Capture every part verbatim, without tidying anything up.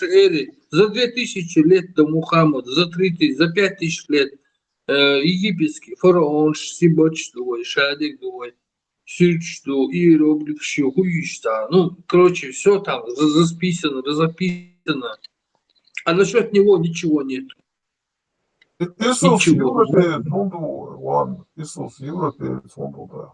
нашей эре, за две тысячи лет до Мухаммада, за три тысячи, за пять тысяч лет, э, египетский фараон, Сибач, давай, Шадик, давай, Сирч, давай, иероглиф, щи, хуищ, да. Ну, короче, все там за- расписано, разописано. А насчет него ничего нет. Иисус Ничего. Европеец, ну, думаю, ладно, Иисус Европеец, он был, да.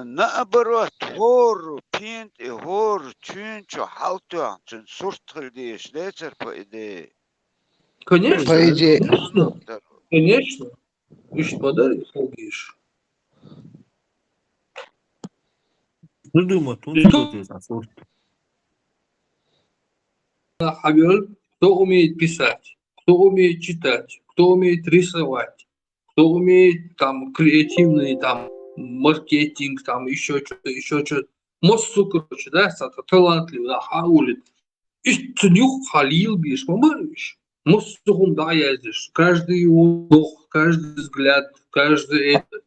Наоборот, хор пинт и хор чун чу халтуан чун сурт хилдиш лецер, по идее. Конечно. По идее. Конечно. Конечно. Ишт подарок хилдиш. Ну, думаю, тут Ну, что-то за сурт. Хабир, кто умеет писать, кто умеет читать, кто умеет рисовать, кто умеет там креативный, там маркетинг, там еще что-то, еще что-то. Мосту, короче, да, сата талантливый, да, хаули. Ишт цунюх халил биш, мамариш. Мосту хум да яздиш. Каждый его вдох, каждый взгляд, каждый это.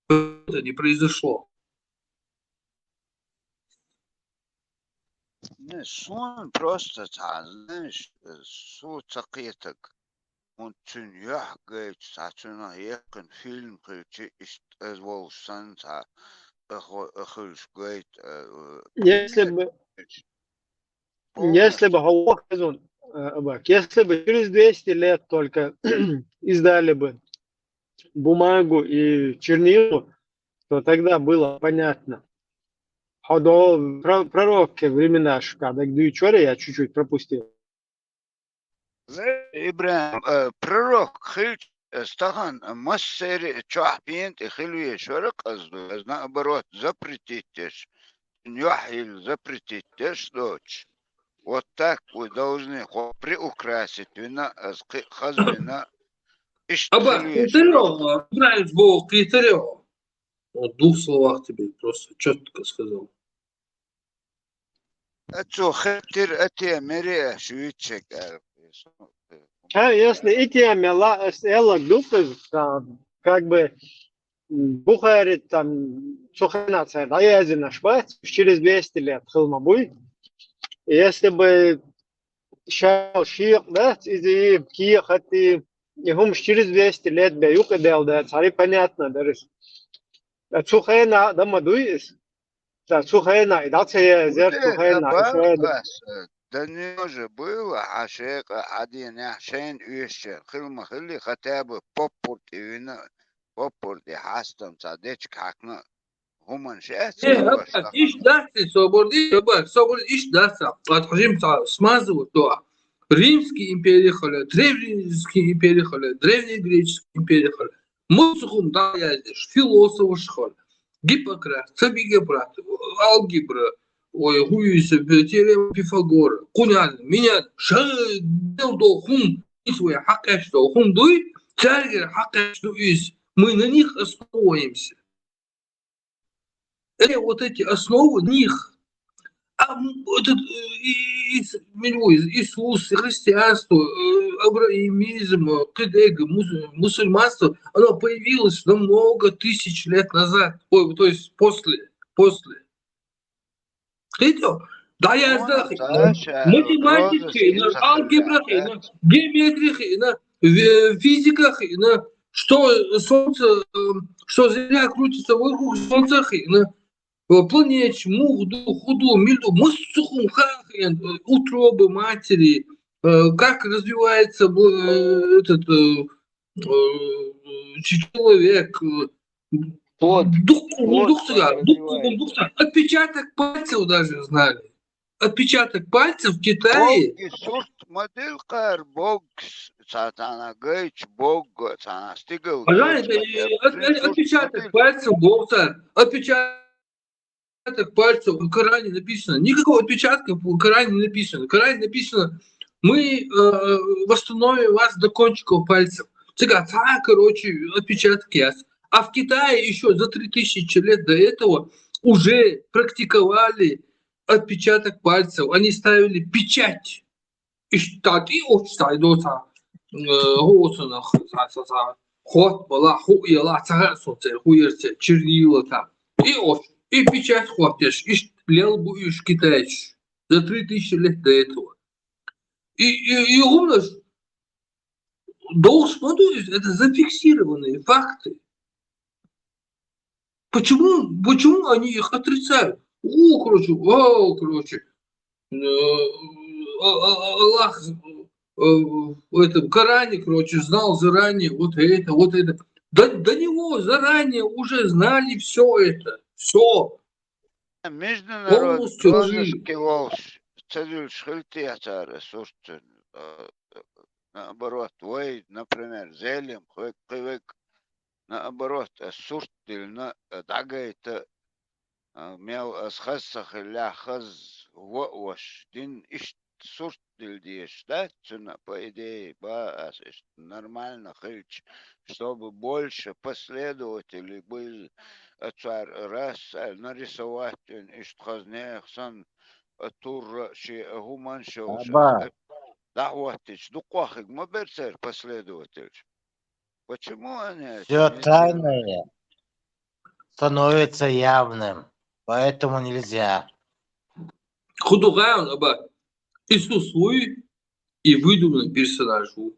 Это не произошло. Не, сун просто ца, знаешь, э, су цакъетаг. Он чун яхгайт, ца чуна яхын фильм хилчи ишт эз волсан ца, эхо-, эхылш гайт, э, э, Если бы, если бы, Хавох Хезон, э, Абак, если бы через двести лет только издали бы бумагу и чернилу, то тогда было понятно. Ходо про- пророк времена шука, так дую чёре я чуть-чуть пропустил. Ибрахим, э, пророк хилч, э, стахан, э, массери чохь пинт и хилвеш вара къазду, э, наоборот, запретить деш. Нёхил запретить деш доч. Вот так вы должны хо- приукрасить вина, э, хазу вина. Ишт Аба, хилвеш китарио, Ибрахим, бо, китарио. Вот в двух словах тебе просто четко сказал. Ацу хеттир атия мере шуичек. А если и тем, я ла- с- я ла дупы, а, как бы, м, Бухари там, Сухена царь, да, я один ошибаюсь, через двести лет хылма буй. Если бы щал шиқ, да, изи киха ти, и хум через двести лет бе юка дел, да, цари понятно, да, рис. А Сухена, да, мадуис. Да, Сухена, и да, це я зер Сухена, и Сухена. Да не же было, а шеха один я шен уйшен, хылма хыли хотя бы поппурт и вина, поппурт и хастам ца дечк хакна. Хуман шех, Э, Аба, ишт дац, соборди, Аба, соборди, ишт дац. От хажим ца смазывают, то Римский империя халя, Древний Римский империя халя, Древний Греческий империя халя. Муцхум да яздеш, философ шхаль. Гиппократ, ца Гиппократ, алгебра, ой, хуюйса, теорема Пифагора, кунян, меня, шел до хум, и свои хакаш до хум дуй, царгер хакаш дуй, мы на них основываемся. Э, вот эти основы них. А м, этот, э, и- и- с- милуй, Иисус, христианство, э, абраимизм, э, кыдег, мус- мусульманство, оно появилось намного тысяч лет назад, ой, то есть после, после. Видите? Да, я Ну, знаю, Наташа, математика, розыски алгебра, сохраняют. Геометрия, физика, что солнце, э, что Земля крутится вокруг Солнца, э, планет, мух, дух, худу, мильду, муссухум, хахен, э, утробы матери, э, как развивается бл- э, этот э, э, человек, э, Вот. дух, ну, Вот дух как сюда, дух, развивается. Дух сюда. Отпечаток пальцев даже знали. Отпечаток пальцев в Китае. Бог сурт модель кар, Бог с- сатана гайч, Бог сатана стигал. Пожалуйста, э, от- от- отпечаток пальцев, Бог, отпечаток пальцев в Коране написано. Никакого отпечатка в Коране не написано. В Коране написано, мы э, восстановим вас до кончиков пальцев. Цыга, ца, короче, отпечаток яс. А в Китае еще за три тысячи лет до этого уже практиковали отпечаток пальцев. Они ставили печать. Иштати оч сайдоца. Э, Хоцана, ца, ца, ца. Хот бала, ху яла, ца, со, ца, ху ерце, чернила там. И оч, и печать хот еш, ишт. лел бу уж китайцаш за три тысячи лет до этого. И, и, и умно, что должен, ну, то есть это зафиксированные факты. Почему, почему они их отрицают? О, короче, о, короче, э, а- а- Аллах э, в этом Коране, короче, знал заранее вот это, вот это. До, до него заранее уже знали все это, все. Международный полностью лжи. Кивалш, цедульш хилтия цара суртун. Наоборот, вай, например, зелем, хвек, хвек, наоборот, а сурт дилна, а дагайта, а, мел аз хазса хилля хаз ва ваш дин ишт сурт дил деш, да? Цуна, по идее, ба аз ишт нормально хилч, чтобы больше последователей был, а цар раз, а, нарисовать ин ишт хазнех сан, а, турра ши, а, хуман шоуш. Аба. Дагватич, дуквахиг ма берцер последовательч. Почему они это Все не делают? Тайное становится явным, поэтому нельзя. Худугаун, аба, Иисус вуй и выдуманный персонаж ву.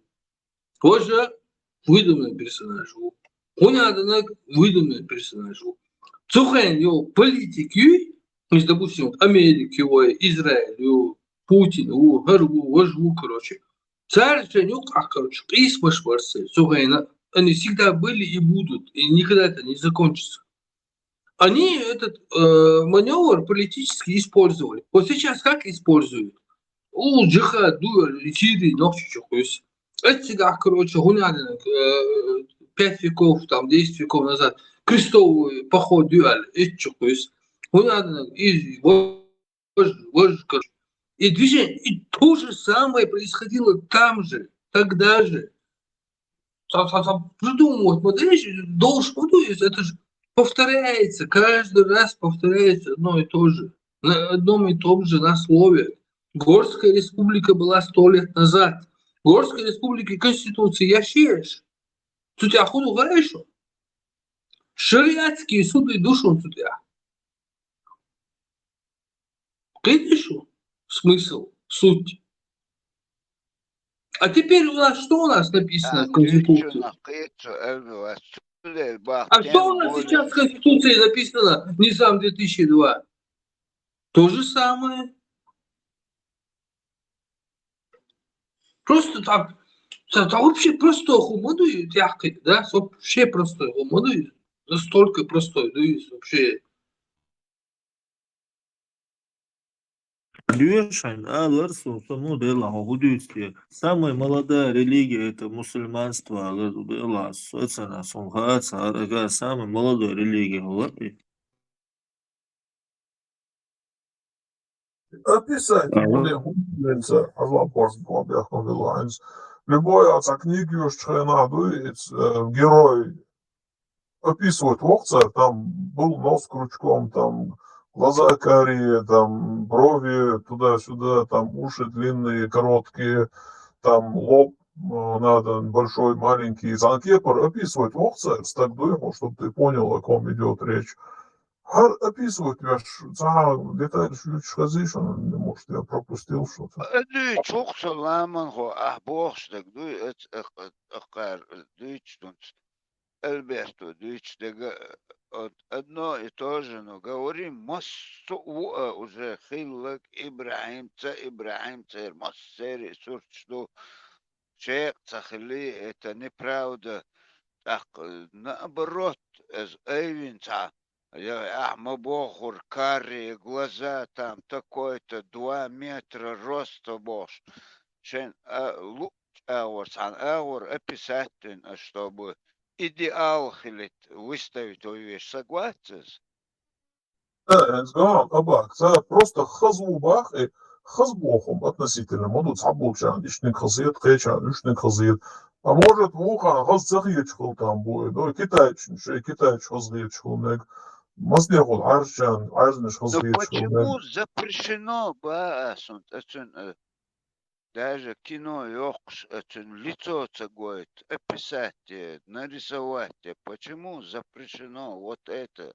Тоже выдуманный персонаж ву. Хуняданак выдуманный персонаж ву. Цухен йо политик юй, из, допустим, вот Америки, ой, Израиль, ю, Путин, у, Гар ву, вож ву, короче. Цар шен юк, а, короче, къис баш барсы, цухена. Они всегда были и будут, и никогда это не закончится. Они этот э, маневр политически использовали. Вот сейчас как используют? У джихад дуэр Сирии нохчи чукуйс. Эцигах, короче, гунядинг э, пять веков, там, десять веков назад крестовый поход дуэр эцчукуйс. Гунядинг из вож, вож, короче. И движение, и то же самое происходило там же, тогда же. Там, там, там придумывать, вот видишь, должен, ну, то есть это же повторяется, каждый раз повторяется одно и то же, на одном и том же на слове. Горская республика была сто лет назад. Горская республика Конституции яшеш. Тут я худу говорю, шариатские суды душу тут я. Видишь, смысл, суть. А теперь у нас что у нас написано в Конституции? А что у нас сейчас в Конституции написано, Низам две тысячи два? То же самое. Просто там, там, там вообще простой хуману, да, вообще простой хуману, настолько простой, ну и вообще. Дюшайн, а, лар су, су, ну, дела, ху дюсти. Самая молодая религия — это мусульманство, лар, дела, су, это на су, ха, ца, ага, самая молодая религия, лар. Описать, ага, не, не, не, не, а вопрос был, я, ну, дела, любой, а, ца, книги уж, надо, э, герой, описывать вокца, там был нос крючком, там глаза карие, там брови туда-сюда, там уши длинные, короткие, там лоб, э, надо большой, маленький. Занкепар описывать вокца, так думал, чтобы ты понял, о ком идет речь. Гар описывать вяш, ца деталь чуть хазишь, он не может, я пропустил что-то. Эдуй чух саламан хо, а, бохш, так дуй, эт, эт, эт, эт, эт, дуй, чтунц. Альберто, дичь дега, од-, одно и то же, но говорим, массу уа уже хиллак Ибрахим, ца Ибрахим, цер массери сурчду, шех ца хилли, это неправда. Так, э, наоборот, эз эйвин ца, я, а, ма бохур, карие глаза, там такой-то, два метра роста бош. Шен, а, лу-, агъор, сан агъор описать, а, чтобы идеал хилит выставить, ой, веш согласен? Э, эз гам, абак, ца просто хазу бах, э, хаз бохум относительно, муду ца булчан, ишник хазиет, кечан, ишник хазиет. А может, вухан хаз цахиет хул там будет, ну, китайчин, шей китайч хазиет хул нег. Масне хул арчан, арзнеш хазиет хул нег. Почему запрещено, ба, асунт, ацун, э, даже кино ёхш, ацун лицо цагоет, описать, э, нарисовать, э, почему запрещено вот это?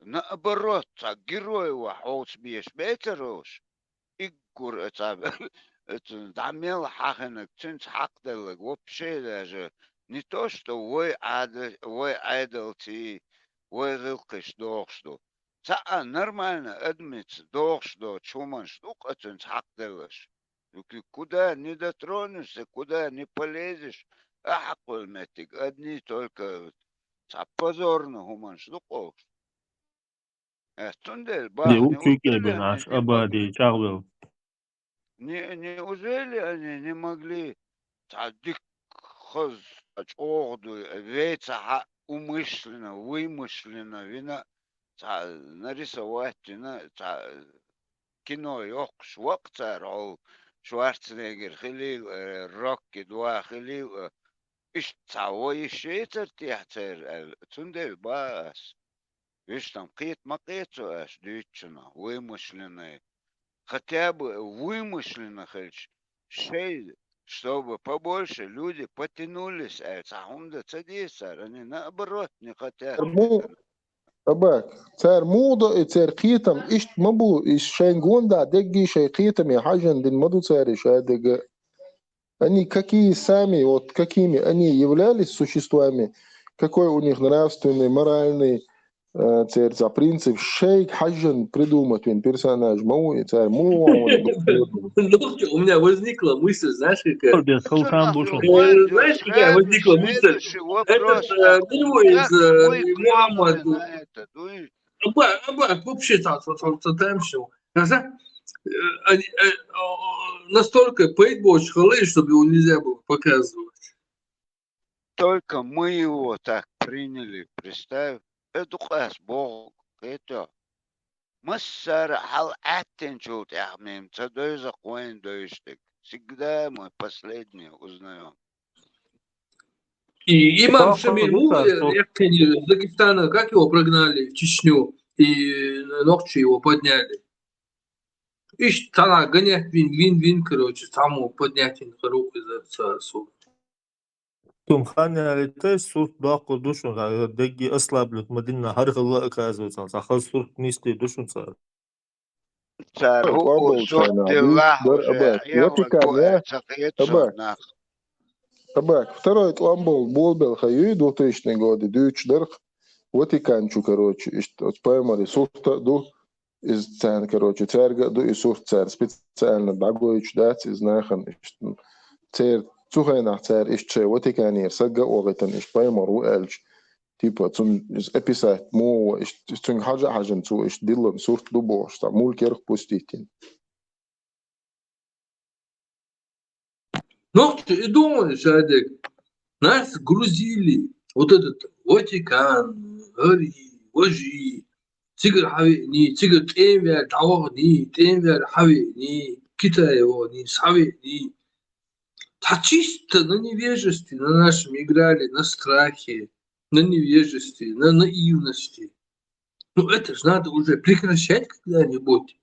наоборот, цхьа герой ваха хьовца беш бецар уж. Иггур а цхьа, оцу дӀа мел хьахинарг, цуьнца хьакхделларг, вообще даже не то, что вай Ӏада-, вай Ӏедалций, вай гӀиллакхаш дохуш ду. Цхьа а нормально адамца дохуш доцу хӀуманаш ду-кх оцуьнца хьакхделларш. Куда не дотронешься, куда не полезешь, а хьакхвелла меттиг одни только цхьа позорно хӀуманаш ду-кх уж. Э, цундела бах, неужели они не могли, не, неужели они не могли цхьа дика хаза, цхьа чӀогӀа дуй, вецахьа умышленно, вымышленно вина, цхьа нарисовать вина, цхьа кино йоккхуш ваккха цара, хьол Шварценеггер хилийла, э, Рокки два хилийла, э, иштта цхьа вай йиш яцара техьа церан аьлла, цундела бах ас. Уьш там кхета ма кхета цо аьлча дуьйцучунах, вымышленные. Хотя бы вымышленно хилча, шай, чтобы побольше люди потянулись аьлла, цхьа хӀума дан ца деза цара, они наоборот не хотят. Цара му-, Абак, цара муха до и церан кхетам иштта ма бу, и шайн гондахь деггий шайн кхетаме хьажжана дина ма ду цара и шадерг а. Они какие сами, вот какими они являлись существами, какой у них нравственный, моральный, э, церца принцип, шайга хьажжан придумать вина персонаж ма ву и цара муха вахана ду. Нохчо, у меня возникла мысль, знаешь, какая? Э, знаешь, какая возникла мысль? Этот, э, ну, из, э, Мухаммад, Аба, аба, вообще там, там, там, там, там всё. Когда, э, они, э, о, настолько поет больше хвалы, чтобы его нельзя было показывать. Только мы его так приняли, представь. Э, дукъас боху, это. Массара хьал аьттинчул тӀаьхьа мем ца дойза вайн дойшдаг. Всегда мы последние узнаём. И имам Шамиль Мугу, э, Дагестана, как его прогнали в Чечню, и нохчи его подняли. Ишта цхьана гонять вин, вин, вин, короче, цхьаммо поднять вин, харух из царсу. Тумханялитай сурт доккхур ду шуна, дегги ослаблют ма динна, хӀара хилла оказывается, цхьа хаза сурт нисдийр ду шуна цара. Цара хӀу сурт делахь уже, Ватикан, я? Ца кхета шуна нах. Абак, второй тӀом болу болабелла хан юй, двухтысячный годе дуьйцуш дарх, Ватикан чу, короче, иштта оцу пайхамаре сурт а ду, иза царна, короче, цаьрга а ду и сурт, цара специально дӀагойтуш дац иза нахана, иштта. Церан цу хенахь цара иштта шайн Ватиканера сагга а вахийтина, иштта пайхамар ву аьлча, типа, цунна иза описать муха ву, иштта, цуьнга хьажа а хьажина, цо иштта диллина сурт ду бохуш, цхьа мульт ярх пустийтина. Нохчо и ду хьуна шадерг. Нас грузили, вот этот Ватикан, гӀари, важи, цигара хьавеъни, цигара тӀемаваьлла дӀавахани, тӀемаваьлла хьавеъни, Китае вахани, схьавеъни. Цхьа чисто на невежестве на нашем играли, на страхе, на невежестве, на наивности. Ну, это ж надо уже прекращать когда-нибудь.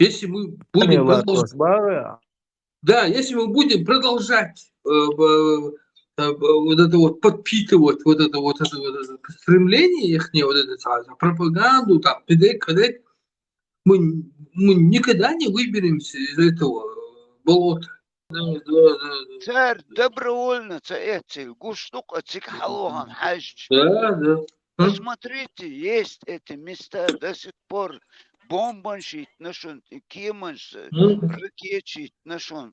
Если мы будем продолжать, да, если мы будем продолжать, э, б-, э, б-, вот это вот подпитывать, вот это вот, это вот, это стремление ихнее, вот это, а, пропаганду, там, пидек, кадек, мы, мы никогда не выберемся из этого, э, болота. Да, да, да, да. Цара добровольно ца эццийла гуш ду-кх цига хьалвахана хьаьжча. Да, да. Посмотрите, есть эти места до сих пор. Бомбанаш йиттина шуна, кеманаш, ракеташ йиттина шуна.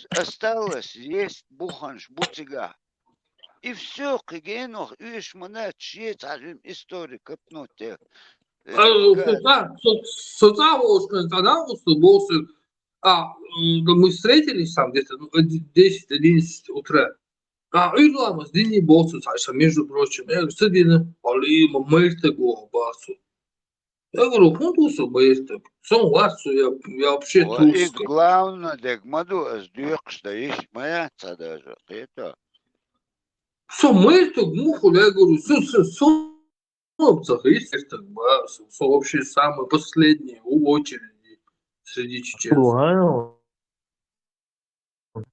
Осталось, есть буханаш бу цигахь. И всё, кхин генох уьш ма дац, шен цхьа жима история копнуть. Э, со цӀа, со, со цӀа волчу хенахь цхьа накъост боху соьга, а, м, да мы встретились там где-то, ну, оди-, десять, одиннадцать утра. А, Ӏуьйра ламаз динний боху цо цхьа, между прочим. Я говорю, ца дина? Валлахи, ма майртаг ву боху цо. Я говорю, хӀун ду со майртаг? Со вац со, я, я вообще трус. Главное дерг ма ду, ас доькхуш дан йиш ма яц цхьа даже, кхета. Со майртаг муха хуьлу, я говорю, со, со, со ца хир майртаг боху, со, со вообще самый последний в очереди среди чеченцев.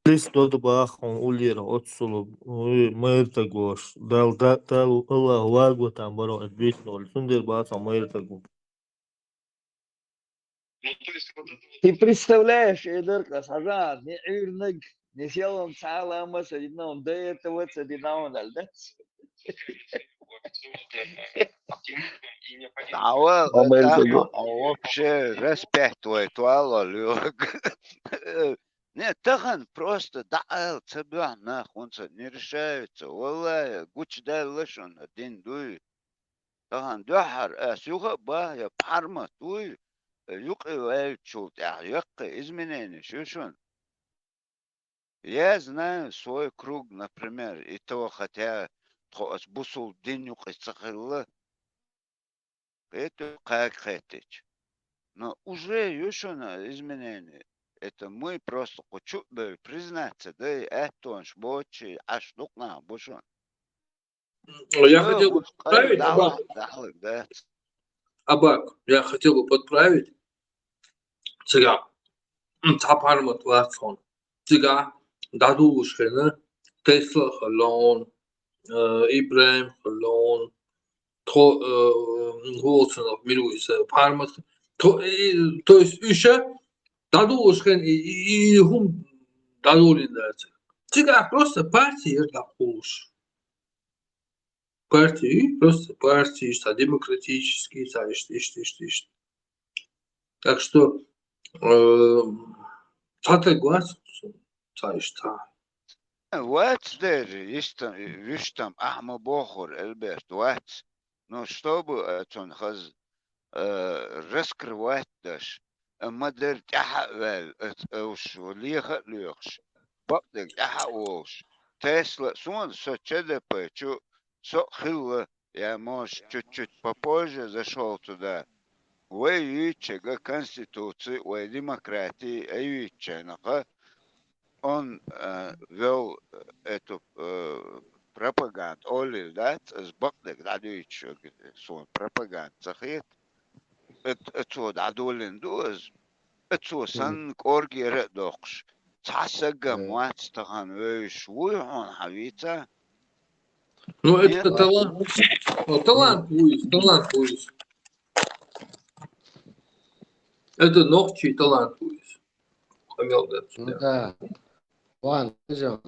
Лист дода баха хьуна уллера оццула, уй, майра таг волуш. Дал, да-, Дал, Аллах ваготан баро эт висна волу. Цундела баха хьуна майра таг ву. Ты представляешь, Эдуард, сажа, не Ирнаг, не селом цалама, садина, он до этого садина, он, да? Дала, Омар тахана, Зугу. Вообще, респект вай, туалал, юг. Не, тахана просто даӀал ца бехьа нах, хӀунца не решаются. Валлахи, гучудаьлла шуна, дин дуй. Тахана дуьххьара ас юха а ба, я пхьармат вуй, юкъе ваьллачул тӀаьхьа яккхий измененеш ю шуна. Я знаю свой круг, например, и то, хотя тхо ас бусул дин юкъе ца хилла. Кхету кхага хеттича. Но уже ю шуна изменение. Это мы просто кху чу а бевлла признаться, да, и аьттонаш боцучий Ӏаш дукха нах бу шуна. Я хотел бы подправить, Абак. Абак, я хотел бы подправить. Цигахь, м, цхьа пхьармат вац хьуна. Цигахь дӀадуллуш хилла Тесла хилла хьуна, э, Ибрахим хилла хьуна, тхо, э, волчунах мила ву иза пхьармат. Тхо, э, то есть уьш дӀадуллуш хилла и, и, и хӀума дӀадолийна дац. Цигахь просто партия яра дӀакхуллуш. Партии, просто партии, цхьа демократический, цхьа иштта, иштта, иштта, иштта. Так что, э, цхьа таг вац, цхьа иштта. Вац дера, иштта, вуьш там, ахьа ма бохура, Эльберт, вац. Ну, чтобы, э, цунна хаза, э, раскрывать даш, э, ма дера тӀаьхьа а ваьлла, э, уьш леха а лоьхуш, бакъдерг тӀаьхьа а волуш. Тесла, суна со Ч Д П чу, со а хилла, я, может, чуть-чуть попозже зашёл туда. Вай юьйцучу конституций, вай демократий айвитчайнаха, он, э, вел эту, э, пропаганду, оллийла дац, ас бакъдерг дӀадуьйцуш, суна пропаганда ца хета. Эт-, эцо дӀадолийна ду ас. Эцо санна кӀоргера а доккхуш, цхьа саггам вац тахана вевзаш вуй хьуна хьан вийца? Ну, это талант. Ну, талант вуй, талант вуй. Это нохчий талант вуй. Къамел дац. Ну да. Ван, хӀинца,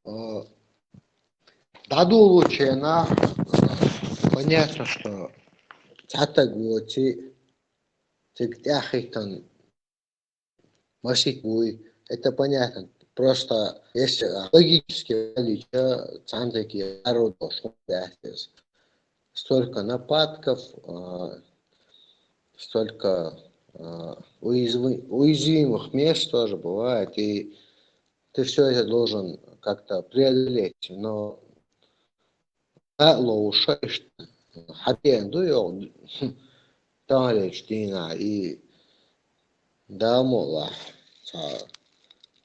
а, дӀадолучу хенахь, понятно, что цхьа таг воций, цига тӀаьхьахӀиттина масийтта вуй. Это понятно. Просто если логически валича, цхьана тӀе аьрру долуш хӀума дац иза. Столько нападков, а, столько, а, уязви-, уязвимых мест тоже бывает, и ты всё это должен как-то преодолеть. Но а ловуша иштта хьабеана ду йогӀу таханлерчу дийнахь и Дала мукъалахь, цхьа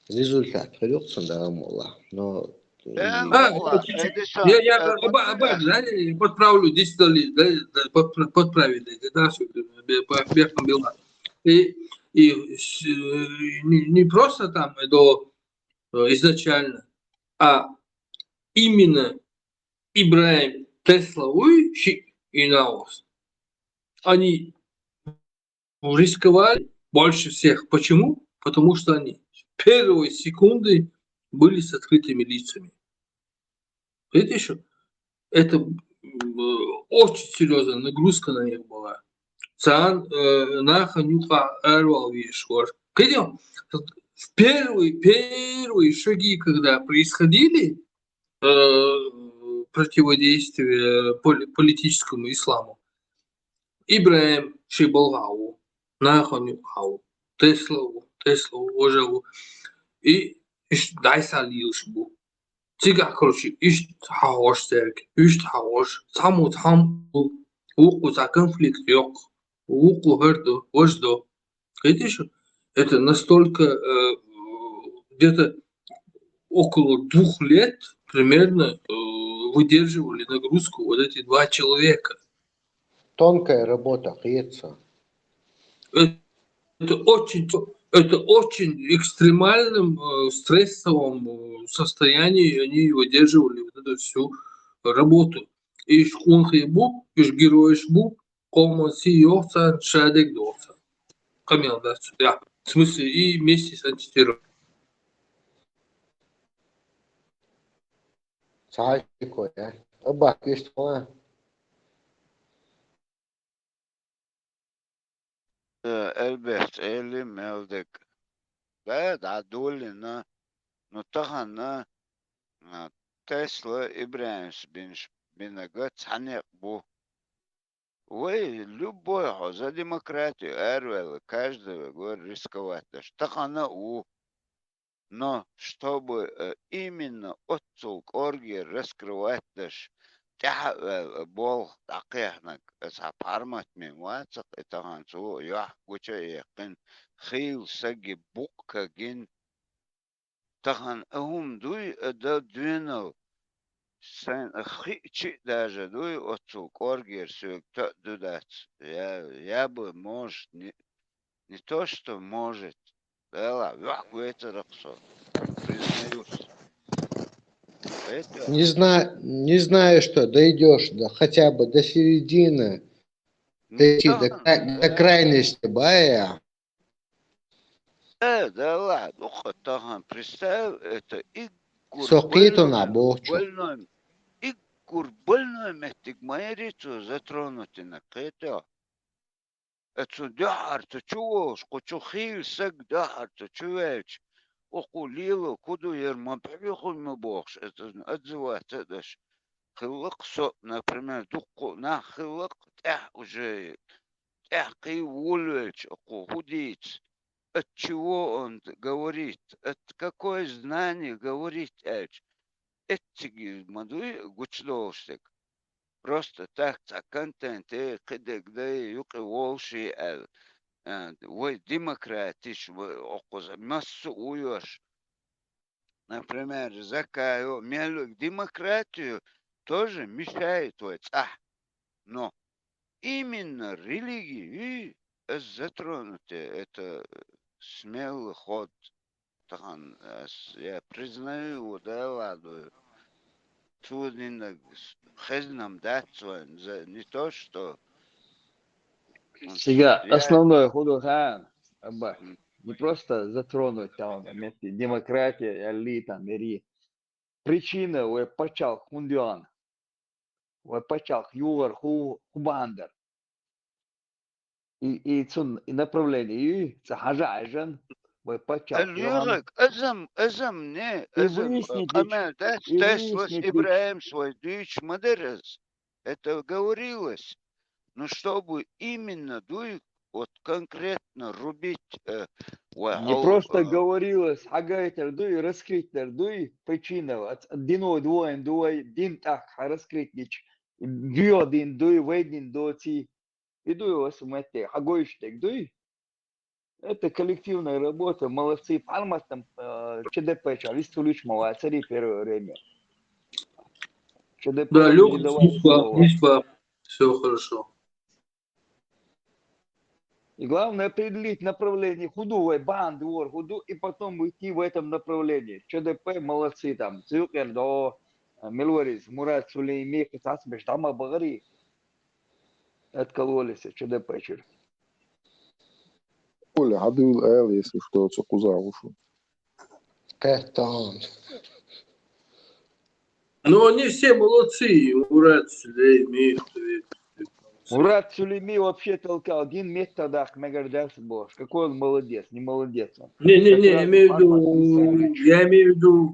результат хир ю-кх цунна, Дала мукъалахь. Но, э, Дала мукъалахь, это что, я, я, э, аба-, аба-, подправить? Да, я подправлю, действительно, да, да, подпра-, подправить, да, да, да, всё, бе-, бе-, бе-, бе-, и, и, с-, э, не, не просто там до, э, изначально, а именно Ибрахим Тесла вуй шиъ и Наус. Они рисковали больше всех. Почему? Потому что они с первой секунды были с открытыми лицами. Видите, что это, м, очень серьёзная нагрузка на них была. Царна, э, нахана юкъахь аравала везаш вара. КхидӀа, в первые, первые шаги, когда происходили, э, противодействия поли-, политическому исламу. Ибрахим шен балхахь ву, нахана юкъахь ву, Тесла ву, Тесла ву, важа ву. И иштта дӀасалелаш бу. Цигахь, короче, иштта хьахьош цаьрга, иштта хьахьош, цхьаммо цхьамма ву, вукхо цхьа конфликт йоккху, вукхо хӀара до, важа до. Видишь, это настолько, э, где-то около двух лет примерно, э, выдерживали нагрузку вот эти два человека. Тонкая работа, кхета сан. Это, это очень то-, Это очень экстремальном, э, стрессовом, э, состоянии они выдерживали вот эту всю работу. И иш къонахий бу, иш геройш бу, къоман сий йоах царна, шадерг доагӀа царна. Къамаьл дац. Я, в смысле, и вместе с антитеррором. Цхьа шико, я? Аббахь кхиштма. Э, Эльберс, Эли, мел дег. Да, да, дулина. Ну, тахана, а, Тесла, ИбрахӀимс бинш, бинага цхьанекъ бу. Вай, любой хьо, за демократию араваьнна, каждый вай рисковать деш. Тахана а ву. Но чтобы, э, именно оццул кӀоргера раскрывать деш, тӀаьхьа а ваьнна, э, болх дӀакхехьнарг, э, цхьа пхьармат мин вацахь, и тахана цо юьхь гуча а яьккхина, хийла сага букъ кагийна, тахана а хӀума дуй, а да доьналла, сайна а хиъча а даже дуй, оццул кӀоргера соьга тоъ ду дац. Я, я бы, может, не, не то, что может, Дала, вехк вецарах со, признаюсь. Это Не знаю, не знаю, что дойдёшь до, хотя бы до середины, дойти до, да, кра-, до крайности, бая. Э, да ладно, ну, хоть тахан, представь, это иггур Со кхету больной, нах бохучу. Больной, иггур больной меттиг ма яри цо затронуть йинарг, кхетий хьо? Э, цу дуьххьара цу чу волуш, кху чу хийла саг дуьххьара цу чу ваьлча, укхо лело, кху ду яра ма бехьехуй ма бохуш, это отзываться а деш. Хилла-кх со, например, дуккха а нах хилла-кх, тӀаьхьа уже, тӀаьхьа кхин а волавелча, укхо хӀун дийца? От чего он говорит? От какое знание говорит, аьлча? Эццига ма дуй гучудолуш дерг. Просто так цхьа контент, э, кхидерг дай, юкъе волуш и аьлла. А, вай демократиш, вай окхуза массо а вуйош. Например, Закаев, мел вег демократию тоже мешает вай цӀахь. Но именно религию, э, затронуть, это смелый ход. Тахан, э, с-, я признаю его, да ладно. Цо динарг с-, хезна-м дац вайна, за, не то что, м, Цига я основное хӀун ду хаьий, Аббас? М. Не просто затронуть там, вместе демократия, аьлла там, мери. Причина вай пачхьалкх хӀунда йоьгӀна? Вай пачхьалкх югӀар хӀу-, хӀун бахьана дара? И, и цунна и направление юй, цхьа хьажа Ӏаьржина, вай пачхьалкх Эл йоьгӀна. ЮгӀаг, азам, азам, не, И азам, выяснить къамаьл дац, и Теслас, выяснить ИбрахӀимс вай дуьйцуш ма дара из. Это говорилось. Ну, чтобы именно дуй, вот конкретно рубить, э, вай Не хьол, просто э, говорилось, хьагайтар дуй, раскрыть дар дуй, причина, ат-, дино двоен дуй, дин тӀаккха раскрыть дича, гуйо дин дуй, вай дин доций. И дуй оцу метте, хьагойш дерг дуй. Это коллективная работа, молодцы. Пхьарматтам, э, ЧДП-ча вистхуьлуьйтуш ма вацари первое время. ЧДП Да, Лёха, не давали не слаб, слова. Не слаб. Всё хорошо. И главное определить направление, хӀун ду вай бахьана дора, хӀун ду, и потом уйти в этом направлении. ЧДП молодцы там, цуькъер до, э, милварис, Мурат Сулейми, кхин цхьацца беш дӀа ма бахари. Откололись ЧДП-чуьра. Оля, хьан дуйла ала, если что, цу кхузахь ву шу. Кхетта. Ну, они все молодцы, и Мурат Сулейми, кто это. Мурат Сулейми вообще толкал, дин метта даккха мегар дац бохуш. Какой он молодец, не молодец он. Не, не, не, я имею в виду, я имею в виду,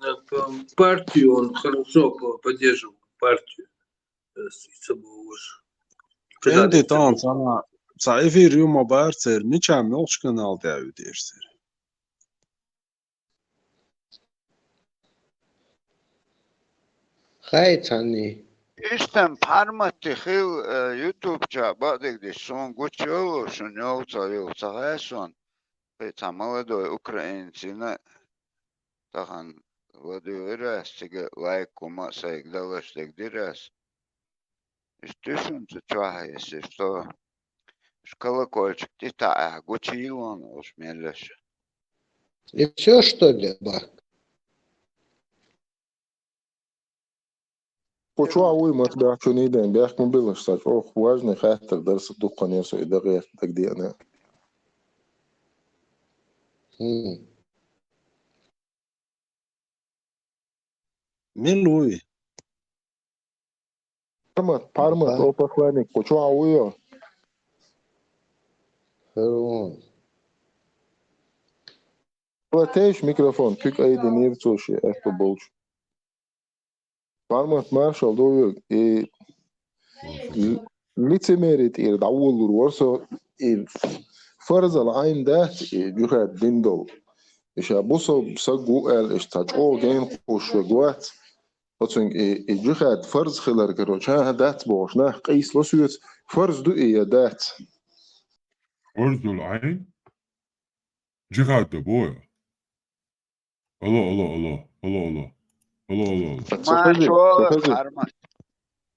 э, э, партию он хорошо по-, поддерживал, партию. Э, с-, с-, уж. Энди тон цхьа, цхьа эфир ю ма бацара, мича мелхачу канал тӀе а витира церан. Хай цхьанний. Иштта пхьарматти хила, э, YouTube чохь бакъдерг деш, суна гучуйолу, шуна йолу ца, йолу ца хаьа суна. Кхин цхьа молодой украинец йина, тахана ладуьйгӀира ас, цига лайк хӀума а сайга далаш дерг дира ас. Иштта шуна цу чохь а, если что. Колокольчик тӀе таӀа гучийла оаш меллаша. И всё, что ли, ба? Кху чу а вуй, мат бяхчу нийден, бяхк ма билаш, са чӀогӀа важный хаттар дар са дуккханера со и дагӀерта дагдеана. Хм. Мила вуй? Пармат, пармат, о, посланник, кху чу а вуй, о. Херон. Платейш микрофон, куьг айдинийра цо шен аьтту болчу. Пармат, маршал ду вуьйга. И ли-, лицемерие тӀера дӀаволалур вара со, и фарзал Ӏайн дац, и жихад дин долу. И ша бусалба саг ву аьлла, иштта цхьа чӀогӀа генахуш верг вац. Оцуьнга и, и жихад фарз хилар, короче, хӀан-хӀа, дац бохуш, нах къийсало соьца, фарз ду и я дац? Фарз долу Ӏайн? Жихад дан боху? Алло, алло, алло, алло, алло. Алло, алло, алло. Ца хезий, ца хезий.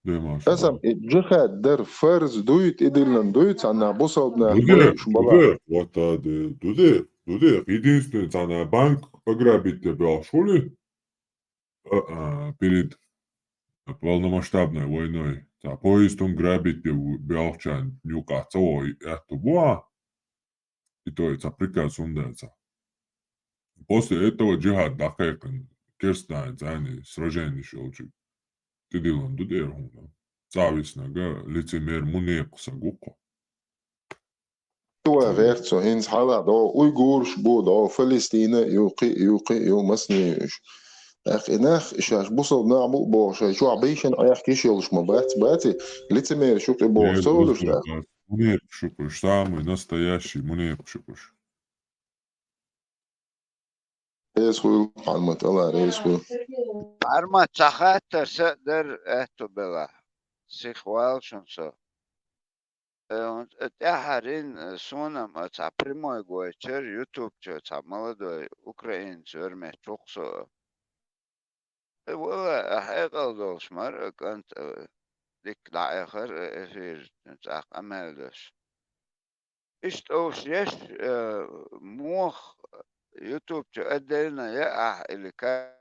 Даймаш. Аса и жихад дар фарз дуй, тӀедиллина дуй, цхьана бусалба нах Дудех, бохуш бала. Дудех, вот, а, ду-, Дудех, Дудех. Единственный, цхьана банк ограбить де бохуш хуьлий? А, а, перед полномасштабной войной. Цхьа поездом грабить де бу-, бохучарна юкъахь ца вогӀу аьтту бу а? И то и цхьа приказ хӀунда ца. После этого жихад дӀакхайкхина, керстанийн цӀарний сраженеш йолчу тӀедиллина ду дера хӀуна. Цхьа виснага лицемер, мунепакъ саг ву кху. Ва гӀерта со, хӀинца хьала догӀу уйгураш бу, догӀу Фалестина, ю кхин, ю кхин, ю масане уьш. ТӀаккха и нах, и шаьш бусалба нах бу боху, шайн чохь бийшина Ӏехкаш йолуш ма бац, баций, лицемераш ю кхин боху, ца волуш тӀаккха? Мунепакъаш ю кхуш, самый настоящий мунепакъаш ю кхуш. Реза хуьлда, Хьармат, Алла реза хуьлда. Хьармат, цхьа хаттар сан а дара аьтту белахь. Сиха вала шуна со. Э, хӀунда, э, тӀаьхьарин, э, суна-м, э, цхьа прямой гойчара, ютуб чу цхьа молодой украинец вара, меттахь ву-кх со. Э, вала, э, хьекъал долуш мара, э, кӀант, э, дикка дӀаэхар, э, эфир, цӀаккха къамел деш. Иштта овш еш, э, мох ютуб чу отдельно я ахь или как?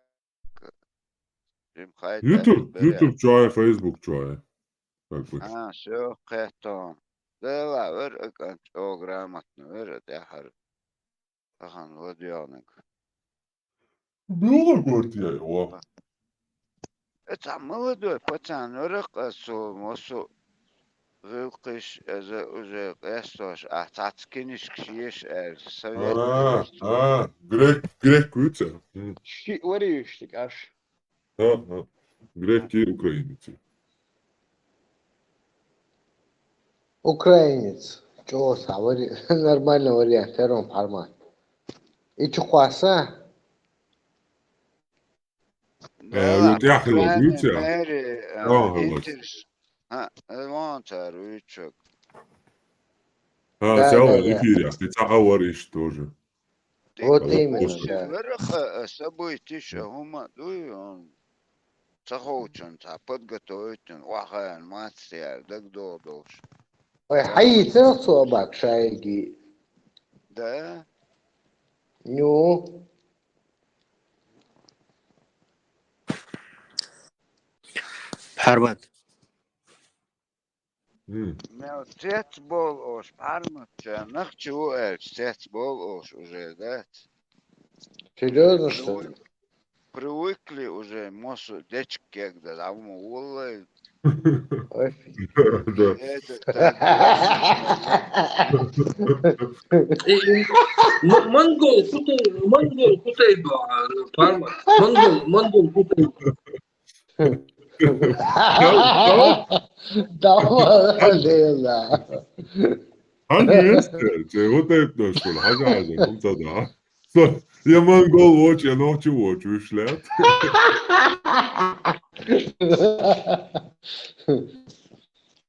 Жим хай Ютуб, тӀе ютуб чу а, фейсбук чу а. Как бы. А, всё, кхетта. Дела вер, а кӀант чӀогӀа грамотно вер, а тӀаьхьара. Тахана ладоьгӀнарг. Билла горт я его. Э, цхьа молодой пацан вара-кх, аса массо а гӀиллакхаш, иза уже къестош, ахь цхьацца кинишкаш еш аьлла, совет. А, а, грек, грек вуьйцу? М. Ши вариюшник аш. А, а. Грек и украинец. Украинец. ЧӀогӀа схьа вари-, нормальный вариант, хӀерон, Хьармат. И чу кхосса? Э, ю тӀаьхьа хилла вуьйцу я? Мэри, Вон хилла. Интерс. А, э, вон цара вуьйцург. А, Да, цхьа да, вон да. Эфире, и цхьа а вара иштта тоже. Вот Вот именно, после. да. Вара-кх, э, событиш, э, хӀума дуй, он ца ховчун, ца подготовитун, охьаян мац яьлла, дагадогӀу долуш. Ой, хьайийцара цо бак шайги? Да? Ну. Хьармат. М. Мел цец болу ош, Хьармат, ша нах чу ву аьлча, цец болу ош уже, дац? Серьёзно, что ли? Привыкли уже, массо а дечка кегда, а ву ма вуллай. Ой. Да. Это М-, Монгол, Кутай, Монгол, Кутай, Парма. Монгол, Монгол, Кутай. Да ладно, да. Хьан вестер? Че вот это что ли? Хьажа, хьажа, хӀунца да? Я монгол воч, я нохчи воч, вуьш лет.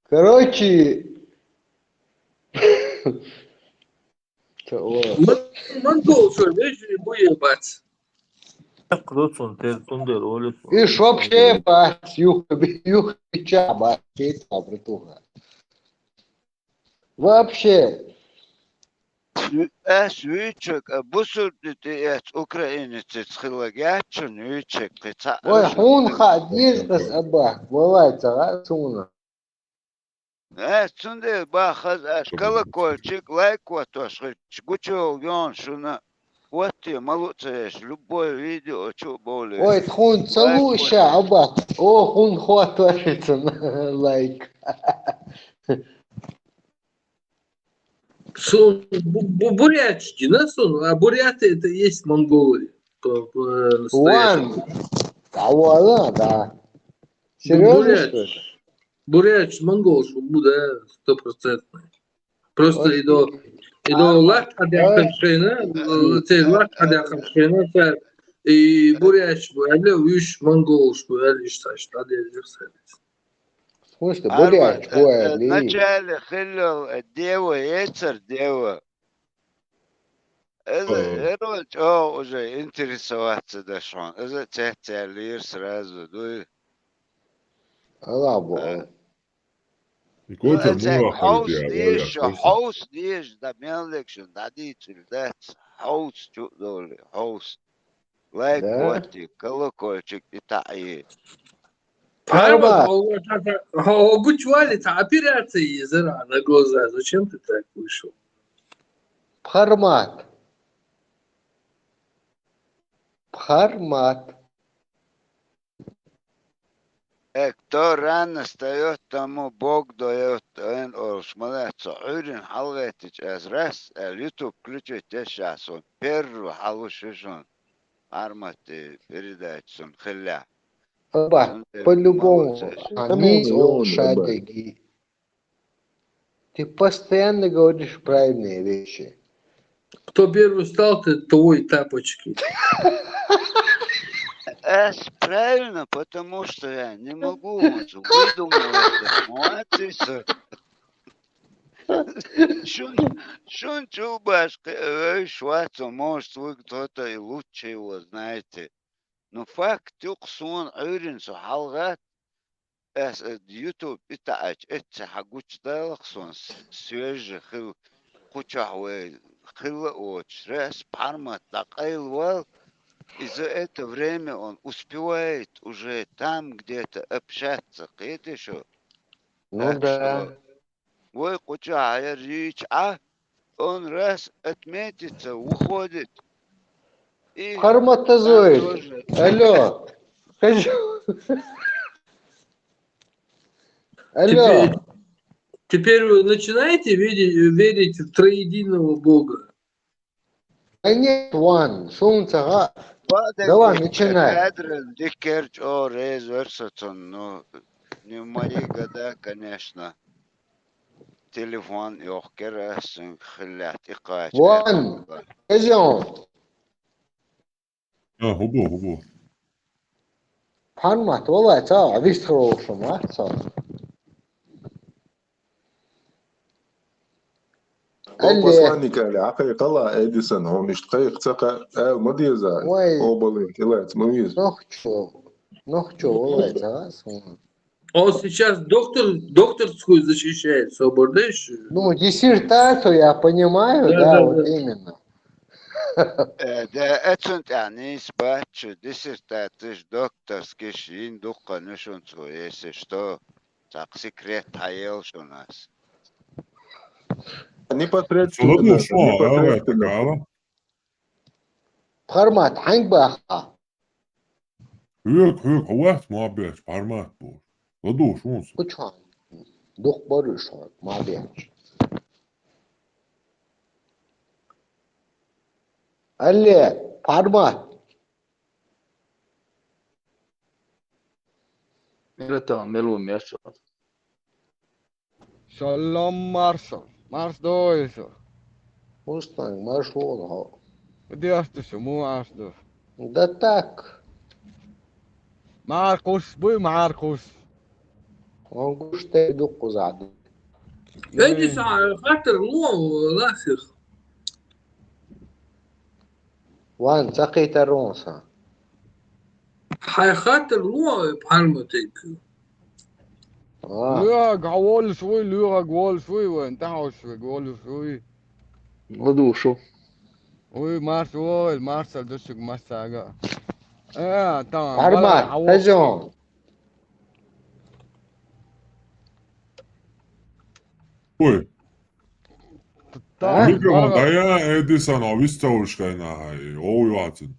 Короче, чё, о. Мон-, Монгол, что ли, вежливый будет, бац. Круцун, тер тундер, олесун. И ж вообще, бать, юх, юх, ча, бать, чей там, братуха. Вообще. Ас вуьйчуьг, а бусург ди тӀе эц украинецаца хилла гечун вуьйчуьг кхин цхьа. Вай, хьуна хаа деза хаза абахка, валай ца гӀа суна. Э, цундела бахаза аш колокольчик, лайк оттош хилча, гучуйолу йон шуна. Отте, малу а ца еш, любой видео чу а бовле. Ой, тхуна ца лу ша, абахка. О, хьуна хӀоттош цунна лайк. Сун бу-, бу-, бурятч дина сун, а буряты это и есть монголы. По, по, настоящему. Ван. А вала, да. Серьезно, что ли? Бурятч, монголы, что бу, да, стопроцентный. Просто Окей. идо, идо лат адякамшена, те лат адякамшена, и бурятч бу, а не уж монголы, что я лишь так, что я лишь так. В смысле, Арма, бурятч, э, ой, э, ли. Начале хиллал, э, дева, эцар дева. Эза, Э. эрол чӀогӀа уже интересоваться дашон. Эза цеццаллийра сразу, дуй. Алла бу. Э. И коча Ну, эцай мура хьовс хьалдия, деш, валя, шо хьовс. Хьовс деш, да мел дек шун дӀадийцур дац. Хьовс чу доли, хьовс. Лайк Да? Отти, колокольчик и таӀи. Правда, Правда. хо-, хо-, хо-, гучвали, это операция из на глаза. Зачем ты так вышел? Пхьармат. Пхьармат. Э, кто рано встаёт, тому Бог даёт, эн олуш ма лаьццо. Ӏуьйрин хьалгӀеттича аз раз, аьлла, YouTube включить деш а сон. Первый хьалуш ю шун. Арматти передача сон хилла. Аба, Сон э, по-любому, молодцы. а не Миллион, шадеги. Ты постоянно говоришь правильные вещи. Кто первый встал, ты твой тапочки. Э, правильно, потому что я не могу вот выдумывать. Молодцы, сэр. Шун, шун чубашка, э, швацу, может, вы кто-то и лучше его знаете. Но факт, юкъ сон Ӏуьйрин со хьалгӀат, ас, э, YouTube и таӀача, эццахьа гучдалах сон с-, свежий хил, кхучахь вай хилла оцуш, раз Пхьармат дӀакъайлавал, и за это время он успевает уже там где-то общаться, кхетий шу? Ну да. Вай кхучахь яр йийча Ӏа, он раз отметится, выходит. И Пхьарматазой. там тоже. Алло. Алло. Теперь, теперь вы начинаете верить, верить в троединого Бога? Да нет, Ван, шун ца гӀа. Бадек Давай, вот начинай. Педрин дикер чӀо реза версацун, ну, не в мои года, конечно. Телефон йохкер ас хиллат и кхача. Ван, эзион. А, хӀу бу, хӀу бу. Пхьармат, валай, ца, вистхур шума, ца. О, Алле. Посланник али, акхай кала Эдисон, хьуна иштта кхайкха ца кха, эл ма деза, Вай. О, балин, килац, ма веза. Нохчо, нохчо, валай, ца, суна. Он сейчас доктор, докторскую защищает, собор, да, ещё? Ну, диссертацию я понимаю, Да, да, да, вот да. Именно. Э, да, эцун тӀехь нийса бац шу, диссертацеш, докторскеш йина дуккха нушунцо, если что, цхьа секрет хьаелла шуна ас. Непосредственно, Ладно, шо, непосредственно. Давай, Кала. Пхьармат, хьанг баха? Хьоьга, хьоьга, хьо вац ма беш, Пхьармат бу. ЛадугӀуш ву со. Кучхан. Дукха баруш хьо, ма беш. Алле, Пхьармат. Мира тан мел ву мешо. Шалом маршал. Марш дойшу. Мустанг, марш вон хьо. Дешта шу, му аш ду. Да так. Маркус буй, Маркус. Он гуш тӀе дуккхузахь ду. Эдисон, хаттар ло, ласих. Ван, ца кхетар вон сан. Хьайн хаттар ло, Пхьарматиг. Лоьхаг хьо волуш вуй, лоьхаг волуш вуй вайн, тӀаьхьош вега волуш вуй. ЛадугӀуш ву. Вуй, марш вогӀийла, маршалла ду шуьга массаьрга а. Э, тамам, Армат, балагӀа хьо во- хьажа хьуна. Ой. Та, Микрофон балагӀа дӀаяхьа, Эдисон, а вист ца вуш хенахь, ой, вацан.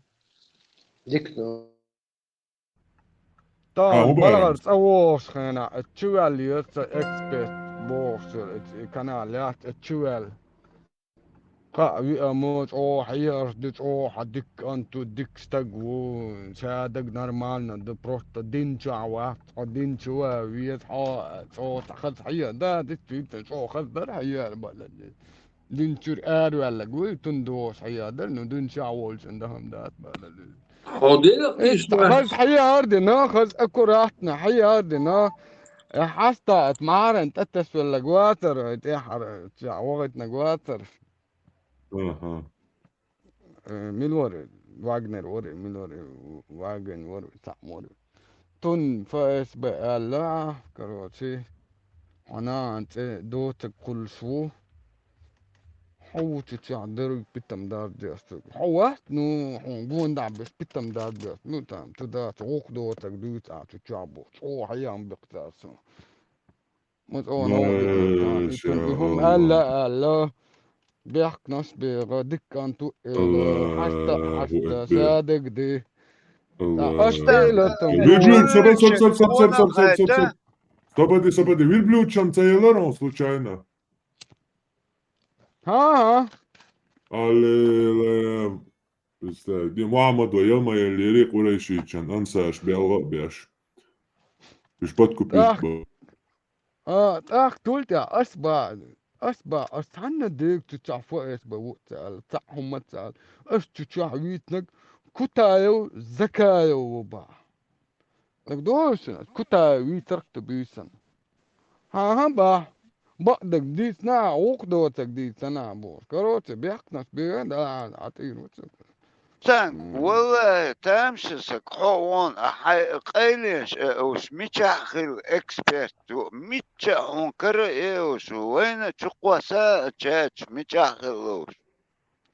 Дика. Та, А, хӀун бара? БаргӀар цӀа вогӀуш хенахь, э, чу ваьлла еза ца эксперт бохуш, э, канал яц, э, чу ваьлла. Кхаа виа мо чӀогӀа хьехарш ду, чӀогӀа хьан дика кӀант ву, дика стаг ву, ша даг нормально ду, просто дин чохь вац, хьо дин чу ван веза, хьо чӀогӀа ца хаза хьеха, да, действительно, чӀогӀа хаза дара хьан яра бала. Дин чуьра араваьллаг вуй, тун догӀуш хьеха дара, ну, дин чохь волчун дахам дац бала. Хьо дера Э, хаза хьеха ардина, хаза аккуратно хьеха ардина. Э, хьаста ат маран тӀатасвеллаг вацар, э, тӀехьара, чохь вахийтнаг вацар. Аха. Э, мила вара? Вагнер вара, мила вара? Ваген вара, цхьаъ вара. Тун Ф С Б аьлла, короче, хьо нахана цӀе доцург кхуллуш ву. Хьо ву цу чохь дерриг питам даржоьш. Хьо вац, ну, хьуна гонах беш питам даржоьш. Ну, там, цу дац, гӀуллакх доцург дуьйцу ахьа цу чохь бу. ЧӀогӀа хьеха бекхар со. Ма цӀа ван хьо ву, и тун, и хӀума аьлла, аьлла. Бехкнаш бегӀа, дика кӀант ву, элла, хьаста, хьаста, ша дерг де. Аш элла тун. Вирблюд, стоп, стоп, стоп, стоп, стоп, стоп, стоп, стоп. Стопади, стопади. Вирблюд чам ца елар он случайно? Ха, ха. Аллилуйя. Представь, де Мухаммад ва яма еллери Курайшичан ансарш белгӀа а беш. Уьш подкупить бо. А, тӀаккха тултӀа ас ба, ас ба, ас цхьанна дег цу чохь фо эс ба ву ца аьлла, цхьаъ хӀумма ца аьлла. Ас цу чохь вийцинарг Кутаев Закаев ву ба. Так догӀуш, Кутаев вийцарх ту буьйсан. ХӀан-хӀа, бахь. Бакъдерг дийцина а, гӀуллакх доцург дийцина а бохуш. Короче, бехкнаш бен, да, а тӀера ву цу. Сан, валлахӀи, тамашийна саг хьо вон, а хьайн къайленаш а уьш мичахь хилла эксперт ву, мичча а хьуна кара а уьш, вайна чукхоса а чача мичахь хилла уьш.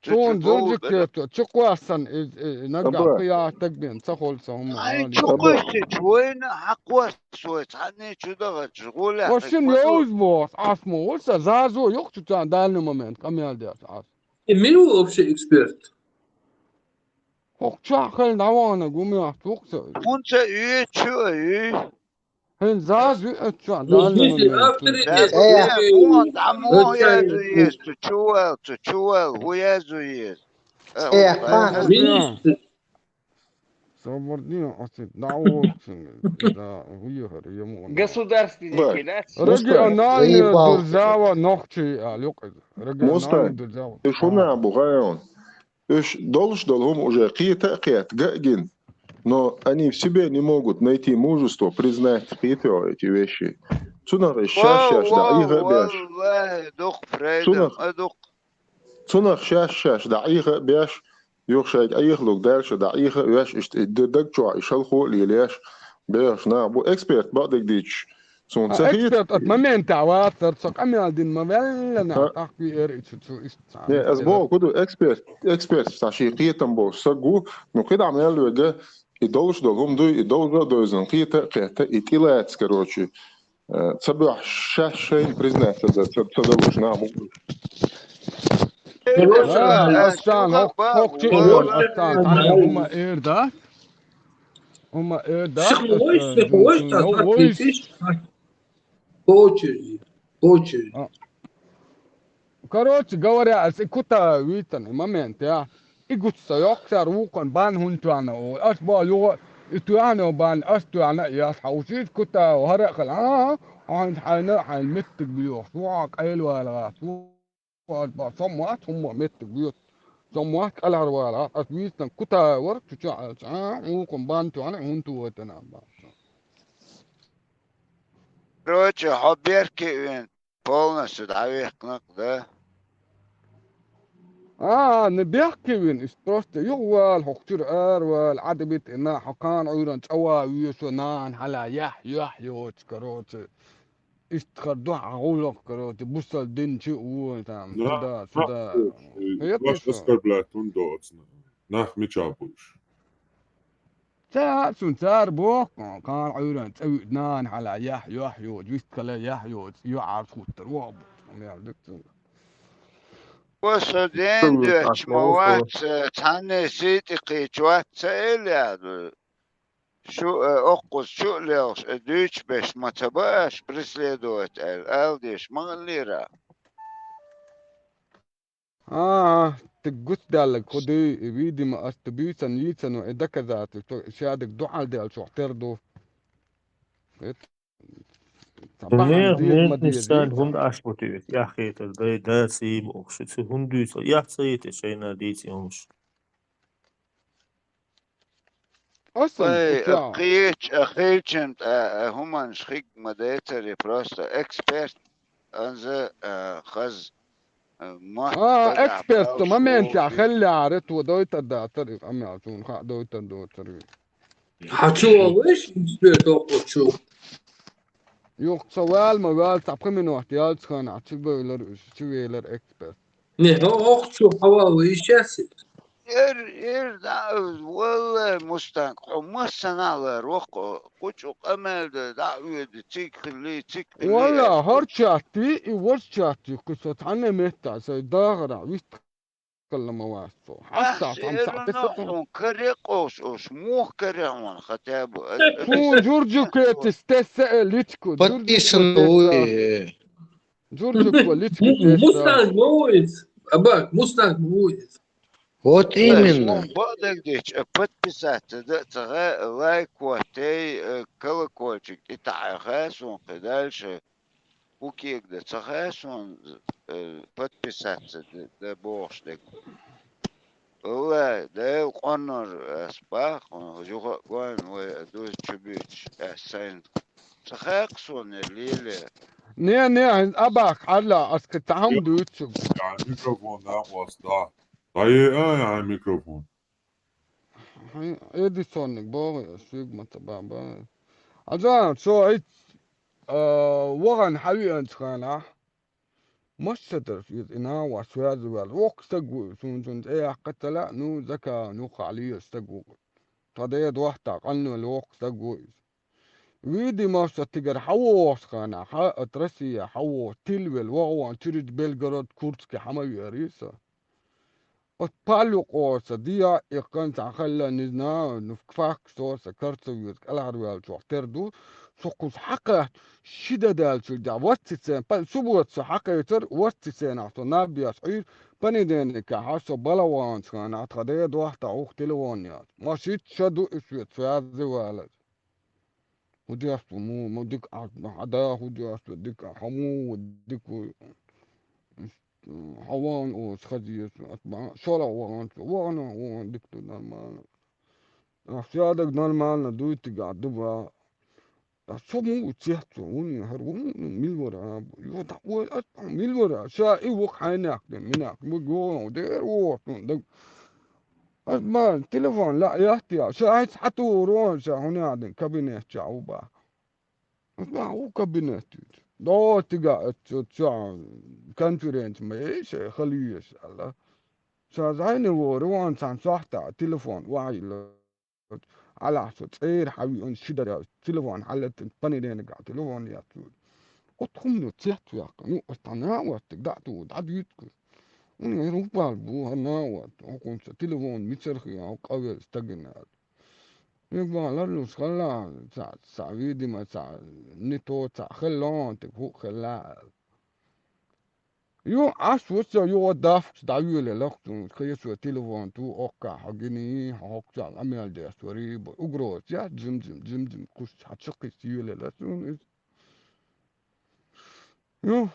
Цу Суна чу зурдик бовла кхетто, чукхоссана иза, и, и, наггахь Аба. Кху яхьа стаг бен, ца холла сан хӀума Ай, алий. Чу Аба. Кхоссича вайна хьакхоссавой, цхьанне чу дахача, гӀолехь Ва шин ма ду. Йовза боху, Ӏасмо, ву сан зазо юхачу царна данный момент къамел деш Ӏас. И мила ву вообще эксперт? ХӀокху чохь хилла дӀаваханаг ву мохь ву-кх ца. ХӀунца а ю, чу а ю. ХӀинца заза виъ а чохь Ну, в данный смысле, момент. Авторитет. Э, Э, хьуна дӀа муха язу еза, цу чу вала, цу чу вала, хӀун язу еза? Э, Э, хӀун хан. Министр. Собар дин, оцу дӀа вовчун, да, вехар, ему. Государственники, да? Региональная держава нохчий, а, лёк, региональная Муста, держава. Ты шуна А. бу, гайон? Уьш долуш долу хӀума уже кхета а кхетта, ган а гина. Но они в себе не могут найти мужество признать, кхетавехь, эти вещи. Цунах и шаьш-шаьш дӀа Ӏеха а беш. Валлахи, дукха фрейдам, Цунах, а, дукха. Цунах шаьш-шаьш дӀа Ӏеха а беш, юха шайга Ӏехалург даьлла ша дӀа Ӏеха а веш, иштта и д-, даг чохь и шалхо а лелаеш, бехаш нах бу. Эксперт бакъдерг дийцча, суна А ца хета. Эксперт оцу моментехь вацара, со къамел дина ма ваьлла нах, А. тӀаккха веара и цу, цу иштта. Не, аса боху, хӀун ду, эксперт, эксперт, цхьа шен кхетам болуш саг ву, ну, кхидӀа мел вега, и долуш долу хӀума дуй, и довза а довзана, кхета а кхетта, и тӀелаца, короче, э, ца бохьуш, шаьш шайна признать ца, ца, ца далуш нах бу. Короче, А, Астан, хӀокху, хӀокху чу а йолу, Астан, цхьанна хӀума эр дац? ХӀума эр дац? Сиха войш, сиха войш, цхьа, цхьа, войш. По очереди, по очереди. А. Короче говоря, аса и Кутаев вуьйцан и момент, я. И гучу ца йоккху цара вукхун бан хӀунда тоьхна олу. Ас боху юха, и тоьхна бан, ас тоьхна а еш хьовсийта Кутаев, хӀара а хила. А, а, хьайна, хьайна, хьайна меттиг боьхуш. Ву хьо къайлавала гӀац. Ву хьо ас боху, со ма вац хӀумма меттиг боьхуш. Со ма вац кӀелхьарвала гӀац. Ас вуьйцан Кутаев вара, цу чохь аьлча, а, вукхун бан тоьхна, хӀунда тоьхна боху. Короче, хьо берки а вина, полностью дӀавихкинарг, да? А, не бехке вин, ис просто юхвал, хокчур арвал, адабит ина, хокан уйран цава виешо нан, хала, ях, ях, йоч, короче. Истхар дух агулок, короче, бусал дин чи у, там, сюда, сюда. Хаяк баш ишо. Оскорблять он доцна. Нах мича буш. Ца сун цар бохкон, кан уйран цавид нан хала, ях, ях, йоч, вист кала, ях, йоч, ю арс хуттар, воб. Мел дик сун. Посаден дёч, ма вац, цанне сити кичват, ца эляду. Шу, э, оккус шу лелш, э, дюч беш, ма ца баш, преследовать, эл, алдиш, ма лира. А, ты гуцдаллаг, ходы, видимо, ас ты бийцан, йийцан, э, доказательство, шадык дуалдел, шо терду. Эт, сабахан дир, ма дир, сан, дир, гунд ас бутует, я хетер, дай, да, сим, ох, шо, цу гундует, я цаит, шайна дити, омш. Ой, кхеча, кхечан, а, а, хуманш хиг ма децари, просто эксперт, анза, а, хаз, а, ма, а, эксперт, момент, я, хелляре, ту дойтар датар, амя, тун ха дойтар дотар. Хачу, виш, эксперт, окочу. Юх, ца вал, ма вал, ца пхи минут ялцхан, а чи бейлер, чи велер эксперт. Не, о-, охчу хавал вы исчасит. Эр, эр, да, валла, Мустанг, хо массанала рохо, кучу къамел да, да, уйди, цик хили, цик хили. Валла, хар чатти, и вар чатти, кусо тане метта, сай дагара, вист каллама васо. Хасса, ах, там, эр, сапи, но, сапи. Он каре къош, ош, мух каре он, хотя бы. Э, э, сун, э, Джурджу, э, квети, стесса, э, личку, Джурджу, подписан, квети, ой. Джурджук, Валицкий, Мустанг, Муиз. Абак, Мустанг, Муиз. Вот именно. Подписаться, да, цага, лайк, вот, эй, э, колокольчик, и так, э, сумка дальше. Укег да цага, сон, э, подписаться, да, да, бохш, да. Валлай, да, эл къоннор, э, спах, э, жуга гон, вай, э, дуз чубич, э, сайн. Цахак сон, э, лиле. Не, не, абак, алла, аска тахам дуйцу. Я микрофон, да, просто. Да, е, а, я микрофон. Эдисонник, бо, сигмата, баба. Аджан, со, ит, э, ваган хави анцхана. Массадарс из инава связывал. Вок стаг ву, сун, сун, э, яккатала, ну, зака, ну, хали стаг ву. Таде дуахта, къанну вок стаг ву. Видимо, со тигар хавос хана, ха, от Россия хаво, тилвел, вагван, чурит Белгород, Курске, хама виариса. От палюкъоса, дия, икъан, цахалла, не знаю, ну, в кфак, соса, карцевюрт, каларвел, чух, терду, сокус, хака, шида дал, чул, да, ватцицен, па, субботса, хакайтер, ватцицен, ахто, набиас, ир, понедельника, хасо, балаван, цхана, атха, да, дуахта, ух, телефон, я. Машит, шаду, исвет, связывалась. Худяство, му, му, дик, а, хада, худяство, дик, а, хаму, дик, у, м, хаван, о, схадиес, атма, шола ваган, ваган, ваган, дик, ту нормально. А, сядаг нормально, дуйтига, дуба. А, со му, цехцо, уни, хар, у, милвара, ё, да, ой, ат, милвара, ша, и вок хайнак, де, минак, му, го, де, о, тун, да. Ат, ма, телефон, ла, яхтия, ша, ай, хату, рон, ша, хуни, адин, кабинет, ша, уба. Ма у кабинет. До тига, э, чо, чо, конференц ма, э, ше, халуеш, ала. Ша зайне вор, вон сан сохта, телефон, вайла. Ала со, цер, хави, он шидар, я, телефон, халет, понедельник, телефон, я, чу. От хумно, цехт, я, ну, остана, вот, да, ту, да, дютку. Ну, я, рупал, бу, хана, вот, оконца, телефон, мицерхи, я, кавел, стагина. Мегван ларлус хала, ца, ца, видимо, ца, не то, ца, хеллон, те ху хела. Ю, ас, вот, ца, ю, давкс, да, юле, лохтун, кайсу, телефон, ту, окка, хагини, хокца, амел, де, сори, бо, угроз, я, джим, джим, джим, джим, кус, хачык, кис, юле, ласун, Ю,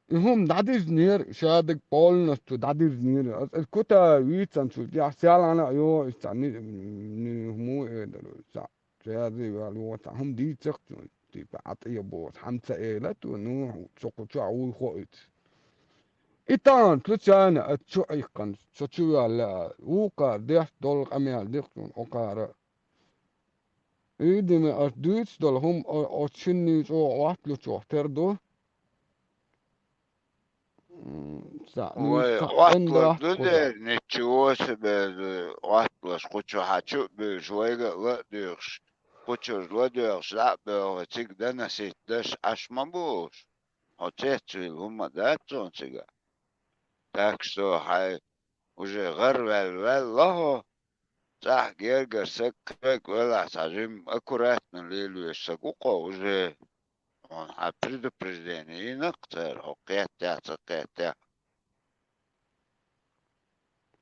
и хум дадиз нир, шадыг полностью дадиз нир. Ас, ас кута вицан чу, я сялана ю, ис цан ни, ни хуму эдер, ца, шади вал ю, ца хум дицак чу, типа, ат я бос, хам ца эла ту, ну, чоку чу ауй хоит. И тахана, случайно, ат чу Ӏийккхана, со чу ваьлла, вукхара деш долу къамел дихчун окхара. Идиме аш дуьйцуш долу хӀума о-, оцу шинна чӀогӀа Ӏотталучохь тера ду. М, цхьаъ, ну, вай, цхьаъ Ӏотталуш ду дера, ничего себе, Ӏотталуш кху чу хьан чу а буьйш, вайга а ла а дуьйхуш, кху чуьра ладоьгӀуш, дӀа а боьгӀу, цига доносить деш Ӏаш ма бу уьш. Хьо цецвилла хӀума дац цунна цига. Так что хьайн уже гӀараваьлла ваьлла хьо, цӀахь гергара саг, кхерга велахь цхьа жимма аккуратно лелавеш саг ву кхо уже. Хьуна хьан предупреждение йина-кх цара, хьо кхеттехь а, ца кхеттехь а.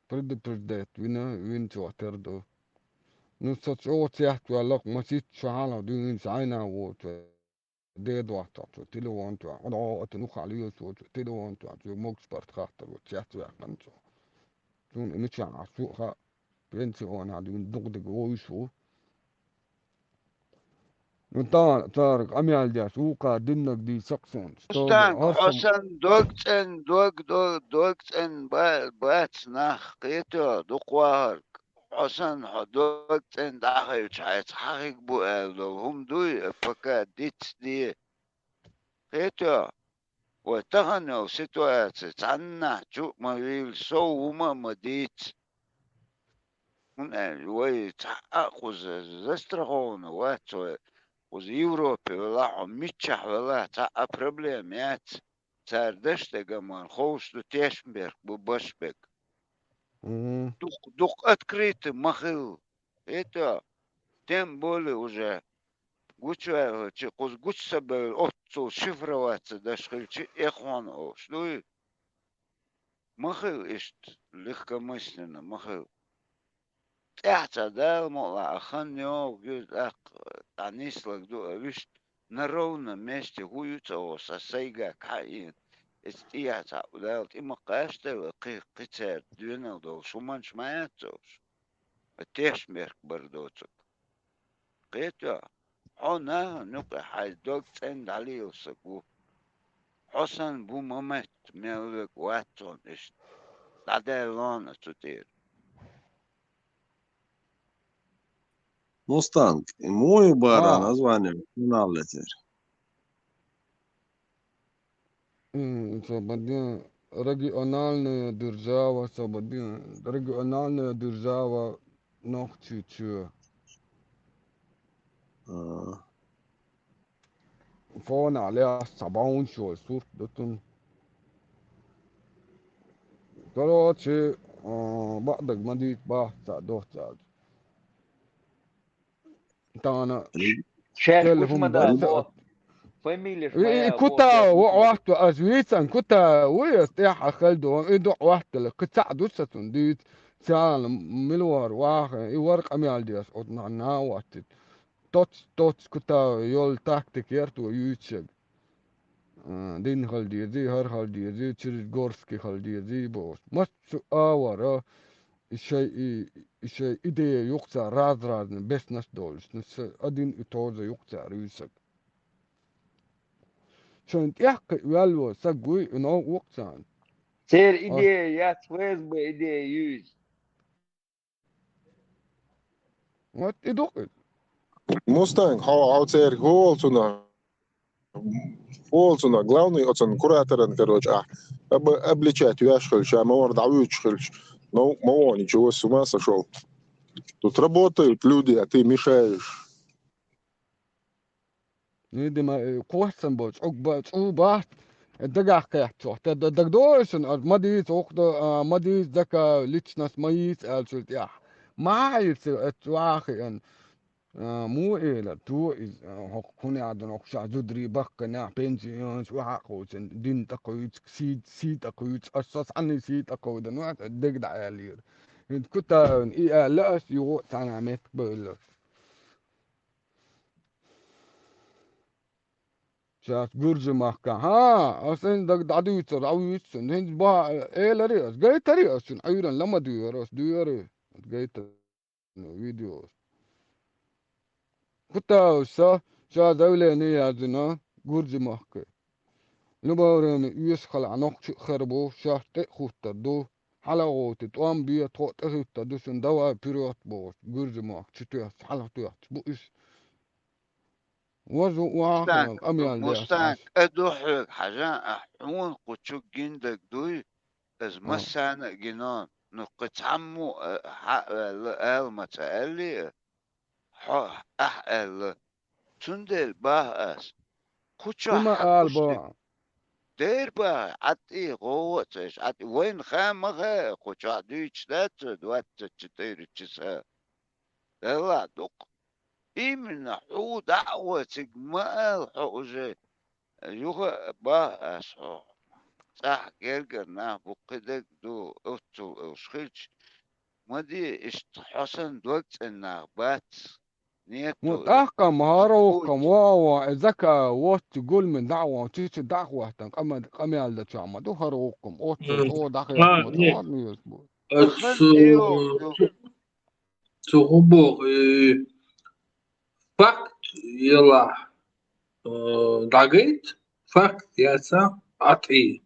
Предупреждать вина, вина чохь тера ду. Ну, со чӀогӀа цецваьлла-кх, масийтта шо хьалха дуьйна, хӀинца Ӏайна воцу. Дедоттахь цо телефон тоьхна, хьо дӀо а ту нухахь лелаш воцу телефон тоьхна, цуьнан могуш-паргӀат хаттар ву, цецваьккхина цо. Цунна и мичахь Ӏаш ву а хаьа, пенсионехь дуьйна дукха дерг вовзуш ву. Ну, та-, цара къамел деш, вукхара диннарг дийца-кх суна. Мустанг, хьо санна дог цӀена, дог, дог, дог цӀена ба-, бац нах, кхетий, дукха вахарг. Хьо санна, хьо дог цӀена дӀахевча, хьайца хьан хиг бу аьлла долу хӀума дуй, пока дицде. Кхетий, вай тахана йолу ситуаци цхьаннахь чу а ма вийла, сов хӀума а ма дийца. ХӀунда аьлча вай цхьаъ а кхуза застрахована вац вай. Кхуза Европе велахь а, хьо миччахь велахь а, цхьа а проблема яц. Цара даш дерг ма ховш ду, тешнаберг бу баш берг. Мгм. Дукха, дукха открыто ма хила. Кхетий, тем более уже гучуваьллачи, кхуза гучу ца бевлла, оццул шифроваться даш хилчи, эхь хьуна олуш дуй? Ма хила иштта, легкомысленно ма хила. ТӀаьхьа цхьа Дала мукъалахь а хан йогӀу, юьза тӀаккха дӀанислаг ду а вуьшта, на ровном месте хӀу ю ца олуш, сан сайгахь кхьаийна. Иза тӀехьа цхьаъ Дала тӀе ма кхачделла, кхин, кхин цаьрца доьналла долуш хӀуманаш ма яц олуш. Тешнаберг бар доцург. Кхетий, хьо нахана юкъа хьайн дог цӀена дӀалелаш саг ву. Хьо санна бу ма метта, мел верг вац хьуна иштта. ДӀадаьлла лона цу тӀера. Мустанг, и муха ю бара название канала тера? М, ца бадин, региональная держава, ца бадин, региональная держава Нохчийчоь. А. Фона лес цхьа бовнаш йолу сурт ду тун. Короче, а, бакъдерг ма дийца, бахьа ца до цаьрца. Тахана шаьш телефон кучма дац, бац. Фамилеш и, ма и ял, Кутаев ву, Ӏотту ас вийцан, Кутаев ву, ас тӀаьхьа хала ду, и ду Ӏоттала, кхин цхьаъ ду сан цунна дийца, царна мила вара ваха, и вара къамел деш, оцу нахана ваттит. Тоц, тоц Кутаев йолу тактика яра тхо юьйцург. А, дин хала дезий, хӀара хала дезий, через Горский хала дезий бохуш. Массо а вара, и шай, и, и шай идея юкъа цара раз-разна беснаш долуш, ну, ша один и тот же юкъа цара вуьйцург. Шайн тӀехь кхин ваьлла волу саг вуй, и новкъа ву-кх царна. Церан идея яц, ФСБ идея ю иза. Вот и ду-кх иза. Мустанг, хьо, хьо церан хӀу волу цунах? ХӀу волу цунах? Главный оцун кураторан, короче, ахь об-, обличать веш хилча, ма вара дӀавуьйцуш хилча, ну, ма вон, ничего, с ума сошёл. Тут работают люди, а ты мешаешь. Идима, э, кхоьссина бо, чӀуг ба, чӀу бац, э, дагахь кхетчохь. Те д-, дагадогӀуш шуна, аш ма дийца, вукху до-, а, ма дийца, дака личность ма йийца аьлла цуьнан тӀехь. Ма хьийца, э, ваха хиъна. А, муха элира, то иза, а, хӀокху хӀун аьлла, хӀокху шахь зударий баккхинехь, пенсионаш, охьа а кхочун, дин тӀекхуьйцу, сий, сий тӀекхуьйцу, аш со цхьанний сий тӀекховдана вац, дега дӀааьллера. ХӀинца Кутаевна и аьлла, ас юха а цхьана меттиг бевлла. Шаьш гуржи махкахь. Хьа, ас хӀинца дага дӀадуьйцур, дӀавуьйцу шуна. ХӀинца бохьа, элари ас, гайтари ас шуна, Ӏуьйранна ла ма дуьйхьара ас, дуьйхьари. Ас гайтар видео. Кутаевс ша заявление яздина гуржи махка. Любое время оьшуш хилахь нохчи а хир бу, шаьш тӀе а хӀуттур ду. Хьалагӏовти, тӀом бе, тхо а тӀехӀуьттур ду шуна, давай вперёд бохуш, гуьржийн мохк чу тоьхча, хьалха тоьхча бу уьш. Важа ву вахана къамел деш Мустан, Ӏаш. Кӏа ду хьоьга, хьажа, а хьуна кху чу гиндаг дуй, иза массарна а гино, ну, кхин цхьаммо а, хьа а аьлла, ала ма ца аьллий а, хьо, ахь аьлла. Цундела баха ас. Кху чохь Има хьан ала кхуш бо. Дер баха, Ӏад и гӀо а ца еш, Ӏад и. Вайна ха ма хаьа, кху чохь дуьйцуш дац, двадцать четыре часа. Делла дукха. Именно хьо дӀа а вай цига ма ала хьо уже. Юха а баха ас хьо. ЦӀахь гергара нах бу, кхидерг ду, оццул уьш хилча. Ма де, иштта хьо санна дог цӀена нах бац. Нету. Ва тӀаккха ма хӀара вукхам, ва, ва, и зака, вот, гулми дӀа а вон, чу, чу дӀа а хӀоттан, къама-, къамел дечохь ма ду хӀара вукхам, оццул Мгм. чӀогӀа дӀахаьхьа А, ма ду, не. Хьо а муьйш бу. Ах, Хан цу, тио, цу, цу хӀун боху, э, факт елахь, э, дӀагайта, факт яца, атӀий.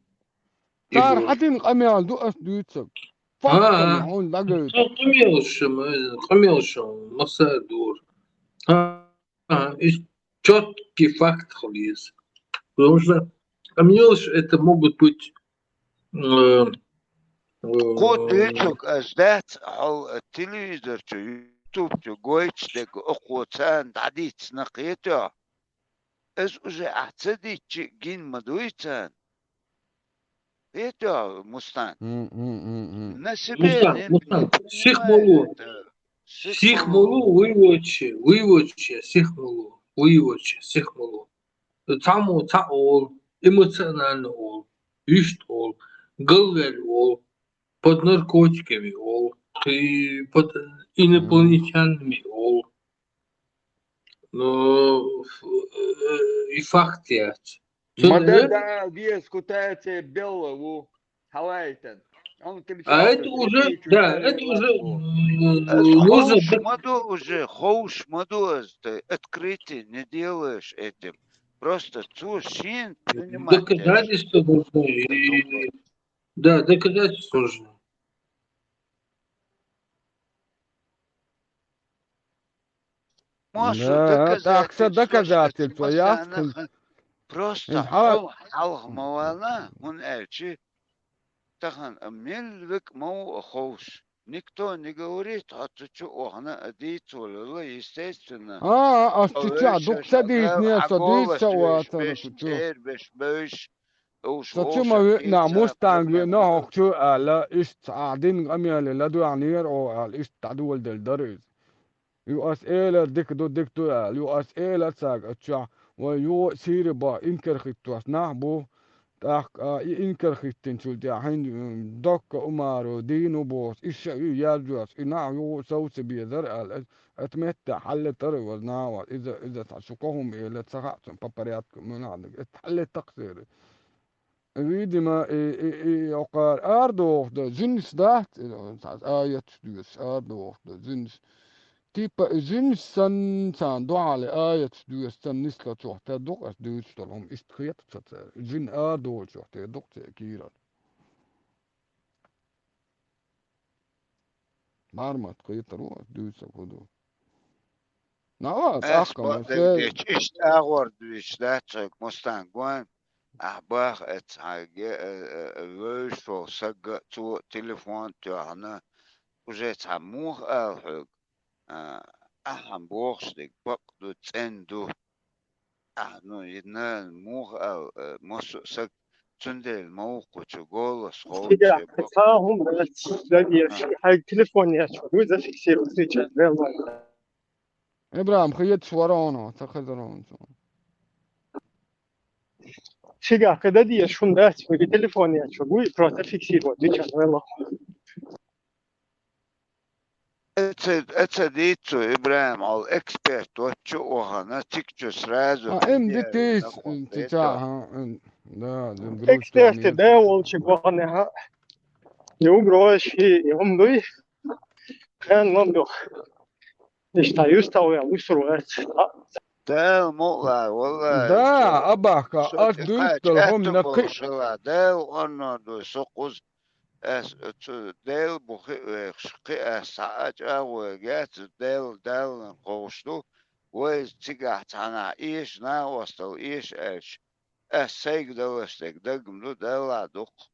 Цара хьан дина къамел ду ас дуьйцург? Факт ма хьуна дӀагайта. Цу къамелаш ма, къамелаш ма са дур. А, а, и чёткий факт хила еза. Потому что къамелаш это могут быть, э, э, Кху дуьйцург ас дац, хьо телевизор чу, YouTube чу гойтуш дерг, оцо царна дӀадийцина кхетий хьо? Иза уже ахь ца дийцча а гина ма дуй царна. Кхетий хьо, Мустан? М, м, м, м. На себе Мустан, не, Мустан, не сих принимай малу. Это. Сих Сих малу. Малу, выводчи, выводчи, сих малу, выводчи, сих малу. Цхьаммо цхьаъ олу, эмоционально олу, иштта олу, галваьлла олу, под наркотиками олу, кхин под инопланетянами олу. Но, ф-, э, и факт яц. Цундела Мадада вес кутается белла ву. Хьалайтан. Он А это уже, да, это уже, м, Ас нужно ховш док- ма ду уже, ховш ма ду ас, ты открытие не делаешь этим. Просто цо шен принимать. Доказательства нужны. И, да, доказательства нужны. Мо шу Да, доказательства, так что доказательства, я массанах скажу. Просто Ин хьала- хьо хьалха ма вала, хӀунда аьлча тахана мел век ма ву а ховш. Никто не говорит, хьо цу чу охьана а дийца волула, естественно. А, а, ас цу чу а дукха ца дийцинера, со дийца ца вацара цу чу. Эр беш бевш, Со чу ма веъна, Мустанг веъна хьо чу аьлла, иштта цхьа дина къамеле ладоьгӀнера оха аьлла, иштта дӀадоладелла дара иза. Ю ас элар дика ду, дика ду аьлла, ю ас элар цаьрга оцу чохь, вай юха а Сири боху инкар хӀиттош нах бу, тӀаккха, а, и инкар хӀиттинчул тӀаьхьа хӀинца, м, Докка Умаров дийна ву бохуш, и ша ю яздош, и нах юха а сов ца безара аьлла, Ат метта хьаллетара ваза нагӀа, иза, иза цхьа шу кохум эла ца хаьа цунна по порядку, муьлхьа дага. Ат хьаллетакх сера. Видимо, и, и, и, окхара арадохуш дан, жинаш дац, и, цхьа аяташ доьшуш арадохуш дан, жинаш. Типа, и жинаш санна царна дуьхьал аяташ доьшуш санна нисло чохь тера ду-кх ас дуьйцуш долу хӀума, иштта хета ца цара. Жин арадолучохь тера ду-кх церан кийрара. Мармат кхетар ву ас дуьйцург хӀун ду. Нава, Ас цӀаккха бакъдерг дечу, иштта агӀор дуьйцуш дац хьоьга, Мустан, гон, ахь баха эцхьа ге-, э, э, вевзаш волу сагга а цо телефон тоьхна, уже цхьа муха ала хьоьга, а, ахьа бохуш дерг бакъ ду, цӀена ду. Ахьа, ну, и нана муха аьлла, э, массо а саг, цундела ма ву кху чу голос ховчу Цигахь бакъ. Цхьа хӀума дац, дагеш, хьайн телефон яц, вуй зафиксировать сейчас, вел ван. Ибрахим, хи етташ вара хьуна, ца хезара хьуна цунна. Цигахь кхин дагеш хӀума дац, вуй телефон яц, вуй просто фиксировать, сейчас, вел ван. Эца, эца дийцу, Ибрахим, хьо эксперт вочу охана, цигачу сразу А, эн дитийс, эн ца ца, ха, эн, да, эн грузча Эксперты, да, волчу вахана, ха. И угроза, и, и хӀума дуй. Хан мам дух. Иштта юстал вел, усур вац. А, Дала мукъла, валлахӀи, Да, абахка, со ас тӀе дуьйцу хьаьча дала хӀума аьтту накхи болуш хила, Дала къоннор ду со кхуза. Ас цу Дала бу хи вехаш, кхи ас цхьа а чӀагӀо яц, Дала, Даллан ховш ду. Вай цигахь цхьанахь эша, накъостал эша аьлча, ас сайга далаш дерг дагам ду, Далла дукха.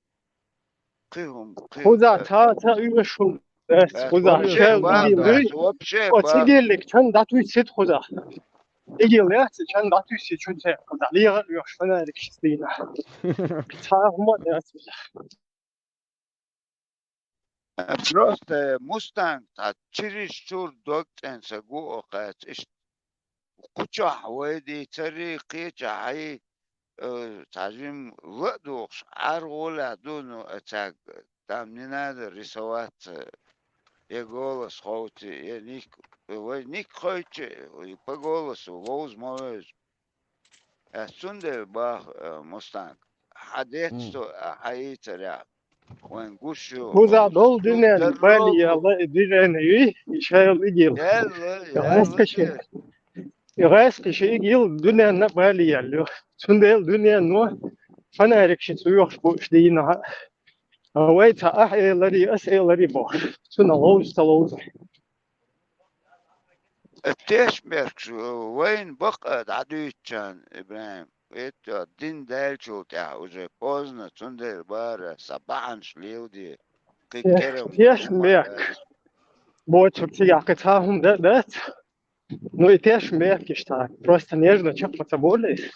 Кхин хӀума, кхин Хуза, ца, ца уьш хӀума. Ас, Ас хуза, вообще шел бах, игил дуй. Ас вообще О, бах. Цигеллик чан датуй сит хуза. Игил яц, чан датуй сит чун ца хуза. Лига уьш фонарик шистина. Ца хӀума яц хуза. Просто Мустанг, цхьа чириш чур дог цӀен ца гу окхац, иштта. Кхучохь вай дийцари, кхечахьи, э, цхьа жим ла а духуш, Ӏар гӀолехь ду, ну, а цаьрга, там не надо рисоваться, я голос ховти, я ник, вай ник хойтча, и по голосу вовза ма вевза. Ас цундела бах, э, Мустанг, хьан детташ М. ду, а хьан йийцарехь, вайн гуш ю, Хуза долу дуьненна бале яла и дуьненна юй, и шайла игил. Яла, И яла гӀаьскачи, де. И гӀаьскачи игил дуьненна бале ял ю. Цундела дуьненна фонарик ши цу юхаш бу уьш дийна. А вай ца ахь элари, ас элари бохуш. Цуна ловза ца ловза. Тешмеркаш, вайна бакъ а дӀадуьйцучарна, ИбрахӀим, это дин даьллачул тӀаьхьа уже поздно, цундела бара сан бахьанаш леладе. Кхин Э, керам тешмерк. Боцург цигахь кхин цхьа хӀума дан дац. Ну и тешмерк иштта. Просто нежно чекх ма ца болий.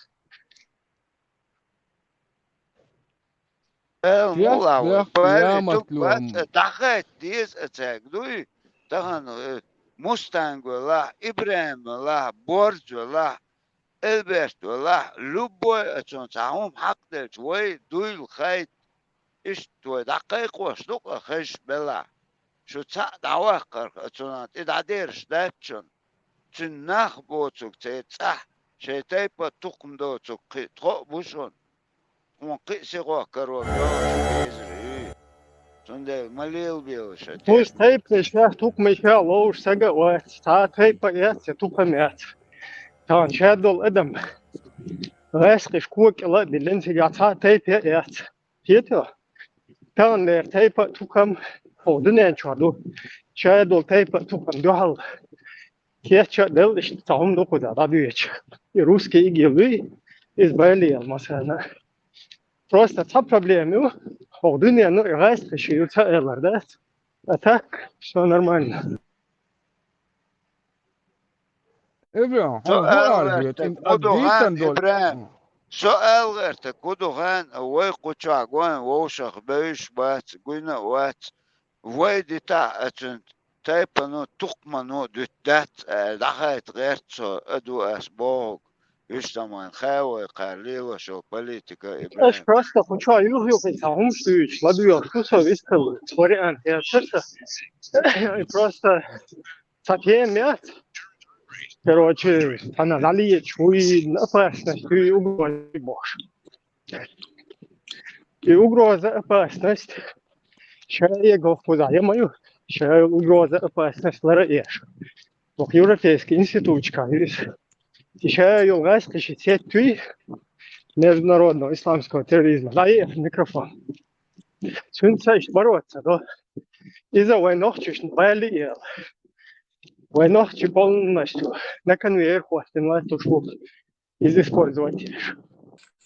Э, Теш мула вай, бехк Барри, ямартло. Туппац, э, дӀахайта деза а цаьрга, дуй? Тахана, э, Мустанг велахь, ИбрахӀим велахь, Борз велахь, Эльберт велахь, любой а цунна цхьа хӀума хьакхаделча, вай дуйла хайта, иштта вай дӀакхайкхош ду-кх хезаш белахь. Шу цхьаъ дӀаваккхарх а цунах тӀе дӀадераш дац шуна. Цуьнан нах боцург церан цӀахь, шайн тайпа а тукхам доцург кхин тхо а бу шуна. Хьуна кхин а сихо карор йогӀуш безар ю. Цундела ма лелабелаш ша Кхуза терго. Тайпа ша тукхам ша ловш сага а вац, цхьа а тайпа а яц, я тукхам яц. Тахана шадолу адам гӀаьскхиш кога кӀела а биллина, цигахь цхьа а тайпа а яц. Кхетий? Тахана лер тайпа а тукхам хӀокху дуьнен чохь ду. Шадолу тайпа а тукхам дуьхьал кечча а делла, иштта цхьа хӀума ду кхуза дӀадоьдуш. И русский игил вуй, иза бале яла, масална. Просто цхьа проблема ю, хӀокху дуьненна и гӀаьскхиш ю ца элар дац. А так, всё нормально. ИбрахӀим, Со хьо хӀун ала аьлла гӀерта, хӀетта, кху ад дуьйцан гӀан, долу? ИбрахӀим, со аьлла гӀерта, кху ду гӀан, вай кху чохь гон вовшах бевзаш бац, гуйна а вац, вай дитахь а цуьнан тайпано, тукхамано дуьтта дац аьлла, дӀахайта гӀерта со, а ду ас бохург, вуьш заман хавой кхара лелош йолу политика, Аша ИбрахӀим. Просто кху чохь юха-юха цхьа хӀумаш дуьйцуш, ладоьгӀуш ду со вистхила вариант яц аса. И просто цхьа тема яц. Короче, цхьана дӀалечу вуй, опасность вуй, угроза бохуш. И угроза, опасность, ша эго кхузахь я ма ю, ша угроза, опасность лара а еш. Вокху европейский институтчикахь ю иза. И ша йолу гӀаьскхиш и сеттуй международного исламского терроризма. ДӀаеха микрофон. Цуьнца иштта бороться до. Иза вайн нохчашна балли а ела. Вайн нохчий полностью на конвейер хӀоттина латтуш ву. Иза использовать еш.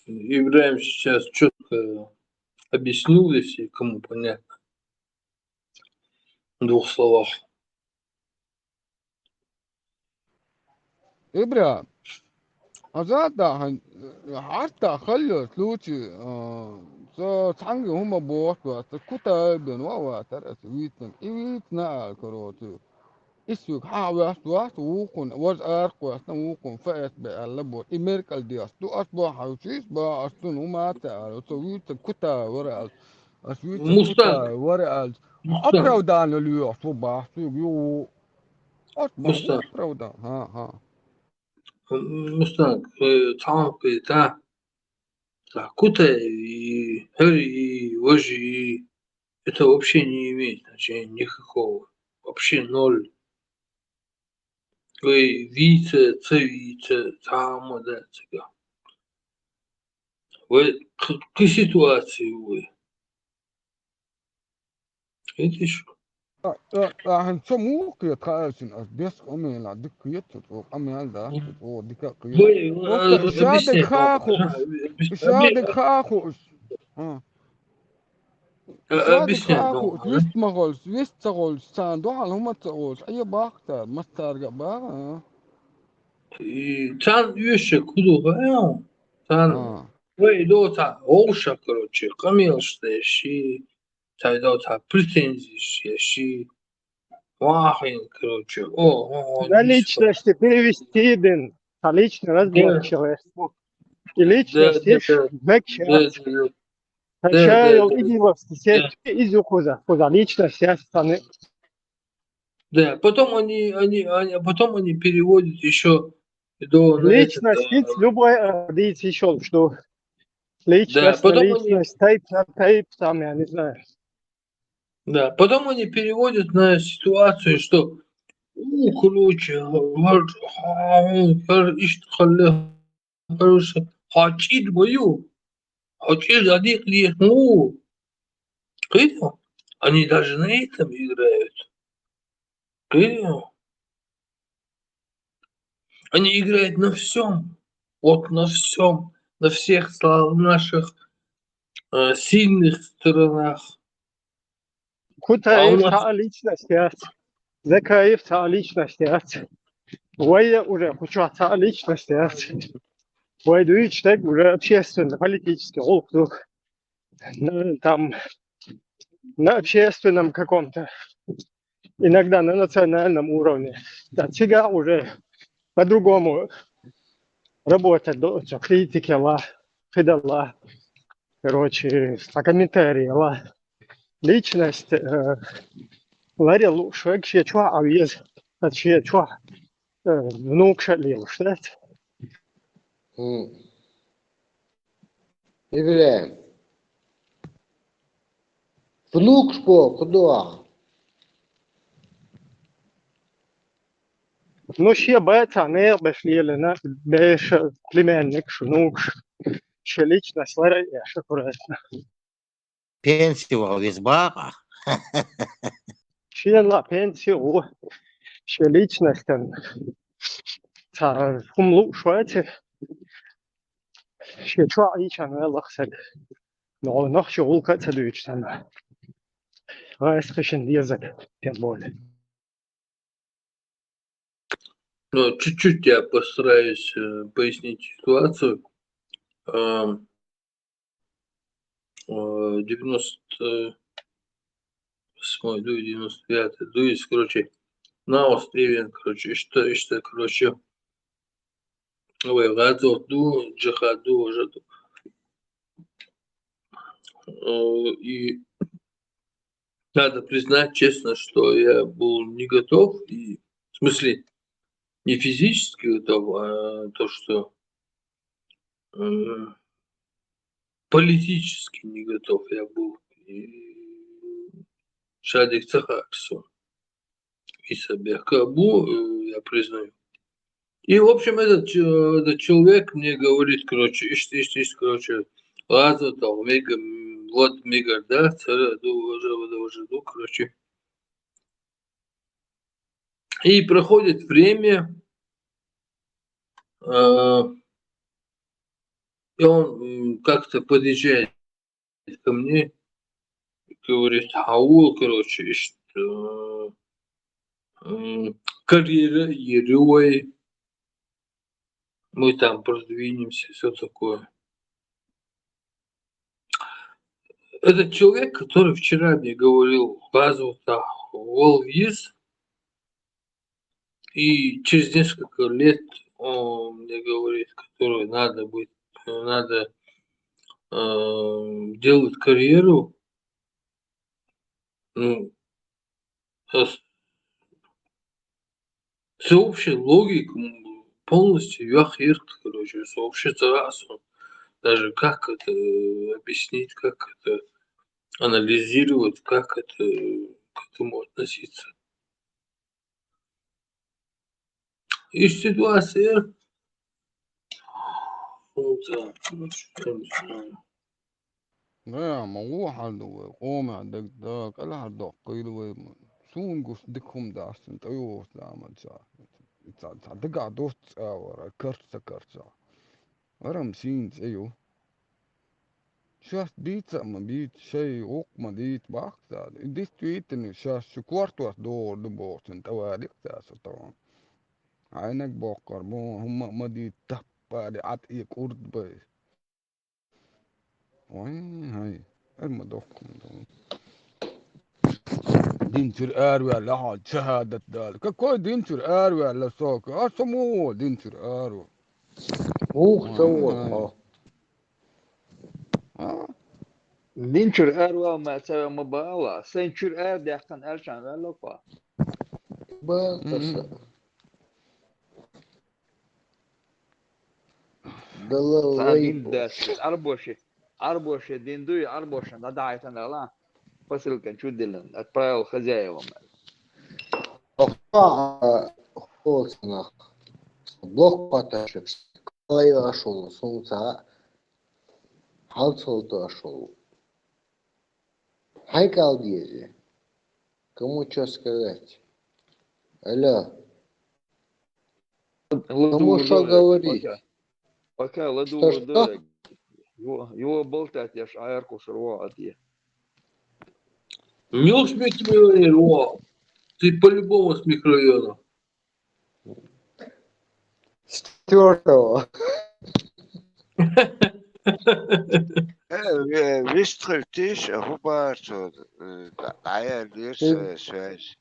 ИбрахӀим сейчас чётко объяснил, если кому понятно. В двух словах. ИбрахӀим, хьан зада хьан хьарта халло случай, а, со цхьаьнгге хӀума бохуш вац, аса Кутай бен ван вацара аса вийцинарг. И вийцина ала каро цуьнга. И соьга хьан а ваьсту вац, вукхунна, важа аракхоьссина, вукхунна фаэс бе аьлла бо. И меркал деш ду, ас бохьа вуьшуьйс, бохьа ас цунна хӀума а ца ала, со вуьйцу Кутай вара аьлла. Ас вуьйцу Мустан. Кутай вара аьлла. Мустан. Оправдание лоьхуш ву бохьа соьга, ю. Ас бохьа Мустан. Оправдан-, хьан, хьан. Мустан, э, цхьаьна кхета, цхьа Кутай, и хӀара, и важа, и это вообще не имеет значения никакого. Вообще ноль. Вай вийца, ца вийца, цхьа хӀама дац цига. Вай кхы-, кхы ситуаци вай. Видишь? А, а, а, хӀанз цо муха кхета хаьа шуна, ас деш къамелах дика кхета, цо къамел дац, цо дика кхета. Вай, Просто э, шадерг объясни, хаа хууш, объясни, шадерг хаа хууш. А. э, Шадерг объясни, хаа ну, хууш, вист ма гӀолаш, вист ца гӀолаш, царна духьал хӀума ца гӀолаш, Ӏе баккха, массарга а баха, а? И царна оьшург хӀун ду хаьий? Царна А. вай доцахь, гӀовша, короче, къамелаш деш, цхьа доцахь претензеш еш, вахин, короче, о, о, о, На видишь, личности перевести, блин. А личный разбор Да. человека. И личность, Да, да, видишь, да. мягче. Да, да, да. Качаю да, да. идиловски сеть из укуза, куза личность, я станы. Да, потом они, они, они, а потом они переводят еще до на Личность, этот, э, любой, э, видите, еще что. Личность, потом на они- личность, тайп на тайп, там, я не знаю. Да, потом они переводят на ситуацию, что, у, короче, гьар, гьар, ишт халле, короче, хьо чӀир ма ю, хьо чӀир дӀадекъалехь ма ву. Кхетий? Они даже на этом играют. Кхетий? Они играют на всем. Вот на всем. На всех слаб-, наших, э, сильных сторонах. Кутаев А у нас- цхьа личность яц. Закаев цхьа личность яц. Вай уже кху чохь цхьа личность яц. Вай дуьйцуш дерг уже общественно-политический гӀуллакх ду. Ну, там, на общественном каком-то, иногда на национальном уровне. Да, цигахь уже по-другому работать до, цо критика ла, кхидала, короче, по комментарии ла. Личность, э, ларъян лууш верг шен чохь а веза, ткъа шен чохь, э, внукаш а лелаш, да? М. Ибрахим. Внукаш боху, кху дуьхьа. Ну, шен бацахь нехан беш лелийна, беша, племянникаш, внукаш, шен личность ларъеш аккуратно. Пенси ваха веза бакъахь. Шен ла пенси ву, шен личностан цхьа хӀума лууш вац, шен чохь ийчан ваьлла саг. Но нохчо гӀуллакх а ца дуьйцу санна. Гайс хишин дезаг, тем более. Ну, чуть-чуть я постараюсь, э, пояснить ситуацию. Ам, э, девяносто восьмой, ду, девяносто пятый, ду, из, короче, на острове, короче, что, что, короче, ой, гӀазот ду, джихад ду, уже ду. Э, и надо признать честно, что я был не готов, и, в смысле, не физически готов, а то, что, э, политически не готов я был. И шадерг ца хаьа суна. И ца бехк а бу, э, я признаю. И, в общем, этот, э, этот человек мне говорит, короче, ишт, ишт, ишт, короче, ладно, там, мега, м, вот, мега, да, цара, ду, уже, уже, уже, ну, короче. И проходит время, э, и он, м, как-то подъезжает ко мне, говорит: «Хьан ву, короче, ишт, э, м, карьера йийр ю вай, мы там продвинемся», всё такое. Этот человек, который вчера мне говорил, гӀазотехь волу веза, и через несколько лет он мне говорит, который надо быть, надо, э, делать карьеру. Ну, ас-, со вообще логика, м, полностью йохйирт, короче, со вообще ца хаьа суна. Даже как это, э, объяснить, как это анализировать, как это, э, к этому относиться. Иштта дуьйцура. Хьунца. Да, ма вон хьал ду вай, къоман дагадоагӀа, кӀелхьардоккхийла вай. Суна гуш дика хӀума дац, цунна тӀайогӀуш заманчохь. Цхьа, цхьа дагахь доццу цӀа вара, карча ца карчахь. Вара-м шена цӀе ю. Шаьш дийца а ма бийца, шайн гӀуллакх ма дийца боху цара. И дийца витина, шаьш шун кортош догӀур ду бохучунна тӀевалийра цара со тахана. Хьайнаг боккхур бу, хӀумма а ма дийца, таппали Ӏад и кӀурд бай. Вай, хьай, эр ма доккху ма ду. Дин чуьра араваьлла хьо, шахӀадат дала. Какой дин чуьра араваьлла со? А со муха ву дин чуьра араваьлла? Муха ца ву хьо? А? Дин чуьра араваьлла ма ца ваьлла ма бала. Сайн чуьра арадаьккхина аьлча ваьлла-кх. Бан таса. Дала цхьа лай дин дац. Ӏарбоша, Ӏарбоша дин дуй, Ӏарбошна дӀадахьийтина дала, посылкан чу диллина, отправил хозяевам. Оха, а, холцнах. Блок паташек. Калай ашул, сунца. Хьалцолту ашул. Хьай кал деза. Кому чё сказать? Алло. Кому что говорить? Пока, пока ладу. Что, что? Его, его болтать, я ж аярку шарвал от е. Милуш микроён ву? Ты по-любому с микрорайона. С четвёртого. Э, э, вистхуьлтиш, а хӀун бара цо, э, дӀа-, дӀаяьллера связь.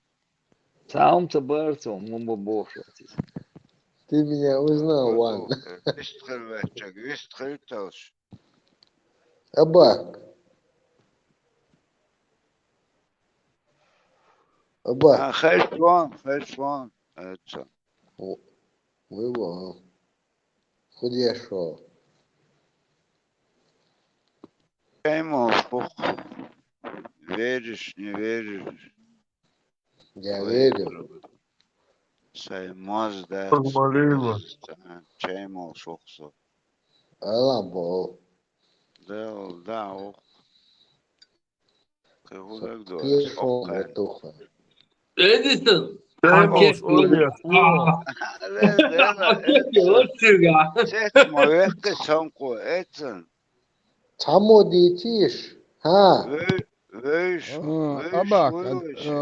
Цхьа хӀума ца бара цо, муха бохуш вац иза. Ты меня узнал, Ван. Вистхуьлвеччаг, вистхуьлталш. Абак. Абак. А, хеш вон, хеш вон. Эца. О, вы вон. Худешо. Чай мол фух. Веришь, не веришь? Я верю. Сай маз да. Формалина. Чай мол шохсо. Алан бол. Да, да, ох. Кхы хӀун дагадо? Эдисон. Ма веккхи санкъо, эцан. Цхьаммо дийцийша? ХӀа? Ве-, вейш, а, вейш, абак, вейш. А,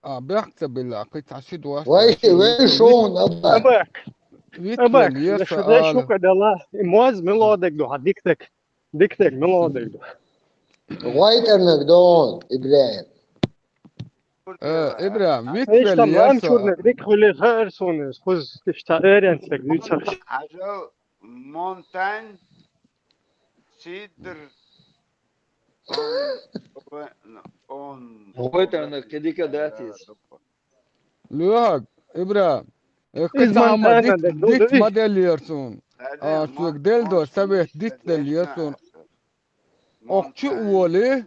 а, бехк ца билла, кхы цхьа ши дош. Вай, вай, шоун, абак. Абак. Вит абак, вал, еш я шо ала. Шука дала, и моз мелодик ду, хьан дикдек. Диканиг мила дерг ду? ГӀойтӀаниг ду, Ибрахим. Э, Ибрахим, вит велла еш со. Ламчурниг дика хуьлий хаар суна, кхуза иштта эренцниг вуьйцуш. Хьажал, Монтань, Сидр, он, он. ГӀойтӀаниг кхин дика дац иза. Лоьхаг, Ибрахим, э, кхин иза цхьа хӀума диц ма деллера суна. А, соьга делла долу совет диц деллера суна. Окху чу а волий,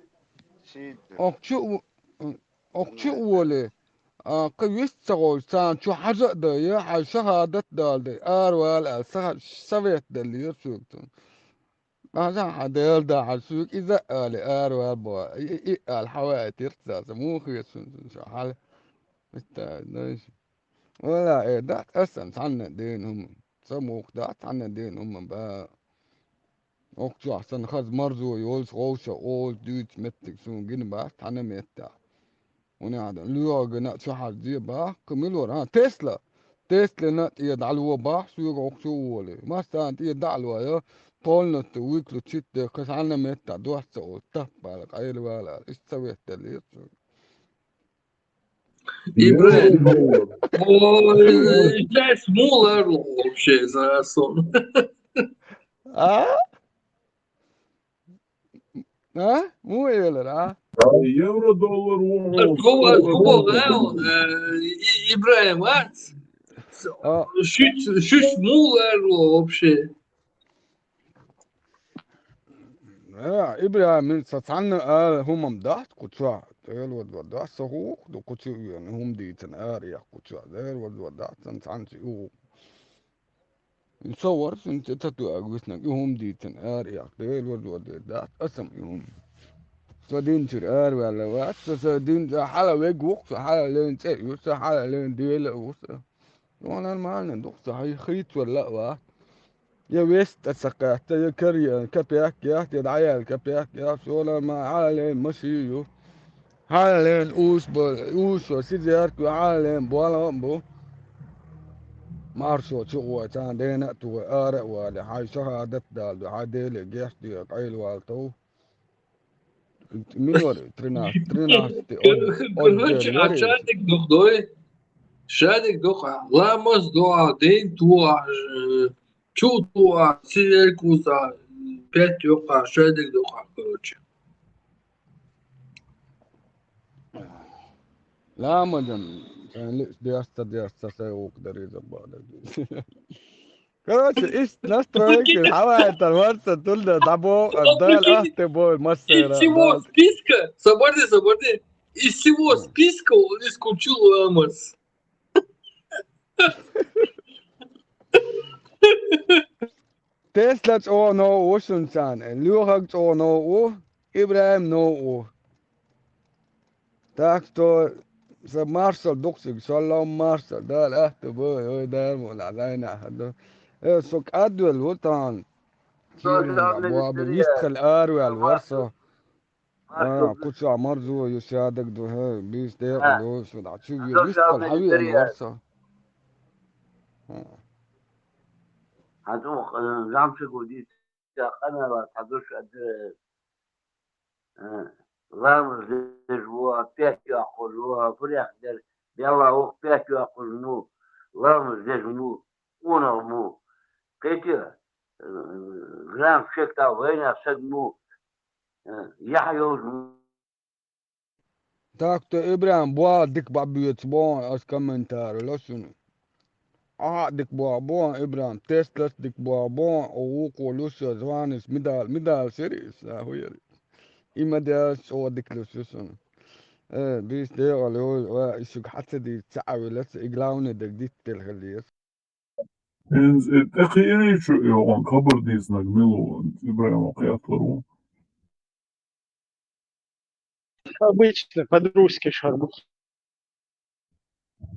окху чу а в-, окху чу а волий, а, кхин вист ца гӀовлуш, царна чу хьажа а дайа, хьайн шахӀадат а дала дайа, аравала аьлла, са-, совет деллера соьга цунна. Ахьа хьан Дела дахьаш шуьга иза а алий, араваьлла боху. И, и, и а ала, хьан ваийтира цара, сан муха хеташ шуна шу хьал? Валлахьи, э, дац аса цхьанна а дина хӀума. Сан муха дац цхьанна а дина хӀума, ба. Окху чохь сан хаза марзо йолуш, вовшах олуш, дуьйцу меттиг суна гина бац цхьана а меттехь. ХӀунда аьлча лоьхаргана а чу хьажде бахьа, кхин мила вара, а, Тесла. Теслина а тӀе дӀало бахьа, соьга окху чу а волий. Массарна тӀе дӀало йо, полностью выключить де, кхин цхьанна а меттехь дош ца олу, таппала, къайлавала, иштта совет деллера соьга. Ибрахим. Ой, сейчас муха ларло вообще за сон. А? А? Муха элира, а? Евро-доллар вон. Ибрахим, а? А. Шуьца, шуьца муха ларло вообще? А, Ибрахим, сан цхьанна а ала хӀума дац кху чохь. Дела вазвар дац, со хӀух ду кху чу а вена, хӀума дийцина ара яхь кху чу а. Дела вазвар дац, сан цхьанча юху. Со вара, сунца тато агвиснаг, и хӀума дийцина ара яхь. Дела вазвар дер дац, асам и хӀума. Со динчуьра араваьлла вац, со, со дин, со хьала вег вух, со хьала лен цӀе а ю, со хьала лен дела а ву, со. Со нормально ду, со хьи-, хийцвар ла а вац. Я вест тӀа ца кхаьчча, я карьера капек яц, я дӀаяьлла капек яц, со нормально, хьала лен маши ю. Хьалален уьш бу, уьш бу, сизерг ю, хьалален болх а бу. Маршо чу гӀой, царна дена а тухой, ара а вале, хьай шахӀадат дала ду, хьай Деле гешт де, къайлавала тов. Мила вара? Тринадцать, тринадцать, од-, од-, Короче, а шадик дух дой? Шадик дух, а, ламаз дуа, ден туа, э, чу туа, сизерг куса, пять юкъа, шадик духа, короче. Ламадан, сан лиш дерста, дерста, сай ук дари забада. Короче, иш настройки, хавай тар варца, тулда, дабо, ардал, ахте бой, массера, Из всего списка, соборди, соборди, из всего списка он исключил ламаз. Тесла чӀогӀа новкъа ву шуна царна, Лоьхаг чӀогӀа новкъа ву, ИбрахӀим новкъа ву. Так что, сан маршал дукха цига, шалом маршал, Дала аьтту бой, ой, Дала мула, лайна хӀаду. Э, со кӀадвелла ву тахана. Кийра баба, вистхила араваьлла вара со. А, кху чохь марзо ю, шадаг ду, хӀе, бийса декъала ю, шу дӀа чу ве, вистхила хьавеана вара со. Хьан цунах, э, замшиго дийца къамела цхьа душ а дира, э, ламаз деш ву, пять йоккхуш ву, фурех дер, белла ву, пять йоккхуш ву, ламаз деш ву, къонах ву. Кхетий, э, грамм шек тӀа вайнах саг ву, э, яхь йолуш ву. Так то, ИбрахӀим, бохьа дика бӀа боьцу бохьа ас комментари ло шуна. Ахьа дика бохьа бохьа, ИбрахӀим, тестас дика бохьа бохьа, о вукхо луш ю званис, медаль, медаль шери, ша хӀу яри. И ма деш, чӀогӀа дика луш ю шуна. Э, бийса декъала ю, ва и шуьга хьан ца дийца, ца Ӏавилац, и главный даг диттелла хила еза. ХӀинца и тӀекхиъний шу, и хьуна хабар дийцинарг мила ву, ИбрахӀима кхетар ву? Обычно, по-дружески шарбу.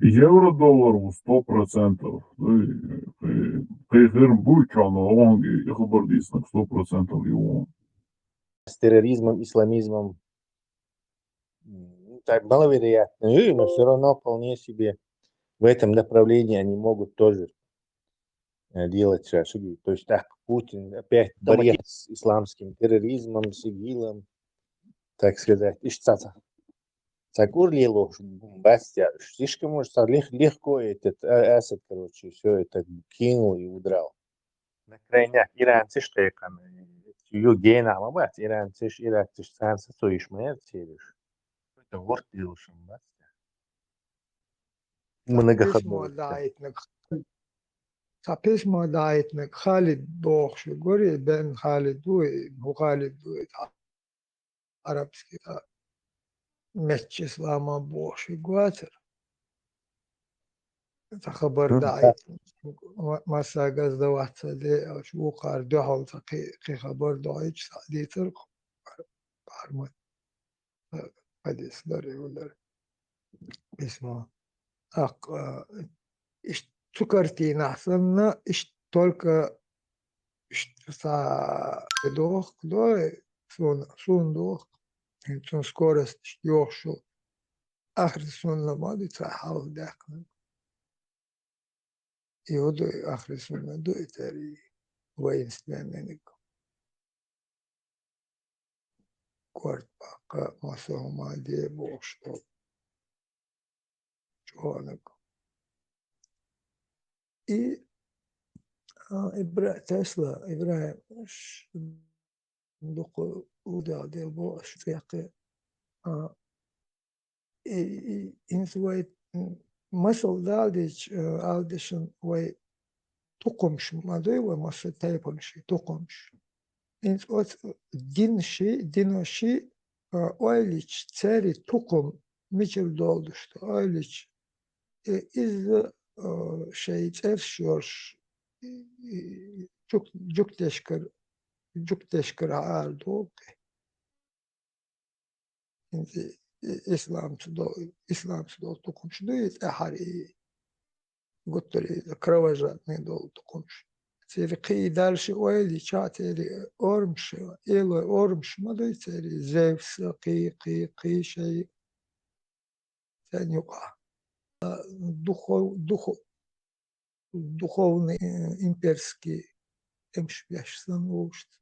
Евро-доллар ву сто процентов. Ну, и, и, кхин хир буй чохь, но хьуна и хабар дийцинарг сто процентов ю ву. С терроризмом, исламизмом, м, так, маловероятно, и, но всё равно вполне себе в этом направлении они могут тоже, э, делать шаги. То есть так, Путин опять борец с исламским терроризмом, с ИГИЛом, так сказать. Иштта ца, ца кур лело, бац я, слишком уж ца лег-, легко этот, а, Асад, короче, всё это кинул и удрал. На крайняк иранцаш кхайкхина, ю гена ма бац, иранцаш, иракцаш царна сацо йиш ма яра цераш. Это ворт йолуш ма бац. Цхьа письмо даийтинарг, цхьа письмо даийтинарг Халид бохуш верг вара, Бен Халид ву, хӀу Халид ву, Ӏарабский, цхьа мечча ислама бохуш верг вацара. Цхьа хабар даийтина. Ма-, массаьрга аз дан вац ца де, аша вукхара дуьхьал цхьа кхи-, кхин хабар доуьйтуш схьа дийцар кху-, Пхьармат. Хьадис дара, хӀу дара. Письмо. ТӀаккха, а, иштта цу картинахь санна, иштта только иштта цхьа дохку, дой, суна, суна дохку. ХӀинца цуьнан скорость иштта йохуш ю. Ахьри сунна ма ду цхьа хьалха даьккхинарг. И хӀу ду, ахьри сунна ду и тера, и воинственный-ниг. Корта баккха массо а хӀума де бохуш долу чӀогӀаниг. И, а, Ибра-, Тесла, ИбрахӀим, ш-, дукха удал дел бохуш цӀе яккхий. А, и, и, хӀинца вай, м, масал дала дича, э, ала дешан вай тукхамаш ма дуй вай, массо а тайпанаш, тукхамаш. ХӀинца оцу динаши, диноши а, ойлича, церий тукхам мичара долуш ду, ойлича, э, иза, а, шайн цӀераш йолуш, и, и, жук-, жугтешкара, жугтешкара хьаара ду кхин. ХӀинца и, и, исламца до-, исламца долу тукхамаш ду, и тӀаьхьара и гуттар и кровожадный долу тукхамаш. Церий кхин и дарши ойла йича, церий орамаш, элой орамаш ма дуй церий, Зевса, кхин, кхин, кхин шайн царна юкъахь. Духов-, духо-, духовный, э, имперский тӀемаш беш санна вовшашца.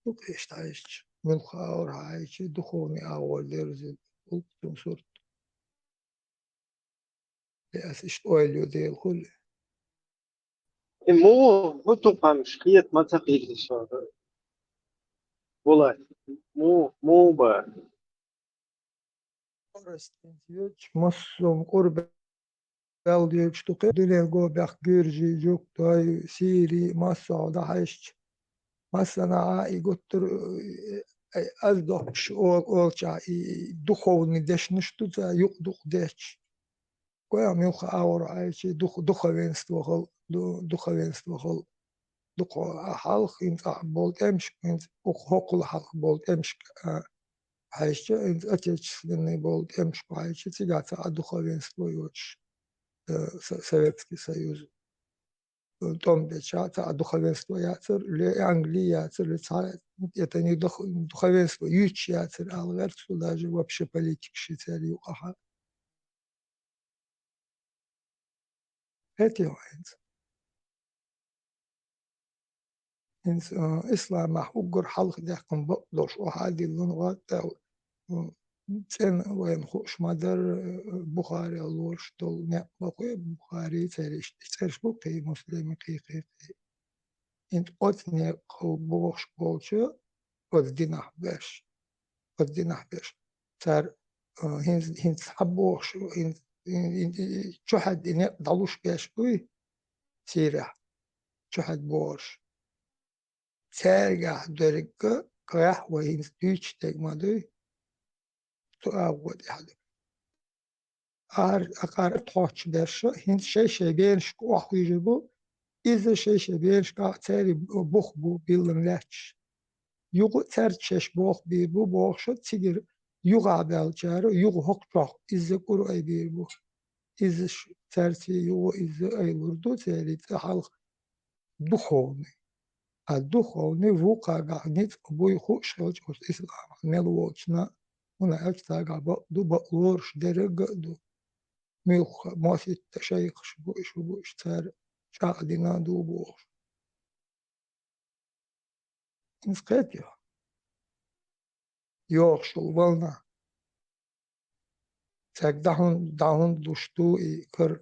Дукха иштта хьаьжча, муьлхха агӀор хьаьжча, духовный агӀор дерзина, уллохь цуьнан сурт. И ас иштта ойла йо дела хуьлу. И муха хӀу тукхамаш кхета ма ца кхийдалаш вара? Валлахь, муха, муха бара? Коростенца йоьдуш, массо а къурбаьл йоьдуш ду кхин. Дуьнен го бехк гуьржий, жугтий, сирий, массо а дӀахьаьжча. Массанхьа и гуттар, э, аз дохуш о-, олчахь, и духовный дешнаш ду цара юкъа-дукъа детташ. Кхин муьлхха агӀор хьаьжча, дух-, духовенство хила, ду-, духовенство хила. Дукха хьалха хӀинца болу тӀемаш, хӀинца укх хӀокхул хьалха болу тӀемаш, а, хьаьжча, хӀинца отечественный болу тӀемаш хьаьжча, цигахь цхьа а духовенство йоцуш, э, Со-, Советский Союз. ТӀом беча цхьа а духовенство яцара, ле Англи яцара, ле цхьа, это не дух-, духовенство юьйцуш яцара, ала гӀерта цо даже вообще политика ши церан юкъахь. ХӀетте хӀинца. ХӀинца, а, исламехь уггар хьалха даьккхина бакъдолуш охьа а диллина гӀо, тӀе, м, цӀена вайна хууш ма дара, а, Бухарел лоруш долу некъ бакъо, Бухари церан иштта цӀераш бу кхин, Муслими кхин, кхин, кхин. ХӀинца оцу некъ бохуш болчу, оцу динахь беш, оцу динахь беш. Цара, а, хӀинца, хӀинца схьабохуш, хӀинца, хӀин-, хӀин-, хӀин-, чухьаьдда и некъ дӀалуш беш буй, Сирехь, чухьаьдда бохуш. Цаьргахь дерг а гӀехь вай хӀинца дуьйцуш дерг ма дуй, цу агӀо тӀехь ду. Ахьар-, ахьар тхоьцуш берш а хӀинца шай-шай бенашка охьахуьйжур бу, иза шай-шай бенашкахь церан бух бу биллина лаьтташ. Юха а цаьрца шаьш боху бийр бу бохуш а, цигара юха а баьллачара, юха хӀокху чохь иза кӀур айбийр бу. Иза ш-, цаьрца юха иза айлур ду церан цӀе хьалха духовный. А духовный вукхагахь ницкъ буй хууш хилча оцу исламехь мел волчунна, хӀунда аьлча цаьргахь бакъ ду, бакъ лоруш дерриг а ду. Муьлхха а моситта шайхаш бу, иш бу, иш цара чӀагӀдина ду бохуш. Иза кхетий хьо? ЙогӀуш йолу волна. Цаьрга дӀахьун-, дӀахьун луш ду и кара.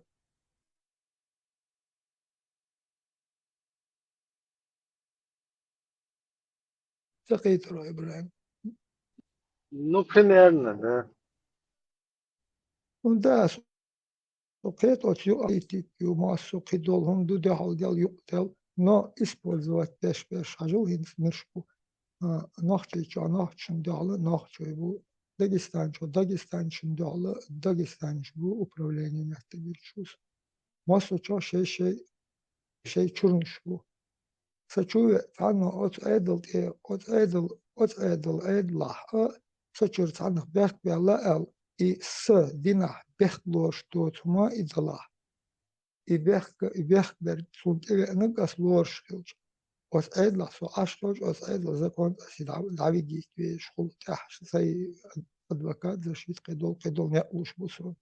Ца кхийтаро, Ибрахим? Ну, примерно, да. Ну да, со кхета оцу юкъа итт ю, массо а кхидолу хӀума ду, дуьхьал дел, юкъа дел, но использовать деш берш хьажал хӀинца муьлш бу. А, Нохчийчохь нохчашна дуьхьал нохчой бу, Дагестанчохь дагестанчашна дуьхьал дагестанчаш бу, управление меттиг йолчу. Массо а чохь шай-шай, шай чурнаш бу. Сан чу веа цхьанна оцу Ӏедал тӀе, оцу Ӏедал, оцу Ӏедал, Ӏедалахь а, сан чуьра цхьаннах бехк баьлла аьлла, и сан динахь бехк лоруш доцу хӀума и далахь. И бехк, и бехк бер суна тӀе веанарг ас лоруш хилча. Оцу Ӏедалахь со Ӏаш хилча, оцу Ӏедалан закон ас и дӀа-, дӀавигийта везаш хуьлу тӀаьхьа сайн адвокат, защита кхидолу, кхидолу некъ луш бу суна.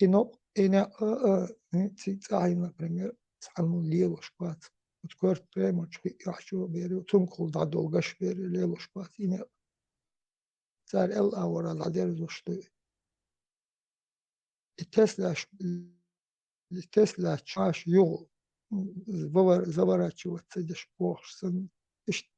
И некъ, и некъ, а, а, цига цӀахь, например, цхьаммо лелош бац. Оцу коьрта прямо чу хиъ йохьчо бер ю, цуьнгахула дӀадолу гаш бер ю, лелош бац и некъ. Цара аьлла агӀора дӀадерзош ду. И тесна лаьш, и тесна лаьтташ юха, м, вавар-, заворачиваться деш бохуш санна, иштта.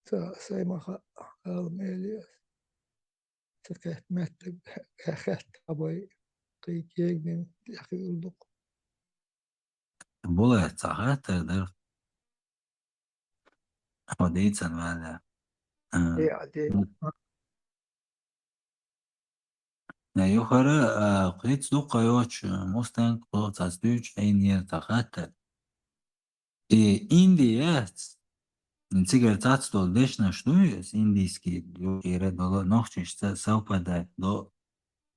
Ца, сайн ма хаьа, ала меле ас. Ца кхетта меттиг, хетта а бай, тхай кегдин тӀехиъл дукха. Була цхьа хаттар дар. Хьо дийцан ваьлла. А, Э, а де. Ну, юхара, а, кхиц дукха йоч, Мустенг, кхо цац дуьйч, Ӏийнера цхьа хаттар. И Инди яц, цигара цац долу дешнаш ду, иза индийский юкъера долу нохчишца совпадать до,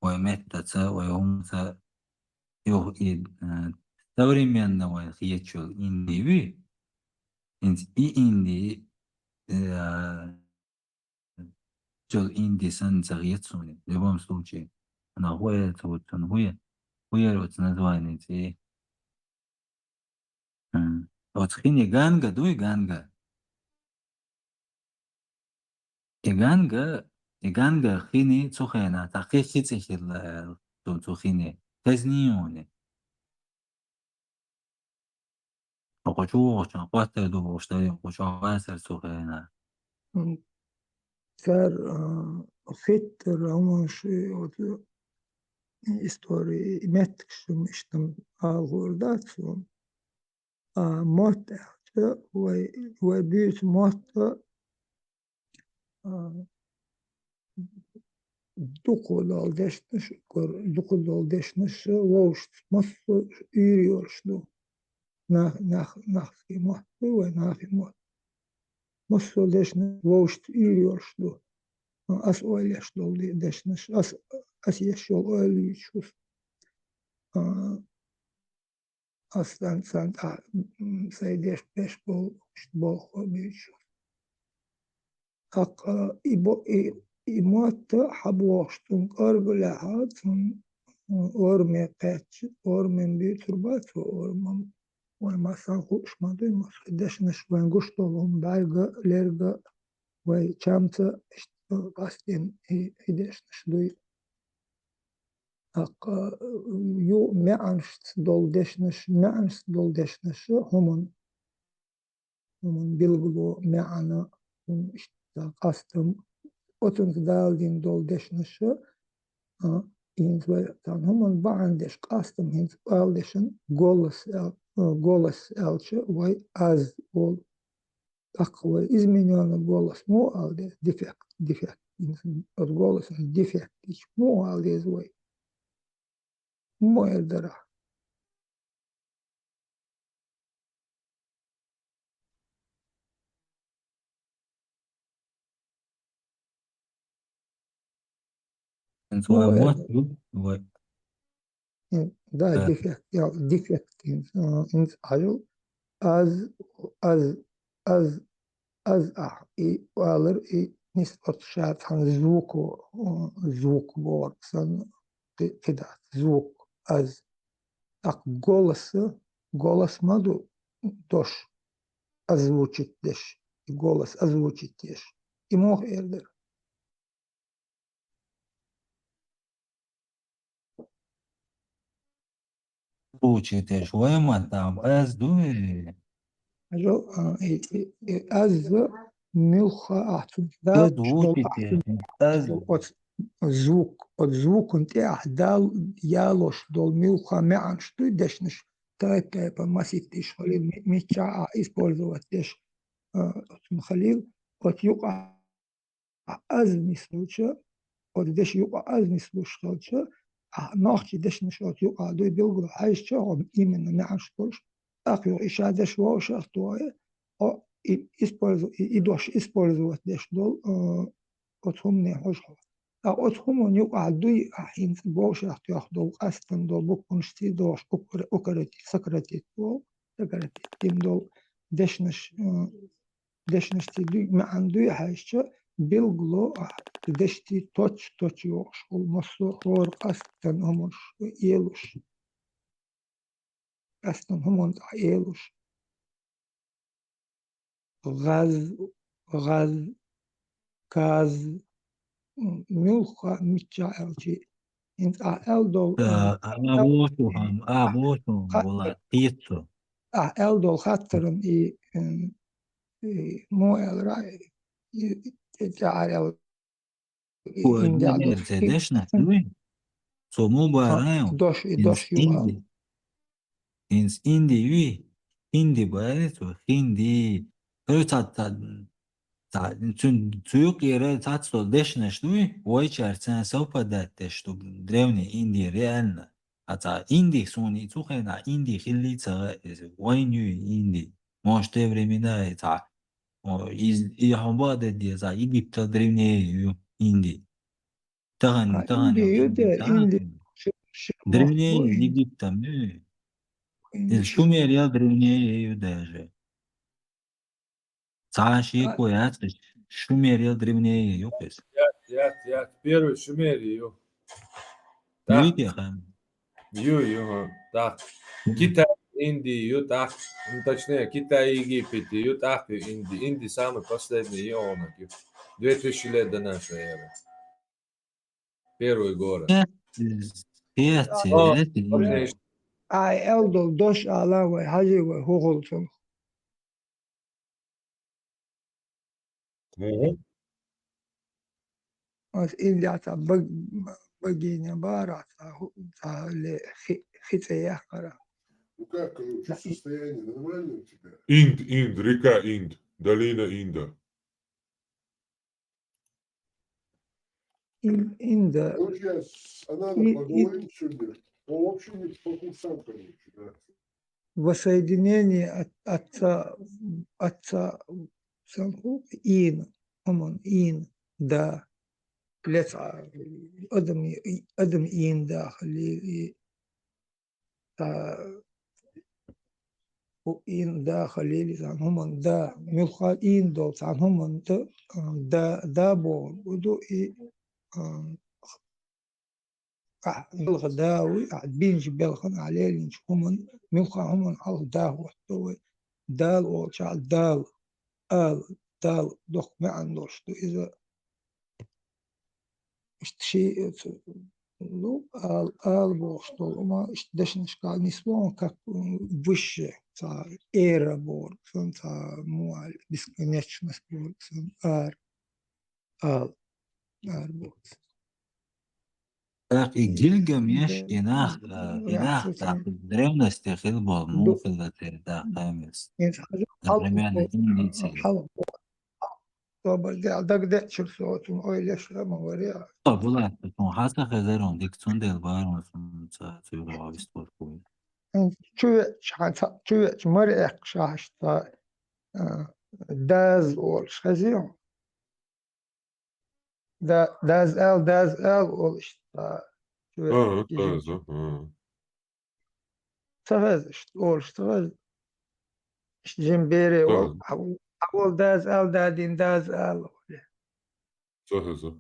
вай меттаца, вай хӀумаца, юх и, э, современно вай хетачул Инди ви, хӀинца и Инди, э, чул Инди санна ца хета суна. В любом случае, она хуя, ца вот сан хуя, хуя вот название ци. М. Оцу хине Ганга дуй, Ганга? И Ганга, и Ганга хини цу хенахь, цхьа кхин хи цӀе хилла, э, цу, цу хине. Хезний хьуна? Хьо кху чу вогӀучохь хаттар ду бохуш дай, кху чохь вацара цу хенахь. М, цара, а, хиттара хӀуманаш, и, оцу истори, и меттигаш иштта ала хуур дац суна. А, мотт аьлча, вай, вай буьйцу мотт, а, дукха долу дешнаш, кор-, дукха долу дешнаш вовшашца массо а уьйр йолуш ду. Нах-, нах-, нахский мотт ду вай, нахи мотт. Массо а дешнаш вовшашца уьйр йолуш ду. Аса ойла еш долу де-, дешнаш, ас, ас еш йолу ойла юьйцуш ву со. А, Ас сан, сан тӀехь, м, сайн деш, деш болу, иштта болу хӀума буьйцуш. ТӀаккха и бо-, и, и мотт хьан бохуш, цунна кӀоргалехь, цунна, м, ораме кхаьчча, ораман буьйцур бац вай орамам. Вай ма сан хууш ма дуй, ма сан дешнаш вайн гуш долу хӀума бӀаьрга, лерга, вай чамца, иштта къастийна и, и дешнаш дуй. ТӀаккха, ю-, маьӀанашца долу дешнаш, маьӀанашца долу дешнаш хӀуман, хӀуман билгало, маьӀна, хӀуман иштта къастам, оцунца даладина долу дешнаш, а, хӀинца вай царна хӀуман бахьана деш, къастам хӀинца ала дешан голос аьл-, а, голос аьлча вай аз олу. ТӀаккха вай изменённый голос муха ала деза? Дефект, дефект. Оцу голосан дефект гича муха ала деза вай? ХӀун эр дара? ХӀинца вай мотт ю, вай. М, да, дефект, я, дефект, ин-, а, инц хьажал. Аз, аз, аз, аз ахь, и алар, и нисбат ша цхьана звуко, м, звук бохург санна, кхи-, кхидӀа, звук, аз. ТӀаккха голос, голос ма ду дош, озвучить деш, и голос озвучить деш. И муха эр дара? Звучит, эш вай ма там, аз дуй. Хьажал, а, и, и, и аз муьлхха ахь цу Д звучит, ахь цу эш, аз. Оц-, звук, оц звукун тӀе ахь дал-, ялош долу муьлхха маьӀанаш дуй дешнаш, тайп-тайпа маситтиш хилла, ми-, миччахь ахь использовать деш, а, оцун хилла, оц юкъа а аз нислуча, оцу дешан юкъа аз нислуш хилча, а нохчийн дешнаш оцу юкъа дуй билгало хьаьжча, хьо именно маьӀнаш долуш, тӀаккха юха и ша деш вовшах а тохе, хьо и использу-, и, и дош использовать деш долу, э, оцу хӀумане хьожа хьо. ТӀаккха оцу хӀуманна юкъахь дуй ахь хӀинца вовшах тоьхна долу, къастина долу букванашций дохуш, укр-, укоротить, сократить волу, сократить дина долу дешнаш, э, дешнашций дуй, маьӀна дуй хьаьжча, билгало ахь дешнашций точ-точ йохуш хуьлу, массо а хӀора къастина хӀуманаш элуш. Къастина хӀуманна тӀехь элуш. ГӀаз, гӀаз, каз, м, муьлхха миччахь аьлчи. ХӀинца ахь аьлла долу, э, а, а, боху хьан, а, боху хьан, хаттар, вала, кхетта. Ахь аьлла долу хаттаран и, м, и, мо аьлла, и, и, и, тӀаьхьара аьлла, и, Ой, инде не, а не, ду. Ца дешна, дуй? Цо муха бара, а, йо? Дош, и дош юха. Инди. Инс инди юй, хинди бара цо, хинди. Ой, ца, ца, ца, цун, цу юкъера цхьацца дешнаш дуй, вайчарца совпадать деш ду, древний Инди, реально. А ца инди суна и цу хенахь инди хилли ца гӀа иза. Вайн юй инди. Может, те времена и ца, о, из, и хьо бакъдерг деза, Египта древнее ю инди. Тахана, а, тахана инди ю, инди, де, тахана инди. Древнее ю, Египта ю. Иза шумерел древнее ю даже. Цхьа шеко яц, шумерел древнее ю кхуьс. Яц, яц, яц. Первый шумерий ю. Так. Ю те хан? Ю, ю, ха. Так. Китай, Инди ю, так. Ну, точнее, Китай, Египет ю, так, и Инди. Инди самый последний ю, он ю. Две тысячи лет до нашей эры. Первый город. Хеца, хеца, хеца. Ай, эл дол дош ала вай, хьажи вай, хӀу хул цунах. Мгм. Ас ил яц, а баг-, багийна бара, ца хӀу-, ца ле хи-, хи цӀе яхкара. Ну как, э, чё состояние? Нормально у тебя? Инд, Инд, река Инд, долина Инда. Ин-, Инда. Короче, с-, она И-, и- поговорим сегодня. Он вообще не по курсам, короче, да. Воссоединение от-, отца, отца, сан ху-, ин, хӀуман, ин, да. Лец, а, адам, адам ин да хали, и Ца хӀу ин да хилийла цхьана хӀуманна да, муьлхха ин долу цхьана хӀуманна да, а, да, да бохург ду и, а, ахь муьлхха да вуй, ахь бинчу белхан, ахь лелийначу хӀуманна, муьлхха хӀуманна хьалха да хӀотто вай. Дала олучохь Дала, ала, Дала доккха маьӀна долуш ду иза. Иштта ши, ну, ала, ала бохуш долу, амма иштта дешнашкахь нисло, как, м, высшее, цхьа эра бохург санна, цхьа муха аьлла, бесконечность бохург санна, ара, ала, ара бохург санна. ТӀаккха и Гилгамеш, и нах, а, и нах, тӀаккха древности хила болу, муха хилла церан, тӀаккха, например, индийцийн. Собар де, дагадеъчуьра со оцунна ойла еш а ма вара. А, Булат, тхуна хьан ца хезара, дика, цундела бара, цунна ца, цуьнга вистхуьлуш ву. Чу веача, хьан ца, чу веача, маре эккхаш ахь иштта, а, даза олуш хезий хьуна? Да, даза ал, даза ал олуш иштта, чу веача. Ага, даза, ага. Ца хеза, иштта олуш ца хеза. Иштта жима бере олу, хьан, хьан волу даза ал, дадин даза ал олу. Ца хеза.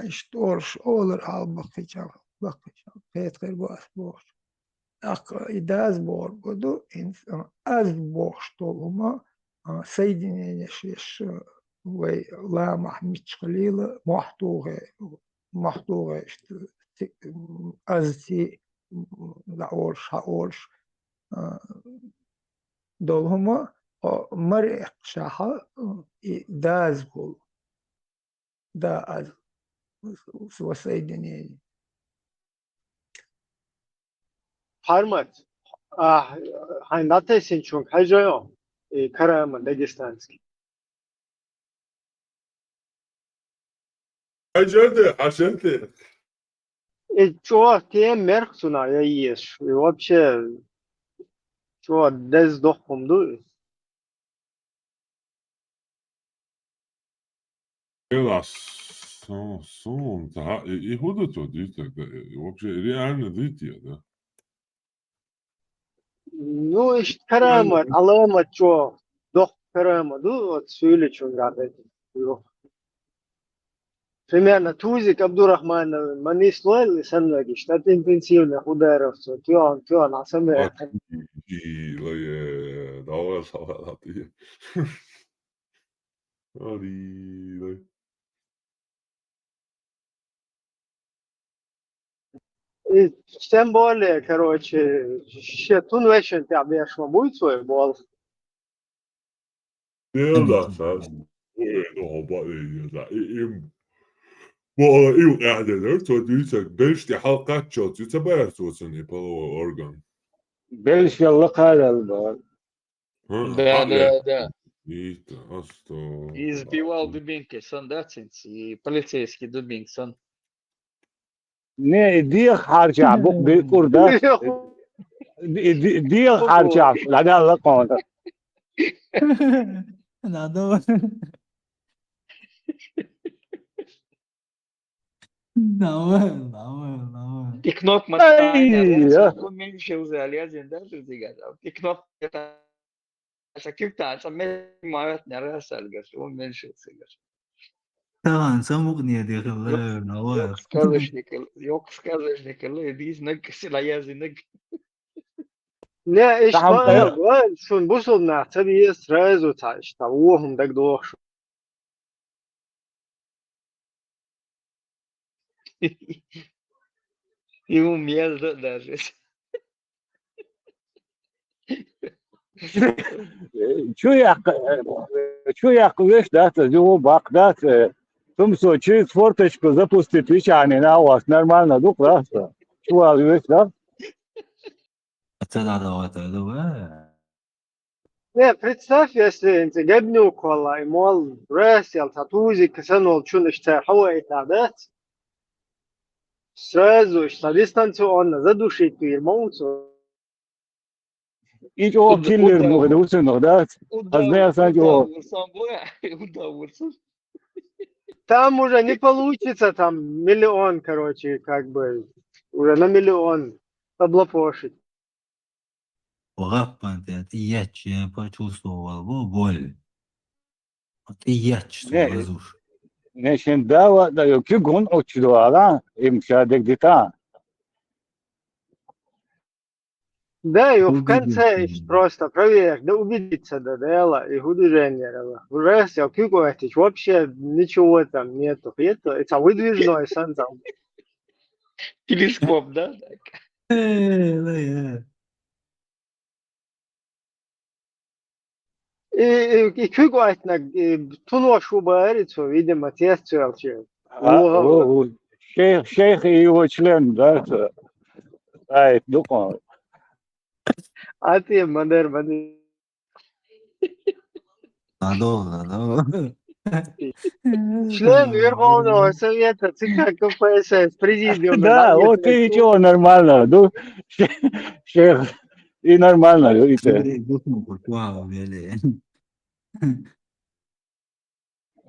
Иштта олуш, олар хьал баккхича, баккхича, кхетар бу ас бохучу. ТӀаккха и даза бохург ду, хӀинца, а, аз бохуш долу хӀума, а, соединение шеш, а, вай ламахь мичча хилийла, мохь тухе, мохь тухе, иштта, ци-, м, аз ци, м, дӀа олуш, хьан олуш, а, долу хӀума, о, маре эккхашахь, и даза хуьлу. Да, аз, воссоединение. Хьармат, а, хьайн дӀатесинчунга хьажа йо, и карама дагестанский. Хьажа де, хьажа де. И чӀогӀа тема мерх цунах я езаш. И вообще чӀогӀа деза доккха хӀума ду и. Ила сон, сон, да, и, и хӀун ду цо дуьйцург, да, и вообще реально дуьйций, да? Ну, иштта карама, Реально. Аламат чо, доккха карама ду, вот, суьйлачун гӀатайта. Примерно Тузик Абдурахманов ма нислойла и саннаг, иштта интенсивно хударовцо, тёан, тёан, а самое. Вот, и, и, лае, давай, давай, давай. Ари, лай. И тем более, короче, ше тун вешан тӀехь беш ма буй цо и болх. Дел да, сас. Ой, ну, хӀоба, ой, да, и, им. Ва ала ив къаьхьа делар, цо дуьйцург, белш тӀе хьалкхаччалц ю ца баьр цо цунна и половой орган? Белш ялла кхарал бара. ХӀа, Да, хьа да, э, да. Итт, асто. Избивал дубинкой сан, да, цинц, и полицейский дубинка сан. Не, и дегӀ хьарчахь букъ биккъур дац. И ди-, дегӀ хьарчахь дӀадаьлла кхона. Надо. Давай, давай, давай. И кнопка Ай, мотает, я. Уменьшился, а я зин, да, ты циган. И кнопка это, это криптан, это ме-, мавет не раз, говорит, уменьшился, говорит. Таган самукъне дехилла, Йокъ-, давай. Йокъ сказочник, йокъ сказочник, и дис наг, сила я зин наг. Не, ишта Тахьамка. Ма, ва, шун бусулба нах ца деза сразу ца, ишта, вохум дагдохуш. И у меня даже. Чу яккха, чу яккха веш дац, зугу баккха дац, тумсо через форточку запустить вичани на у вас нормально дук, да? Чу ал веш, да? Ца дӀадогӀуьйтур ду вай. Не, представь, если инца гебнук валла, и мол, рес ял ца тузик санал чун иштта хьо вайта дац. Сразу иштта дистанционно задушить вир мауцу. И чӀо киллер бу, да, уцунах, да? Удал-, Азнер сан чӀо. Удал вурсан бу, удал вурсан. Там уже не получится, там миллион, короче, как бы, уже на миллион облапошить. Гаппан тӀе тӀееттача почувствовал бу боль. ТӀееттача Не, воздух. Не, шен дава, да, ё, куьг хӀунда Ӏуччу дуала, им ша дегдита. Да, ё, в конце иш просто проверь, да убедиться, да, дела, и художение, да. Уже всё, куьг оттич, вообще ничего там нету, нету, это выдвижной сан там. Телескоп, да, так? Э, да, я. И, и, и куьг оттинарг, и, тунош ву бахара цо, видимо, тест ца йолчу. А, во, во. Шейх, шейх и его член, да, цо. Ай, дукъон. А ты, мадер, мадер. Надо, надо. Член Верховного Совета ЦК КПСС, президиума. Да, вот и чё, нормально, ну, шейх, и нормально, и те.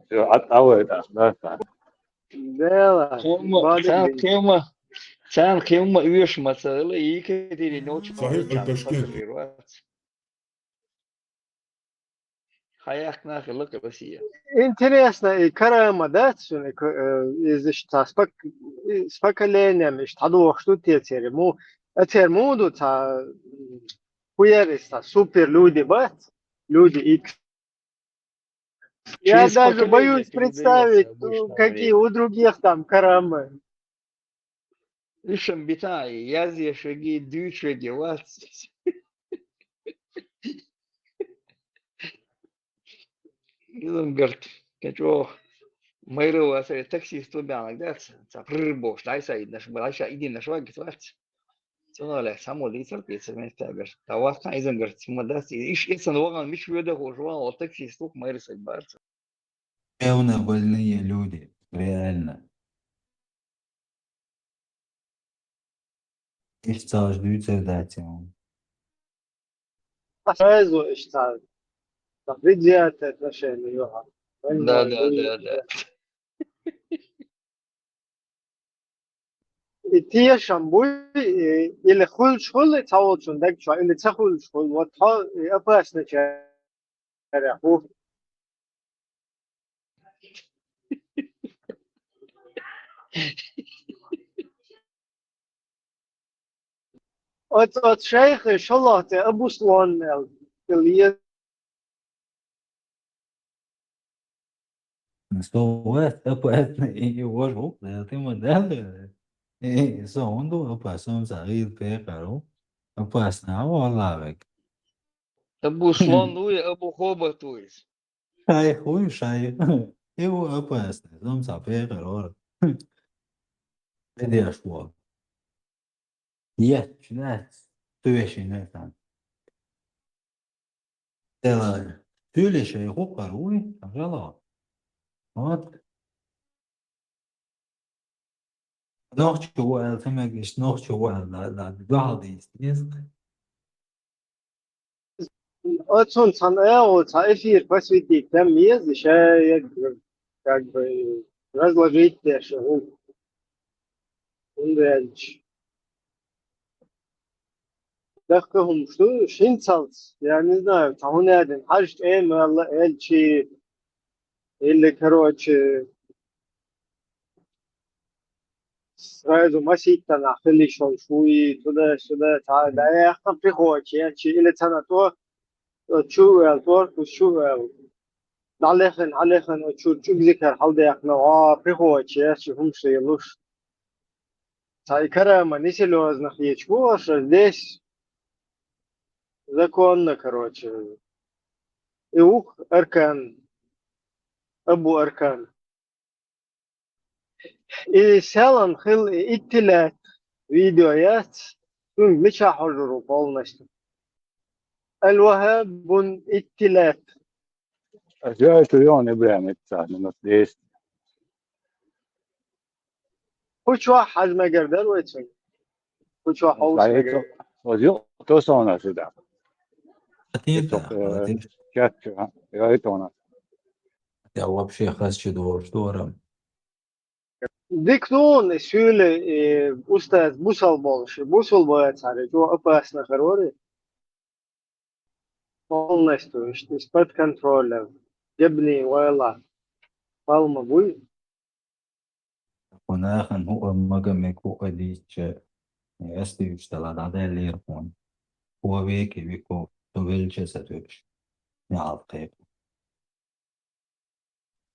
Всё, а, а вы это, да, да. Дела. Кхин-м, царна кхин-м, царна кхин-м оьшуш ма ца хилла, Екатеринов чу Сахьих аль-Ташкент. Хьаяккха нах хилла Россия. Интересно, и карама дац шуна, и ка-, э, иза иштта с пок-, и с поколением иштта хьадохуш ду те церан? Му, а церан муха ду ца, м, хуярис ца, супер люди бац, люди Икс. Я даже боюсь представить, ну, какие у других там карамы. Уьш-м бита, язъеш верг, дуьйцуш верг вац. Иза-м гарт, кхин чӀогӀа майра вацара, таксист ву баьхнарг дац, ца пррр бохуш, дӀай сан идинаш, дӀай сан идинаш вац. Цунах лаьцна хьан мо дийцар, кхин ца меттабеш. Та вац кхин иза-м гарт, ма дац, иш эцна вахана мича воьду хууш ван, вол таксист ву-кх, майра сан бац. Душевно больные люди, реально. Иштта цхьа уж дуьйцур дац хьуна. Сразу иштта. Там предвзятое отношение, ё-ха. Да, да, да, да. И тешам буй, и, или хуьлуш хуьлу цхьаволчун даг чохь, или ца хуьлуш хуьлу. Вот хьо, и опасный чарах ву. Оц, оц шайхе шолгӀа цӀе Абу Слон аьлла хилла. Со вац опасный, и, и вож ву, да, ты ма даьлла. И, и со хӀунда ву опасный, со хӀума ца гӀийла пекъар ву. Опасный хьан ву, Аллах век. Абу Слон ву я Абу Хобот ву иза? Шайх ву, шайх. И ву опасный, со хӀума ца пекъар вара. Де деш вол. Етташ дац, ца вешина сан. Делара. Цуьле шай хукхар вуй, хьажала. Вот. Нохчо ву аьлла, ца мегаш, нохчо ву аьлла, да, да, дуьхьал дийца деза. Оцунца цхьана агӀо, цхьа эфир посвятить там еза, ша, как бы, разложить деш, хӀу-, хӀунда аьлча. Дахка хӀумаш ду, шинцалц, я не знаю, цхьа хӀун аьлла, хьажа тӀема аьлла, элчи, или, короче, сразу масийтта нах хила йиш йолуш вуй, туда-сюда, цхьа дӀаяьккхина прихочу, чи или цхьана тӀо, тӀо чу а ваьлла, тӀоркуш чу а ваьлла. ДӀалехна, хьалехна, оцу чуьра чӀуг зикар хьалдаьккхина, а, прихочу, чи хӀумаш лелуш. Цхьа и карама несерьёзно хеташ бу аша, здесь законно, короче. И вух Аркан, Абу Аркан. И селан хила и иттилаьт видео яц, цуьнга мичахь хьожур ву полностью. Аль-Ваххабун иттилаьт. Ас яйту йон Ибрахим итт сахьт минут десять. Кху чохь хьажа мегар дара вай цуьнга? Кху чохь хьовса мегар? Оз юкъа тосона сюда. Хатин Ицо, да, э, хатин. Чат, а, яйтона. Я вообще хас чу дораш дорам. Дика дуна, и суьйла, и устаз бусал болуш, и бусал бацара, чо опасно харори. Полностью, иштта из-под контроля. Гебни вайла. Палма буй. Кху нахана хӀуъа мага мега хӀуъа дийцча, ас дуьйцуш дала дӀадаьллера хьуна. Хьо веке вико, со велча сатуьйсуш. Ял кхайкха.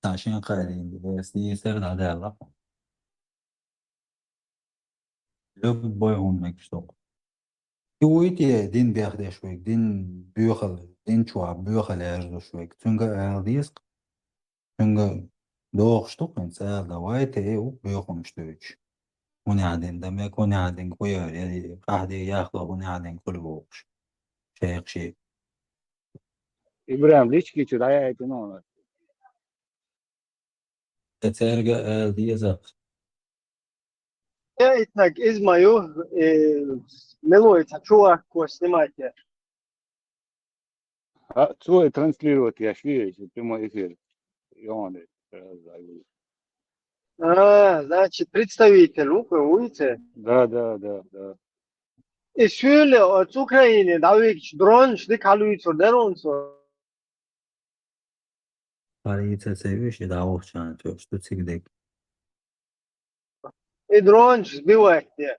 Сан шен кхайдина, ас дийцар дӀадаьлла хьуна. Любой хӀума мегаш ду. И вуй те дин бехдеш вайга, дин боьхал, дин чохь боьхал яьржуш вайга. Цуьнга ала деза-кх. Цуьнга дохуш ду-кх хӀинца ала, давай те и у боьхамаш дуьйцуш. ХӀунда дин дан мега, хӀунда дин кхуьяр, я къахьде яхло, хӀунда дин кхуьлу бохуш. Шайх ши. Ибрахим, лички чу дӀаяйтина хьуна. Э, цаьрга ала деза. Я итнаг изма ю, э, мелой ца чувак кос снимать я. А, цо и транслировать я ши, прямой эфир. И он, э, А, значит, представитель Укра-, вуйце? Да, да, да, да. И суьйле оцу Украине дӀавигча дронаш дика хьалуьйцур дара хьуна цо? Полиция ца вуьйш, и дӀавахчана тоьуш ду цига дерг. И дронаш сбивать деш.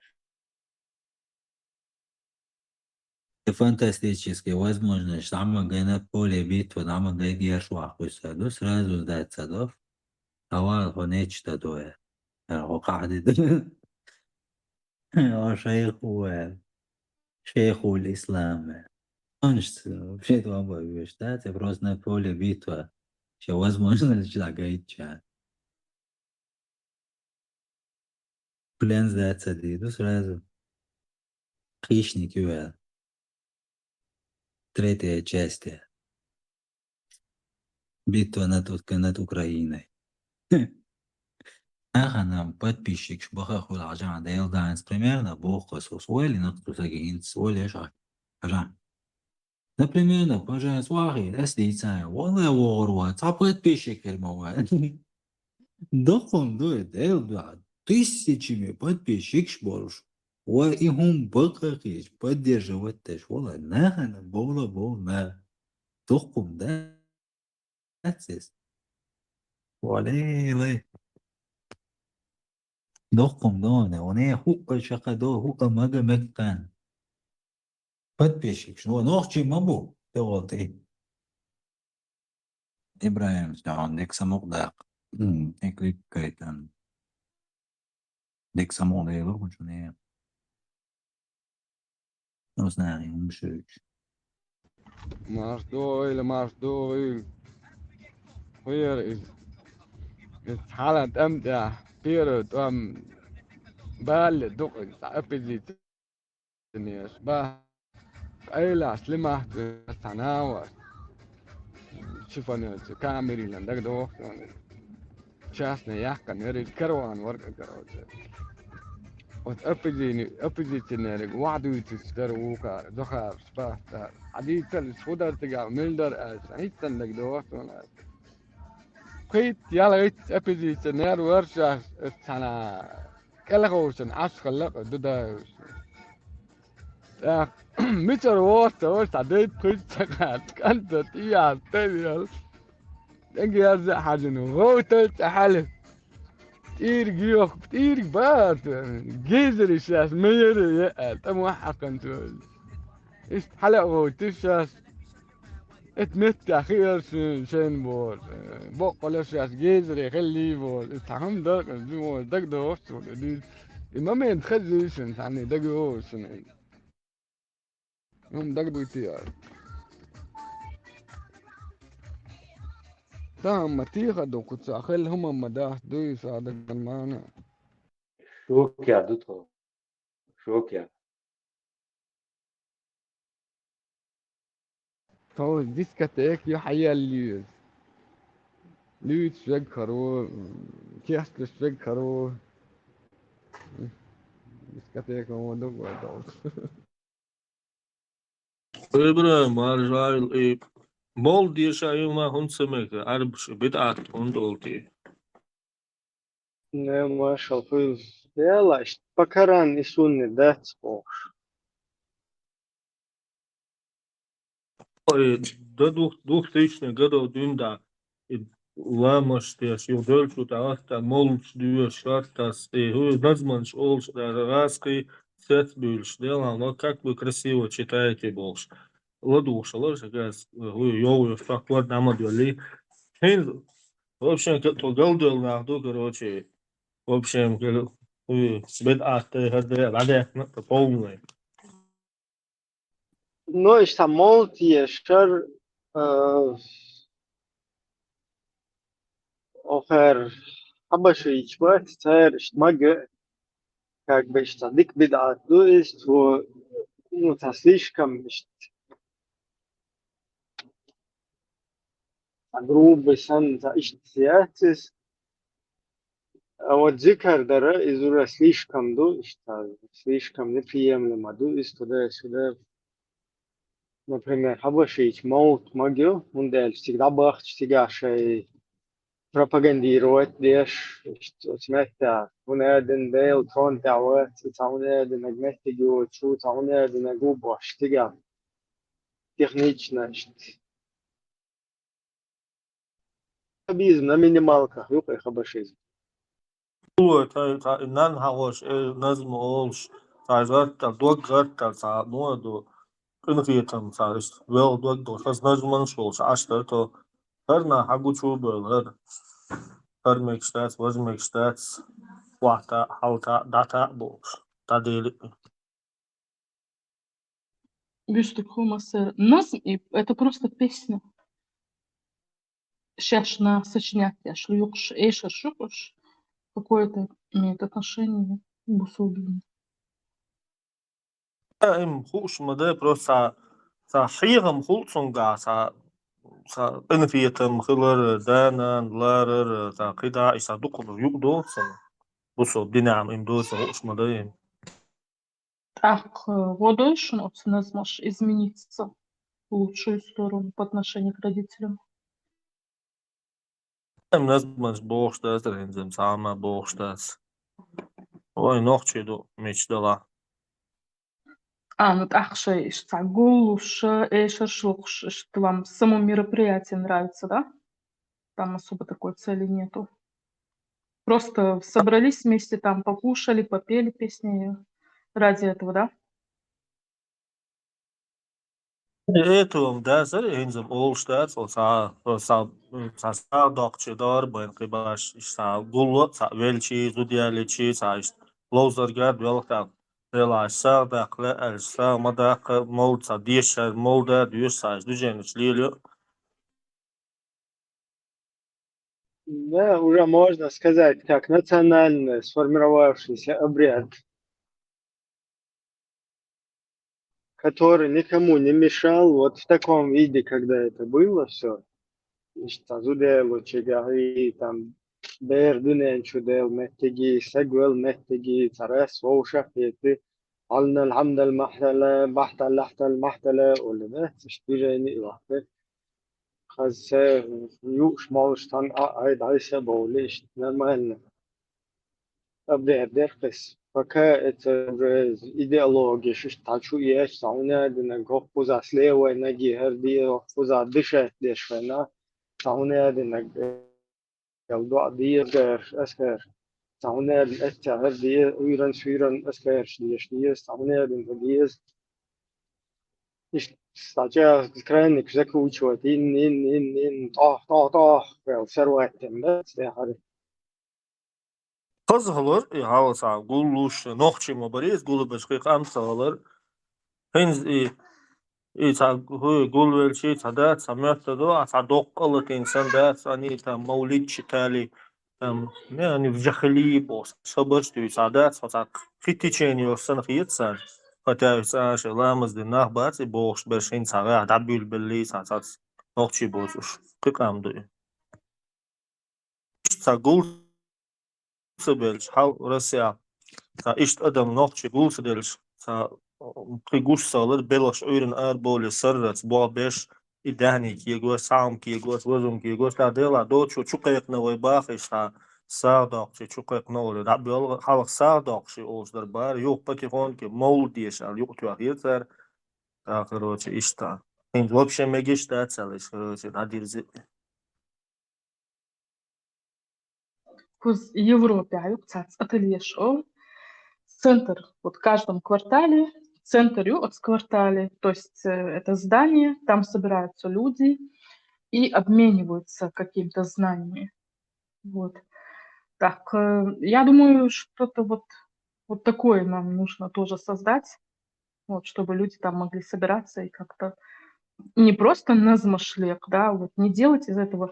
И фантастический возможность, дӀа ма гай на поле битвы, дӀа ма гай герш ваккхуьйсур ду, сразу сдаться ду. Давай, хьо нечто доя. Э, хьо къахьди ду. О, шайх ву, э, шайхул ислам, э. Он ж, э, вообще-то он бы, э, да, ты просто на поле битвы. Ещё возможно, что гайтча. Плен сдаться ду сразу. Хищник ю ваьлла. Третья часть. Битва над Ук-, над Украиной. Ахьа нам подписчикаш баха хуьлу хьажахьа, Дела даьнца примерно боху аса, аса ойла нах цу саги хӀинца ойла еш хьажахьа. Например, пожалуйста, вахийла, ас дийцай, валла вогӀур вац, цхьа подписчик хир ма вац. Доккхун ду и, Дела дуьхьа, тысячами подписчикаш болуш. Ва и хӀума бакъа хеташ, поддерживать деш, валла, нахана бовла бовла, на. Доккхун дац иза. Валелай. Доккхун ду, ване, ване, хӀуъа шака ду, хӀуъа мага меккан. Подписчикаш, ну, нохчий ма бу, тӀе волу тӀе. Ибрахим, хьуна дика самукъадаккха. М, и клик кайтан. Дика самукъадайла хӀун чу не. Оснахи хӀума шуьйчу. Марш догӀийла, марш догӀийла. ХӀун яра иза? Иза хьалан тӀам тӀехь. первый тӀом балли дукха цхьа оппозиционераш ба. Къайлас лимахт цхьа нагӀаш. Шифонерца камерилан дагадогӀу. Частный яхкан, ерриг карван варга, короче. Вот оппозини-, оппозиционериг вахьдуйтуш дара вукхара, Захаров, Спартак. Хьадийцал, иш хӀу дар тигахь, мила дар аьлча, хӀинццан дагадогӀу. Пхийтта, ялхитта оппозиционер вара шаьш, оцу цхьана кӀелховшан Ӏаш хилла а ду даьлла. ТӀаккха мичара воху ца вара, цхьа дайта пхийтта ца кхаьчча, кӀанта тӀеяьлла, тӀе веъла. ТӀегерза а хьаьжна, гӀовтал цӀа хьаьлла. ТӀийриг йоьху, тӀийриг бахарца, гейзарий шаьш ма яра е аьлла, тӀе мохь хьаькхна цо. Иштта хьала а гӀовттуш шаьш. Эта меттехь хиара шен-, шайна бохуш, боккъала шаьш гейзаре хиллий бохуш, иза цхьа хӀума дара, иза вон дагадогӀуш цунна, иза. И момент хезий шуна, цхьанне дагайогӀуш шуна иза. ХӀума дагадуьйтий ас. Тахана ма теха ду кху цхьа хилла хӀума ма дац, дуй сан даган мана. Шок яр ду тхо. Шок яр. Тхо дискотека ю хьаелла юьза. Луьйцуш вег хӀара ву, кесташ вег хӀара ву. Дискотека ма ду вай долуш. Ибрахим, маржа вайл и молла деша юма хӀунда ца мега, Ӏарбаш бидӀат хӀунда олу те? Не, машал хуьлу. Яла, иштта пакаран и сунне дац бохуш. Ой, до двух, двухтысячных годов дуьйна да, и ламаш деш, юха девлчу тӀе гӀатта, моллаш доьшуш, гӀаттас, и хӀу назманаш олуш, даже гӀазкхий сец буьйлуш, делахь, но как вы красиво читаете бохуш. ЛадугӀуш хилар шагас, хӀу йовлаш, тхаккхар дӀа ма доьллий. ХӀинца, в общем, тхо галдевлла нах ду, короче. В общем, хӀу, бидӀат дай, хӀара дай, дӀадаьккхина, полный. Ну, иштта молла тешар, э, охӀар хьабашийча бац, цара иштта мага, как бы, иштта дика бидӀат ду иза, цо, ну, цхьа слишком иштта цхьа грубый санна, цхьа иштта яц иза. А вот зикар дара, иза уже слишком ду, иштта слишком неприемлемо ду иза туда-сюда. Например, хьабашийча мовлат мага ю, хӀунда аьлча цига дӀабахча цигахь шайн пропагандировать деш, иштта оцу меттехь, хӀунда аьлла Дела тронан тӀехь вац, и цхьа хӀунда аьлла меттиг йоцуш ву, цхьа хӀунда аьлла ву бохуш цигахь. Технично иштта. Хабизм на минималках ю-кх и хабашизм. Ой, тай, тай, нан хьахош, э, назма олуш, тай гӀаттал, дог гӀаттал, цхьа, ну, ду, къинхетам, цхьа, иштта, велха дог долуш, хаза назманаш волуш, Ӏаш дара тхо, хӀара нах хьагучу а бевлла, хӀара, хӀара мегаш дац, важа мегаш дац, охьатаӀа, хьалтаӀа, дӀатаӀа бохуш, дӀадели. Вуьшта хӀума сера. Назм и это просто песня. Шаьш наха сочинять деш лоьхуш, эшарш ю-кх уьш, какое-то имеет отношение к бусурбину. Э, им хууш ма дай, просто цхьа, цхьа хьехам хуьлу цуьнгахь, цхьа, цхьа къинхетам хилар, да-нана ларар, цхьа кхидӀа, и цхьа дукхалур юкъа долу цунна. Бусурба динехь им доцург хууш ма дай им. ТӀаккха гӀо дой шуна оцу назмаша измениться в лучшую сторону по отношению к родителям? Ам назманаш бохуш дац, рензем цхьа а ма бохуш дац. Вай нохчий ду, мича дала. А, ну тӀаккха шайн иштта цхьа гуллуш, эшарш лохуш, иштта вам само мероприятие нравится, да? Там особо такой цели нету. Просто собрались вместе, там покушали, попели песни ради этого, да? Э, ту-м дацара, хӀинца-м олуш дац, оцу цхьа, оцу цхьа сагӀа доккхучу дара байн кхин баш, иштта цхьа гулло а цхьа велчий, зуда ялличий, цхьа иштта ловзаргара доьлху тӀаккха. Делахь, сагӀа даккха ле аьлча, сагӀа ма даккха, молла цхьа дешар, молла да доьшу, цхьа иштта движенеш лелайо. Да, уже можно сказать, как национально сформировавшийся обряд, который никому не мешал, вот в таком виде, когда это было все, иштта зуда лучи гахьи, там, бер дуьнен чу дел меттиги, саг вел меттиги, царас вовшах ети, алнал хамдал махтала, бахтал лахтал махтала, улина, движение и вахты. Хаза юуш молуш тан а ай дайса бовлиш, нормально. Абде абдер кис. Пока это уже идеология, шиш тачу еш, сауна дина гохпуза слева ноги, херди гохпуза дышать дешвена, сауна дина гал дуа диес герш, эскер. Сауна дина эття херди уйран суйран эскерш диеш диес, сауна дина диес. Иш стача крайник закручивать, ин, ин, ин, ин, тох, тох, тох, гал сервать тем, да, стяхари. Хаза хилар, и хьалса гуллуш, нохчи ма бариз, гуллубаш кхы къам ца хилар. ХӀинз и, и ца хӀу гулвелчи, ца дац, ца моттадо, а ца доккъала тин сан дац, ани там мавлид читали, там, не, ани в джахилии бос, сабарш туй, ца дац, ца хи течени йосан хиет сан. Хотя ца ше ламаз де нах бац, и бохш берш хӀинз ца гӀа дабюл белли, ца, ца нохчи боцуш. Кхы къам дуй. Ца гул ца белча, хьал Россия, ца иштта адам нохчи гул ца делча, ца кхы гуш ца хилар, белхаш Ӏуьйран арабовле саррац, бохбеш, и даьхни кегош, схьа хӀума кегош, вазум кегош, та дела доцу чу кхайкхина вай баха иштта, сагӀа доккхучи чу кхайкхина оле, дӀабоьлла, хьалха сагӀа доккхуш и олуш дар бара, юха потихоньку мовлид деша аьлла, юкъа тоьхира цара, та, короче, иштта. ХӀинца вообще мегаш дац аьлла, иштта, короче, дӀадирзи. Кхуз Европе хьаюкъ цац ателье шо. Центр, вот в каждом квартале, центр ю от квартале, то есть э, это здание, там собираются люди и обмениваются какими-то знаниями. Вот. Так, э, я думаю, что-то вот, вот такое нам нужно тоже создать, вот, чтобы люди там могли собираться и как-то не просто назмашлек, да, вот не делать из этого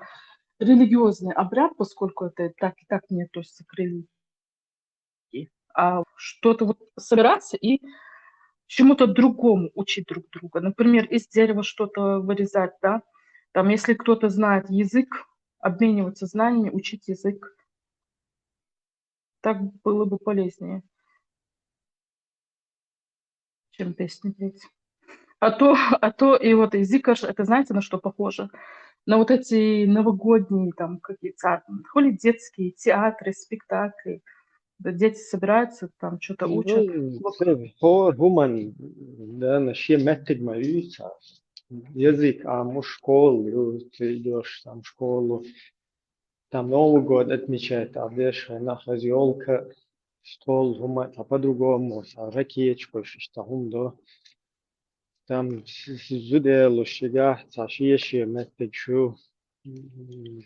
религиозный обряд, поскольку это так и так не относится к религии, а что-то вот собираться и чему-то другому учить друг друга. Например, из дерева что-то вырезать, да, там, если кто-то знает язык, обмениваться знаниями, учить язык. Так было бы полезнее, чем песни петь. А то, а то и вот и зикаш, это знаете, на что похоже? На вот эти новогодние там какие-то, а, то ли детские театры, спектакли. Да, дети собираются, там что-то учат. Ну, вот. Хор хуман, да, на шеметик маюца. Язык, а муж школу, ты идешь там в школу, там Новый год отмечает, а вешай нахаз елка, стол, хуман, а по-другому, а ракеточку, что там, да. Там зуделу шига, ца шие-шие меттиг шу,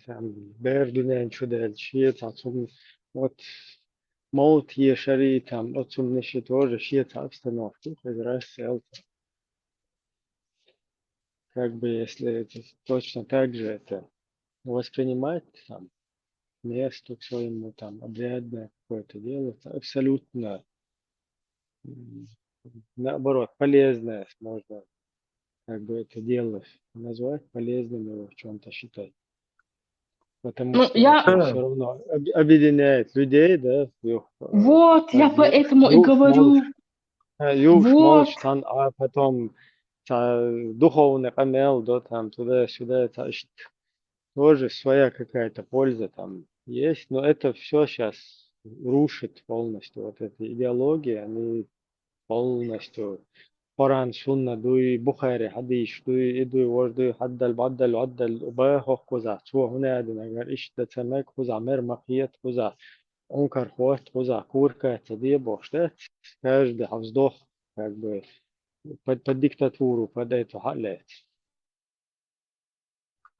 там бер дуьнен чу дел шие, ца цум, вот, молот ешари, там, вот цум ниши тоже шие, ца обстановка, хозрас селца. Как бы, если это точно так же это воспринимать, там, место к своему, там, обрядное какое-то дело, это абсолютно наоборот, полезное, можно как бы это дело назвать полезным его в чем-то считать. Потому ну, что я... Это все равно объединяет людей, да? Вот, я поэтому и говорю. Юх молчтан, а потом духовный канал, да, там туда-сюда, это тоже своя какая-то польза там есть, но это все сейчас рушит полностью. Вот эта идеология, они полностью Коран, сунна дуй, Бухари хьадийш дуй, и дуй, вож дуй, хьаддал, баддал, ваддал, бахох куза, цо хӀунадинагар ишта цамек куза, мер махият куза, ункар хот куза, курка ца дебохш, да? Каждый хавздох, как бы, под, под диктатуру, под эту халет.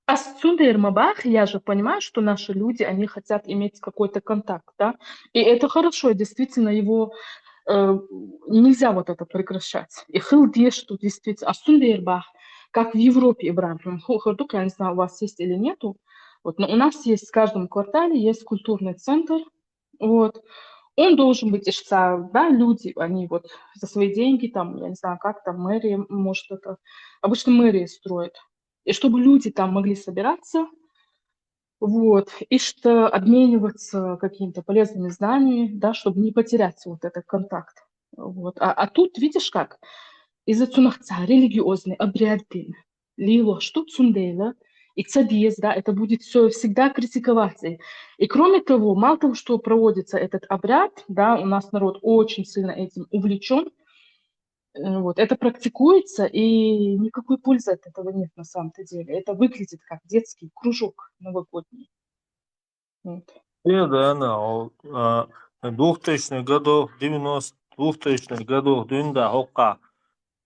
А цундер ма бах, я же понимаю, что наши люди, они хотят иметь какой-то контакт, да, и это хорошо, и действительно его э, нельзя вот это прекращать. И хил деш, что действительно, а цундер бах, как в Европе, Ибрагим, ху-, хурдук, я не знаю, у вас есть или нету, Вот, но у нас есть, в каждом квартале есть культурный центр, вот. Он должен быть, ишца, да, люди, они вот за свои деньги, там, я не знаю, как там, мэрия, может, это, обычно мэрия строит. И чтобы люди там могли собираться, вот, и что обмениваться какими-то полезными знаниями, да, чтобы не потерять вот этот контакт. Вот. А, а тут, видишь как, из-за цунахца религиозный обряд дин, лило, что цундейла, и цадиез, да, это будет все всегда критиковаться. И кроме того, мало того, что проводится этот обряд, да, у нас народ очень сильно этим увлечен, э, вот, это практикуется, и никакой пользы от этого нет на самом-то деле. Это выглядит как детский кружок новогодний. Вот. Iya, да, na, o, a, двухтысячных годов, девяносто, двухтысячных годов дюнда хокка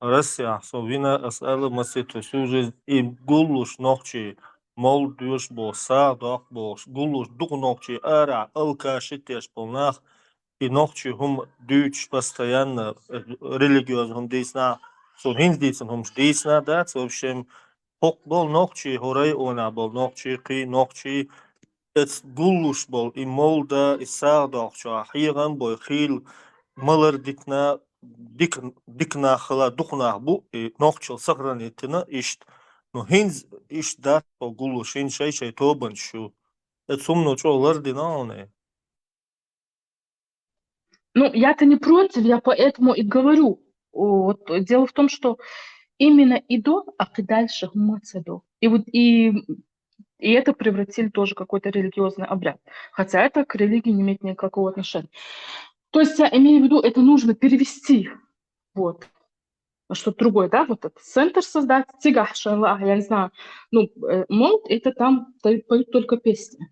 Россия, со вина асала маситу сюжет и гуллуш нохчи, мол дюш бо, са дох бо, гуллуш дух нохчи, ара, алка шитеш полнах, и нохчи хум дюч постоянно, э, религиоз хум дисна, сун хинз дисан хум дисна, да, в общем, хок бол нохчи, хорай она бол нохчи, кхи нохчи, эц гуллуш бол, и мол да, и са дох чо, хиган бой, хил, малар дикна, дик, дикна хала, духна бу, и нохчил сохранитина, ишт. Ну, хинз, ишт да, то гуллуш, хин шай, шай тобан шу. Эц хум но чо лар дина, он, э. Ну, я-то не против, я поэтому и говорю. Вот, дело в том, что именно идо, а к дальше хумацедо. И вот и, и это превратили тоже в какой-то религиозный обряд. Хотя это к религии не имеет никакого отношения. То есть я имею в виду, это нужно перевести. Вот. Что-то другое, да, вот этот центр создать, цигахшала, я не знаю. Ну, э, молд, это там поют только песни.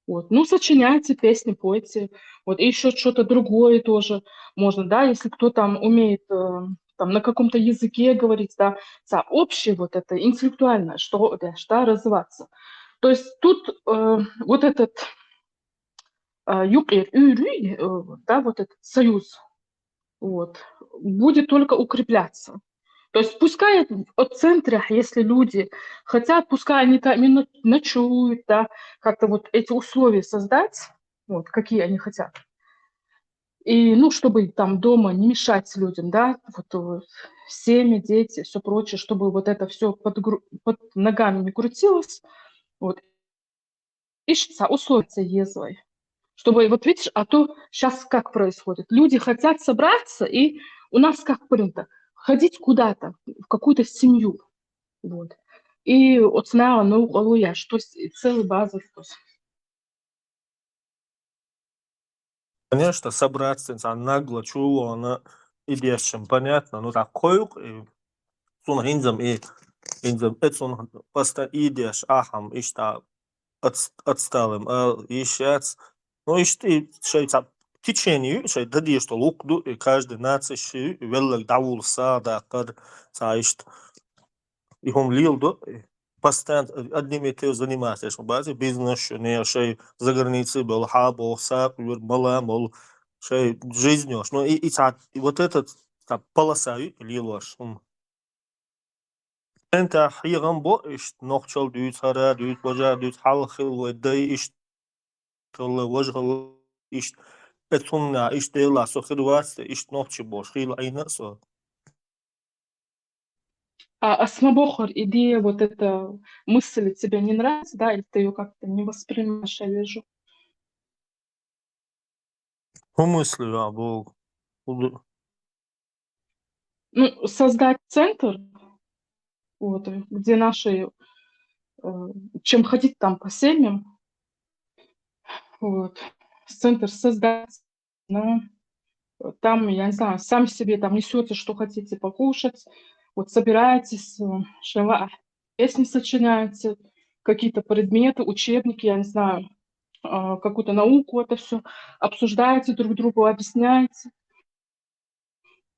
Вот. Ну, сочиняйте песни, пойте. Вот. И еще что-то другое тоже можно, да, если кто там умеет э, там на каком-то языке говорить, да, са общее вот это интеллектуальное, что, да, что развиваться. То есть тут э, вот этот э, юкер, юрий, э, да, вот этот союз, вот, будет только укрепляться. То есть пускай от центра, если люди хотят, пускай они там и ночуют, да, как-то вот эти условия создать, вот, какие они хотят. И, ну, чтобы там дома не мешать людям, да, вот э, семьи, дети, все прочее, чтобы вот это все под, гру- под ногами не крутилось, вот, ищется условия езвой. Чтобы, вот видишь, а то сейчас как происходит? Люди хотят собраться, и у нас как принято, ходить куда-то, в какую-то семью. Вот. И вот знала, ну, я, что с- целый базар. То есть Конечно, собраться, инсан нагло, чего она, идеяшем, понятно, ну, так койк, и сун хинзам, и хинзам, это сун поста идеяш, ахам, ишта, отс- отсталым, а, ишац, ну, ишти, шей, ца, течение, шей, да, что лук ду, и каждый нация ши, веллаг давул са, да, кар, ца, ишт, и хум лил ду, и постоянно одним и тем заниматься, что базе бизнес, что не, шей, за границей был, ха, бо, са, юр, мала, мол, шей, жизнь, ну, и, и, ца, и вот этот, ца, полоса, и лилош, ум. Энта хиган бо, ишт, нохчал дюц, хара дюц, божа дюц, хал хил, вай, дай, ишт, тылла, вож хил, ишт, эцунна, ишт, дела, со хирвац, ишт, нохчи бош, хил, айна, со. А Асмабохор, идея, вот эта мысль тебе не нравится, да, или ты ее как-то не воспринимаешь, я вижу. Хумыслы, а, бу, уду- Ну, создать центр, вот, где наши, э, чем ходить там по семьям, вот, центр создать, да, там, я не знаю, сами себе там несете, что хотите покушать, вот собираетесь, э, шала, песни сочиняете, какие-то предметы, учебники, я не знаю, а, какую-то науку, это все обсуждаете, друг другу объясняете.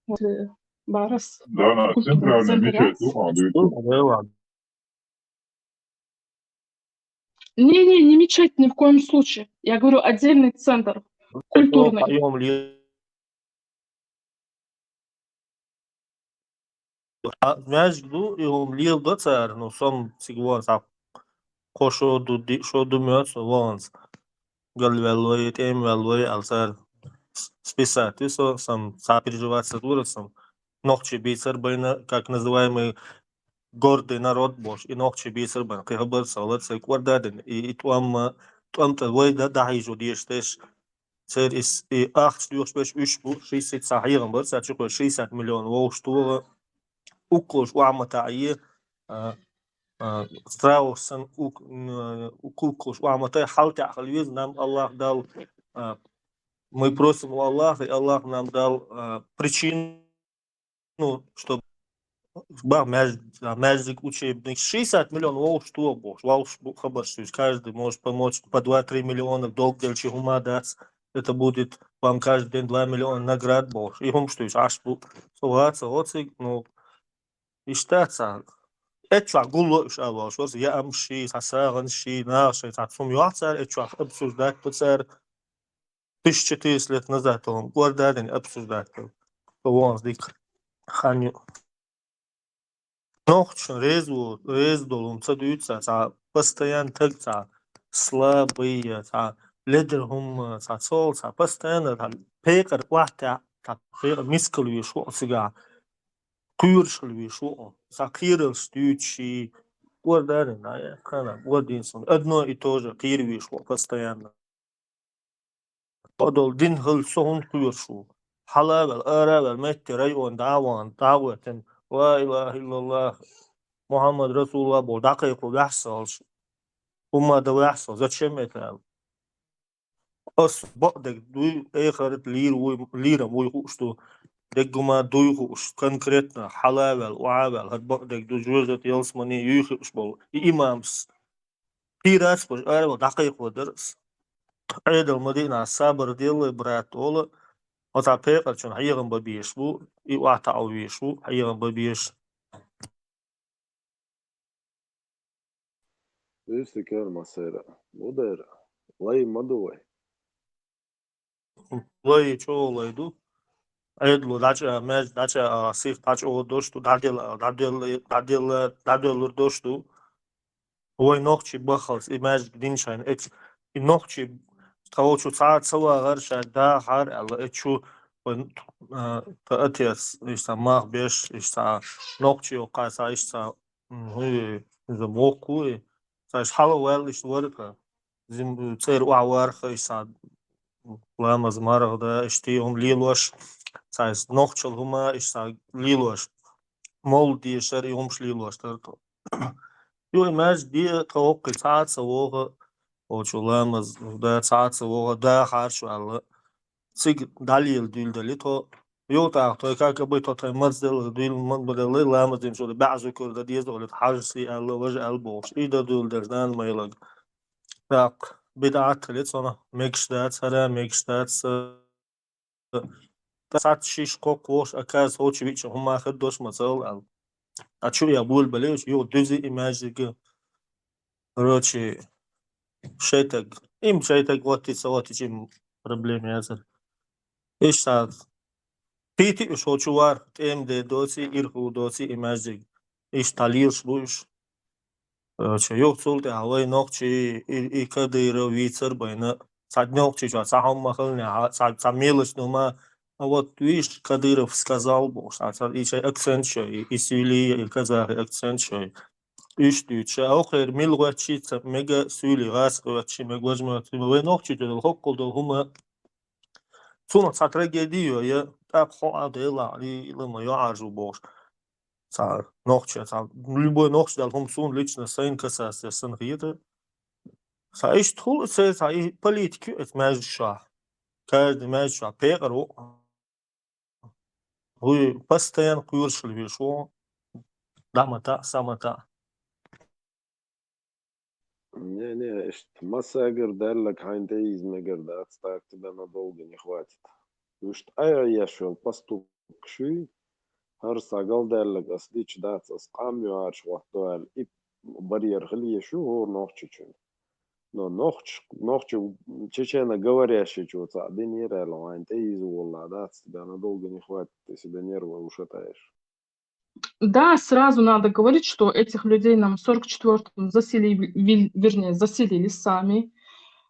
Вот, э, барас. Да, на Культурный центральный центр, мечеть, да? ну, а, дивіться. Ну, да, ладно. Не-не, не мечеть ни в коем случае. Я говорю отдельный центр культурный. Поем ли- А, знаешь, ну, и он лил до цар, ну, сам сигвон сам. кхо шо ду, диъ шо ду моьтту со ваханца. Галваьлла вай, тӀема ваьлла вай, аьлла цара. С-, списать ю со, сам, цхьа переживать ца дора сам. Нохчий бийцар байна, как называемый гордый народ бохуш, и нохчий бийцар байна, кхин хабар ца хилар, церан кӀордадина, и, и тӀом, тӀом тӀа вай да-, дӀахьийжо дезаш деш, церан и с-, и ахча доьхуш берш уьш бу, шестьдесят, цхьа хьехам бара, цхьа чу кхо шестьдесят миллион вовшах тоха, уккхалш охьа ма таӀае, а, а, страус санна ук-, н-, уккхалш охьа ма таӀае, хьалтаьӀа хила веза, нам Аллах Дала, а, мы просим у Аллаха, и Аллах нам дал, а, причину, чтобы бах, маьж-, а, маьждиг, учебник, шестьдесят миллион вовшах тоха бохуш, вовшах бу хабарш дуьйцу, каждый может помочь по два-три миллиона долг делчи хӀума дац, это будет вам каждый день два миллиона наград бохуш. И хӀумаш дуьйцу, Ӏаш бу. Со ваца оциг, ну, иштта ца. Эццахь гулло уьш ала валуш вара, я амш ший, цхьа сагӀанаш ший, наха шайн цхьа цум йохь цара, эццахь обсуждать бу цара. Тысяча четыреста лет назад он кӀордадина обсуждать бу. Со вон дика хан ю. Нохча реза во-, реза долу хӀума ца дуьйцу цхьа, цхьа постоянно таг цхьа слабый, цхьа ледара хӀума, цхьа цол, цхьа постоянно цхьа пекъар охьатаьӀа, цхьа пекъар мискал веш ву цигахь, кхоьруш хила веш ву, цхьа кхералш дуьйцуш, кӀордадина, а, кхана, кӀордийна суна. Одно и то же кхера веш ву постоянно. Бакъдолу дин хилча со хӀунда кхоьруш ву? Хьала а ваьлла, ара а ваьлла, метте район дӀа а вахана, дӀа а гӀоьттина, ла илаха иллаллах, Мухьаммад расулуллах боху дӀакхайкхо ваьхьа со хьалш. ХӀумма дан ваьхьа со, зачем это аьлла? Ас бакъдерг дуй, эхарт лийр вуй, лийрам вуй хууш ду. Деггума дуй хууш, конкретно хьала а ваьлла, охьа а ваьлла, хӀара бакъдерг ду, жоьжат ялсамани юй хууш болу. И имамс кхийрац баш, ара вала дӀакхайкхо дара ас. Ӏедал ма диъна, сабар делла, брат, олу, оцхьа пекъарчун хьехам бан безаш бу, и охьатаӀо везаш ву, хьехам бан безаш. Вуьсту кер масера. Мудера. Лай ма ду вай. Лай чӀогӀа лай ду. Ӏедало дӀачӀа, маьждиг дӀачӀа, а, сих дӀачӀогӀа дош ду, дӀаделла, дӀаделла, дӀаделла, дӀаделлур дош ду. Вай нохчий баххалц и маьждиг динчхьайна, эцу, и нохчий тховчу цхьа а ца вагӀар, ша дахьар аьлла, эцу, вай, а, тхан отец, иштта мах беш, иштта нохчий йоккхай, цхьа иштта, м, хӀуй, иза воккхуй, цхьа иштта хьала ваьлла иштта вара тхан. Зим-, цӀера охьаварха, иштта ламаз марха да, иштта и хӀума лелош, цхьа иштта нохчалла хӀума, иштта лелош. Мовлид дешар, и хӀумаш лелош дара тхо. Юй маьждиг де, тхан воккхий цхьа а ца вогӀу, оцу ламаз да, цхьа а ца вогӀу, дахьарш ваьлла. Цига дӀалела дуьйла дали тхо. Юй тӀаккха тхо, как обычно, тхайн мазделла дуьйла ма-, ма делла, ламаз дина шура баьӀ зукар дан деза олу, хьажа сий аьлла, важа аьлла бохуш. И дан дуьйла дара, нана майлаг. ТӀаккха бидӀат хили цунах, мегаш дац, хӀара мегаш дац, а, Ткъа сац шиш кхокхош, оказывается, хӀочу вича хӀума хир дош ма ца хилла аьлла. А чу я болбале, уьш юха дуьзи и маьждига. Короче, шайтаг. Им шайтаг оттий, ца оттий, им проблема яцара. Иштта. Кхийти уьш хӀочу вар, тӀема де доци, ирху доци и маьждиг. Иштта лелаш бу уьш. Короче, юха цул тӀаьхьа вай нохчий и, и Кадыров вийцар байна. Цхьа нохчий чохь цхьа хӀума хилнехь, цхьа, цхьа мелочь хӀума, а вот видишь, Кадыров сказал бохуш, а цхьа и шайн акцент шой, и, и суьйли, и казахи акцент шой. Уьш дуьйцуш, а окхера мила гӀоьттичи ца мега суьйли, гӀаса гӀоьттичи мега, важа ма гӀоьттичи, вай нохчий чу долу хӀоккхул долу хӀума. Цунах цхьа трагеди йо, я тӀаккха хьо а делахь, и, и ла ма йо Ӏаржу бохуш. Цхьа нохча, цхьа любой нохча дала хӀума суна лично сайна касается, сан хета. Цхьа иштта хула ца, цхьа и политика ю эца маьждиг чохь. Каждый маьждиг чохь пекъар ву. ХӀуй постоянно кхоьруш хила веш ву. ДӀа ма таӀа, са ма таӀа. Не, не, иштта массагара даьллаг хьайна тӀе иза мегар дац, так тебя надолго не хватит. Иштта айхьа еш йолу поступкаш юй, хӀара сагал даьллаг ас дича дац, ас къам юьхьӀаьржа хӀотто аьлла, и барьер хила еш ю хӀора нохчичун. Но нохч-, нохча чечено говорящий чу цхьаъ динера аьлла, хьайна тӀе иза волла дац, тебя надолго не хватит, ты себе нервы ушатаешь. Да, сразу надо говорить, что этих людей нам в сорок четвёртом заселили, вил-, вернее, заселили сами.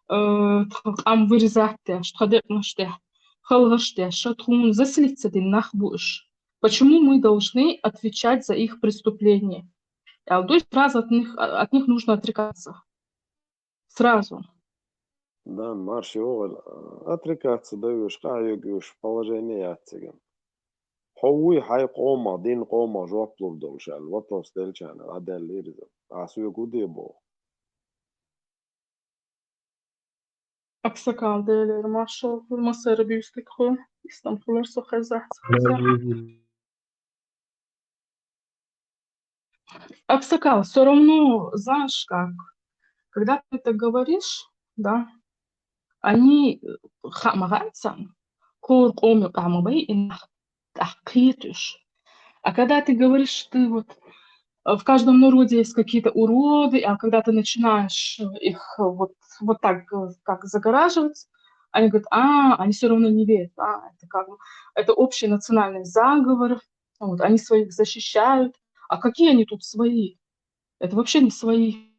Э, тхан къам вырезать деш, тхан декънаш деш, халгъаш деш, тхуна заселиться дина нах бу уж. Почему мы должны отвечать за их преступления? Э, то есть сразу от них, от них нужно отрекаться. Сразу. Да, марш йогӀал, отрекаться дан веш, къахьега веш положение яц цига. Хьо вуй хьай къомах, дин къомах жоп лур долуш аьлла, вопрос делча хьона, а деллера иза. А соьга хӀун де боху? Аксакал, Делера маршалла хуьлда, массара буьйса дика хуьлда. Истам хилар со хезахь, ца хезахь. Аксакал, всё равно, знаешь как, когда ты это говоришь, да, они, э, ха-, ма хаьа царна, хӀора къоман юкъахь ма бай и нах, тӀаккха кхеташ. А когда ты говоришь, что ты вот, э, в каждом народе есть какие-то уроды, а когда ты начинаешь, э, их, э, вот, вот так, э, как загораживать, они говорят: «А, они всё равно не верят, а, это как бы, это общий национальный заговор, вот, они своих защищают». А какие они тут свои? Это вообще не свои.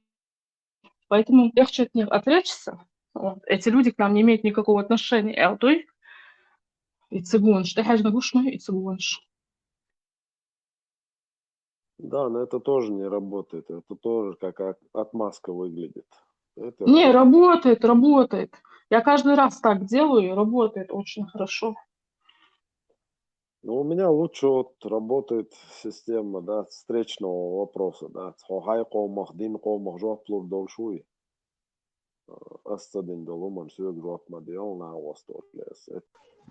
Поэтому легче от них отречься. Вот. Эти люди к нам не имеют никакого отношения. Эл дуй, и цигонаш, тӀехьежна гуш ма ю и цигонаш. Да, но это тоже не работает. Это тоже как от-, отмазка выглядит. Это Не, работает, работает. Я каждый раз так делаю, и работает очень хорошо. Ну, у меня лучше вот работает система, да, встречного вопроса, да. Хьо хьай къомах, дин къомах жоп лур долуш вуй. Ас ца дина долу хӀуманна соьга жоп ма делла, нагӀост олу ас.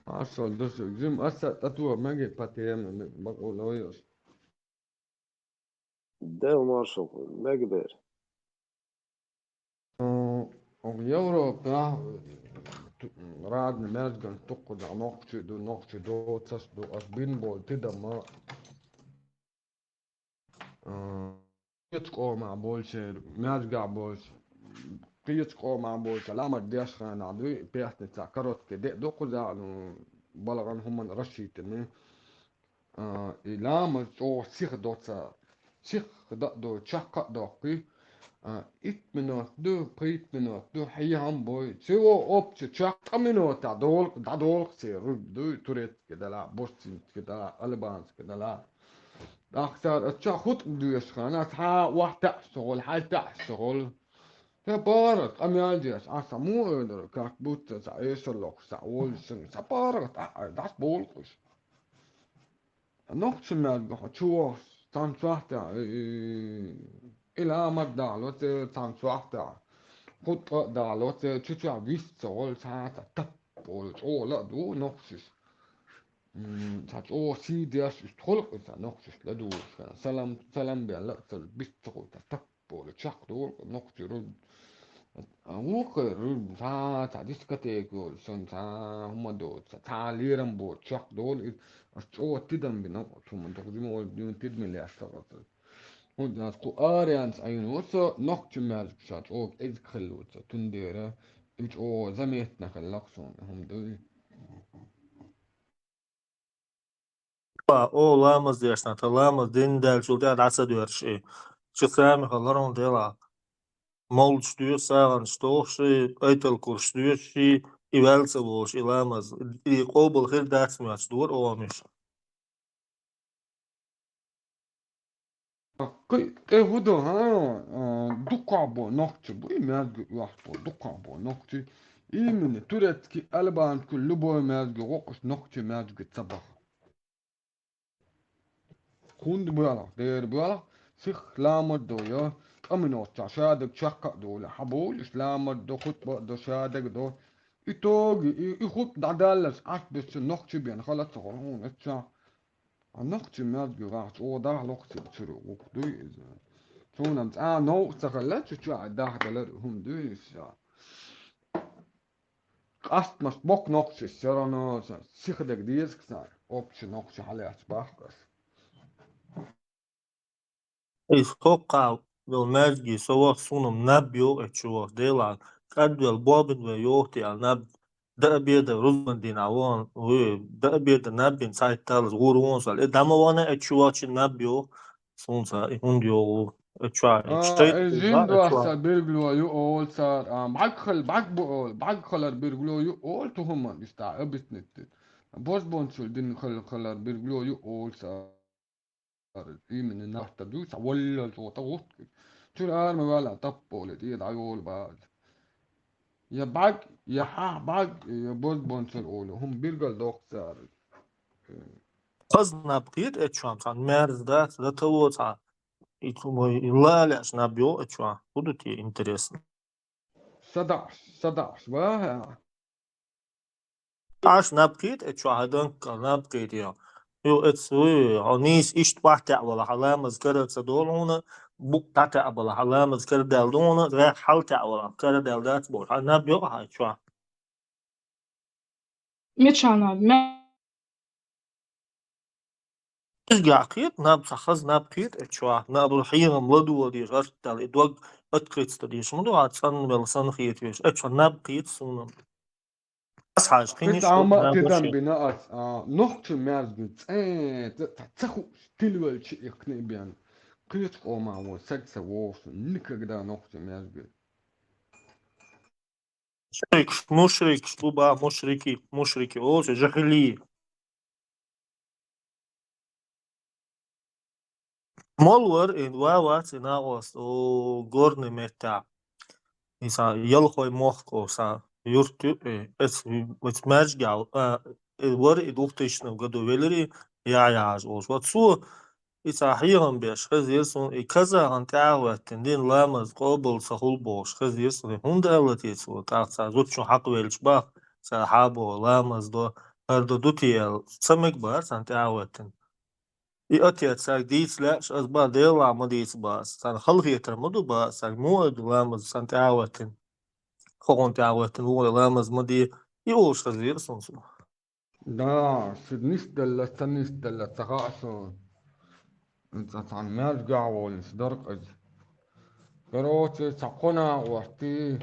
Маршалла ду шуьга. Жима аса тӀатоха мега по теме, бакъо лойош. Дела маршалла хуьлда, мега дера. Э, оха Европа, ту-, разный маьжган тукхаза нохчий ду, нохчий доцаш ду, аш бин болу тидама. Э, кхечу къомах болчеран, маьжгахь болчу, кхечу къомах болчу ламаз деш хенахь дуй, пятница короткий де ду кхузахь, ну, балгӀан хӀуманна рассчитанный. А, и ламаз чӀогӀа сиха до цара. Сиха дан а до, чекх а доккхий. А, итт минот ду, пхийтта минот ду, хьехам бой. Всего общий чекх ткъа минотехь долу, дӀадолу церан рузба дуй, турецкий делахь, бостинский делахь, албанский делахь. ТӀаккха цара аса чекх хутӀ доьшуш хенахь, цхьа а охьатаьӀаш ца хуьлу, хьалатаьӀаш ца хуьлу. Сан паргӀат къамел деш, аса муха элира, как будто сан эшар лохуш, сан олуш, сан паргӀат а, а, дӀасаболу уьш. Нохчийн маьжгахь хьо чу вахча, цхьана сохьтехь, и, и, и ламаз а далош, цхьана сохьтехь хутба а далош, чу чохь вист ца волу, цхьа а ца таппа волу, чӀогӀа ла а ду нохчаш. М, цхьа чӀогӀа сий деш, иштта хуьлу-кх и цхьа нохчаш ладугӀуш, салам, салам бен ла а ца, вист ца хуьлу, цхьа таппа волу, чекхдолу-кх нохчий рузба. А вукхара рузба, цхьа, цхьа дискотека йолуш санна, цхьа хӀума доцу, цхьа лерам боцу, чекхдолу иза. Ас чӀогӀа тидам бина оцу хӀуманна, тахана жима волу дуьйна тидаме лаьцна аса. ХӀунда аьлча кху аренца Ӏийна ву со, нохчийн маьждиг ша чӀогӀа кӀезиг хилла ву со, цундела и чӀогӀа заметно хилла-кх суна, хӀума дуй. О, ламаз дешна, тхан ламаз дина даьллачул тӀаьхьа дӀа ца доьрзуш и. Чу сами хилла хӀума делахь. Мовлидаш доьшу, сагӀанаш дохуш и, айтал-курсаш доьшу и, и ваьлла ца волуш и ламаз. И къобал хир дац моьттуш дора оха миша. Кхин тӀе хӀун ду, хьа, а, дукхахбо нохчий бу, и маьждиг оьхуш бо, дукхахбо нохчий. Именно турецкий, албанский, любой маьждиг гӀо, уьш нохчийн маьждиг ца баха. ХӀунда боьлху, дера боьлху, сиха ламаз а до, ткъа минот чохь шадерг чекх а долу, хьан бовлуш ламаз а до, хутба а до, шадерг а до. Итоге, и, и хутба дӀадаллалц Ӏаш бисча нохчий бен хала а ца хуьлу хьуна, эццахь. А нохчийн маьждиг вахча, чӀогӀа дахло-кх цуьнан, цуьнан гӀуллакх дуй иза. Цунах цкъа а новкъа ца хилла, чу чохь дахдалар а хӀума дуй иза. Къастамаш боккха нохчий, всё равно сиха дерг деза-кх цара, общий нохчий хьалаьцна боху ас. Иза хӀокхахь йолу маьждиге со ваха, суна-м наб йогӀу эцу чу ваха, делахь, кӀадвелла, бобина вай йогӀу те аьлла наб. до обеда рузбан дийнахьа вон, вуй, до обеда наб бина цхьайтталлаш гӀур вон сал. Э, дама вана, э, чу вачи наб йо, сунца, и хӀунда йо гӀур, э, чу, э, А, чай, э, жин да, э, чу. Дуьхьа биргло ю олу цара, а, бӀаг хал, бӀаг бу олу, бӀаг халар биргло ю олу тухуман иштта объяснить. Бозбунчалла дин хал, халар биргло ю олу цара. Именно нарта дуй, ца валлал цо тӀа гӀутту. Чуьра ара ма ваьлла, таппа олу, тӀе дӀайолу база. Я бӀаг, я хьа бӀаг, я бозбунчалла олу, хӀума биргал доккху цара. Хаза наб кхета эцчохь, цхьана мерза дац, датало цхьа, и цу мо, и лалеш наб йо эцчохь. ХӀун ду те, интересно? СадаӀаш, садаӀаш, ва хьа? Аш наб кхета эцчохь, хьан данккал наб кхета йо. Ю, эц, вуй, хьо нийса иштта охьатаьӀа вала, хьан ламаз кара ца долу хьуна, букъ дӀатаьӀа бала, хьан ламаз карадаьлла ду хьуна, гӀеххьа хьал таьӀа вала, карадаьлла дац боху, хьан наб йо хьан эцчохь? Мичахь наб? Ме- Иза гахь кхета, наб ца хаза наб кхета, э, чохь, наб хьехам ладугӀа деза, гӀарт даьлла, и дог открыться дан дезаш, ма ду, а цӀанвелла санна хета веш, э, чохь наб кхета суна. Ас хьажа, кхин Кхин иштта а ма наб тидам шен. Бина ас, а, нохча маьждиг цӀе, ца, ца, ца хууш, тилвелча ихкни бен. Кхечу къоман вон саг ца вогӀуш, никогда нохча маьждиг. Мушрикаш, мушрикаш, бу бах, мушрики, мушрики, олуш, жахили. Мол вара и, ва вац и накъост, о, горный меттахь. Иса ялхой мохк, о, са юрт ю, э, эц, эц маьждигехь, а, э, вара и двухтысячном году велира, я, я, аж олуш. Вот цо, Иза хьехам беш хезира суна, и казахана тӀаьхьахӀоьттина дина ламаз къобал ца хуьлу бохуш хезира суна. ХӀунда аьлла те цо, тӀаккха цара зудчун хьакхавелча бах, цара хьа боху ламаз до, хӀара до ду те аьлла, ца мега бара царна тӀаьхьахӀоьттина. И отец цаьрга дийца лаьаш, ас бах, Делахь ма дийца бах ас. Царна халахетар ма ду бах ас, цаьрга муха ду ламаз царна тӀаьхьахӀоьттина. Хьо хьуна тӀаьхьахӀоьттина вугӀе ламаз ма де, и олуш хезира суна цо. Да, шу нисделла, ца нисделла, ца хаьа суна. Ца цхьана маьждигехь волуш дара иза. Короче, цхьа кхо накъостий,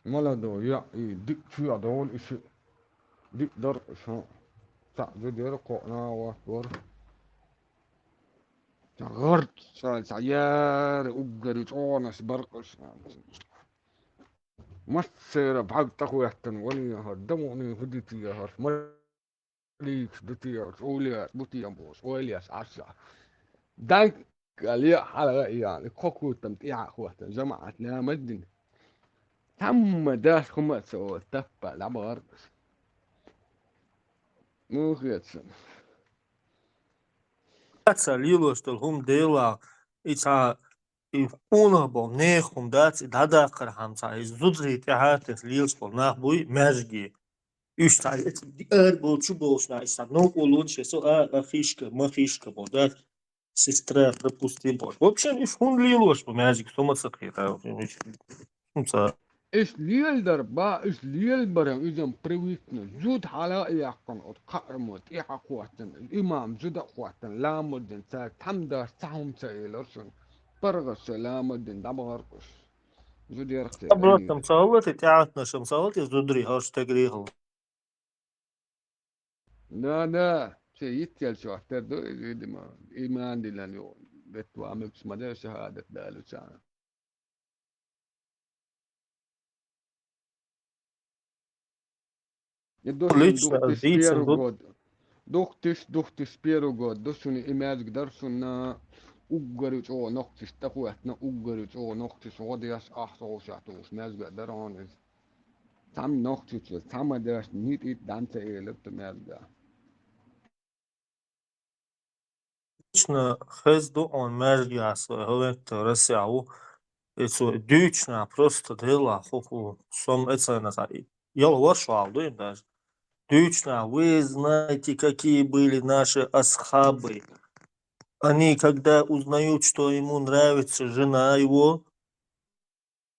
молодой, я, и диъ чоь долу и шиъ. Диъ дара иза, хӀа. Цхьаъ зуда яра, кхо накъост бара. Цхьа гӀард, цхьа, цхьа яра уггаре чӀогӀанаш бара иза. Массеран бӀаьрг тӀехӀоьттина валийна хӀара, дан вахана хӀун ду те хӀара, маликаш ду те хӀара, эвлияаш бу те бохуш, ойла еш Ӏаш. Данкъа ле хьалха а яьлла, кхо кутам тӀехьа а хӀоьттина, жамаӀат ламаз дина. Цхьамма дас хӀума а ца олу, таппа дӀабахара иза. Муха хета шуна? Ца лелош долу хӀума Делахь, и цхьа И къонах болу нехан хӀума дац, и дӀадаккхархьама цхьа, и зударий тӀаьхьа а тесна лелаш болу нах буй маьждиге. Уьш цхьа, ара болчу болуш нах, и цхьа новкъа лун шен со, а, а, хишка, ма хишка болу, да, сестра, пропусти болу. В общем, уьш хӀунда лелош бу маьждиге, со ма ца кхета, уьш, хӀунца. Иш леладар ба, иш лелабаран иза-м привыкна. Зуда хьала а яьккхина, оцу кхаарамо тӀехьа а хӀоттина, имам зуда а хӀоттина, ламаз дина, цаьрга тхьамдаш цхьа хӀума ца элира шуна. ПаргӀат шайн ламаз дина дӀабахара уьш. Зуда ярх те Абротам гӀайгӀа. Ца хӀаллати, тӀаьхьатнашам ца хӀаллати, зударий хӀорш тегрий хӀалла. Да, да, шен йиттелчохь тера ду иза, видимо, иман дилан ю, беттан муьлххачу ма дара шахӀадат далучарна. И ду шуна Лично духтиш дийцина первый ду. Год. Духтиш, духтиш первый год. Ду шуна и маьждиг дара шуна уггаре чӀогӀа нохчаш тӀехӀоьттина, уггаре чӀогӀа нохчаш гӀо деш, ахча гӀовшахь тухуш маьждиг дара хьуна иза. Цхьамма нохчочо, цхьамма деш, нита-итт дӀа ца элира ту маьждигехь. Лично хезна ду хьуна маьждигехь со, хӀаветтар Россехь ву. И цо дуьйцу нах просто Делахь хӀокху сом эцарна цхьа ялхорш вала ду и даже. Дуьйцу нах: «Вы знаете, какие были наши асхабы? Они, когда узнают, что ему нравится жена его,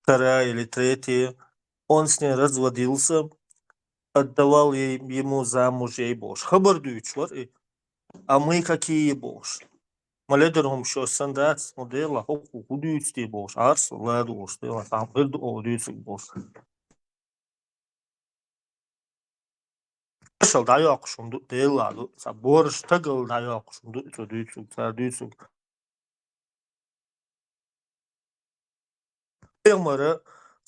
вторая или третья, он с ней разводился, отдавал ей, ему замуж ей бохуш». Хабар дуьйцуш вара и. А мы какие бохуш. Ма ледара хӀума шо сан дац, ма Делахь хӀокху хӀун дуьйцу те бохуш. Арса ладугӀуш, Делахь, тахьа хир ду оха дуьйцург бохуш. Ишал дӀайоккхуш хӀума ду, Делла ду, цхьа бораш тагал дӀайоккхуш хӀума ду, цо дуьйцург, цара дуьйцург. Пайхамара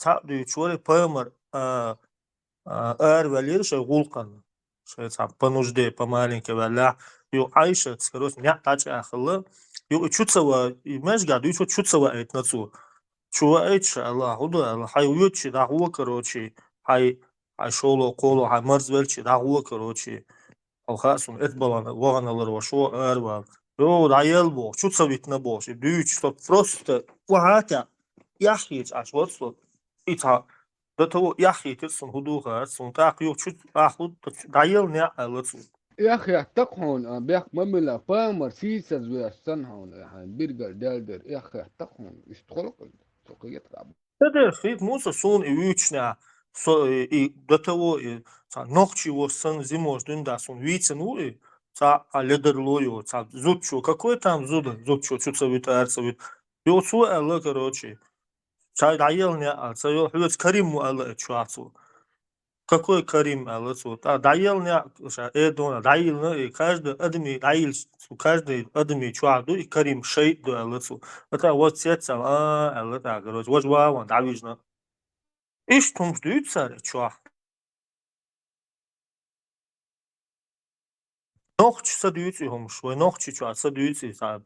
цхьаъ дуьйцуш вара, пайхамар, а, а, араваьллера шайн гӀулакхана. Шайн цхьа по нужде, по маленькой ваьллехь, юха Ӏайшатас, короче, неӀ дӀачӀоахалла, юха и чу ца ва-, и маьждигехь дуьйцуш, чу ца ваийтина цо. Чу ваийта ша, аьлла, хӀун ду, аьлла, хьайн воьдучи дӀагӀо, короче, хьайн, хьайн шоло, кхоло, хьайн марзвелчи дӀагӀо, короче. Хьо хаьа суна, эцбалана ваханалара ваша аравала. Йо, дӀаелла боху, чу ца витина боху, и дуьйцуш со просто охьатаьӀа, эхь хийца Ӏаш вара со. И цхьа до того эхь хийтира суна, хӀун ду хаьа суна, тӀаккха юха чу ахь хӀу, дӀаелла неӀ аьлла цо. Эхь хетта-кх хьуна, а, бехк ма биллара, пайхамар сийсаз веш санна хьуна, хьайн биргара даьлла дера, эхь хетта-кх хьуна, иштта хуьлу-кх иза, со кхета. Ца дер, хӀинца муса суна и вуьйцучу неӀ, со, и, и до того, и, цхьа нохчий волчу санна зимош дуьйна дахь суна вийцина ву и, цхьа а ледарло йо, цхьа зудчо, какой там зуда, зудчо чу ца вуьту, ара ца вуьту. Йо, цо аьлла, короче, цхьа дӀаелла неӀ аьлла, ца йо, хьоьца Карим ву аьлла и чохь цо. Какой Карим, аьлла цо. ТӀаккха дӀаелла неӀ, ша, э, дона, дӀайиллина, и каждый адами дӀайиллина, цу каждый адами чохь ду, и Карим шайтӀа ду, аьлла цо. ТӀаккха вот цец аьлла, а, аьлла, тӀаккха, короче, важа ван дӀавижна. Иштта хӀумаш дуьйцу цара чохь. Нохчаша ца дуьйцу и хӀумаш, вай нохчий чохь ца дуьйцу и цхьа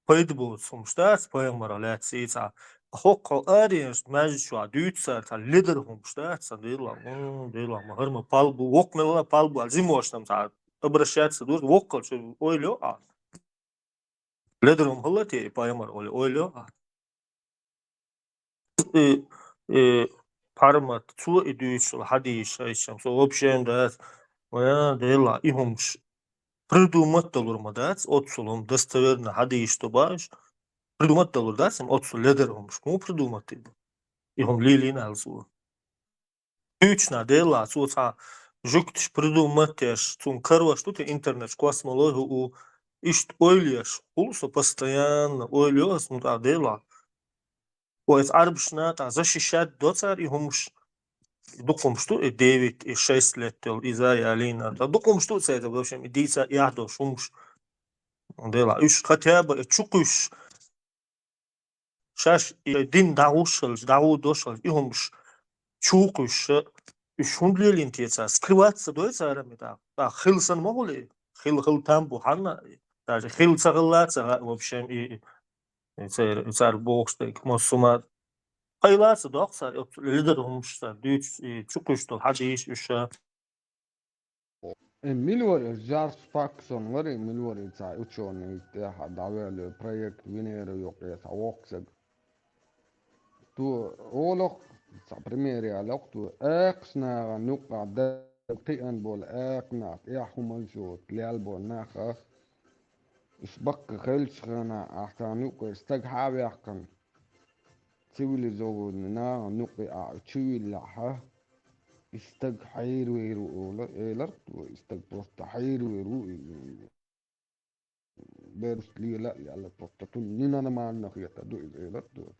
пайда боцу хӀумаш дац, пайхамарах лаьцна и цхьа. ХӀокху аренашна маьждиг чохь дуьйцу цара цхьа ледара хӀумаш дац, сан Делахь, м, Делахь, ма хӀара ма пал бу, воккха мелла пал бу, аьлла, зимош там цхьа обращаться дора, воккхал чу ойла йо а. Ледара хӀума хилла те и пайхамар, ойла, ойла йо а. И, и, Пармат, цо и дуьйцуш хьадийша, айсам, со вообще дац. Вай, Делахь, и хӀумаш придумать далур ма дац, оццул хӀума достоверно хьадийша ду баш. Придумать далур дац, хӀума оццул ледара хӀумаш. Муха придумать ду? И хӀума лелийна аьлла цо. Дуьйцуш нах, Делахь, цо цхьа жуьгташ придумать еш, цунна карош ду те интернетчу космологи у, иштта ойла еш, хуьлу со постоянно, ойла йо ас, ну, тӀаккха Делахь. Вай Ӏарбашна тӀаккха защищать до цара и хӀумаш. Дукха хӀумаш ду, и девять, и шесть лет йолу иза ялийна. ТӀаккха дукха хӀумаш ду цара, в общем, и дийца эхь долуш хӀумаш. Делахь, уьш хотя бы и чу кхуьссуш, шаьш и дин дӀагӀуш хилча, дӀагӀудош хилча, и хӀумаш чу кхуьссуш, уьш хӀунда лелийна те цара? Скрываться дой цара ма тӀаккха? ТӀаккха хила санна ма хуьлу и? Хила, хила там бу хьанна? Даже хила ца хилла ца хаьа, в общем, и, и цара, и цара бохуш дерг, массо а ма. Хила ца доккху цара, оцу ледара хӀумаш цара дуьйцуш, и чу кхуьссуш долу хьадийша уьш. Э, мила вара, Джарс Паксон вара, мила вара, цхьа учёный тӀехь дӀавоьллина проект Венера юкъе цхьа воккха стаг. Цо олу-кх, цхьа пример яло-кх цо, экхачу нахана юккъехь дан кхиъна болу экха нах, тӀехь хӀуманаш йоцу лелла болу нах, уьш баккха хиллачу хенахь, ахь царна юккъера стаг схьа а ваьккхина, цивилизованный нахана юккъе ахь чувиллехь, и стаг хьеравер ву олу, элира-кх цо, и стаг просто хьеравер ву, и берашна лела а лелла, просто цунна ненормально хетар ду иза, элира-кх цо.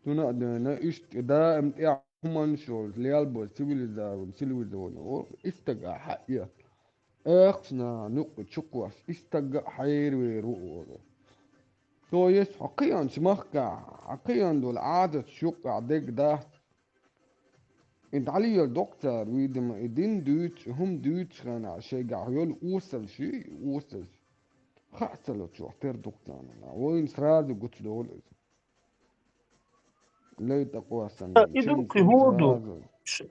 Цунна а дуьйна, иштта даим тӀехь хӀуманаш йолуш лелла болу цивилизованный, цивилизованный олу, и стаг ахь схьа а эцна, экхачу нахана юккъе чу кхуьссуш, и стаг а хьеравер ву олу. То есть хьо кхиъначу махкахь, хьан кхиъна долу Ӏадаташ юккъехь дерг дац. И дӀалело доккху цара, видимо, и дин дуьйцуш, и хӀума дуьйцучу хенахь шайгахь йолу осалш, и осалш хаа ца лучохь тера ду-кх царна. Вайна сразу гучудолу иза. Лай тӀекъоьссина. И ду, кхин хӀун ду? Сразу. Ш-,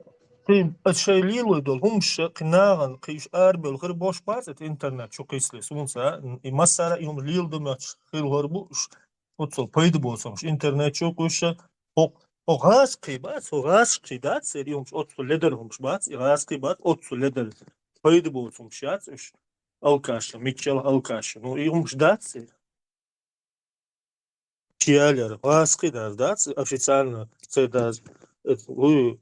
кхин, а, шайн лелой долу хӀумаш, кхин нахана, кхин уьш арабевлла хир болуш бац, это интернет чу кхийсале. Суна ца, и массара а и хӀума леладо моьттуш хир хир бу уьш. Оццул пайда боцу хӀумаш интернет чу кхуьссуш, хӀокху, хӀокху гӀазкхий бац, хӀокху гӀазкхий дац, церан и хӀумаш оццул ледара хӀумаш бац, и гӀазкхий бац, оццул ледара пайда боцу хӀумаш яц уьш, алкаша, миччал алкаша. Ну, и хӀумаш дац церан. Чу ялаяр, гӀазкхий дац, дац, официально церан дац, э, хӀу,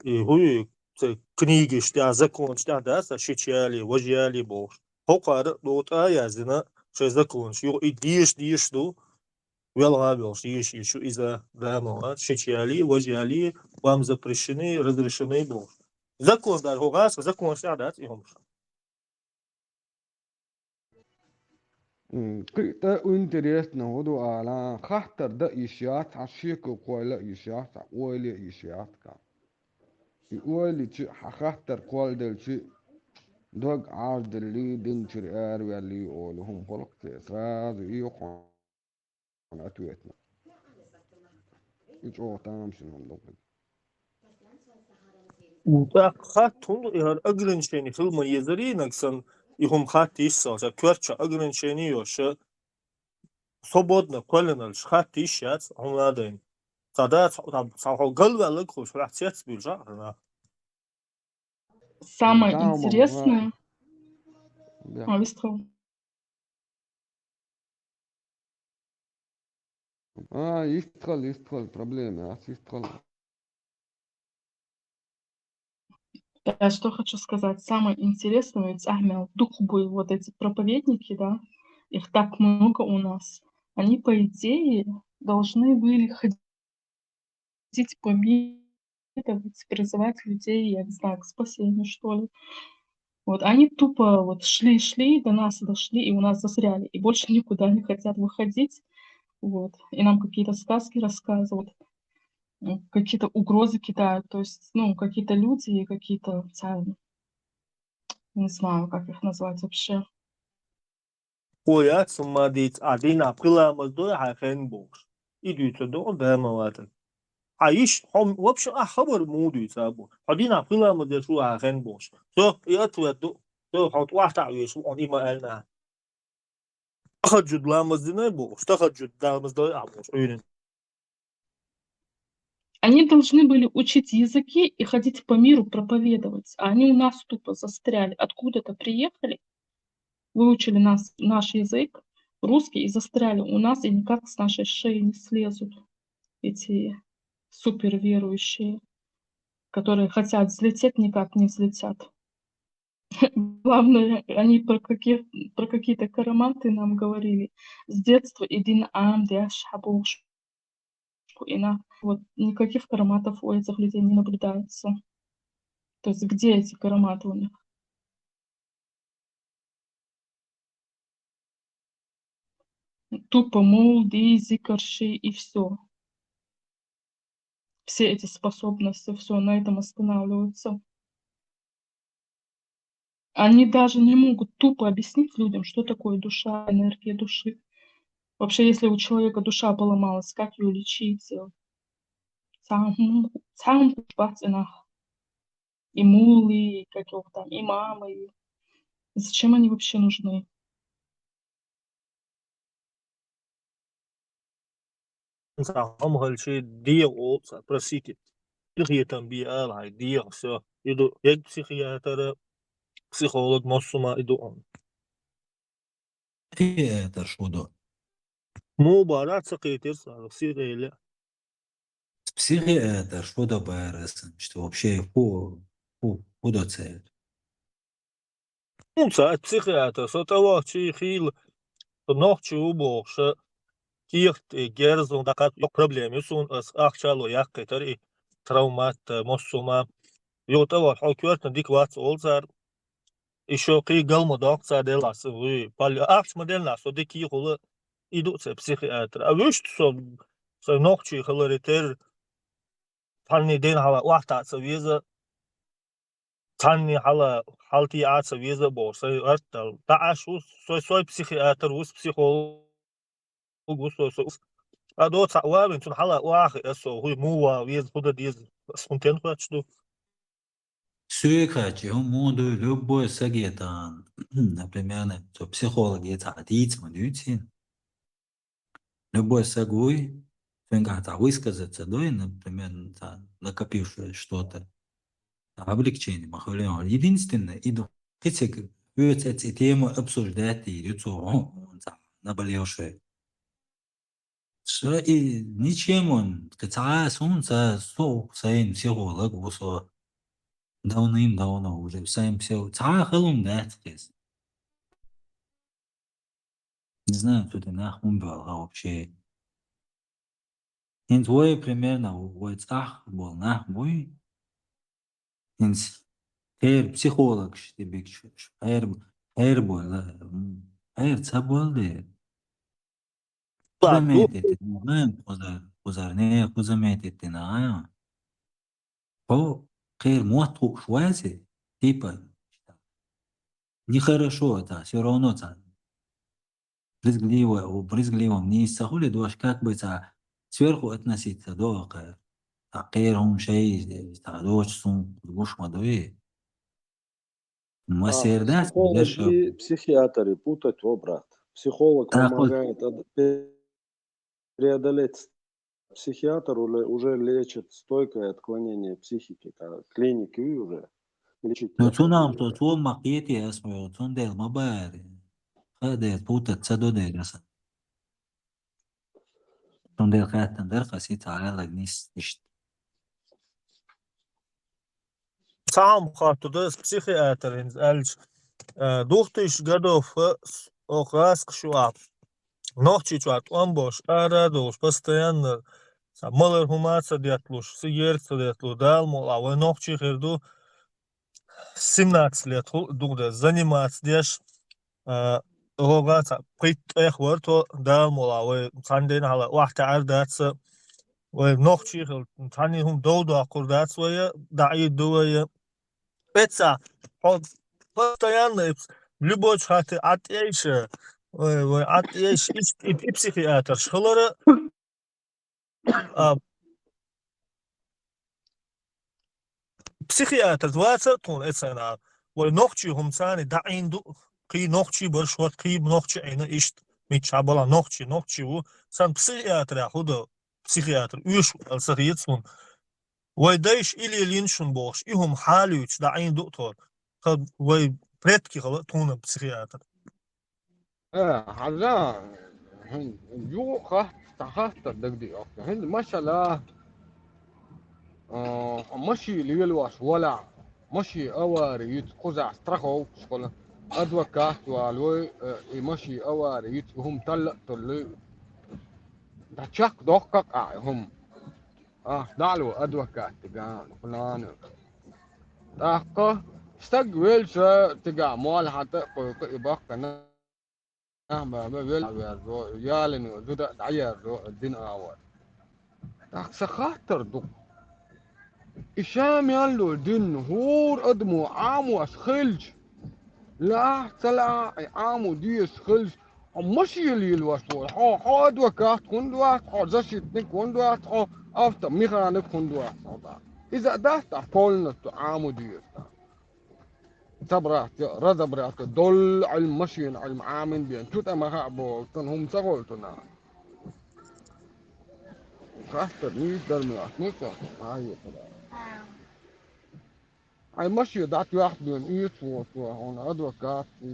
и хӀу, церан книгаш тӀехь, законаш тӀехь дац, ши чу ялае, важа ялае бохуш. ХӀокхара а догӀу тӀе а яздина шайн законаш. Юха и деша, деша ду, велха а велхаш, деша, деша ю иза, да, ма вац, ши чу ялае, важа ялае, вам запрещены, разрешены бохуш. Закон дар, хӀу гӀаса, закон шаьдац и хӀумаш. М, кхы а интересно хӀу ду ала, хаттар да йиш яц, хьа шеко кхойла йиш яц, хьа ойла йиш яц кхы. И ойла чу хьа хаттар кхолделчи, дог Ӏарделли, динчура араваьлли, олу хӀума хӀулакх те, сразу и хьона ответно. И чӀогӀа тамашийна хӀума ду кхы. ТӀаккха хатта хӀунда и хӀара ограничени хила ма езарий, нагсан и хӀума хатта йиш ца, ша коьртача ограничени йоша, свободно кхоьллиналаш хатта йиш яц, хӀума надайн. Ца дац, ца, ца хьо галваьллаг хуш, хьо цец буьлжа, хӀана? Самое интересное. Да. А, вистхал. А, истхал, истхал, проблема, а, истхал. Я что хочу сказать. Самое интересное, ведь, Ахмед, дух бы, вот эти проповедники, да, их так много у нас. Они, по идее, должны были ходить по миру, призывать людей, я не знаю, к спасению, что ли. Вот, они тупо вот шли, шли, до нас дошли, и у нас застряли, и больше никуда не хотят выходить. Вот. И нам какие-то сказки рассказывают, м, какие-то угрозы кидают. То есть, ну, какие-то люди, какие-то, ца-, не знаю, как их назвать вообще. Хьо яц хӀума дийца, а дийнахьа пхи ламаз дой хьа хен бохуш. И дуьйцур ду хьо, да ма ватан. Хьа йиш, хьо вообще а хабар муха дуьйцу а бу. Хьо дийнахьа пхи ламаз деш ву хьа хен бохуш. Всё, и ответ ду. Всё, хьо тӀохьа таӀ веш ву, хьуна и ма аьлла. Тахаджуд ламаз динай бохуш, тахаджуд ламаз дой а бохуш, Ӏуьйрин. Они должны были учить языки и ходить по миру проповедовать, а они у нас тупо застряли. Откуда-то приехали, выучили нас, наш язык, русский, и застряли у нас, и никак с нашей шеи не слезут эти суперверующие, которые хотят взлететь, никак не взлетят. Главное, они про каких-, про какие-то караматы нам говорили. С детства и дин ам деш хьабохуш. И на-, вот никаких караматов у этих людей не наблюдается. То есть где эти караматы у них? Тупо мулди, зикарши и всё. Все эти способности, всё на этом останавливаются. Они даже не могут тупо объяснить людям, что такое душа, энергия души. Вообще, если у человека душа поломалась, как её лечить? Цхьа хӀума, цхьа хӀума бац и нах. И мулли, и как его там, имамы, и зачем они вообще нужны? Цхьа хӀума хилчи, дегӀа олу цхьа, просите. Къинхетам бе ала хьайн, дегӀа, всё. И ду, ерг психиатр, психолог, массо а и ду хьуна. Психиатр шу ду? Муха бара ца кхетира цара, сиха элира. Психиатр шу ду бара сан, что вообще хӀу, хӀу, хӀу ду церан? ХӀунца психиатр, со тӀавахчий хийла, со нохчи ву бохуш, кехат тӀе герз ву дӀакхача, йоккха проблема ю суна, ас ахча а ло яккхийтар и травмат, массо а. Юха тӀавахча хьо коьртана дика вац олу цара, и шо кхин гал ма доккху цара делахь сан вуй, палли ахча ма деллахь, со дика йихула, и ду церан психиатр. А вуьшта со, со нохчи хиларе терра, цхьанний ден хьала охьатаӀа ца веза, цхьанний хьала, хьалатеӀа ца веза а бохуш, сайн гӀарт дала. ДӀа Ӏаш ву, сой, сой психиатр ву, психолог ву, сой, со. А доцахь вавин, цунна хьала охьахиа со, хӀуй муха ван веза, хӀу дан деза, ас хӀун тен хоьттуш ду? Соьга хачи, хӀун муха дуй, любой саге тахана, например, со психолог е цхьа дийца ма дуьйцийна. Любой саг вуй, цуьнгахь цхьа высказаться дуй, например, цхьа накопившееся что-то, облегчение ма хуьлу. Единственное, и ду, кхин цига оьцу эцу и тему обсуждать дийр ю цо, хьуна цхьа наболевшее. Ша и ничем он, кхин цхьа а суна ца, со сайн психолог ву со. Давным-давно уже сайн психо-, цхьа а халун дац кхеза. Не знаю, цу тӀе нах хӀун боьлху вообще. ХӀинца вай примерно, вай цӀахь болу нах буй. ХӀинца Хер психологаш тӀе бигаш, хер, хер бола, м, хер ца бола де. Ладно, заметить, ну, знаем, кхузара, кхузара не, кху заметить дина, а? Хьо хер мотт хууш ваце, типа, нехорошо это, всё равно ца. Брезгливо, о, брезгливо, не из-за хули дош, как бы ца сверху относиться до, а, ца хер хӀума шайз, ца дочу сум гуш ма дуй. Ма А, сердас, психологи, дешев. Психиатри путать, о, брат. Психолог Так вот. Помогает от-, пе-, преодолеть. Психиатр уже, уже лечит стойкое отклонение психики, а клиники уже лечить Ну, не цунам, то, цо ма кхетий ас мо, цундел ма бари. Хадер путать ца до дер аса. Цундел хаттан дар хасит алаг нис ишт. Цхьа хӀума хаттар да, психиатр хӀинца аьлча, э, двухтысячных годов, э, с-, оха раскъа шу а, нохчий чохь тӀом болуш, ара а долуш, постоянно цхьа малар хӀума а ца детталуш, сигарет ца детталуш, Дала мукъалахь, вай нохчий хир ду, семнадцать лет хӀу-, дукха деш, заниматься деш, а, оха цхьа пхийтта тӀех вара тхо, Дала мукъалахь, вай цхьана дийнахьа охьатаьӀар дац, вай нохчий хила, цхьаьна хӀума дов доккхур дац вай, дӀаийр ду вай. Эца, хьо постоянно, любой хати Ӏад тӀейша, вай, вай Ӏад тӀейша, и, и, и психиатрш хилара, а, психиатр ваца тхуна эцана. Вай нохчий хӀума царна даӀийна ду, кхий нохчий барш вара, кхий нохчий Ӏийна иштта. Мичча хьабала нохчий, нохчий ву. Сан психиатря хӀу до, психиатр, уьш ву, аса хеташ хӀуна. Вай дайша и лелийна шуна бохуш, и хӀума хьалуьйцуш даӀийна ду тхо. Ха, вай предки хала тхуна психиатр. Э, хьажа, хӀин, юха хатта, цхьа хаттар дагадеа оха. ХӀинца, машалла, а, машин лелош валахь, машин авари йиц, кхузахь страховкаш хуьлу, адвокат валой, э, и машин авари йиц, и хӀума талла а толлуй. Дан чекхдоккху-кх ахь и хӀума. Ахь дӀало адвокатигахь, кху нана. ТӀаккха стаг велча, цигахь молла хьан тӀе а кхойкху и баккхина. Нах баба велла а верзо, ялино зуда а дӀаерзо, дина агӀор. ТӀаккха сан хаттар ду-кх. И ша мел долу дин хӀора адамо Ӏамош хилча, лаахь а, ца лаахь а, и Ӏамо дезаш хилча, хьо машина лелош волу, хьо, хьо адвокат хӀунда вац, хьо защитник хӀунда вац, хьо автомеханик хӀунда вац, хьо дӀа. Иза а дац ахь полностью Ӏамо дезаш дӀа. Собраться, разобраться, долу Ӏилма, машина Ӏилма Ӏамин бен, чу тӀе ма хаьа боху, цунна хӀума ца хуьлу цунах. Хаттар нийса дара ма дац, ну, ца, а, е, Хьайн машина дӀатоьхна бен, оьцу вон, хьуна адвокат, и,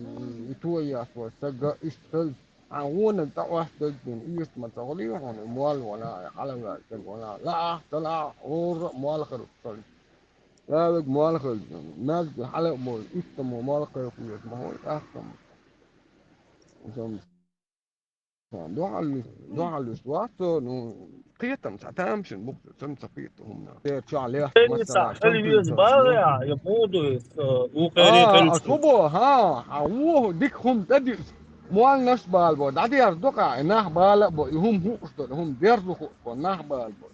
и тоеш вай стаг, иштта хилча, хьайн вониг тӀе Ӏоттадерг бен, оьцу ма ца хуьлий хьуна, и молла вала, и хьалаваьлла стаг вала, лаахь а, ца лаахь а, хӀора а молла хир ву ца хилча. Ваьлларг молла хилча, маьждиге хьала а бовлу, иштта мо молла кхайкхош ма хуьлу, тӀаккха ма. Дуьхьал, дуьхьал вац цо, ну, кхетам цхьа тамашийна бу-кх, сан ца кхета хӀуманах. Церан чохь лехна, Элиса, масала, Эльвира компьютер, бала, ну. Я, я буду, э, у А, Кэрин а, Кэрин. Субо, хьан, хьан вон дика хӀума тӀедиъча, молланаш бала бо, дӀадерза ду-кх, и нах бала а бо, и хӀума хууш долу, хӀума дерзо хууш бо, нах бала бо.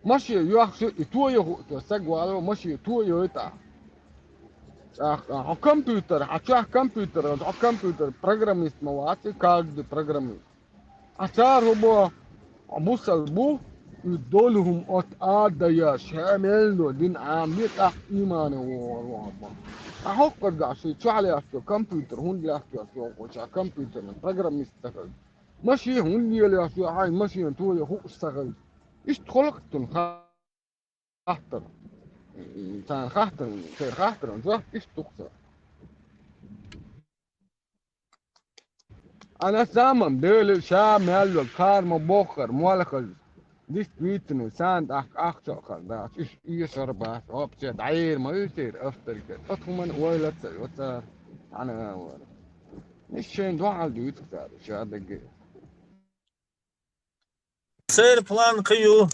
Машина йоьхуш и тоя хууш, стаг валаво, машина тоя йойту ахь. ТӀаккха хьо компьютер, хьан чохь компьютер, хьо компьютер программист ма вац, и каждый программист. Ахь цара хӀун бо, хьо бусал бу, и долу хӀума оцу ада даяш, хьа мел до дин Ӏамаде, тӀаккха иймане вогӀур ву хьо бо. Ахь хӀокхуьнга шайн чохь лаьтташ компьютер, хӀунда лаьтташ йохуш, а компьютерна программист ца хилча. Машина хӀунда лелош ю, хьайн машина тоя хууш ца хилча. Иштта хуьлу-кх цуьнан хаттар. Царна хаттар, шайн хаттаран жоп иштта ду-кх цара. А на самом деле, ша мел йолу кхара ма боххара, молла хилча, действительно, царна тӀаккха ахча а хир дац, уьш эшар бац, вообще дӀайийр ма ю церан авторитет. Оцу хӀуманна ойла ца йо цара, цхьана а вара. Иштта шайна дуьхьал дуьйцу-кх цара, ша дагге. Церан план кхин ю,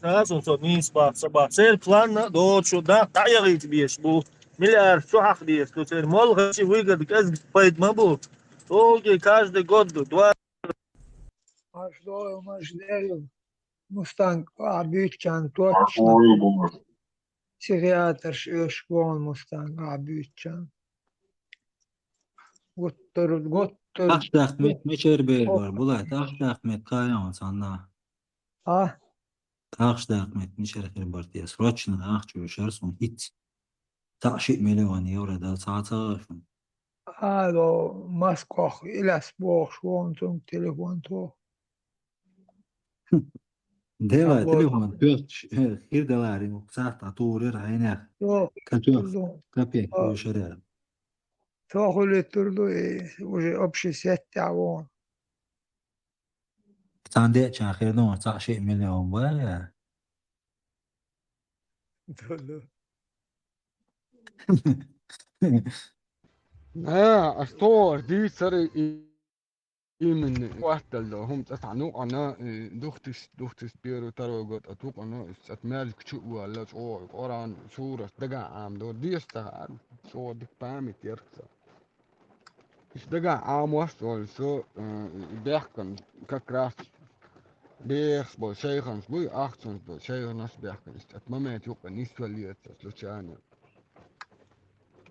хӀинца цо нийса боху, ца боху. Церан планна доцу шу дӀа-, дӀаяхийта безаш бу. Миллиард чу хьахдеш ду церан. Молха чи выгода, кӀезиг пайда ма бу. Долги каждый год ду. Два. Аш дойл, маш дерил. Мустанг а буьйцучарна точно. Психиатрш оьшуш вон Мустанг а буьйцучарна. Гуттар, гуттар. Ахчах мет мичара бер бар, Булат? Ахчах мет кхайон санна. А? Ахчах мет мичара хир бар те? Срочно ахча шар сон хиц. Цхьа ши миллион евро да цхьа ца шун. Алло, Москох, Иляс бохуш вон цунга телефон то. Давай, телефон, пёрташ, э, хир далари, сахта турир хайнах. Капек, капек, шаря. Цо хули тур ду, и уже общий сеть а вон. Цан де чан хир ду, цхьа ши миллион ба. А, а что, ди цари и именно хӀума цӀа цхьа нукъана, э, духтис, духтис первый, второй год а тукъана, цӀа маьждиг чу а ваьлла, чӀогӀа Къуръан сурат дагахь Ӏамадора, деза ца хаьара, чӀогӀа дика память яра цо. Иштта дагахь Ӏамош волу со, э, бехкан как раз бехаш болу шайханаш буй, ахчанаш болу шайханаш бехкан, иштта цӀа момент юкъа нисвеллера цо случайно.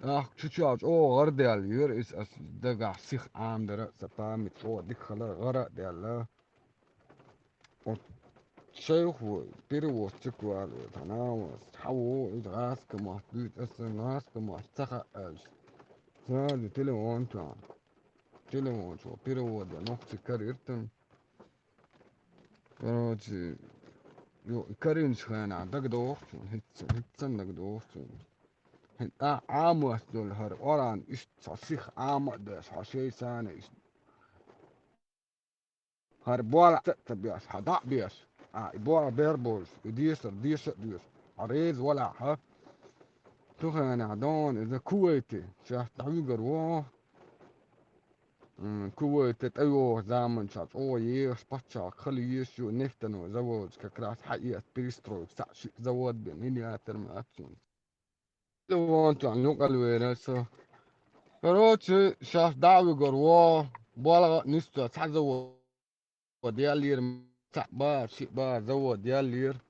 ТӀаккха чу чохь чӀогӀа гӀарадаьлла йора иза, аса дагахь сиха Ӏамадара а, сан память чӀогӀа дика хилар гӀара а даьлла. Вот шайх ву, переводчик ву аьлла, тхьана ву, цхьа ву, иза гӀазкхи мотт дуьйцу, аса гӀазкхи мотт ца хаьа аьлча. Сразу телефон чохь. Телефон чохь перевод ян нохчи карийра цунна. Короче, ю, карийначу хенахь дагадогӀу суна, хӀинца, хӀинца дагадогӀу суна. ХӀинца а Ӏамош долу хӀара Къуръан иштта цхьа сиха Ӏама а деш, хьо шайца а иштта. ХӀара болх а ца беш, хьо дӀа а беш, а, и болх бер болуш, и дешар деша а доьшу, хьо реза валахь, хьо. Цу хенахь дона иза Кувайте, шаьш дӀавуьгур ву. М, Кувайте тӀейогӀу заманчохь чӀогӀа ехаш пачхьалкх хила езаш ю, нефтяной заводаш как раз хьаэца перестройка, цхьаъ шиъ завод бен, миллиардер ма аьлла цунна. Телефон чохь нукъал вера со. Короче, шаьш дӀа а вуьгур ву, болх а нисдо, цхьа завод яллера, цхьаъ бара, шиъ бара завод яллера.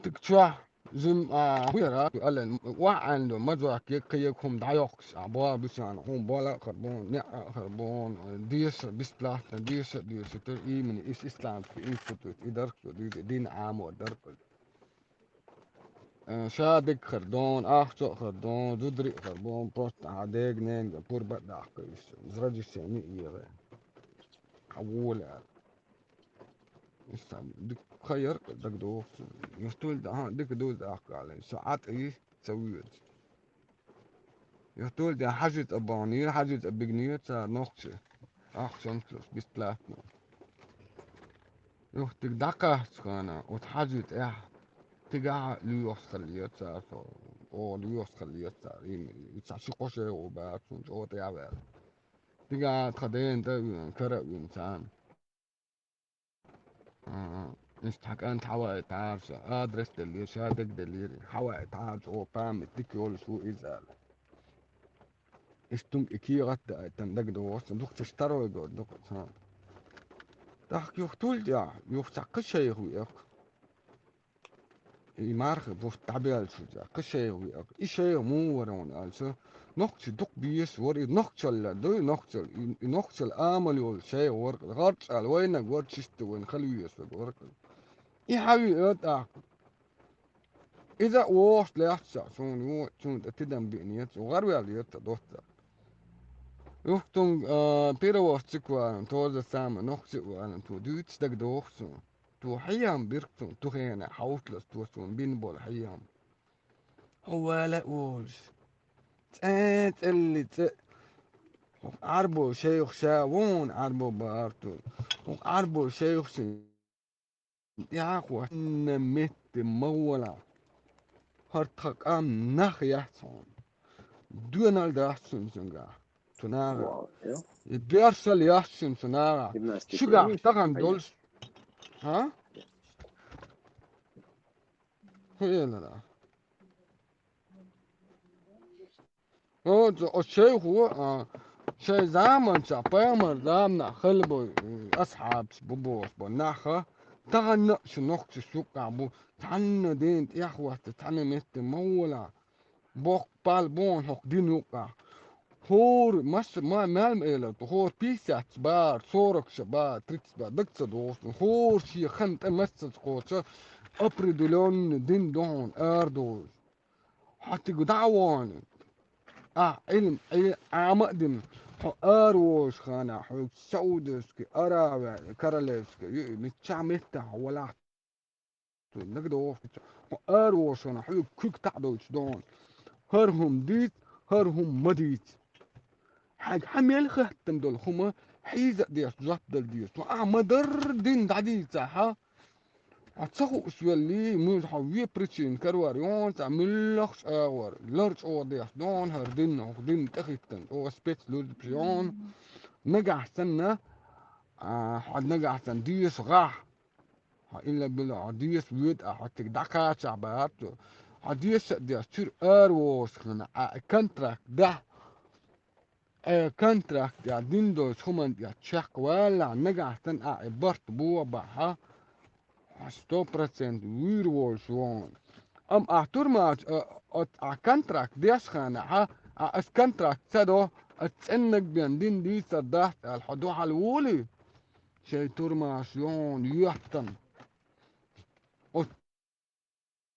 Тик чохь жим, а, хӀун яра, ален, охьа Ӏаьнна ду, мазок, еккха-еккха хӀума дӀайоккхуш, а, боху бисана, хьуна болх а хир бу, неӀ а хир бу, деша, бесплатно деша а доьшуьйтура, именно ис-, исламский институт, и дарх ду, дуьйцу, дин Ӏамо дарх. Э, ша дика хир дона, ахча а хир дона, зударий а хир бу, просто хьан дега-ненга пурба а даккха, иза разрешение а егӀе. Хьан вола аьлла. Иштта дика хайар а дагадогӀу суна. Юхтуьлда, хьан дика дуза даккха аьлла, со Ӏа тӀе йист ца воьдуш. Юхтуьлда хьажи цӀа бахнийра, хьажи цӀа бигнийра цара нохчи. Ахчанца луш, бесплатно. Юхтиг дӀакхаьччу хана, оцу хьажи тӀехь тигахь а лоьхуш хиллера цара со, оха лоьхуш хиллера цара, и, и цхьа ши-кхо шайгӀо баьлла, цунна чӀогӀа тӀе а ваьлла. Тигахь а тхан дена тӀе а веана, кара а вина царна. А, иштта хьан кӀант хьаваийтахьара ша, адрес деллера, ша дагделлера, хьаваийтахьара чӀогӀа память дика йолуш ву иза аьлла. Иштта хӀума и кехат а даийтина дагадогӀуш, дукха ца старой гор дукха цхьа. ТӀаккха юха тулдехь, юха цхьа кхин шайх веа-кх. И марха бутт дӀабеллачу цӀа кхин шайх веа-кх. И шайх муха вара хьуна аьлча, нохчий дукха безаш вара, и нохчалла дуй, нохчалла, и, и нохчалла амал йолу шайх вара, гӀарчӀ аьлла вайнаг вара, чисто вайна хала везаш вара. И хьан веа тӀаккха? Иза а вогӀуш лаьтташ цхьаъ суна вон, цунна тӀе тидам биънера, цо гӀарваьлла яра цхьа доцца. Юхтунга, а, переводчик валан, тоже самое, нохчи а валан, цо дуьйцуш дагадогӀу суна. Цо хьехам бира цунна, цу хенахь хьовсалаш цо суна бина болу хьехам. Хьо вала а волуш. ЦӀе-, цӀелли цӀе. ХӀокху Ӏарбо шайх ша вон Ӏарбо бахара цо. ХӀокху Ӏарбо шайх шин тӀаьхьа хӀотта метте ма гӀолахь. ХӀара тхан къам нах яц хьуна. Доьналла дац шуна цуьнгахь. Цу нахах. Вау, ё. И бершалла яц шуна цу нахах. Гимнастика. Шуьгахь тахана долуш. А? ХӀун элира? Оцу, оцу шайхо, а, шайн заманчохь, пайхамар заманахь хилла бу, м, асхьабаш бу бохуш бу наха, тахана а шу нохчаш юккъехь бу, цхьанна ден тӀехь а хӀотта, цхьана метте ма гӀолахь. Боккха пал бу хӀокху дин юккъехь. ХӀора масса, ма, мел ма элира, хӀора пятьдесят бара, сорок ша бара, тридцать бара, дага ца догӀуш, хӀора шен хан тӀе массаза кхочу определённый дин ду хьуна арадолуш. Хьо цига дӀа а вахана, ахь Ӏилма, Ӏе-, Ӏама а дина, хьо араволуш хенахь, хьоьга Саудовский Аравия, Королевский, ю-, миччахь меттехь хьо валахь, цунна дагадогӀуш, хьо араволуш хенахь, хьоьга куьг таӀадойтуш ду хьуна. ХӀара хӀума дийца, хӀара хӀума ма дийца. Хьайга хьан мел хаттам долу хӀума хьийза а деш, жоп дала деза. Ахь ма-дарра дин дӀадийцахь, хьо ца хууш веллий, муьлха хьо вен причина карор йоцу, муьлххачу агӀор лар чӀогӀа деш доьху хӀара дин, хӀокху дин тӀехӀиттина, чӀогӀа спецслужбаш йоьху. Нагахь санна, а, хьо нагахь санна деша гӀахь, хьо илла-билла хьо деша воьду, а хьо цига дӀакхачахь бац цо. Хьо деша а деш, чуьра араволуш хенахь, а, контракт дахь, Э, контракт я дин долчу хӀуманна тӀехь чекхваллахь, нагахь санна ахь и барт боху бахьа, хьо сто процент вуьйр волуш ву хьуна. Амма ахь турмачу, э, оцу ахь контракт деш хенахь, ахь аса контракт ца до, аса цӀеннаг бен дин дийцар дац аьлла, хьо дуьхьал волий? Шайн турмаш ю хьуна йоьттан. Оцу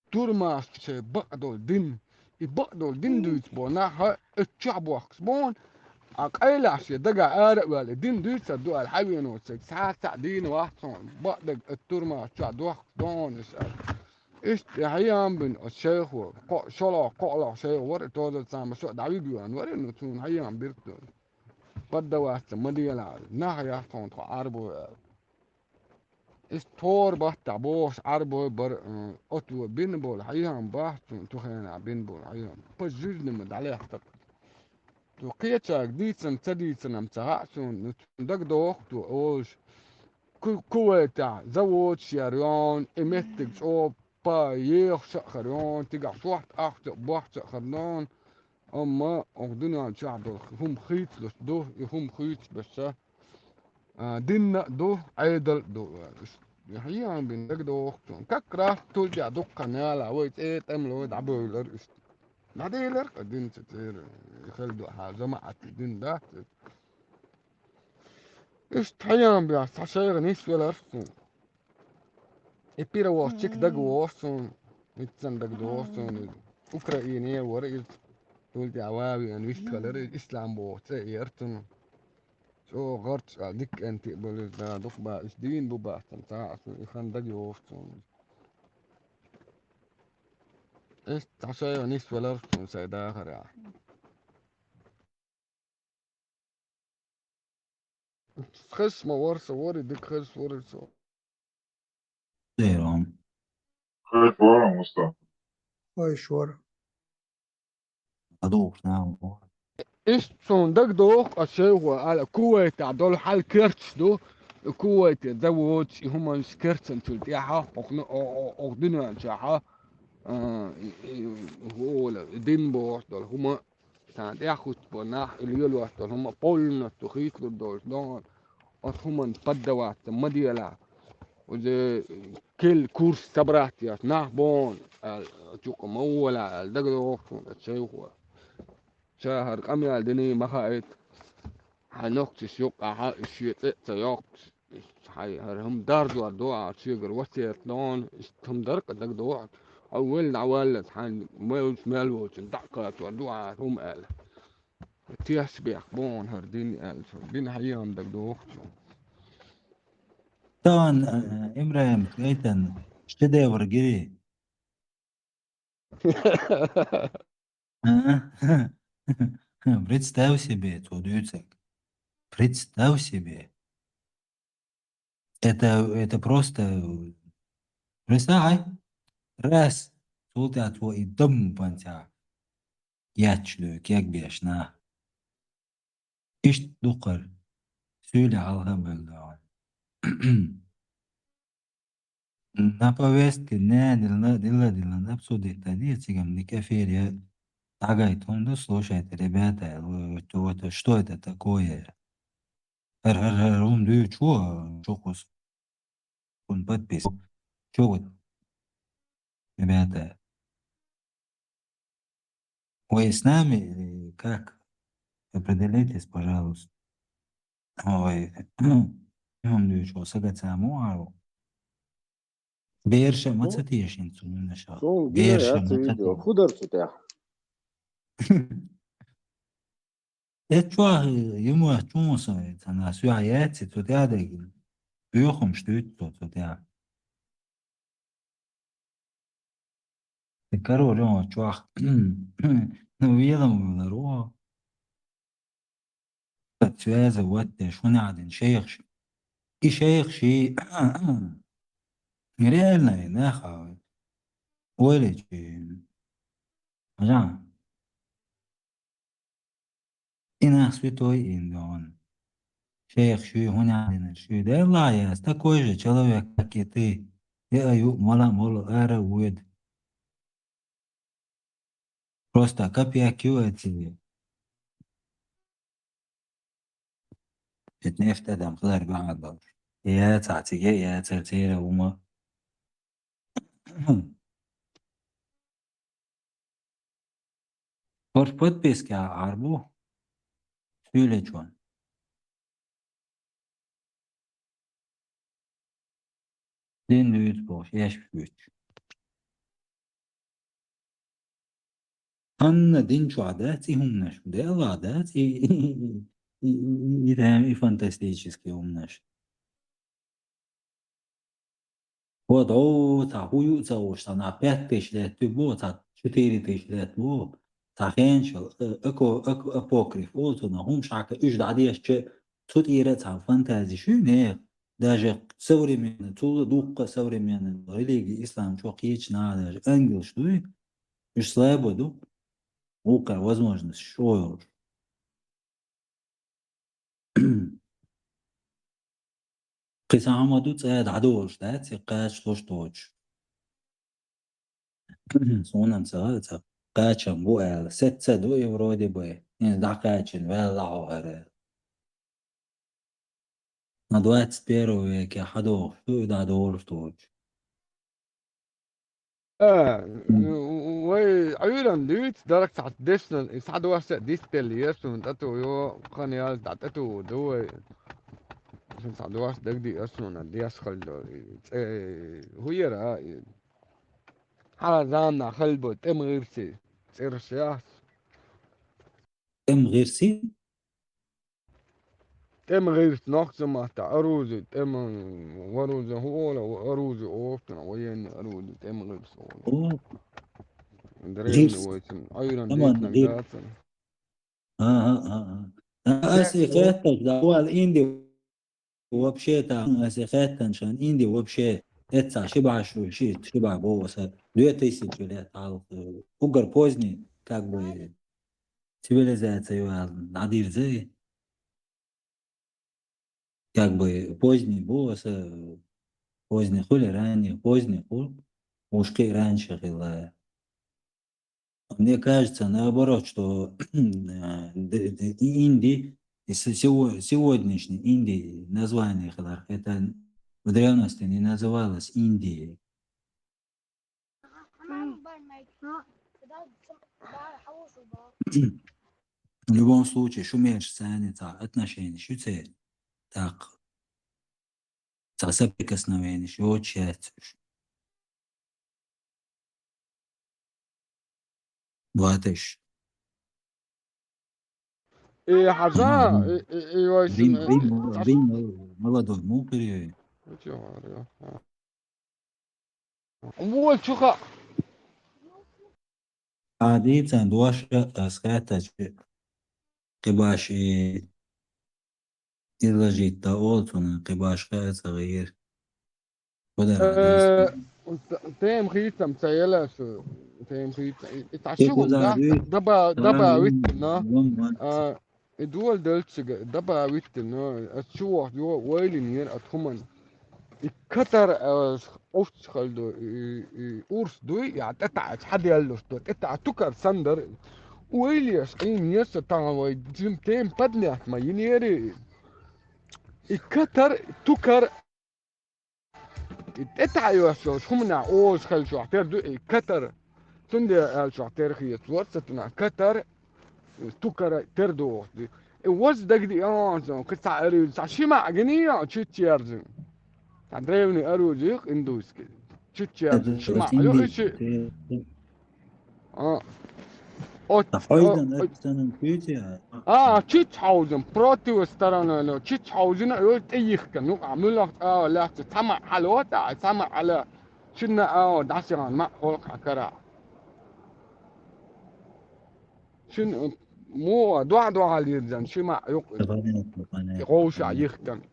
турмаш шайн бакъдолу дин. И бакъдолу дин дуьйцу боху нах, хьо оцу чохь бохкуш боху, а къайлахь шен дагахь ара а ваьлла, и дин дуьйцур ду аьлла, хьан веано цига, цхьа а цхьаъ дийна вац хьуна, бакъдерг оцу турмаш чохь дохкуш боху аьлла. Иштта и хьан ян бина оцу шайхо, кхо-, шолгӀа, кхоалгӀа шайхо вара, и тоза цхьамма со дӀавига веана вара, ну, цунна хьан ян бирг ду. Поддаваться ма делахь, нах яц хьуна тхо Ӏарбой аьлла. Иза тхора баттахь бохуш Ӏарбой бара, м, оцо бина болу хьехам бахьа цунна, цу хенахь бина болу хьехам. Пожизненно дӀалаьттара. Цу кхечаьрга дийцина, ца дийцинам ца хаьа суна, ну, цунна дагадогӀу-кх цо олуш. Ку-, Кувайтехь заводаш яр йоьхна, и меттиг чӀогӀа па ехаш а хир йоьхна, цигахь шорта ахча а, бохча а хир йоьхна. Амма оха дуьнен чохь долу хӀума хийцалуш ду, и хӀума хийцабеш ша. А, динна а ду, Ӏедал а ду, аьлла. Хьехам бина дагадогӀу-кх цунна. Как раз тулгӀа дуккха нала вай цӀе тӀемалой дӀабевлира иштта. ДӀаделира-кх дин ца цӀера, и хила ду хьан жамаӀат дин дац иза. Иштта хьехам бина цхьа шайга нисвелира суна. И пирволчик дагавогӀу суна, хӀинццана дагадогӀу суна иза. Украине вара иза. ТулгӀа ван веана вистхилира иза, Ислам боху цӀе яра цунна. ЧӀогӀа гӀарч а, дика кӀентий а болу иза, да, дукха бан, уьш дийна бу бацан, цхьа а цунна и хан дагайогӀуш цунна. Иштта цхьа шайга нисвелара цунна сайн дахарехь. Хезаш ма вара со, вари дика хезаш вара со. Дерон. Хезаш вара, Муста. Хезаш вара. Адугаш нахана. Иштта суна дагадогӀу, а шайхо аьлла, Кувайтехь долу хьал керчаш ду, Кувайте заводаш, и хӀуманаш керцанчул тӀаьхьа, окху, о-, о-, окху дуьнен чохь, а, и, и, хӀола, дин бохуш долу хӀума, царна тӀаьхьа хӀуттабо нах, и лелош долу хӀума полностью хийцалур долуш дохуна, оцу хӀуманна поддаваться ма делахь. Уже кел курс собрать еш нах бохуна, аьлла, чукъа ма волахь, аьлла, дагадогӀу-кх суна оцу шайхо. Ша хӀара къамел дина ма хаийта. Хьайн нохчаш юккъехь, и шен цӀе а ца йоккхуш. Хьайн хӀара хӀума даржор ду ахьа, шегара васият дохуна, иштта хӀума дара-кх дагадогӀу. Хьо велла дӀаваллалц, хьайн мел волчу, мел волчунна дӀа а кхачор ду ахьа хӀара хӀума аьлла. Тешнабехк бохуна хӀара дин аьлла, цо дина хьехам дагадогӀу-кх цунна. Тахана, э, Имран гайтан шедевр гири. А? Представь себе, цо дуьйцург. Представь себе. Это, это просто, представь, раз, цул тӀаьхьа цо и дам бан ца яц ду, кегбеш нах. Иштта ду-кх хӀара. Суьйла хьалха а мега догӀу. На повестке дня дилла, дилла, дилла, обсудить дан деза, цигахь дика эфир я. Дагайта хӀума ду, слушайте, ребята, вот, вот, что это такое? Хар, хар, хар, хӀума дуьйцу, чу кхус. Хун подпис. Чё вот? Ребята, вы с нами или как? Определитесь, пожалуйста. Ой, хӀума дуьйцу, сага ца мо ару. Берша ма ца тешин цунна ша. Цунна гина Берша яц ма ца видео. Тешин. Худар цу тӀехь. Э, чохь, юмо чун со, цана суьхьа яц, цу тӀехь дагина. Буьйхамаш дуьйцу цо цу тӀехь. И карор йо чохь. Ну, велам валар, о. Цвяза вот те, шуна дин шайх ши. И шайх ши. Реально, и нах а. Ойле чи. Ажа. И нах святой ин дон. Шайх шуьй, хӀуна динар шуьй. Да Аллах яц, такой же человек, как и ты. Я аю, мала, мала, ара, уйд. Просто копейки ю эти. Эт нефть адам хлар бахад бал. Я ца циге, я ца цера ума. Хор подписка арбу. Сюлечон. Дин дуьйцу бохуш, эш дуьйцу. Анна дин чохь дац и хӀуманаш, дела дац и, и, и, и, и, и фантастический хӀуманаш. Вот, о, цхьа хӀу ю ца уш, цхьа нах пять тысяч лет ю бу, цхьа четыре тысяч лет бу, цхьа хенчал, э, эко-, эко-, апокриф, о, цу нах хӀумаш хьака, уьш дӀадешча, цу тӀера цхьа фантази шу нех, даже современный, цул дуккха современный религия ислам чу кхеча наха даже ангелш дуй, уьш слабо ду, вукхара возможность шо йолуш. Кхин цхьа хӀума ду, цӀа дӀадолуш дац, и кхача луш доцуш. Суна-м ца хаьа, ца кхачам бу аьлла. Сецца ду и вроде бы, хӀинца дӀакхачийна ваьлла хьо хӀара. На двадцать первом веке хьадохуш ду и дӀадолуш доцуш. А, вай Ӏуьйранна дуьйцу, дарх цхьа дешна, и схьадоша а дистелла еза, шуна тӀе ту йо, кхана яьлла дӀа тӀе ту ду вай. Шуна схьадоша дагадеара шуна, деш хала до, и цӀе, хӀу яра, и хьан заманахь хала бо, тӀеман гӀирси, цӀераш яц. ТӀеман гӀирси? ТӀеман гӀирс нохчийн маттахь оружие, тӀеман оружие хӀу олу, оружие олу, военный оружие, тӀеман гӀирс олу. О. Древний гӀирс. Вайцун, Ӏуьйранна тӀеман дийцинарг гӀирс. Дацара. ХӀан, хӀан, хӀан, хӀан. Аса и хетташ, да, вала инди вообще там, аса и хеттан шан инди вообще, эцца ши баш, ши, ши ба бо, аса две тысячи лет, ал, угар поздний, как бы, цивилизация ю ал, надирзе. Как бы поздний бу аса, поздний хули, ранний, поздний хул, уж кхин раньше хила. Мне кажется, наоборот, что, э, д-, д-, и инди, и с-, сего-, сегодняшний инди название хилар, это в древности не называлось Индией. В любом случае, шу мелаш царни цхьа отношениш ю церан, так, цхьа соприкосновениш йоцуш яц уьш. Батыш. И хьажа, и, и, и вай Рим, шин, Рим, э, Рим, э, молодой, мукъири. Вай чу хьара, а. Вай чу ха. А дийцан доша, а, схаьттачу кхибаш и изложить да олу цунна, кхибаш хаа ца гӀийра. Э, тема хийцам ца елла шу, тема хийцам. И, и цхьа ши хӀума даба, даба виттина. А, и дола делччига даба виттина, ас чу вахт йо вайлинера ат хӀуман. И катар, а, урс хал ду, и, и урс дуй, я тӀетаӀача хьаделлуш ду, тӀетаӀа тукар сандар. ойлеш, Ӏийна еза тахана вай, жим тем подлянт ма йинери. И катар, тукар, и тӀетаӀа йоссо, хӀуманехь олуш хилчохь тера ду и катар. Цундела аьлчохь тера хеташ вара ца тунахь. Катар, тукара тера ду воху. И ваза дагадеана, кхин цхьа аьлла, цхьа ши маӀа гиний, чуьччу ярзина. Цхьа древний оружие, индуйский. Чуьччу ярзина, ши маӀа ю, и ши. А. От, а, хьовзан, от, от. Оццанан куьйцу яа? А, чуьччу хьовзан, противосторонойно, чуьччу хьовзина, ой, тӀе йихкан. Ну, а, муьлхха а лаьцна, цхьа маӀа хьало, тӀаккха цхьа маӀа хьала, шинна а, дӀасигӀан маӀа хьолкхьа кара. Шин, э, муха, дохьа-дохьа лирзан, ши маӀа юкъа. Понятно, понятно. И гӀовша йихкан.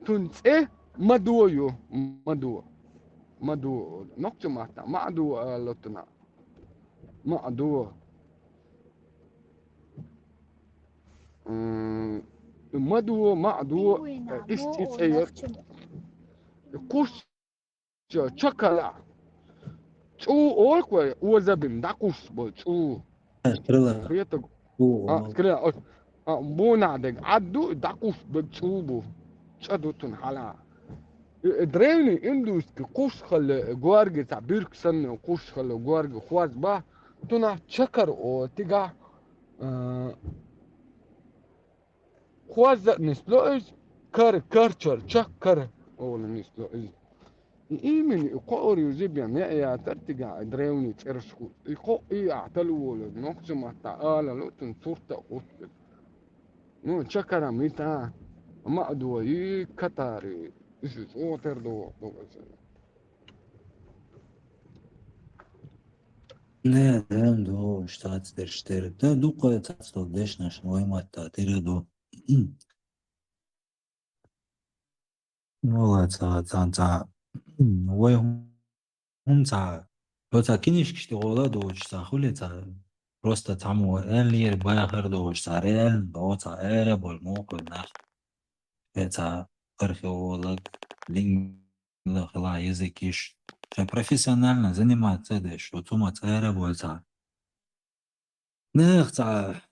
Цун цӀе Мадо ю, Мадо. Мадо, нохча матта, Мадо ала цунах. Мадо. М, Мадо, Мадо, э, иштта и цӀе яра. Кхуш ча-, чакара. ЧӀу олу вай, оза бина, дӀакхуссуш болу чӀу. Э, крыла. Хетаг. О, а, о. Крыла, а, а, бунахь дерг Ӏад ду, дӀакхуссуш берг чӀу бу. ЧӀа ду цунна хьала. Э, э, древний индуйский кхуш хилла, э, горга цхьа буьрка санна кхуш хилла, горга хоза бац, цунах чакар олу тигахь, а, Хоза а нисло иза, кара, карчара, чаккара олу нисло иза. И именно и кхо а юзе бен неӀ яцара тигахь и древний цӀераш хӀу. И кхо а и ахь тала волу, нохча матта алало цунна сурт а хӀутту. Ну, чакара мита, Мадо и катари, иза чӀогӀа тера догӀу, догӀу иза. Не, дем ду, уьш цац дерш тера. Да, дуккха цац долу дешнаш вай матта тера ду. Ну, ла ца, ца, ца. Вай хӀун ца, вай ца кинишкаш тӀе гӀола доцуш ца хуьле ца. Просто цхьаммо аьллера бахар доцуш ца, реально, о, ца эра болу мохур нах. Э, ца археолог, линг-, хила языкиш. Ша профессионально заниматься деш, оцу ма цара болца. Нех ца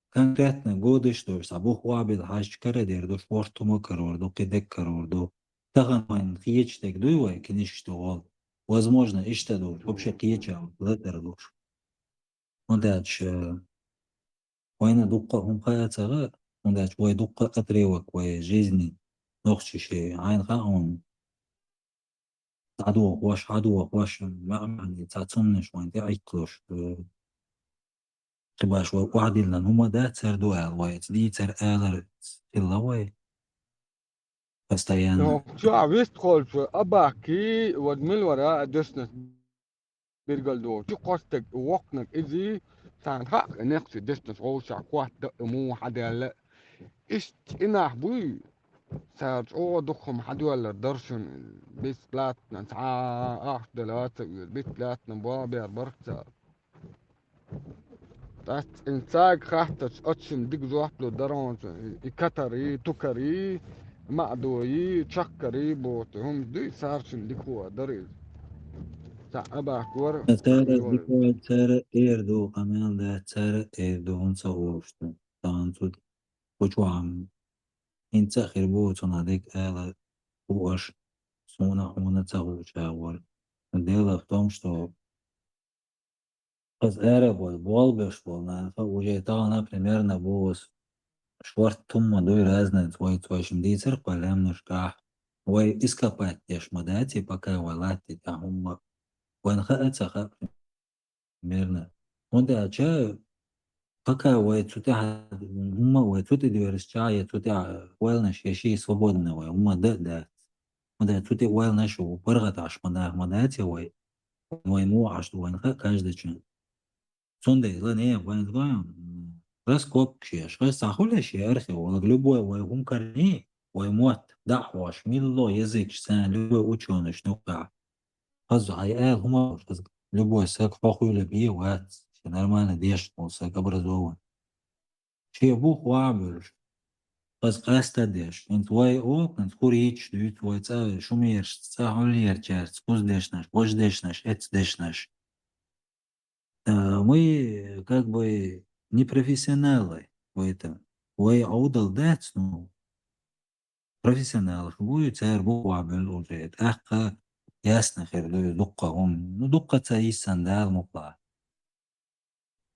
конкретно годыш ду, ца бухвабил хьажча кара дер ду, спорт хӀума карор ду, кхидек карор ду. Тахана вайн хечу дег дуй вай, кинишкаш ду гӀол. Возможно, иштта ду, вообще кхеча латар луш. ХӀунда аьлча, э, вайна дуккха а хӀума хаьа ца гӀа, хӀунда аьлча вай дуккха а отрывок вай жизни нохчи ши, хьайна хаьа хьуна. Дӏадохуш, хьадохуш, маьӀ-маьӀни цхьа цуннаш вайн тӀе Ӏитталуш, э, кхин баш вай охьадиллина хӀума дац, цара ду аьлла вай, ца дийцар алар хилла вай. Постоянно. Ну, чу а вист холчу, а бахки, вот мил вара а дешнаш биргал доху. Чу кхостаг, вокнаг изи, царна хаьа, некъчу дешнаш гӀовшахь котта а, муха хьадаьлла. Иштта и нах буй, цара чӀогӀа дукха хӀума хьадоьллар дара шуна, бесплатно, цхьа а ахча дала а ца оьцу, бесплатно бобер бара цара. Тас цӀена цаьрга хаттачу оцу шина дика жоп лур дара хьуна, и катари, тукари, маӀдои, чаккари, боти, хӀума дуй, цара шина дика хӀу а дара иза. Цхьа а бахка вара, цара дика, цара эр ду, къамел дац, цара эр ду, хӀунда ца олуш ду. Тахана цу, кху чохь-м хӀинца а хир бу, цунах дерг ала хууш, суна а хьуна ца хууш агӀор. Дело в том, что аса ара бой, болбеш бол, наха, уже тахана примерно бу ас шорт тумма дуй разница, вай цойшим дийцар кхой лемнашкахь. Вай ископать деш ма дац, и пока вай латти тӀехь хӀумма. Вайн хаа ца хаа, примерно. ХӀунда аьлча, пока вай цу тӀехь хӀумма, вай цу тӀе доьрзуча, я цу тӀехь ойланаш, я ший свободно вай, хӀумма да а дац. ХӀунда цу тӀе ойланаш ву, паргӀаташ ма нах ма дац, я вай. Вай муха Ӏаш ду вайн хаа каждый чин. Цундела, не, вайн гой, м, раскопкаш еш, хаза ца хуьлеш я археолог, любой вай хӀума карний, вай мотт, дӀа а хьош, милло языкаш, царна любой учёныш нукъа. Хаза хьай ала хӀума, хаза любой саг хьо хуьле бе вац, шен нормально дешна волу саг образован. Шен бух ван буьлуш, хаза къаста деш, хӀинца вай окханца хур йиташ дуьйцу вай цӀа, шумераш, цӀа хьулъерчаьрца, кхуза дешнаш, божа дешнаш, эцца дешнаш. Э, мы, как бы, не профессионалы, поэтому вай Ӏовдал дац, ну, профессионалаш буй, цара бу вабел уже, тӀаккха ясно хир ду, дуккха хӀума, ну, дуккха ца йиссан Дала мукъла.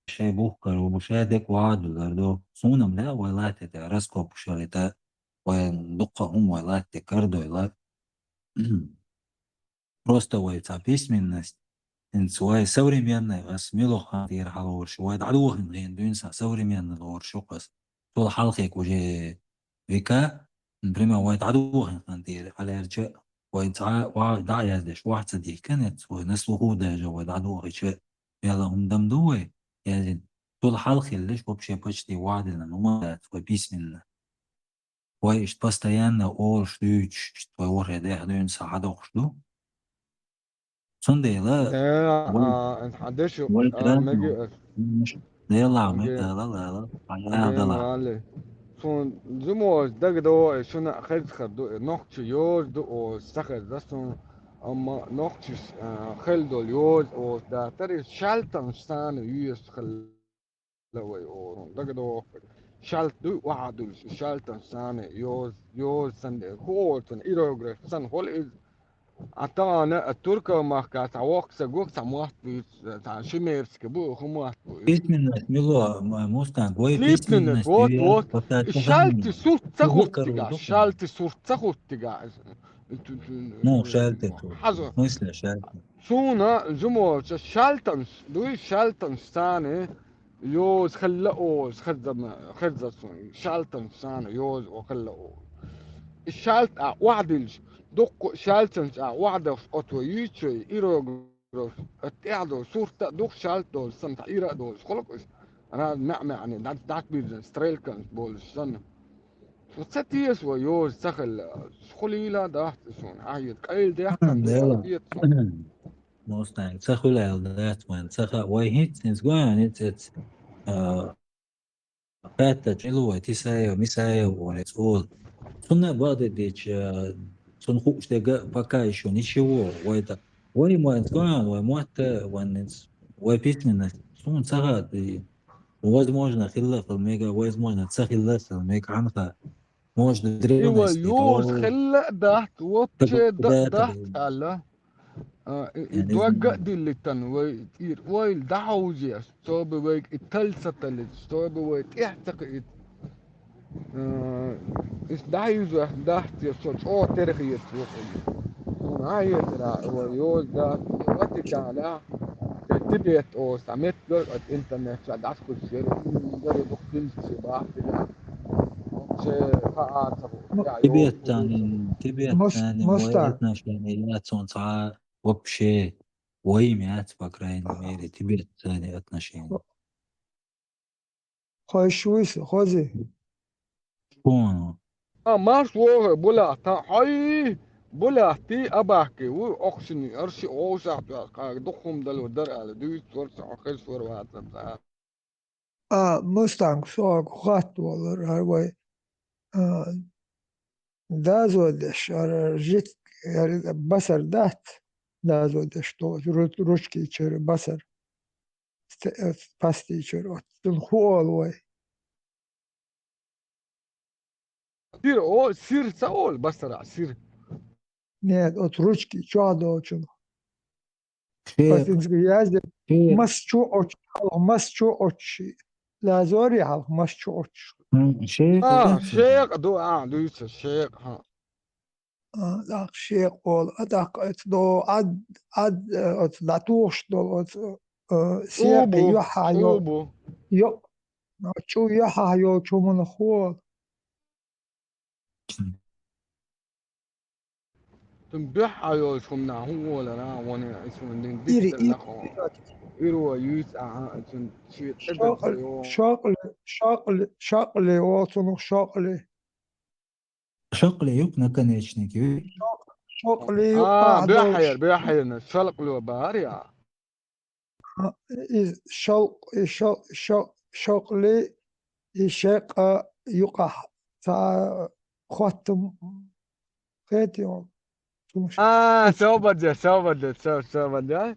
Шай бухкар ву, ша дек вагӀдулар ду. Сунам да, вай латте тӀа раскопкаш яла тӀа, вай дуккха хӀума вай латте кардойла. Просто вай цхьа письменность, хӀинца вай современный, ас милох хантийра хьалораш, вай дӀадохин хин дуьнца современный лораш ю ас. Цул хьалхик уже века, например, вай дӀадохин хантийра хьалерча, вай цхьа ва-, дӀа яздеш вац ца дихкан, эц вай на слуху даже вай дӀадохича, мела хӀума дам ду вай, язин. Цул хьалхиллиш вообще почти вадина, ну, ма дац вай письменно. Вай иштта постоянно олуш дуьйцуш, иштта вай ворхӀе дехьа дуьйна са хьадоккхуш ду. Цундела Да, вай, а, хьан деш ю, вай а, транс меги ас. Дела, Меги. Дела, Дела, Меги, Дела. Вали. Сун зумоз дагадогӀу, шуна хезхар ду, нохчи йоз ду, о, сахеза сун, амма нохчи, а, хел дол йоз, о, датар, шалтан сана юс хел. Вай, о, дагадогӀу. Шалт ду, вахьа дуьллуш, шалтан сани, йоз, йоз санна, ху олцун, иероглиф санна, хӀол из. А тахана, а турков махка, цхьа воккха са гух, цхьа мотт буьйцу, цхьа шумерский бу, ху мотт буьйцу. Письменность мило, м-, Мустанг, вай Письменность, письменность вот, юьйцу, вот. Пока И шалти сурт ца хӀуттига, шалти сурт ца хӀуттига. Ну, шалти сурт. Хаза. В смысле шалти? Суна, зумолча, шалтан, дуй, шалтан сани, Йоз хилла оз, хаззама, хазза сун, шалтан сана йоз о хилла оз. И шалт а вахдилш, дукку шалтан а вахдавш ото юйчой, ирогрос, а тӀахдо, сурта а дух шалт доз, сан та ира доз, холок уж. Ана мя-, мяни, дат, дат бирзан, стрелкан болуш сан. Ца тес ва йоз ца хилла, хулила дахт сун, а йет, кайл дехтан, Дела. Йет сун. Мустанг, ца хуьлаьлла дац вайн, ца ха-, вай хӀинца, хӀинца гоьн, хӀинца эц, а, хаьттача, илу вай Тисаев, Мисаев вай цӀула. Цунна а бакъдердича, а, цунна хууш дерг а пока ещё ничего, вай да. Вай ма хӀинца гоьн, вай мотт а, вайн хӀинца, вай письменность, суна ца хаьа, и возможно, хилла а хила мега, возможно, ца хилла а хила мега, хьанха. Может, И вай древность йоз дика хилла а дац, вообще да-, дац аьлла. А, и, и Я не дог а знаю. Диллитан вай тӀера, вай дӀахьовзеш, собы вайга и тал ца таллица, собы вай тӀехь ца кхиита. А, ис дӀахьуьзуш дац те, со чӀогӀа терхеташ ву хьуна. Суна хетара, вай йоз дац, Ватикана, Тибет оса, меттара оцу интернет чохь дӀасакхуьссуш яра, и дара дукха динца бахьтина. Вообще хаа ца ху-, Ну, я, Тибет йоцу царна, хӀума. Тибет Мус-, царна вай Мустак. Отношения яц цунца вообще. Вай яц, по крайней мере, Тибет царна отношения. Хойш вуйса, хози? Шуна. А, марш вогӀе, Булат, хьан хьой, Булатти, Абакки, ву, окхушни, арши, оушахь, кхага дукха хӀума дало дара аьлла, дуьйцуш вара со, хьо хезаш вара вацан цара. А, Мустанг, со хатта волура, хӀара вай, а, доза деш, хӀара жит, хӀара басар дац, доза деш, то, ру-, ручки чуьра басар. Сте-, э, пасти чуьра, оццул хӀу олу вай? Сир, о, сир ца олу басарахь, сир. Нет, оцу ручки чохь доцучунах. Шекъ. Пасти чуьра язде, шекъ. Мас чу оч-, мас чу оч-, лазори хьалха мас чу оч. М, шекъ, а, шекъ. Шекъ ду, а, дуьйцу, шекъ, хьа. А, тӀаккха шекъ олу, а, тӀаккха оцу до Ӏад, Ӏад, э, оцу дӀатухуш долу оцу, э, секъа юьхьа йо-, чӀу бу. Йо-, а, чӀу юьхьа йолчу хӀуманах хӀу олу. Цунна буьхьа йолчу хӀуманах хӀун олара, вон, и цунна дин ири, диктар ири, лакхо. Ири. Иро юьйцу, а, а, цунна шен тӀе шакъ-, йо. Шакъли, шакъли, шакъли, о, цунах шакъли. Шакъли юкъ наконечник ю. Шо-, шокъли ю, а, а, беххьера, долуш. Беххьера, шалкъ ло бахьара я? А, и шалкъ, и шо-, шо-, шокъли, и шекъа юкъахь ца хоттам хетий хьуна? А, совбадде, совбадде, со-, совбадде.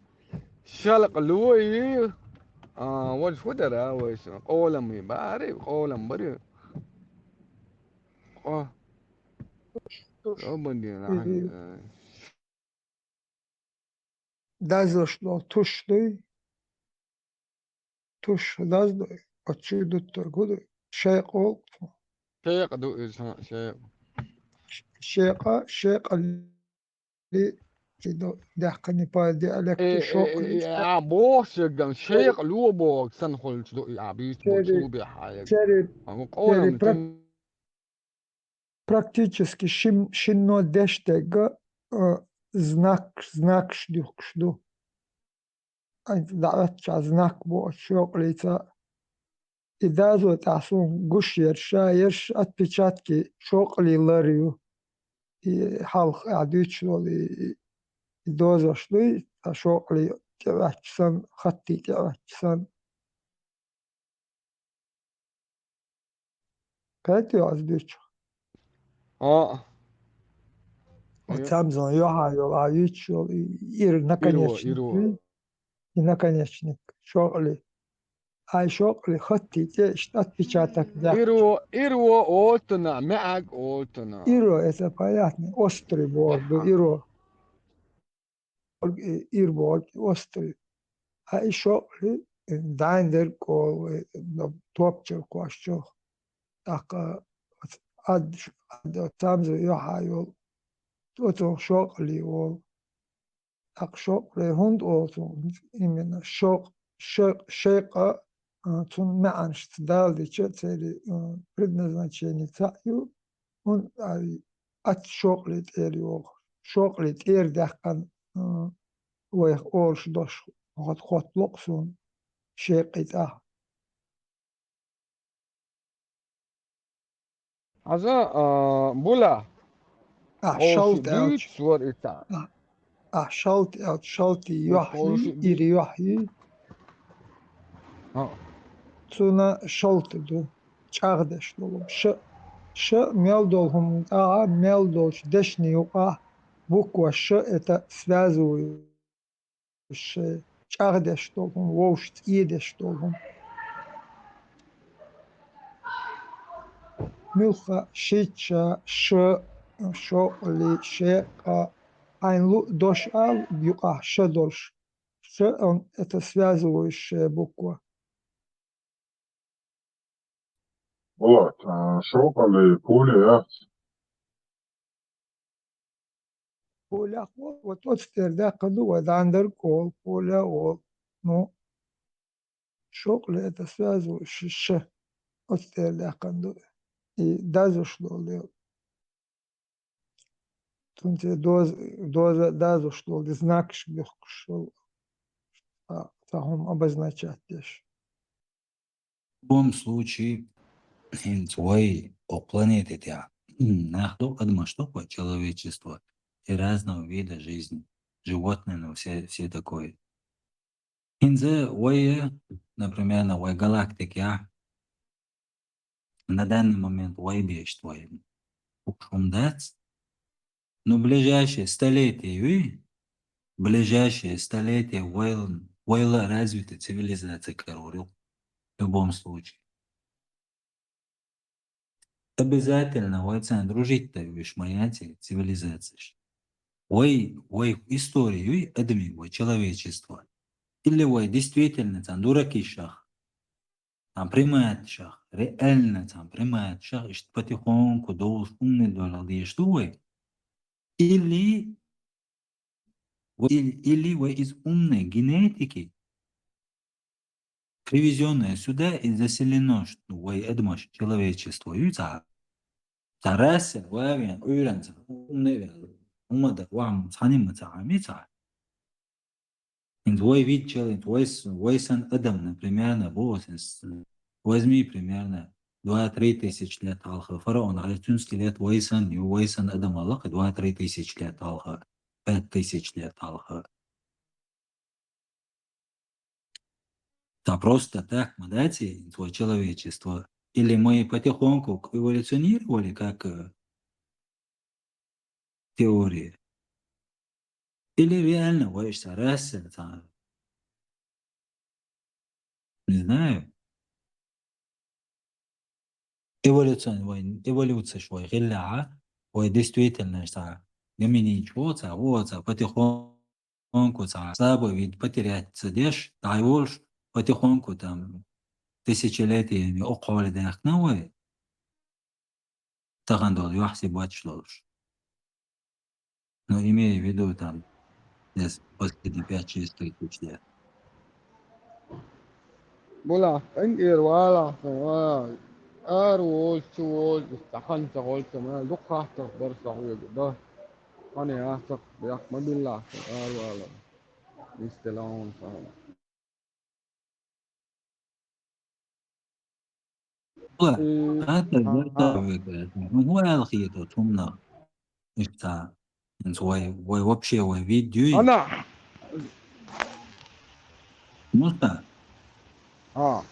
Шалкъ ло и, А, валш фу дара, вайша? Къолам бари, къолам бари. Къо. Туш. Къо бандина, Мгм. а. Дазлаш ло туш дуй. Туш даз дуй. Отчу дуттар гуду. Шейкъ ол. Шейкъ ду иза, шейкъ. Шейкъа, шейкъа ли, чи ду, дахкани по диалекте Э, э, шокъ э, ли. э, а, бохсаган, шейкъ ло бохсан хулч ду, а, бит Чери, бочу бихая. чери, А, ну, чери къолам прак-, тун. Практически шин-, шинно дештега, э, знак, знакш дюхкш ду. Ай, даъватча знак бу шокълица. И дазо тӀа сун гуш ерша, ерш отпечатки шокъли лар ю. И хьалха а дуьйцуш долу и, и, и дозаш дуй, а шокъли тӀеваьччасан, хатти тӀеваьччасан. Кхетий аз дуьйцуш? А. Оцамзон юхьа йолу, а юьйцуш йолу и ир Иро, наконечник иро. Вуй, и наконечник, шокъли. Ай шокъли хатти тӀе иштта отпечаток даьккхича. Иро, иро олтана, меӀаг олтана. Иро, это понятно, острый бохург ду, иро. Ир бохург острый. А и шокъли, дайн дерг олу, э, топчар кхошчух. ТӀаккха ад, ад, цамза юьхьа йолу, оцу шокъли олу. ТӀаккха шокъли хӀунда олу цунах? Именно шокъ-, шекъ-, шекъа, а, цунна маьӀанашца далдича, церан, а, предназначени цхьаъ ю, хӀунда аьлча оцу шокъли тӀера йогӀу. Шокъли тӀера даьккхина, а, вайх олуш долуш хӀот-, хӀоттало-кх суна шекъий тӀехь. Хьажа, а, була. Ахь шалта аьлча, а, ахь шалта аьлча, шалтий юьхь юй, ир юьхь юй. А. Цуьнан шалта ду, чӀагӀдеш долу. Ш, ш мел долу хӀума тӀехь, мел долчу дешнийн юкъахь буква ш, это связывающее, чӀагӀдеш долу хӀума, вовшашца эгадеш долу хӀума. Муьлхха шичча, ш, шокъли, шекъа, хьайна луъу дош ала юкъахь ш долуш. Ш, он, это связывающая буква. Вот, а, шокъали пуля яц. Пуля, вот, вот оцу тӀера даьккхина ду вай, дӀандарг олу, пуля олу. Ну, шокъли это связывающее ш, ш. Оцу тӀера даьккхина ду. И дазуш долу дела. Цунца доза, доза дазуш долу, знакаш буьхкуш долу, цхьа, цхьа хӀума обозначать деш. В любом случае, хӀинца вай окху планете тӀехь нах ду, адамаш ду, вай человечество, и разного вида жизни, животные, ну, все, все такое. ХӀинца вай, например, на вай галактикехь, на данный момент вай бешт вай. ХӀума дац. Ну, ближайшее столетие юй, ближайшее столетие вайл-, вайл развитая цивилизация карор ю. В любом случае. Обязательно вай царна дружить тай вуьш ма яц и цивилизацеш. Вай, вай история юй, адамийн, вай человечество. Или вай действительно царна дуракишах, царна приматашах, реально царна приматашах, иштта потихоньку долуш умный долу деш ду вай. Или Или, или вай из умной генетики, привезённое сюда и заселено, что вай адамаш, человечество, ю цхьа. Цхьа раса, вай вен, уьйран цхьа, умный вен, умада, вахам, цхьанимма цхьа, ами цхьа. ХӀинца вай вид чел, хӀинца вай с-, вай сан адам, например, на бу, с-, возьми, примерно, два-три тысячи лет хьалха, фараон, а цуьнца лет вай сан, ю, вай сан адам алакха, два-три тысячи лет хьалха. Пять тысяч лет хьалха. Та просто так ма дац и твой человечество. Или мы потихоньку эволюционировали как, э, теория. Или реально вай иштта раса, та Не знаю. Эволюцион вай, эволюцеш вай гӀиллехьа, вай действительно ца гаминийчу воца, воца, потихоньку ца, слабо вид потерять ца деш, дай волш, потихоньку там тысячелетиями окхоли дехна вай. Тахан дол, юхьси бач долуш. Ну, имею в виду, там, здесь последние пять-шесть тысяч лет. Була, къинтӀера вала, вала. Ара волчу, волчу, стаханца волчу, ма дукха хаттар бар сахуьга, да. Хьан яцах, бяхк ма билла, ара вала. Истелаун сахана. Ла, Э, хӀанна а, а. Вегас, ну, хӀун аьлла хетар хӀуманах? Иштта, хӀинца вай, вай вообще вай вид юй? Ана! Муста? А.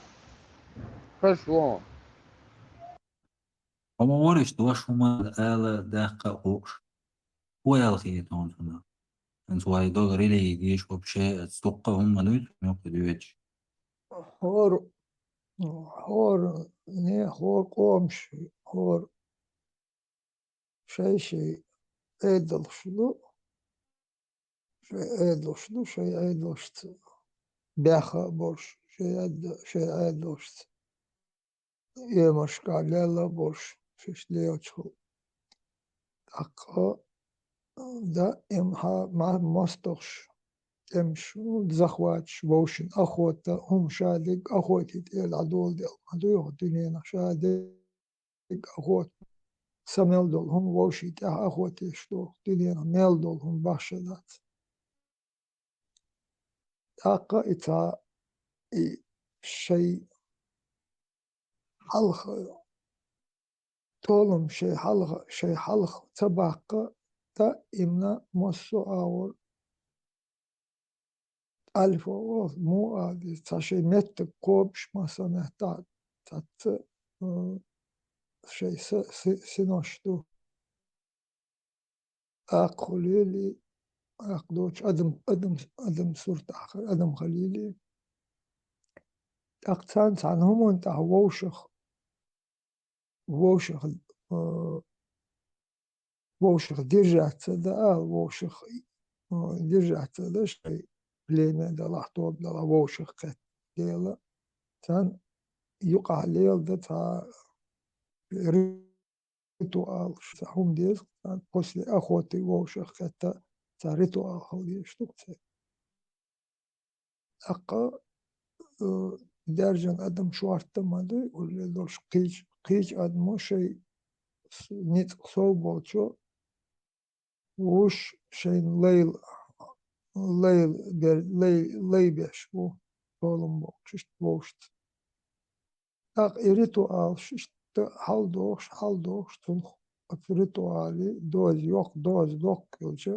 Хаш вон. Амма вариш дош хӀума ала даккха а хууш. ХӀун аьлла хетар хӀуна? ХӀинца вай дог религиш вообще, дуккха хӀума дуй, муьлхха дуьйцуш. ХӀора, хӀора, не, хӀора къомаш, хӀора шай-шай Ӏедалш ду, шай Ӏедалш ду, шай Ӏедалшца баьхха а болуш, шай Ӏед-, шай Ӏедалшца эмашка лелла а болуш, шаьш лелачухула. ТӀаккха, да, им хьа-, ма-, мостагӀаш, тӀемаш, захваташ, вовшийн охота, хӀума ша дерг охоти тӀера дӀадоладелла ма дуй хӀокху дуьненах, ша дерг охота. Са мел долу хӀума вовшийн тӀехь охота еш ду, дуьненах мел долу хӀума бахша дац. ТӀаккха и цхьа, и шай хьалха, толам шай хьалха, шай хьалха ца баккха, даимна массо а агӀор альфа, муха а деза, цхьа шайн меттиг кхобуш, массанхьа тӀе цхьацца, м, шайн са-, си-, синош ду. Акха хуьлийла, акха доцуш адам, адам, адам суртахь хир, адам хилийла. ТӀаккха царна цхьана хӀуманна тӀехь вовшах, вовшах, а, вовшах держаться дан ала, вовшах, а, держаться дан шайн племя далахь, тоба далахь, вовшах кхетта дела. Царна юкъахь леладан цхьа ритуал, цхьа хӀума деза, цхьа после охоты вовшах кхетта цхьа ритуал хила дезаш ду церан. ТӀаккха, э, даьржина адам шортта ма дуй, улле долуш кхечу, кхечу адамо шайн с-, ницкъ сов болчо вуш шайна лайла, лайла бер-, лай-, лай беш ву, толам бохуш, иштта вовшашца. ТӀаккха и ритуалш иштта хьалдохуш, хьалдохуш, цунах оцу ритуале доза йоккха, доза доккха хилча,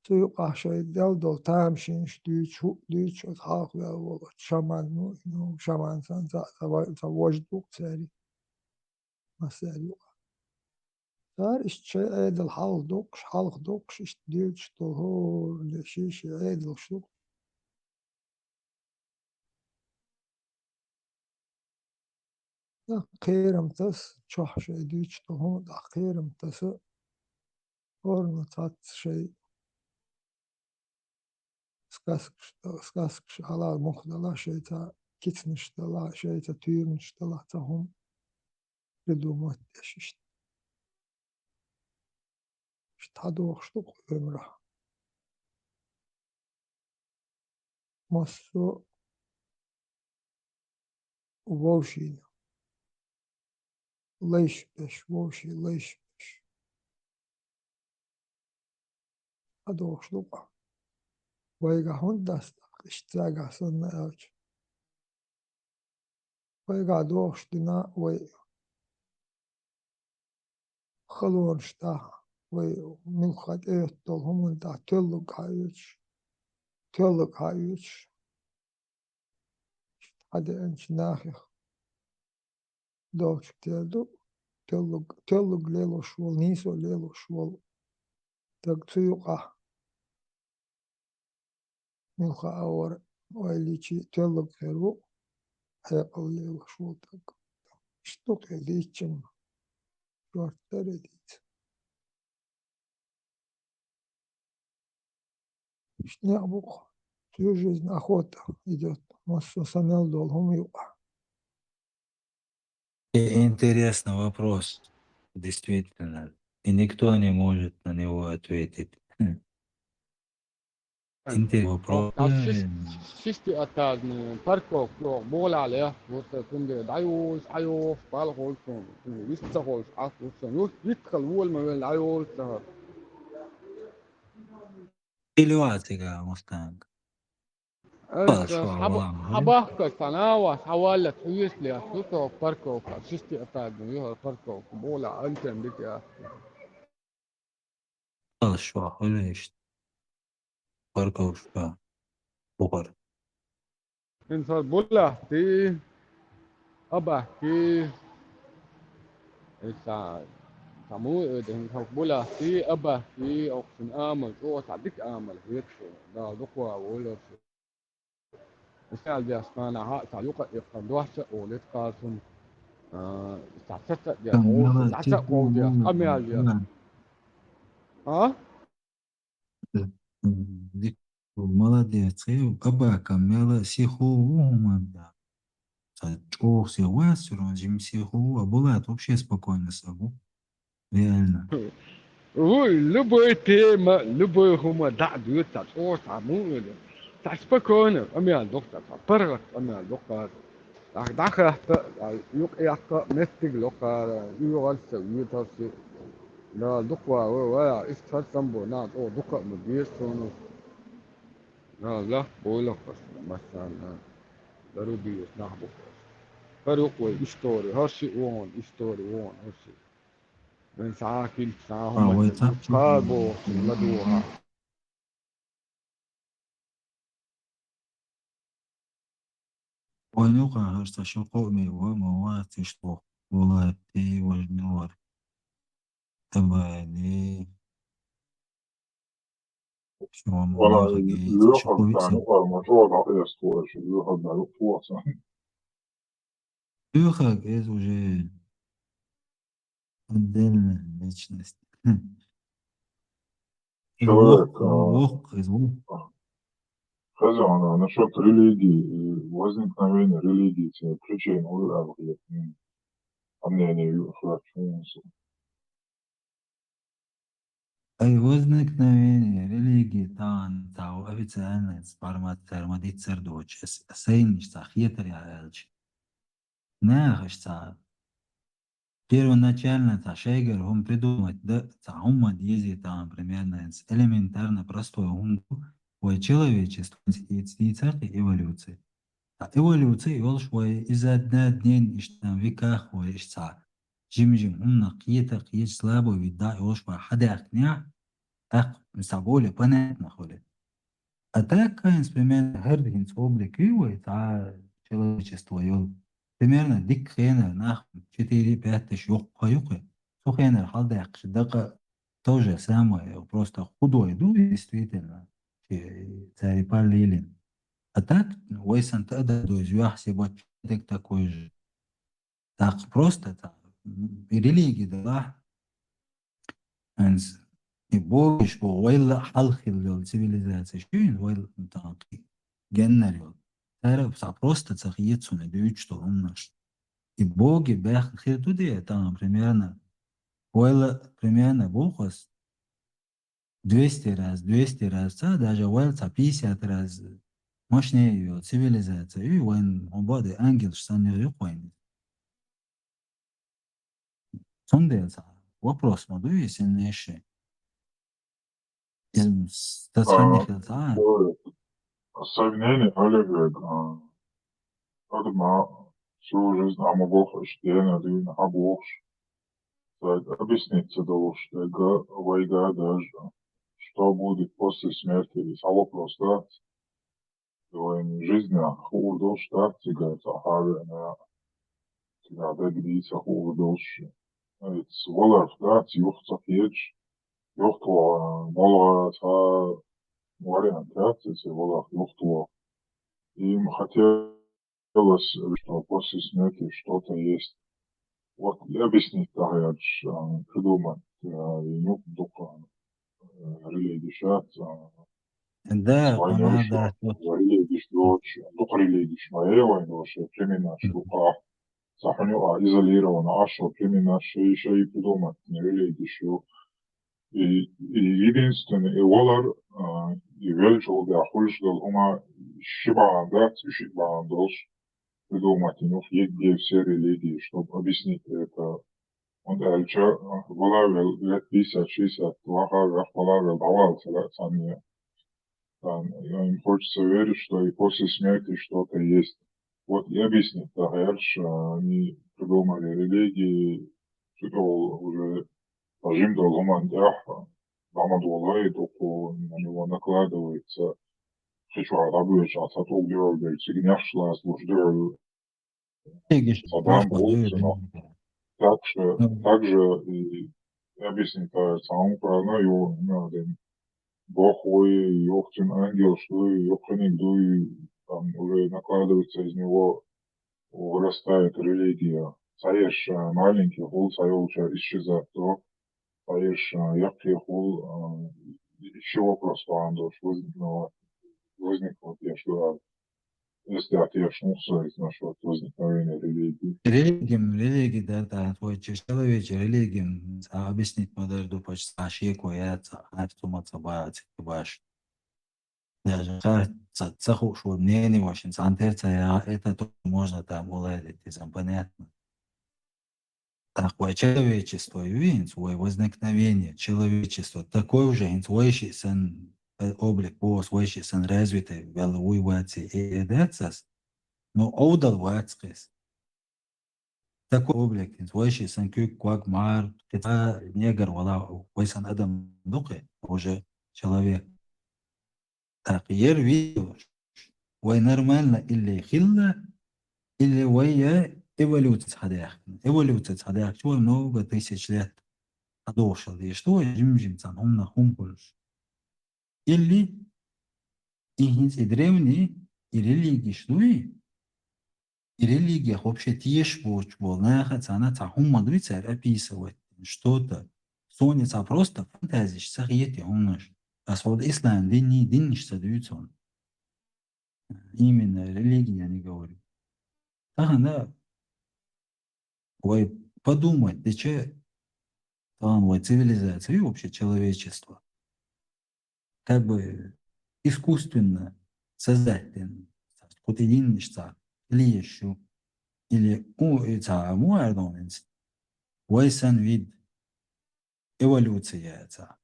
цу юкъахь шайн делла долу тамашийнаш дуьйцуш, хӀуъа дуьйцуш, оцу хьалхаваьлла волу оцу шаман, ну, ну, шаман санна цхьа, цхьа ва-, цхьа вождь ву-кх церан, массаьрга юкъахь. Цара иштта шайн Ӏедал хьалха доккхуш, хьалха доккхуш, иштта дуьйцуш долу хӀора шен-шен Ӏедалш ду-кх. ТӀаккха кхерам таса, чохь шайн дуьйцуш долу хӀума тӀехь кхерам таса, хӀоранна цхьацца шайн сказкаш, сказкаш хьала муха далахь, шайца кицанаш далахь, шайца туьйранаш далахь, цхьа хӀума придумать деш иштта. Иштта хьадохуш ду-кх Ӏуьйранна. Массо а вовшийн, лайш беш, вовшийн лайш беш. Хьадохуш ду-кх. Вайгахь хӀунда дац тӀаккха, иштта цаьргахь санна аьлча? Вайгахь дохуш дина вай халонаш тӀехь, вай муьлхха тӀеоьтту долу хӀуманна тӀехь тоьллаг хьаоьцуш, тоьллаг хьаоьцуш, хьадеанчу нахех долчух тера ду, тоьллаг, тоьллаг лелош волу, нийсо лелош волу стаг цу юкъахь муьлхха а вара, ойличи теллаг хер ву, хьекъал лелаш волтаг. Иштта кхе дийцчам, шортта редийца. Иштта некъ бу-кх, всю жизнь охота идёт, массо а са мел долу хӀума юкъа. И интересный вопрос, действительно. И никто не может на него ответить. Хм. Интересный вопрос. Цхьа ши-, шишти атадный парковка йогӀу, болале, вот цундела дӀайолуш, Ӏайолуш, балхолчун, вист ца холуш, Ӏаш вуссун, юст вист хала волу ма велла, дӀайолуш ца хала. Или вацигара Мустанг. Ай, хьаба-, хьабахка цхьа нава, хьавалла хьуьйсалеш ду со парковка, шишти атадный ю хӀара парковка, бола антенна дика яц. Ала шо хуьлу иштта парковка бухара. ХӀинца хӀара булахти, абахти, иштта, цхьа муха оьду, хӀинца хӀара булахти, абахти, окху шун амал чӀогӀа цхьа дика амал хеташ, Дала дукха ван вуьйлар шу. Исраил деш ханахь а цхьа юкъа а иккхина дохча а олуьйту кхачунна, а, цхьа цаца а деш, Там вовшашна мелочи цхьаца а кховдеш, туман, къамел деш. Да. А? М, дика, молодец. И абака мела сихо ву хӀуманна. Цхьа чӀогӀа сихо вац, всё равно жима сихо ву, а Булат вообще спокойно саг ву. Реально. Вуй, любой тема, любой хӀума дӀа а дуьйцу, цхьа чӀогӀа цхьа муха а ду. Цхьа спокойно къамел доккху, цхьа паргӀат къамел доккху. Ахь дӀахаьтта, а, юкъаяккха меттиг локха, оьгӀаз ца воьтарш. Дала дукха ван вуьйлар, иштта хӀара самбо нах чӀогӀа дукха а ма деза суна. Дала лахь бойла хӀорш, массарна. Дару дийраш нах бу хӀорш. ХӀара юкъа вай истори, хӀорш а вон, истори вон, хӀорш а. Вайн схьа а хилча, схьа а хӀума вай ца цхьаъ чу кхаба, ладугӀа. Вайн юкъа хӀара цхьа шо кхоъ ма ву, ма вац иштта ву, валлахӀи, важа мила вара. Табани. Шо ма ваха гейта, шо кхоъ виъ са. Лоьхарг цхьаьна юкъара ма чӀогӀа дӀакъаста ву аша, лоьхарг дӀа юкъа ваха цхьаьна. Лоьхарг иза уже отдельная личность. Человек, воккха, а, воккха, иза воккха. Хеза хьуна, насчёт религии и возникновения религии, цуьнан причина хӀун ю аьлла хета. М. Амма нени ю хӀоьттина хьуна со. Ай, возникновение религии тахана цхьа официальный формат цара ма диццара доцуш, ас-, сайна иштта цхьа хетарехь аьлча. Наха иштта цхьа первоначально цхьа шайгара хӀума придумать дан, цхьа хӀума ма дезий тахана, примерно, элементарно простой хӀума ду, вай человечество дийцар и эволюция. Ткъа эволюция йолуш вай изо дня в день, иштта веках вай иштта цхьа жим-жим хӀуманах кхета, кхечу слабый вид дӀа а йолуш вай хьадаьхкинехь, тӀаккха, мисал, более понятно хуьлу. А так, хӀинца, примерно, хӀара хӀинца облик ю вай, цхьа человечество йолу. Примерно, дика хенара нах четыре-пять тысяч йоккха ю кху. Цу хенара хьалдаьккхича дакъа то же самое, просто худой ду, действительно, цаьрга параллельно. А так, вай санна тӀе а дан дойза, юьхь сибат, дерг такой же. ТӀаккха просто цхьа, м, и религи делахь, хӀинца и богаш бу вайла а хьалха хилла йолу цивилизаци, шуьйна вайла а тахана кхин геннара йолу. Цара а цхьа просто ца хета суна и дуьйцуш долу хӀуманаш. И боги баьхна хир ду де, тахана примерно, вайла примерно боху ас, двести раз, двести раз ца, даже вайл цхьа пятьдесят раз мощнее йолу цивилизация ю, вайн хӀун боху де, ангелаш санна ю кху вайн. Цундела цхьа вопрос ма ду, если не иши. Иза сан цхьанне хила ца. Со мнение, Олег, а, адамо всю жизнь а ма боху, иштта дена дуьйна хьан бохуш. Цаьрга объяснить ца долуш дерг вайга даже, что будет после смерти, иза вопрос дац. Вайн жизнь хуур долуш дац цигара цхьа хьавеана, цигара дерг дийца хуур долуш. Иза валарх дац, юха ца кхеташ, юхатоха молха цхьа вариант яц, иза валарх юхатоха. Им хотелось, что после смерти что-то есть. Вот и объяснить, так я ж, а, придумать, а, и, ну, только, э, религия щас, а, Да, война она, ещё, да, вот. Религия ещё, только религия ещё, моя война вообще, племена ещё, Мгм. Пока. Саханю, а, изолировано, а что, племена ещё, ещё и придумать, не религия ещё. И, и единственный, и валар, а, и величал, да, хулш дал, ума, шибан, да, шибан долш. Придумать, ну, где все религии, чтобы объяснить это. Он дальше, а, валар, лет пятьдесят, шестьдесят, вахар, валар, давал, сами. Там, им хочется верить, что и после смерти что-то есть. Вот и объяснить, да, дальше, а, они придумали религии, что уже Тажим долгуман тяха, дама долой, только на него накладывается. Хочу арабы, сейчас от углерода, сигнях шла, служдёр, Тегиш Саддам башка Хусейна. Дюрин. Так же, Ну. Так же и объяснить, а, самому правильно, его, ну, один. Бог, ой, ёхтин ангел, что и ёхтин дуй, там уже накладывается из него, вырастает религия. Саеш, а, маленький хул, саеш исчезает, то саеш, а, яркий хул, а, ещё вопрос, а, андош возникнул, возникнул, я что, если ответ, ну, что это насчёт возникновения религии? Религия, религия, да, да, твой че-, человече, религия, а, объяснить модарду почти, а, шеко, я, ца, а, что маца бац, баш. Даже ха-, ца-, ца ху-, шо мнение вашин, ца, антерца, я, это тоже можно там уладить, это понятно. Так, вай человечество, винц, вай возникновение, человечество, такой уже, инц, вайши сан, э, облик, бос, вайши сан развитый, вел, уй, ваци, и, и, дацас, но оудал вацкис. Такой облик, инц, вайши сан кюк, квак, мар, кица, негр, вала, вай сан адам духе, уже человек. Так, ер видео, вай нормально или хилла, или вай я эволюция цхадяхкин. Эволюция цхадяхкин, чего много тысяч лет. Адошал, и что, жим-жим цан, умна, хум хулш. Или, и хинц, и древний, и религия, что и, и религия вообще теш боч бол, наха цана ца хумма дуй цар описывать что-то. Соня ца просто фантазиш, ца хиети хумнаш. А вот ислам дини, диниш ца дуй цон. Именно религия, я не говорю. Тахан да, вай подумать, да че, тахан вай цивилизация, и вообще человечество. Как бы искусственно создать, хоть единичца, или ещё, или, у, и ца, му ардонинц. Вай сан вид эволюция ца.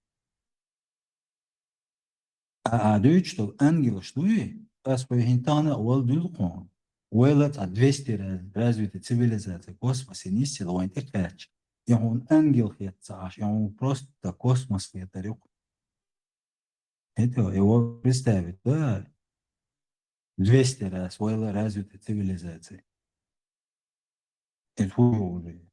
А, а дюйч тол ангел штуи, ас вай хинтана вал дюлкон. Вайла ца двести раз-, развитая цивилизация космосе нисел вайн текач. Я он ангел хет ца аш, я он просто космос хет арюк. Это его представить, да? Двести раз вайла развитая цивилизация. Это уже.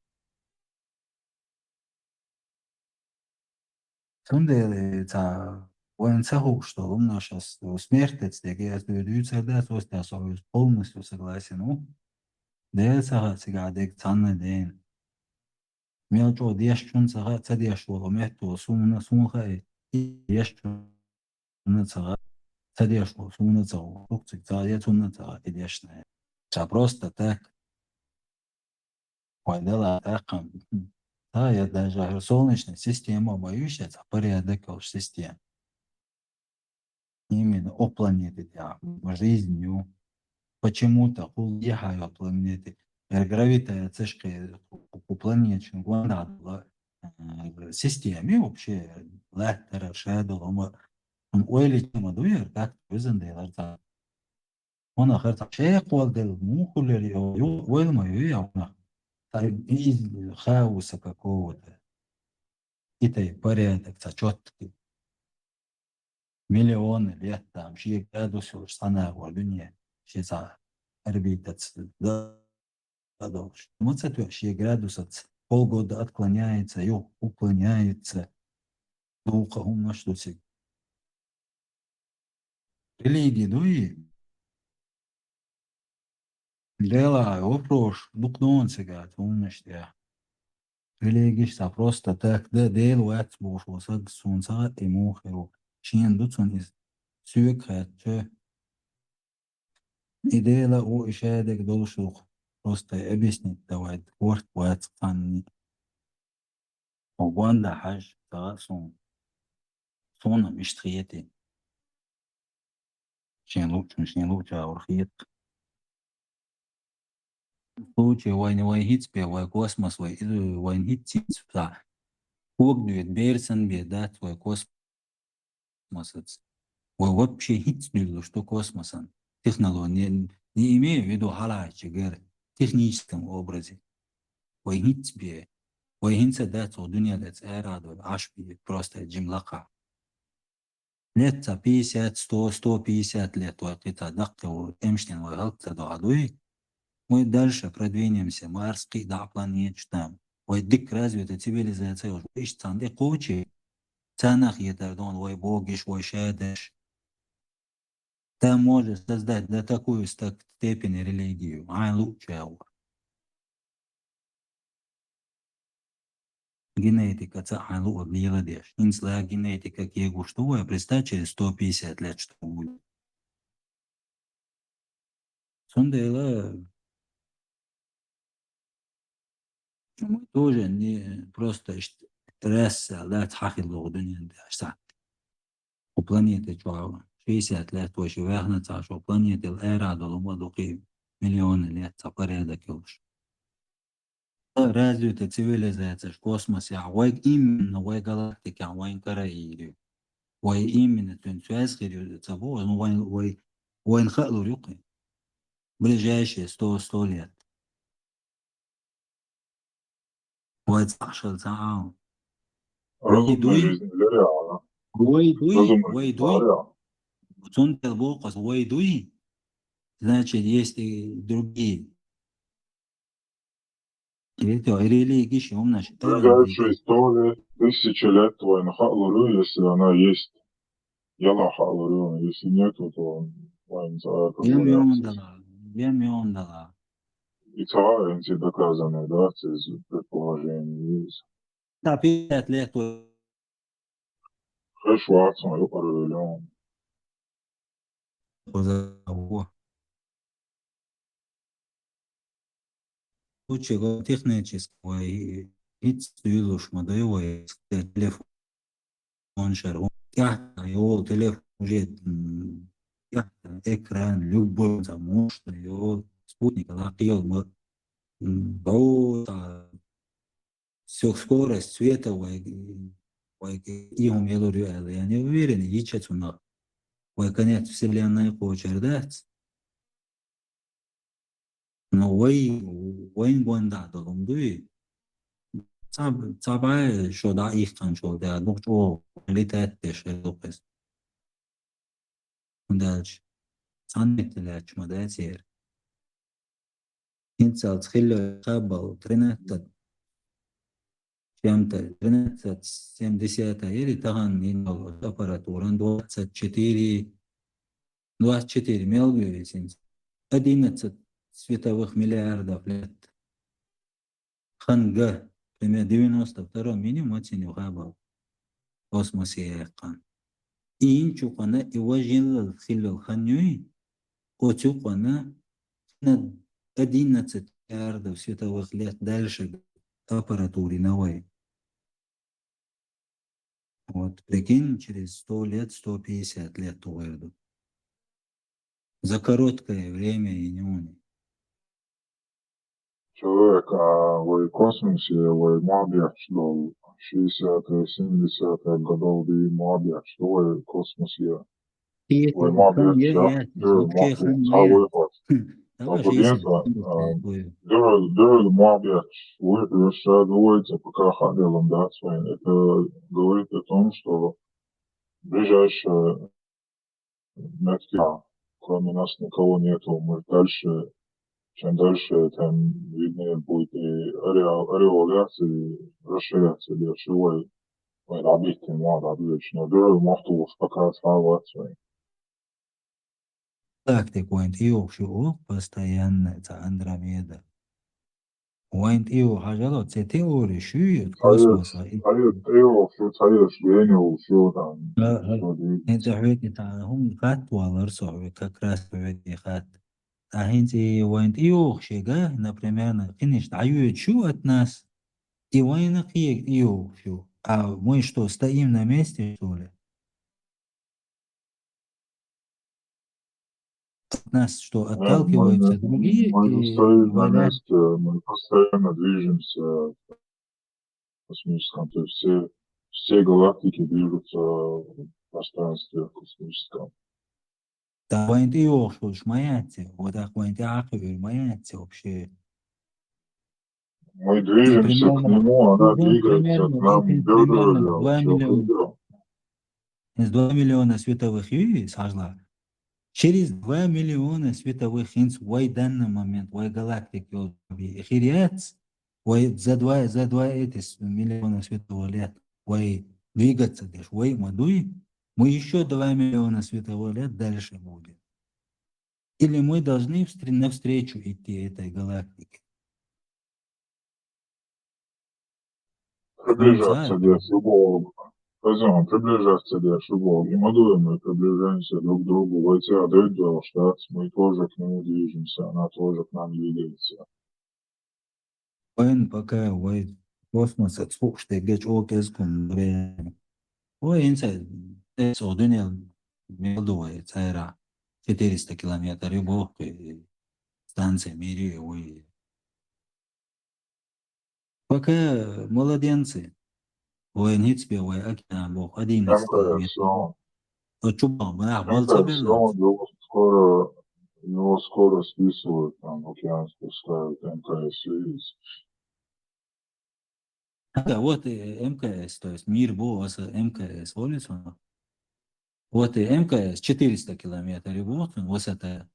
Цундела ца вайн ца хукш тол, умна щас смерть тец деге, я с тобой дюйцар да, сос тя со полностью согласен, у. Да я ца ха цига дег цанна ден. Мел чо деш чун ца ха, ца деш вол, мет вол, сумна, сун ха, и деш чун ца ха, ца деш вол, сумна ца ха, тук цик ца, я цунна ца ха, и деш на. Ца просто так. Вай дела такам. Да, я даже говорю, солнечная система, боюсь, это порядок, система. Именно о планете, да, жизнью. Почему-то хул яхай о планете. Э, гравитация цешки у планете, гуандадла, э, системе вообще, латтера, шадла, мы, он ойли тема дуяр, как везен дейлар. Он ахар та шех вал дел, му хулер ё, ё, вел ма ё, я, он ах. Та из хаоса какого-то. И тай порядок, та чёткий. Миллионы лет там, шесть градусов, санагор дунья, шесть орбита, ц-, да, да, да. Мы ца тё-, шесть градусов, ц-, полгода отклоняется, ё, уклоняется. Духа умно, что си. Религия дуи, Делахь вопрос дукха догӀун цига, хӀуманаш тӀехь. Религиш цхьа просто так да, Дела вац бохуш волу саг суна ца хаьа, и муха хир ву. Шена ду цунна иза. Соьга хаьттича, и Дела а ву, и шадерг долуш ду-кх. Просто объяснить давай, корта вац кханна. Хьо гонда хьажа, ца хаьа суна. Суна-м иштта хети. Шен луучун, шен луучу агӀор хета. Случай вайн, вайн хӀинца бен, вай космос, вай иза, вайн хӀинца, хӀинца цхьа ког доьду бер санна бен дац вай космосаца. Вай вообще хӀинца дуьллуш ду космосан. Технология, не, не имею в виду хьалаьцча гар, техническом образе. Вай хӀинца бен. Вай хӀинца дац вай дуьнен тӀе цӀера а долу, Ӏаш бен, просто жима лакхахь. Лет цхьа пятьдесят, сто, сто пятьдесят лет вай кхин цхьа даккхий ву, эмшнийн вай хӀаллак ца до хьан дуй? Вай дальше продвинемся, Марс кхин дӀа а планеташ там. Вай дика развитая цивилизация йолуш, вай иштта царна тӀе кхочий? Царна хетар дона вай богиш, вай шадерш. Там может создать до такой ста-, степени религию, хьайн луучу агӀор. Генетика цхьаъ хьайн луъург леладеш. ХӀинца ла генетика кегош ду вай, представь, через сто пятьдесят лет что будет. Цундела мы тоже не просто ишт-, раса, да, цхьа хила вогӀу дуьнен тӀехь, цхьа. Кху планета чохь шестьдесят лет вай ши ваьхна цхьа, шо планетал ара долу ма ду кхин миллионы лет цхьа порядок йолуш. Развитая цивилизацияш космосехь, вайга именно вай галактикехь вайн караийр ю. Вай именно цуьнан цоьз хир ю ца боху, ну, вайн, вай, вайна хаалур ю кхин. Ближайшие сто, сто лет. Вай цхьаъ шал ца Ӏа. Вай Разумная дуй? Жизнь лерехь. Вай дуй? Разумная Вай жизнь дуй? Лерехь. Цундела боху аса, вай дуй? Значит, есть и другие. Видите, религиш, умнаш, Ближайшие сто лет, тысячи лет вайна хаалур ю, если она есть. Яла хаалур ю, если нету, то вайна цара Ем йондала, ем йондала. И цара энци доказанный, да, цез предположение есть. Та пятьдесят лет вай. Хеш вацун юкъара вилон. Хоза во. Лучше го технически вай хӀинца дуьйлуш ма дай вай телефон шарахь. ТӀаьхьа йолу телефон уже, м, тӀаьхьа экран, любой, потому что йолу спутник лакхе йолу ма, м, бо, а, сё-, скорость света вай, вай и хӀума ялур ю аьлла, я не уверен, йича цунах. Вай конец вселенной кхочур дац. Но вай, вайн гондахь долу хӀума дуй? Цхьа, цхьа бӀе шо дӀа ихканчул тӀаьхьа дукха чӀогӀа летать деш хир ду-кх иза. ХӀунда аьлча цхьана метте лаьтташ ма дац яра. ХӀинцалц хилла кхаббал тринадцать чем-то, тринадцать семьдесят яри тахана йина йолу аппаратуран двадцать четыре, двадцать четыре мел бу висинца? Одиннадцать световых миллиардов лет. Хан га, примерно девяносто втором йина ю мацин ю кхаббал. Космосе яьккхана. И йинчу къана и важиллал хиллал хан юй, оцу къана на одиннадцать миллиардов световых лет дальше аппаратури на вай. Вот, прикинь, через сто лет, сто пятьдесят лет угӀерду. За короткое время и нюни. Человек, а вай космосе, вай мобиач дол, шестидесятые, семидесятые годов ди мобиач, вай космосе. Вай мобиач, я, я, я, вообще хан, я. Давай, шестьдесят, а, дуру, дуру мобиач, вай, вай, вай, пока хаделом, да, своим. Это говорит о том, что ближайшее Нет, кроме нас никого нету. Мы дальше, чем дальше, тем виднее будет и ореол, ореол реакции расширяться для чего и мы объекты мод объект. Но дуру мохту успокаивать свои. Галактика вайн тӀейогӀуш ю, постоянно, цхьа Андромеда. Вайн тӀейогӀу хьажало, цхьа теори шу ю космоса. Цхьаерш, цхьаерш тӀейогӀуш ю, цхьаерш генийогӀуш ю, там, А, а. Что двигается. ХӀинца хьоьга цхьа хӀума хатта валар со хьоьга, как раз хьоьга хатта. А хӀинца и вайн тӀейогӀуш ега, например, кхиниш дӀайоьдуш ю от нас, и вайна кхега тӀейогӀуш ю. А мы что, стоим на месте, что ли? От нас что, Мы, мы отталкиваются не, другие, мы не и стоим на война? Месте, мы постоянно движемся в космическом, то есть все, все галактики движутся в пространстве космическом. Да, вайн тӀейогӀуш ма яц, вот так вайн тӀехьа хьур ма яц вообще. Мы движемся к нему, она двигается к нам, примерно, примерно два миллиона. Из два миллиона световых ю, схьажал. Через два миллиона световых, хӀинца вай данный момент, вай галактика йолча хир яц, вай за два, за два эти с-, миллиона световых лет, вай двигаться деш, вай ма дуй, мы ещё два миллиона световых лет дальше будем. Или мы должны встр-, навстречу идти этой галактике? Приближаться деш ю боху. Хезий, приближаться деш ю боху. И ма дуй, мы приближаемся друг к другу. Вай цигахь дойдуш дац, мы тоже к нему движемся, она тоже к нам двигается. Вайн пока вай космоса цхьаъ дерг чӀогӀа кӀезиг хӀума ду. Вай хӀинца тӀе цу дуьненал мел ду вай цӀера? Четыреста километр ю боху, станция мир ю вай. Пока молоденцы. Вайн хӀинца бен вай океан боху, одиннадцать километр. Оцу чу бахьа нах бала ца белла. Скоро, его скоро списывают, там, океан спускают, МКС есть. Да, вот, э, МКС, то есть мир бу, аса МКС, улица. Вот и МКС четыреста километр, и вот он, вот это,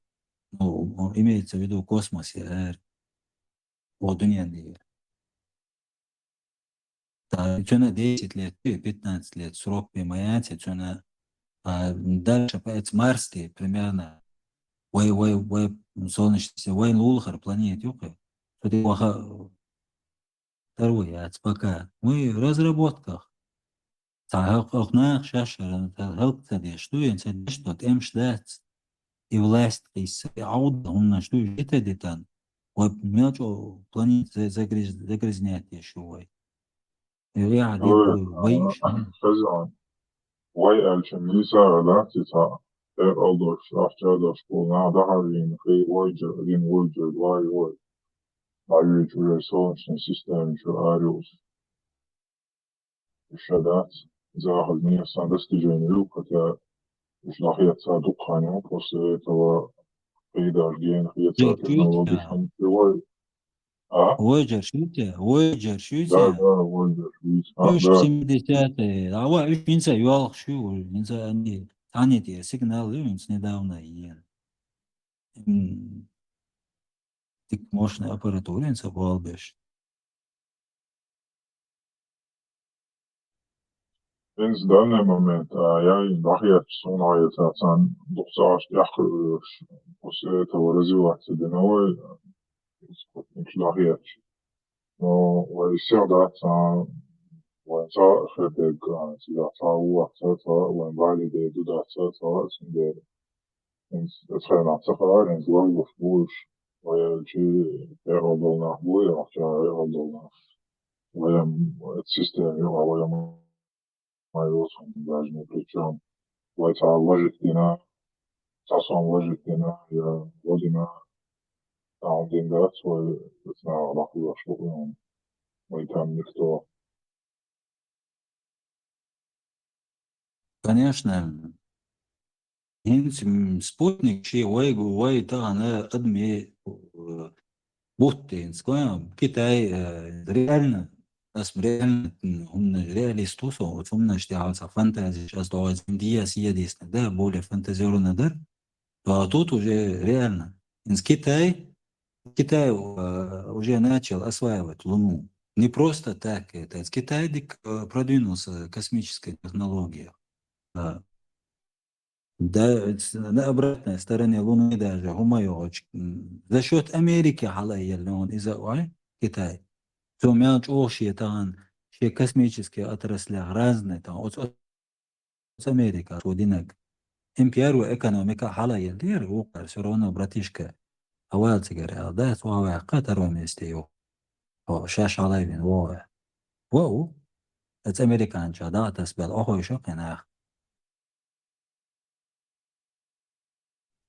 ну, имеется в виду космос, я говорю, о дуьненан. Да, цуьнан десять лет, пятнадцать лет срок бен ма яц, цуьнан, а, дальше, по-, Марс тӀе примерно, вай, вай, вай, солнечная система, вайн лулахара планета ю кху. Цу тӀе ваха, второй яц пока. Мы в разработках. Цхьа хӀокху наха шаьш хӀара хӀаллак ца деш ду, ца деш ду, тӀемаш дац. И власть кхийса, и Ӏовда хӀуманаш ду, жита дитан. Вай мел чӀогӀа планета за-, загряз-, загрязнять деш ю вай. И вай, вай, а, вай, хезий, вай аьлча, миса а дац, и цхьа тӀекъалдош, ахча а дош, бу, нах дахьар вийна, хи, вай, жа-, вин, вай, жа-, вай, вай. Ма вийча уже солнечная система чу ара юуш. Уьш ша дац, захаза нехан достижение ю, хотя уьш дӀахецна дукха хан ю, после этого кхидӀа гена хецна технология хан ю вай. А? Voyager шуьйца? Voyager шуьйца? Да, да, Voyager шуьйца. А, уьш да. Семидесятые. А ва уьш хӀинца йоьлхуш ю, хӀинца они, цхьаьна тӀе сигнал ю, хӀинца недавно йина. М, дика мощная аппаратура, хӀинца болх беш. ХӀинца данный момент, а, я и дӀахецча, суна хеташ, царна дукха цхьа аша тӀехь а, после этого развиваться дина вай, спутник дӀахецча. Но вай сих дац, а, вайн цхьа а хир дерг, а, цигахь цхьа а ву вац, цхьа а вайн бали дер ду дац, цхьа а цундела. ХӀинца оцу хенахь ца хаьара, хӀинца ларлуш бу уьш, вай аьлча, тӀехула долу нах бу, я ахча тӀехула долу нах. Вайн эта система юкъа вайн ма йоцу, даже ни при чём. Вай цхьа вожик дина, цхьа сом вожик дина, я вадина, цхьа хӀума дина дац, вай оцу нахах дӀакхоьхьуш бу, вай там никто. Конечно. ХӀинца, м, спутник ши вай, вай тахана адми, э, бутт хӀинца, кхоьллина, Китай, э, реально, ас реально, м, хӀуманаш реалист ву со, оцу хӀуманаш тӀехь цхьа фантазеш ас догӀу, ас дийца дийцина, да, более фантазёрно дара. А тут уже реально. ХӀинца Китай, Китай, э, уже начал осваивать Луну. Не просто так это. Китай дика, э, продвинулся в космической технологии. Да. Да, на обратной стороне Луны даже хӀума йогӀуч. За счёт Америки хьалаелла хьуна иза вай, Китай. Цо мел чӀогӀа шен тахан, шен космический отраслях разный тахан. Оцу, оцу Америка цо динаг. Им первая экономика хьалаелла дера, вукхар, всё равно, братишка. Авал цигара аьлла, да, цо ваьккха второй месте ю. О, шаьш хьалайвина, во. Во у. Эц американча, да, тас бел, охой шо кхинах.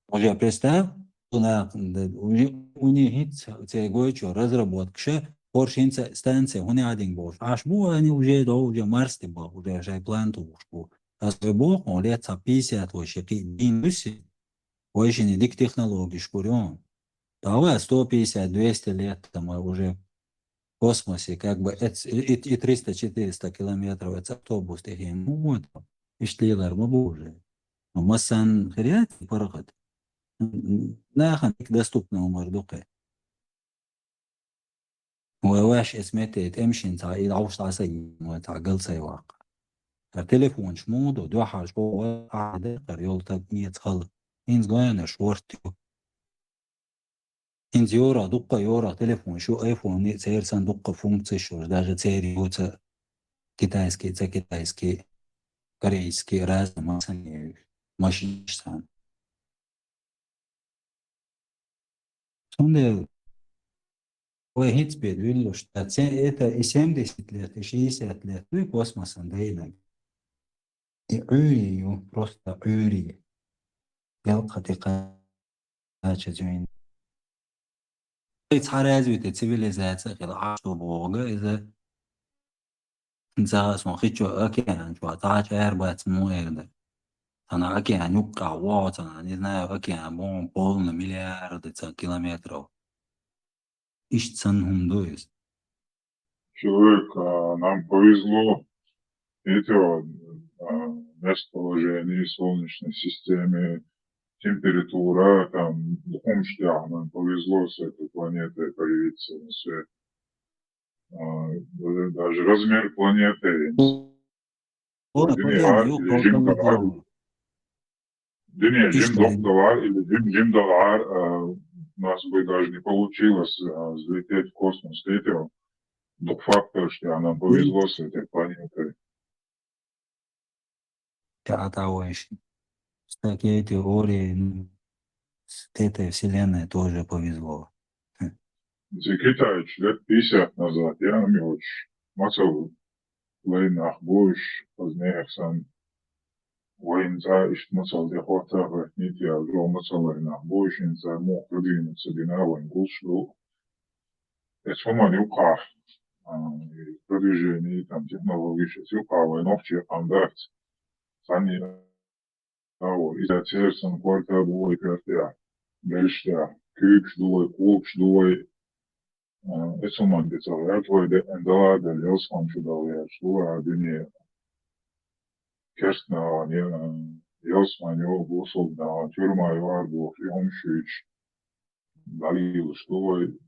Уже представь, у них, у них хӀинца цӀе гойчо разработка ша, хорш хӀинца станция, хӀуни адинг болуш. Аш бу ани уже, да, уже Марс тӀе бу, уже шай планету буш бу. Ас вай боху, лет ца пятьдесят вай ши кхи дин буси, вай шини дик технологиш курён. Давай сто пятьдесят, двести лет там уже в космосе, как бы, эц-, и, и триста-четыреста километров, эц автобус тӀехь ма вон, иштта лелар ма бу уже. Ну, массан хиряти паргӀат. Нахан доступно умар дукхе. Вай ваш эс метте тӀемшин ца, и авш ца сай, вай ца гал сай вакъ. Ар телефонш муду, дуьхьал школа, а, декъар йол таг нец хал. Инз гойна шорт ю. Инз йора, дуккха йора телефон шу, айфон ни, цер сан дуккха функци шу, даже цер юца китайский, ца китайский, корейский, разный масани машин сан. Цундела вай хӀинца бед виллуш, да, це-, это и семьдесят лет, и шестьдесят лет, ну и космосан дайнаг. И Ӏуьйри ю, просто Ӏуьйри. Ялкъа тӀе кхача зуьйна. И цхьа развитая цивилизация хила Ӏаш ду боху иза. Цхьа сон хи чу океан чу, цхьа чу эр бац му эр дар. Цхьана океан юккъа вогӀу, цхьана, не знаю, океан боху полный миллиарды ца километров. Иштта санна хӀума ду иза. Человек, а, нам повезло, видите, вот, а, местоположение Солнечной системы, температура, там, духумштя, нам повезло с этой планетой появиться на свет. А, даже размер планеты. О, Дине понятно, ар ёлка или жим дала ар. Дине жим дала ар или жим, жим дала ар, а, у нас бы даже не получилось, а, взлететь в космос, видите, вот. Дух фактор, что нам повезло с этой планетой. Театр очень. С такой теорией, ну, с этой вселенной тоже повезло. Зе Китайч лет пятьдесят назад, я, Милоч, мацал лайнах буш, позднее сан войн за, ишт мацал де хвата, нити, а жо мацал лайнах буш, ин за мог продвинуться дина войн гулшлу. Эцуман юках, а, продвижение, там, технологии, сейчас юках войн охчи, андакт. Сани Ау, иза церсан квартал бу вай картя, белшта, куьйгаш ду вай, кулгаш ду вай. А, эцуман де ца гӀерт вай де, эндала де, ялсман чу дал гӀерт ду вай, а дуьне. Керстна ван, я, ялсман ю, бусулбна ван, тюрьма ю, ар бу, и хӀум шуьйч. Далилаш ду вай.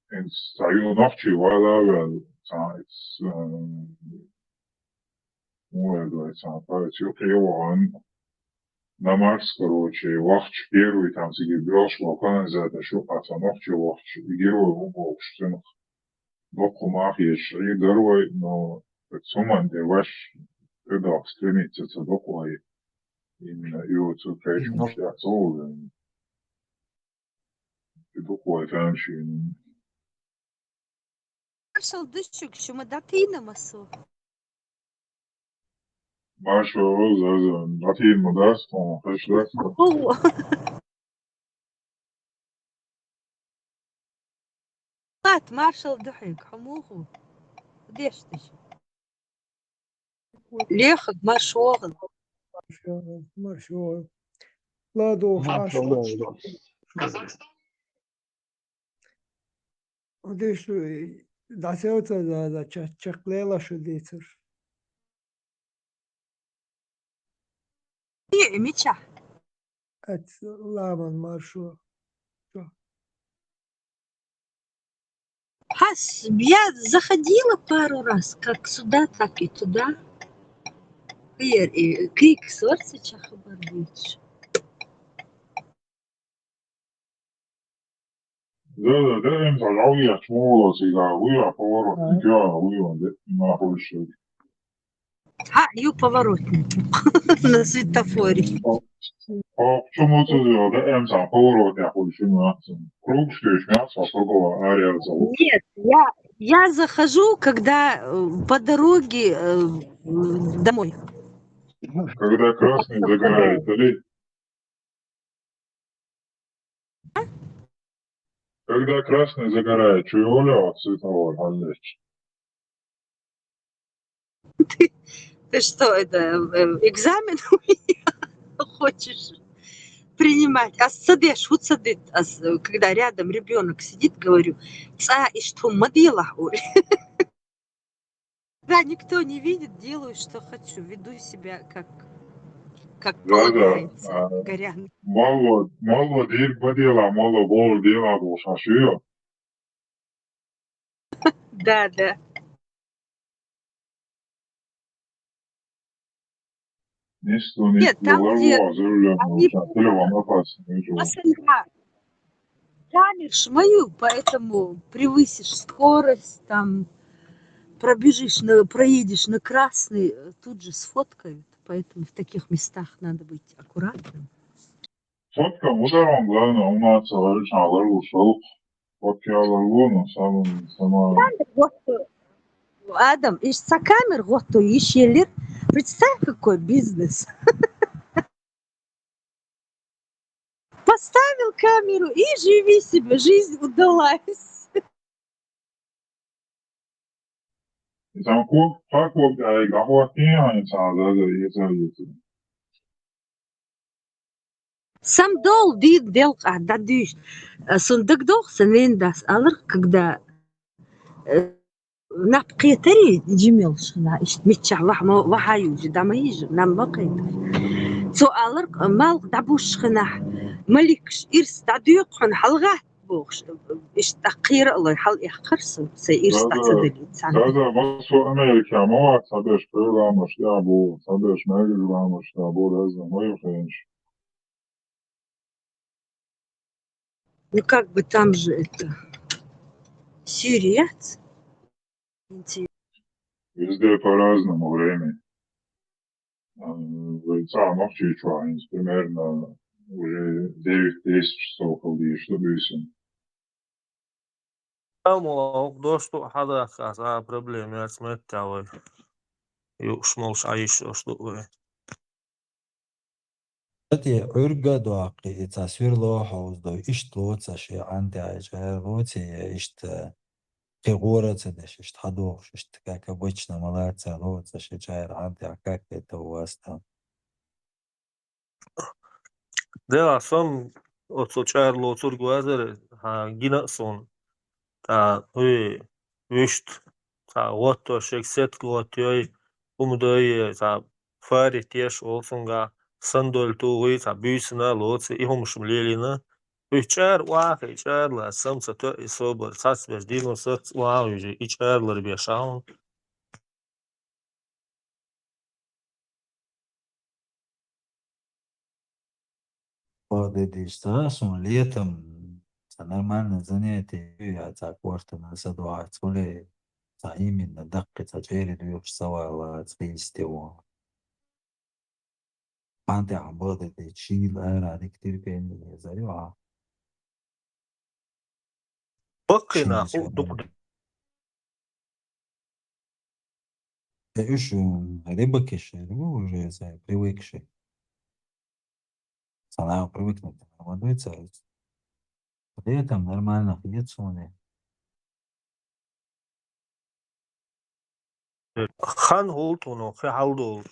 Энд цхьа ю нохчий вала вел, цхьа, м, вай, вай, цхьа, цхьа ю кхеван. На Марс, короче, вахча первый там циги бёш ва канализатор шу, а цхьа нохчий вахча, и герой ву бокуш цунах. Бокку мах еш, и дарвай, но цуман де ваш, предал стремиться ца боквай. Именно и вот цу кайшмаш я цоулен. И буквально там шин. Маршал дышук, шума датина масу. Маршал, за, за, датина мадас, он, хэш дас. Ого. Лат, маршал духьик, хьо муха? Деш деш. Лехаг маршогӀал. МаршогӀал. Ладу, маршогӀал. Удиш, дӀасевца за, за, ча-, чакхлела шу дийцар. И, мичахь? Ац ламан маршо. Хас, я заходила пару раз, как сюда, так и туда. Кхыйер, э, кхыйксорца ча хабар дуьйцуш. Да, да, да, ДМ-цӀа жӀовехьча муха цига, вуй а поворотник, я, вуй а, де, нахуй шо. Хьа, ю поворотник на светофоре. О, о, чу муца зо, ДМ-цӀа поворотник хуй шо, нахуй. Круг стоишь, мясо, круговая ария. Нет, я, я захожу, когда, э, по дороге, э, м, домой. Когда красный загорает, или? Когда красный загорает, чё, Оля, вот с этого отвлечь? Ты, ты что, это, э, экзамен у меня хочешь принимать? А садишь, вот садит, а с-, когда рядом ребёнок сидит, говорю: «ЦӀа иштта хӀума ма делахь, Оля». Да, никто не видит, делаю, что хочу, веду себя как, как Да, да. Полагается, А, горянка. Мало, мало дир ба дела, мало бор дела бо шашио. Да, да. Нисто, Нет, нисто, там, где ларва, зурлям, они науча, телефон опасный, ничего. Масала, камерш маю, поэтому превысишь скорость, там пробежишь, на, проедешь на красный, э, тут же сфоткают. Поэтому в таких местах надо быть аккуратным. Фотка мударон, главное, умаца варча вару шо. Фотка вару, но самое, самое. Камер гӀотто. Адам, иш ца камер гӀотто, иш елир. Представь, какой бизнес. Поставил камеру и живи себе, жизнь удалась. Исам ку, хаквок ай гахватин, ай цада да, и цада, и цада. Сам дол дин делкъа дадуьйш. Сун дагдох, сан вен дас алар, когда, э, нап кхетари жимел шхина, ишт мичча вах ма, ваха южи, дама йижи, нам ма кхетар. Цо алар, малх дабуш шхина, маликш ирс дадуьйкъун, халгат бохуш, иштта кхера а лой, хьал эхкхар со, са ирс Да, да. ДӀацадали цхьаьна. Да, да, ва со Америка ма вац, цхьаберш программаш я бу, цхьаберш мегаш граммаш я бу, разные мои френч. Ну, как бы там же это, Сириец? Интересно. Везде по-разному время. А, в Ца Нохчийчуа, примерно уже девять тысяч часов халдиш, что бюсен. Амма дош ду хьадахка, а проблема яц меттавай. Юш молш айш ош ду вай. Ати Ӏуьрга доккхи, и ца сверло хьовздой, иштта лоца ши гӀанти айчӀа лоци, иштта кхи гӀора ца деш, иштта хьадохуш, иштта как обычно малаца лоца ши чӀайра гӀанти, а как это у вас там? Дела сам оцу чӀайра лоцург вазар, хьа, гина а сон. ТӀа, уй, вуьшта, цхьа гӀотто шег сетка гӀоттайой, хӀума дой, цхьа фари теш олсунга, сандоль тухуй, цхьа буьйсана лоцу, и хӀумаш ма лелийна. Уьш чӀара вахи, чӀара ла, самца тоъи собар, цхьацбеш дийно сац ван уьжи, и чӀара лар беш ахун. О, дедиш, ца сун летом, ца нормальное занятие, я ца квартирна садвац, хули ца именно даккхи ца чӀери дуьхуш ца вала, ца хилсте вон. Панте а бадеде, чил ара дик терпение зарю, а. Баккхина Шиниш ху ара. Дукха. Э, уж, м, рыбакиш, рыбу уже за привыкший. Сана привыкнуть не могу, ца. При этом нормально хьецуне. Хан хӀултуно хи хьалдолу.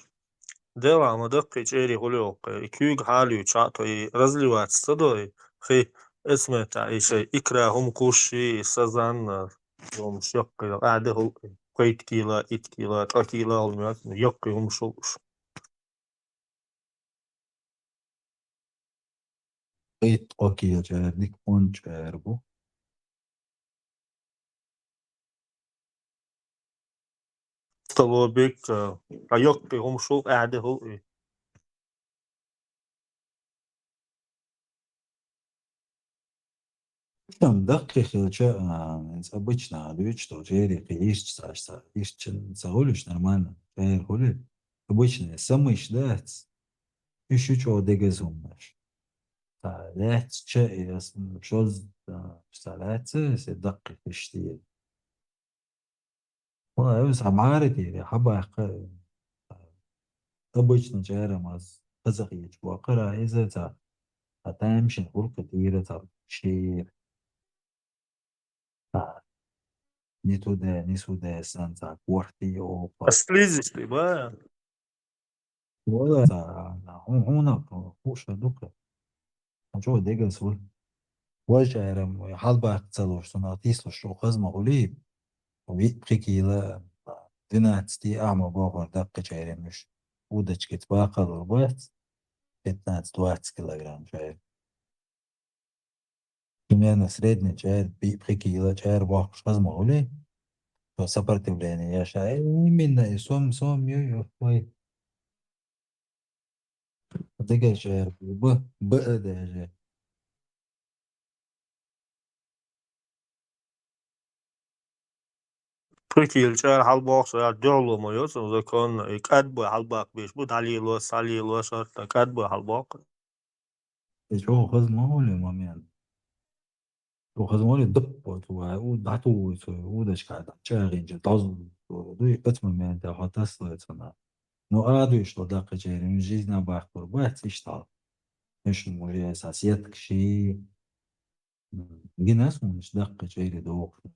Дела ма даккхи чӀери хӀулиоккхи. И куьйга хьалуьйчу хьа то и разливаться ца дой, хи эсмета и шай икра хӀума кушши, и сазанна, хӀума шеккхи, къаьде хӀулкъи. Кхойт кила, ит кила, тӀа кила хӀума яц, яккхи хӀума шулуш. Ит къокия чӀаьрник он чӀаьр бу. Толобик, а, а йоккхи хӀума шу къаьхьа де хул и. Там даккхи хилча, а, из обычно, а, дуьйцуш долчу эрий кхин ирча ца, ца, ирча ца хуьлуш нормально, эр хуьлу. Обычно самыш дац. Уьш ю чӀогӀа дегаза хӀуманаш. Ца лаьцча, и ас, м, шозза, а, ца лаьцча, аса даккхи хиш дийла. Валла, аса хьамара тӀера хьабаккха, обычно чӀарам ас хаза хеташ баккхара, иза ца, а тамашийна гӀуллакх тӀера ца шера. А, ни туда, ни сюда, сан ца, корта оха. А слизистый, ба? Вала, ца, хьу-, хьуна хууш ду-кх. Хьан чӀогӀа дегаза хуьлу. Важа чӀарам хьалабаккха ца луш, цунах тийсалуш чӀогӀа хаза ма хуьлий. Виъ-пхи кила, двенадцать ахьа ма бохура даккхи чӀарам уьш. Удочкица баккхалур бац, пятнадцать-двадцать килограмм чӀарам. Примерно средний чӀара, пхи кила чӀара бохкуш хаза ма хуьлий. Со сопротивление еш, а, именно и сом, сом ю, ю, ой. Дегай чӀара, б, б, а, даже. Пхи кила чӀара хьалабохуш, а, дуьхьало ма йо цунна законно, и кӀадбой хьалабаккха беш бу, дӀалело, схьалело, шортта кӀадбой хьалабоккху. И чӀогӀа хаза ма хуьлу момент. ЧӀогӀа хаза ма хуьлу, дап оцу вай, у дӀатухуй цо, удочка дӀачӀагӀйинчу, дӀозу дуй, оцу моментехь хьо тасалой цунах. Ну, а дуьйш ло даккхи чӀарам, жизнь а баккхур бац иштта хьал. Уьш мужа сан сеткаш и, м, гина суна уьш даккхи чӀарам дохуш.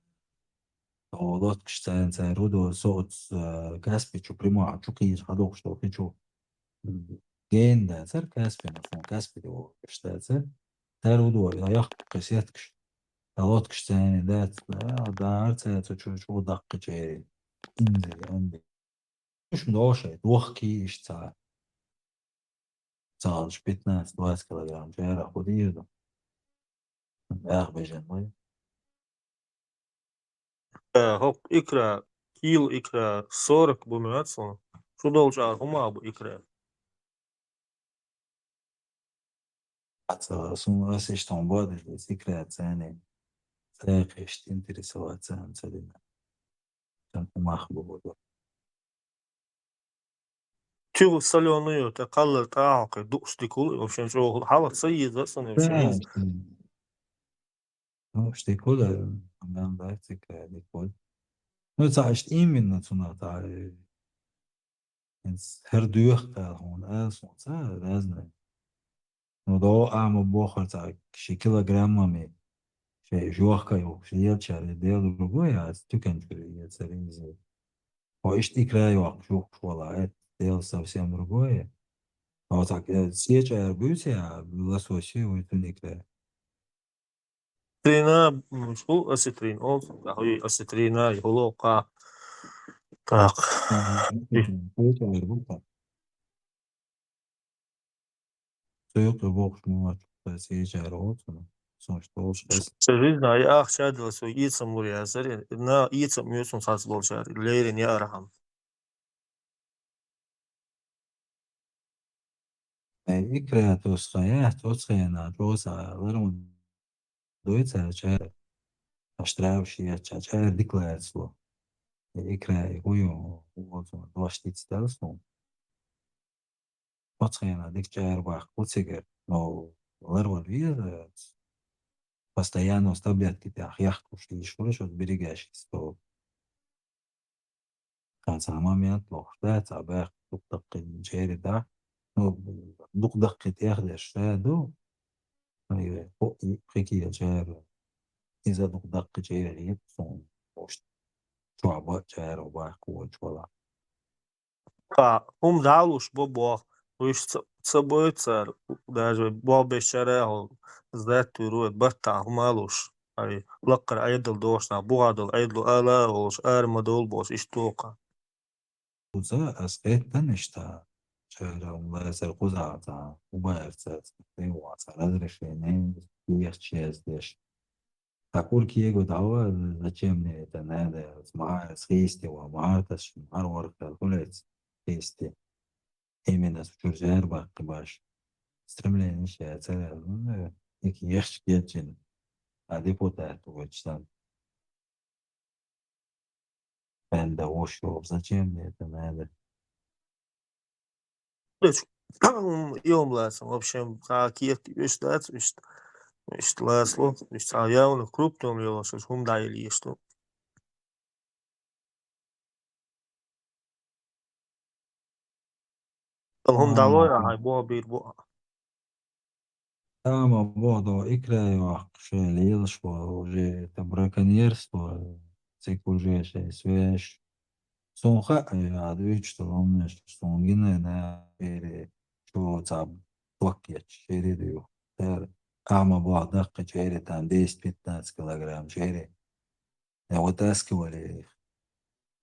О, лодкаш царна цара рудо, со оцу, э, Каспи чу, прямой чу кхийча хьадохуш долу хи чу. Гена дацара Каспи, ма суна Каспи де вогӀуш дацара. Цара рудо, я яккху кхин сеткаш. Ткъа лодкаш царна дац, да, дара цара цу чу, чу даккхи чӀарам. Инзаре, анде. Уьш ма догӀу шайн, вахкий иштта ца. Цхьа пятнадцать-двадцать килограмм чӀара хӀун дийр ду? Ах бежан вай. Э, хӀокху икра, кило икра сорок бу моьтту суна. Шу долчу чӀара хӀума бу икра? Аца, суна аса иштта хьуна боху, икра царна. Цаьрга иштта интересоваться ца дина. Сан хӀумах бу боху. Чу солёный ю, тӀе кхаллар тӀехь кхин дууш дика хуьлу, вообще чӀогӀа хьалха ца еза а цунна, вообще еза. Ну, уьш дика хуьлу, ган дац икра дика хуьлу. Ну, ца иштта именно цунах ца, э, хӀинца хӀара доьху аьлла хьуна ала суна ца, разные. Ну, до а ма бохура ца, ши килограммами, ши жохка йохуш, елчара дело другое, а тюкан чуьра ецара иза. Хьо иштта икра йоккхуш юхкуш вала, это дело совсем другое. Хьо ца, э, сечӀара буьйцу я, лосось ю, вуьйтун икра. Осетрина, м, шу осетрин, олу, а, и осетрина, и гӀулакха. Так. Ага, и осетрин, сечӀара бу-кх. Цу юкъа бохуш ма вац, ткъа сечӀара оцуна. Сон что уж ас. Ца жизна, и ахча дала со ийцам лур яцара, на ийцам ю сон сац болчара, леррина яархьама. Ай, икра тосхаяц, оцхена, чӀоса ларун дойца чара. Аштравши яча чара дика лаьцло. Икра и хӀу ю, хӀу оцу дош диц дал сун. Оцхена дика чара бахку цигар, но ларвал веза, постоянно с таблетки тӀехь яхкуш дийш хуьлуш, берегаш исто. Цхьа момент лохуш дац, цхьа баьхка дукха даккхий чӀери да. Ну, дукха даккхий тӀехдеш ша ду. Ну, и хо-, и хикия чӀери. Иза дукха даккхий чӀери хетта суна. Ош чохь баъ чӀери баьхка волчу вала. Ткъа хӀума дӀа а луш бо боху, уьш ца, ца бойту цара, даже бохбеш чара а хьо, сдать туьйр ву, баттахь хӀума а луш, ай, лаккхара Ӏедал дохуш нах, бухахь долу Ӏедало ала а волуш, ара ма довла бохуш, иштта доху. Кхуза ас хеттан иштта, чара хӀума лацара кхузахь цхьа, убарца, тӀе ваца, разрешение, ехча яздеш. Хьакур кего дӀавала, зачем мне это надо? Махьар хийсте ва, махьар тас, махьар варх дал, хулец хийсте. Именно с чужой баккхи баш. Стремление ща царя, ну, ик ехч гечин. А депутат вочтан. Бенда ошо, зачем мне это надо? Иш, ум, и ум лацам, в общем, ца кет, иш дац, иш, иш ласло, иш ца явно крупном лело, что ум да или что. Хум дало, а, ай, бо бир бо. Тама бодо икрай вахт, шел лилш, уже это браконьерство, цик уже шел свеж. Сунха, я, две что он, что он гине на пере, что ца блокет, шере дю. Тер, тама бодо, даккхи чере там десять-пятнадцать килограмм чере. Я вытаскивали их.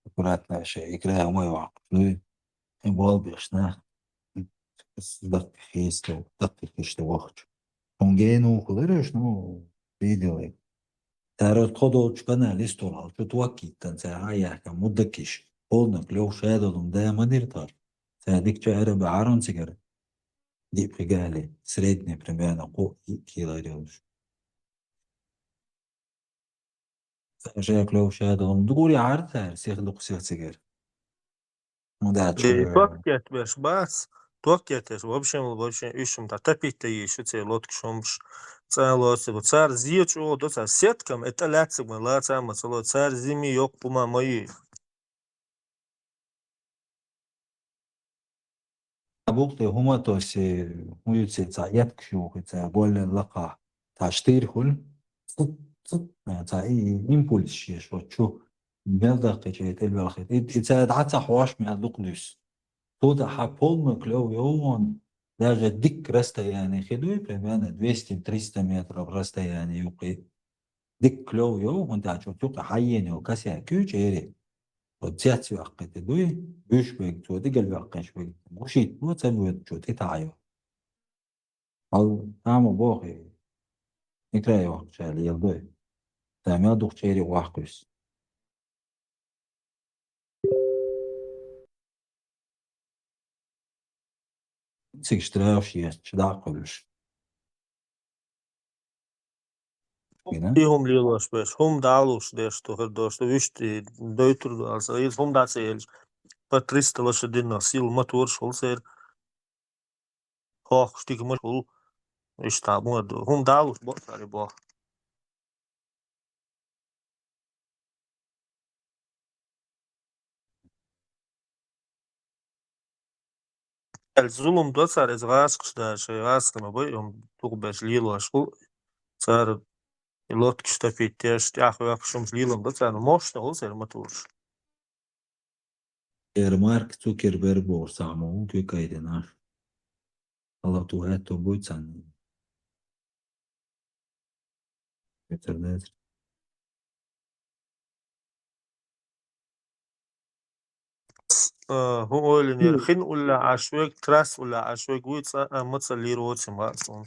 Аккуратно вообще, икра умой вахт. Ну, и бол бешна. Даккхи хисту, даккхи хисту вахт. Он гену хулереш, ну, видели. Тарот ходо чукана листу, ал чут вакит, тан ца хая, ка мудакиш. Полно клёв шедо, да, мадир тар. Ца дик чара ба арон цигар. Дип хигали, средний примерно, ку кило рилш. Жеклёв шадон дугури артар, сих дук сих цигер. Мудачи. Э, токет беш бац, токет эш, в общем, в общем, ишум та тапит та еши, це лодк шумш, цан лоси, бу цар зиеч о, до цар сеткам, это ляцик ма, ла цама, цело цар зими ёк пума мои. Абухте хуматоси, хуюце ца яткшухи, ца голле лака. Та штир хул. Цук, цук. Ца и импульс шеш, вот чу. Мелдахи че, тел велхи. И, и ца даца хош мел дуклюс. Туда ха полно клёв йовон. Даже дик расстояние хидуй, примерно двести-триста метров расстояние юкъи. Дик клёв йовон, та чу тюкъи хайен йо, кася кючери. Вот цец вакъти дуй, бюш бек цо дигал вакъеш бек. Гушит бу, ца бует чу титайо. Ал тамо бохи. Икрай вакъ шал елдой. Та мя дух чери вакъус. Цик штраф еш, чдакъулш. Гина? И хум лилош беш, хум далуш деш, то хер дош, то вишти дойтур далса, и хум даца елш. По триста лошадиных сил мотор шел сер. Хох, штик мышул. Ишта мод. Хум далуш бо, сари бо. Эл зулум доцар, эз гъаскъ шдар, шей гъаскъ ма бой, ум тугъ беш лилош хул. Цар и лодки штапить теш, тях вях шум лилум доцар, мощно хул сер мотор. Эр Марк Цукерберг бор само, у кой кайденаш. Ала ту это буйцан. Интернет. Э, ху ойлинер, хин улла ашвек, трас улла ашвек, вуйца, а, мыца лир воцим вацун.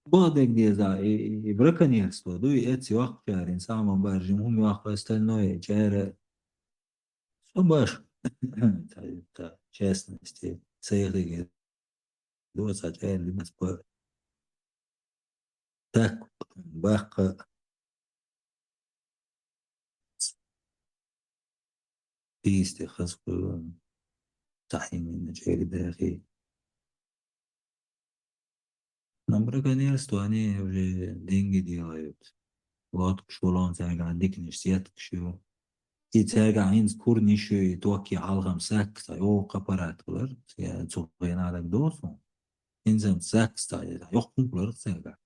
Бадек деза, и, и браконьерство, дуй, эци вахчарин, сама баржим, хум вах остальное, чара. Со баш, та, та, честности, цейхиге, дуца чайли, бац, по-, так, бахка, писте, хаску, тахин, чайли, дахи. На браконьерство они уже деньги делают. Лодку шулон царга дикнеш, сетку шу. И царга инз курниш, и токи алгам сак, тай, о, аппарат булар. Я цугай надак досу. Инзам сак, тай, ёх кумплар царга.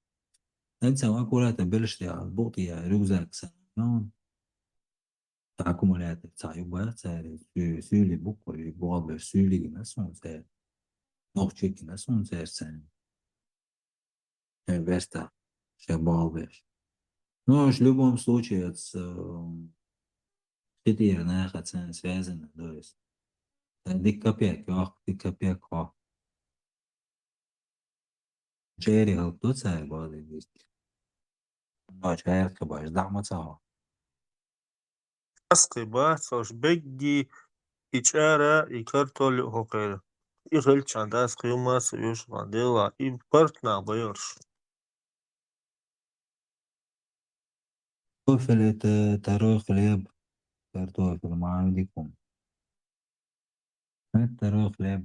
Инзам аккуратно белиште, бути я рюкзак сан. Ну, аккумулятор ца юба цари, сю-, сюли буква, и буалбер сюли гина сун цари. Нохчи гина сун цари цари. Э, верста, ше буалбер. Ну, в любом случае, это, э, четыре на хацан связано, то есть. Э, дик копейк, ох, дик копейк, ох. Чери халк тут цари буалбер. Ночь гӀеркхи баш, дӀа ма ца хьо. Дас кхин бац, хӀорш бегги, и чӀара, и картоли хӀокхуьра. И хилча дас кхин хӀумма а ца оьшу, хьан дела, и парт нах ба йорш. Картофель — это второй хлеб. Картофель, маам дикум. Это второй хлеб.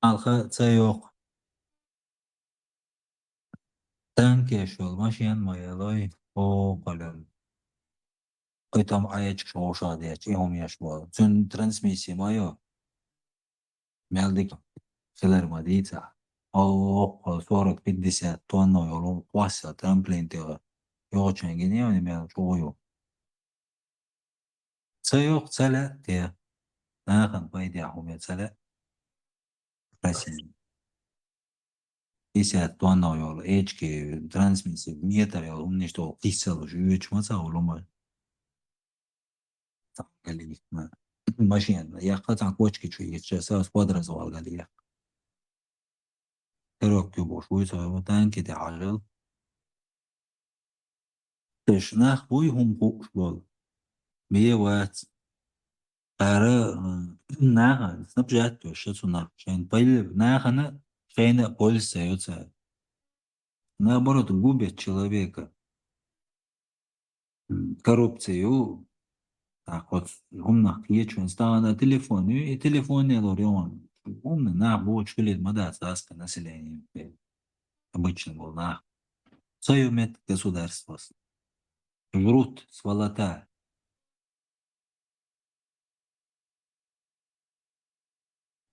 Алха ца йоккху. Танкеш йолу машен ма ялой, оха лоьлу. Кхин тӀом Ӏечкаш вовшах дечу, и хӀума еш болу. Цуьнан трансмиссия ма йо. Мел дика хилар ма дийцахь. Оха сорок-пятьдесят тонна йолу кхосса трамплин тӀе йогӀучун гине мел чӀогӀа ю. Ца йоккху ца лаьа те? Нахана пайдехь хӀума ца лаьа? Россия. Пятьдесят тонна йолу эчки, трансмиссия, метр йолу хӀуманаш тӀе кхиссалуш, оьцуш ма ца хуьлу ма. Цхьа галихна. Машина яккха цхьа кочки чу йича, сас подразвал галихна. Коробки буш вуй со, танки тӀе хьажал. Теш нах буй хӀума хууш болу. Бе вац. Ара, м, наха, снабжать теш цу нах. Шайн пайда, нахана шайна польза ца йо цара. Наоборот, губят человека. М, коррупция ю. Так вот, хӀуманах кхечун стагана телефон ю, и телефон лор йогӀун. ХӀумна нах бочу хилийта ма дац аска население. Обычно бол нах. Ца ю мет государствос. Жрут, сволота.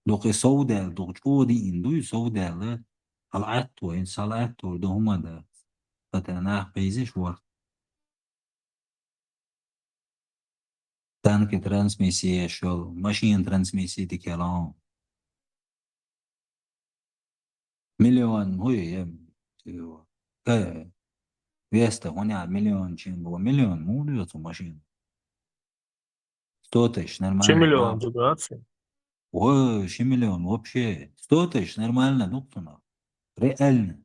Дукха и совдаьлла, дукха чӀогӀа диъна дуй, совдаьлла, хьала Ӏаьтту, хьала Ӏаьтту ду хӀума да. Хата нах бейзиш вар. Танки трансмиссия еш йолу, машина трансмиссия дикелон. Миллион, хӀуй, эм, тио, э, веста, хӀуня миллион чин бу, миллион муха доьцу машина? Сто тысяч нормально. Ши миллион ду дац? Ой, ши миллион вообще. Сто тысяч нормально ду цунах. Реально.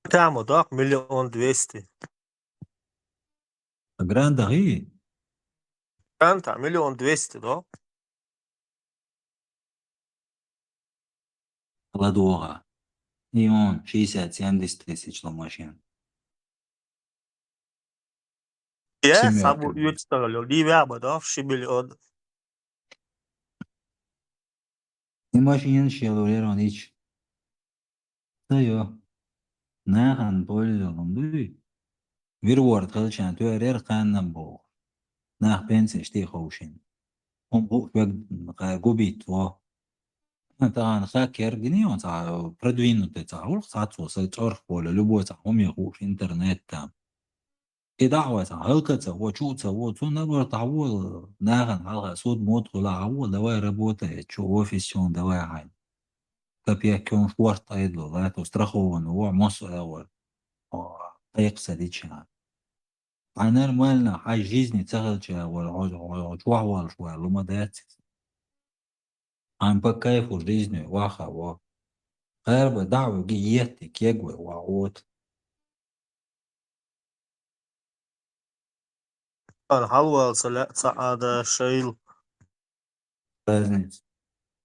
Там вот, да, миллион двести. Гранда гӀи? Гранда миллион двести, да? ЛадогӀа. И он шестьдесят-семьдесят тысяч ло машина. Я, семёрка. Сабу юц тагал, ливя ба, да, ши миллион. И машина шелу лерон ич. Ца йо. Нахана пользалун дуй. Вир ворд халчан туьрер кханнам боху. Нах пенсеш тӀе ховшина. ХӀума хууш вег кхай губит во. Тахана хакер гини он цхьа продвинутый цхьа хӀулах цхьа цо са цӀорх поле, любой цхьа хӀума хууш интернет там. И дахьа вай цхьа хӀаллакаца во, чуца во, цунна гортахь во, нахана хьалха суд мод хуьла хьан во, давай работай, чу офис чун давай хьайн. Капеккиун шорта айдло, лато страхован во, мосо агӀор. О, кхайкхса дича. Хьан нормально, хьан жизни ца хилча агӀор, хьо, хьо, хьо, чохь волуш вай, лума дац. Хьан по кайфу жизни, ваха во. Харба, дахьа веги етти, кегвай, ва от. Ан хьалвал ца лаьа ца Ӏада шайла. Разница.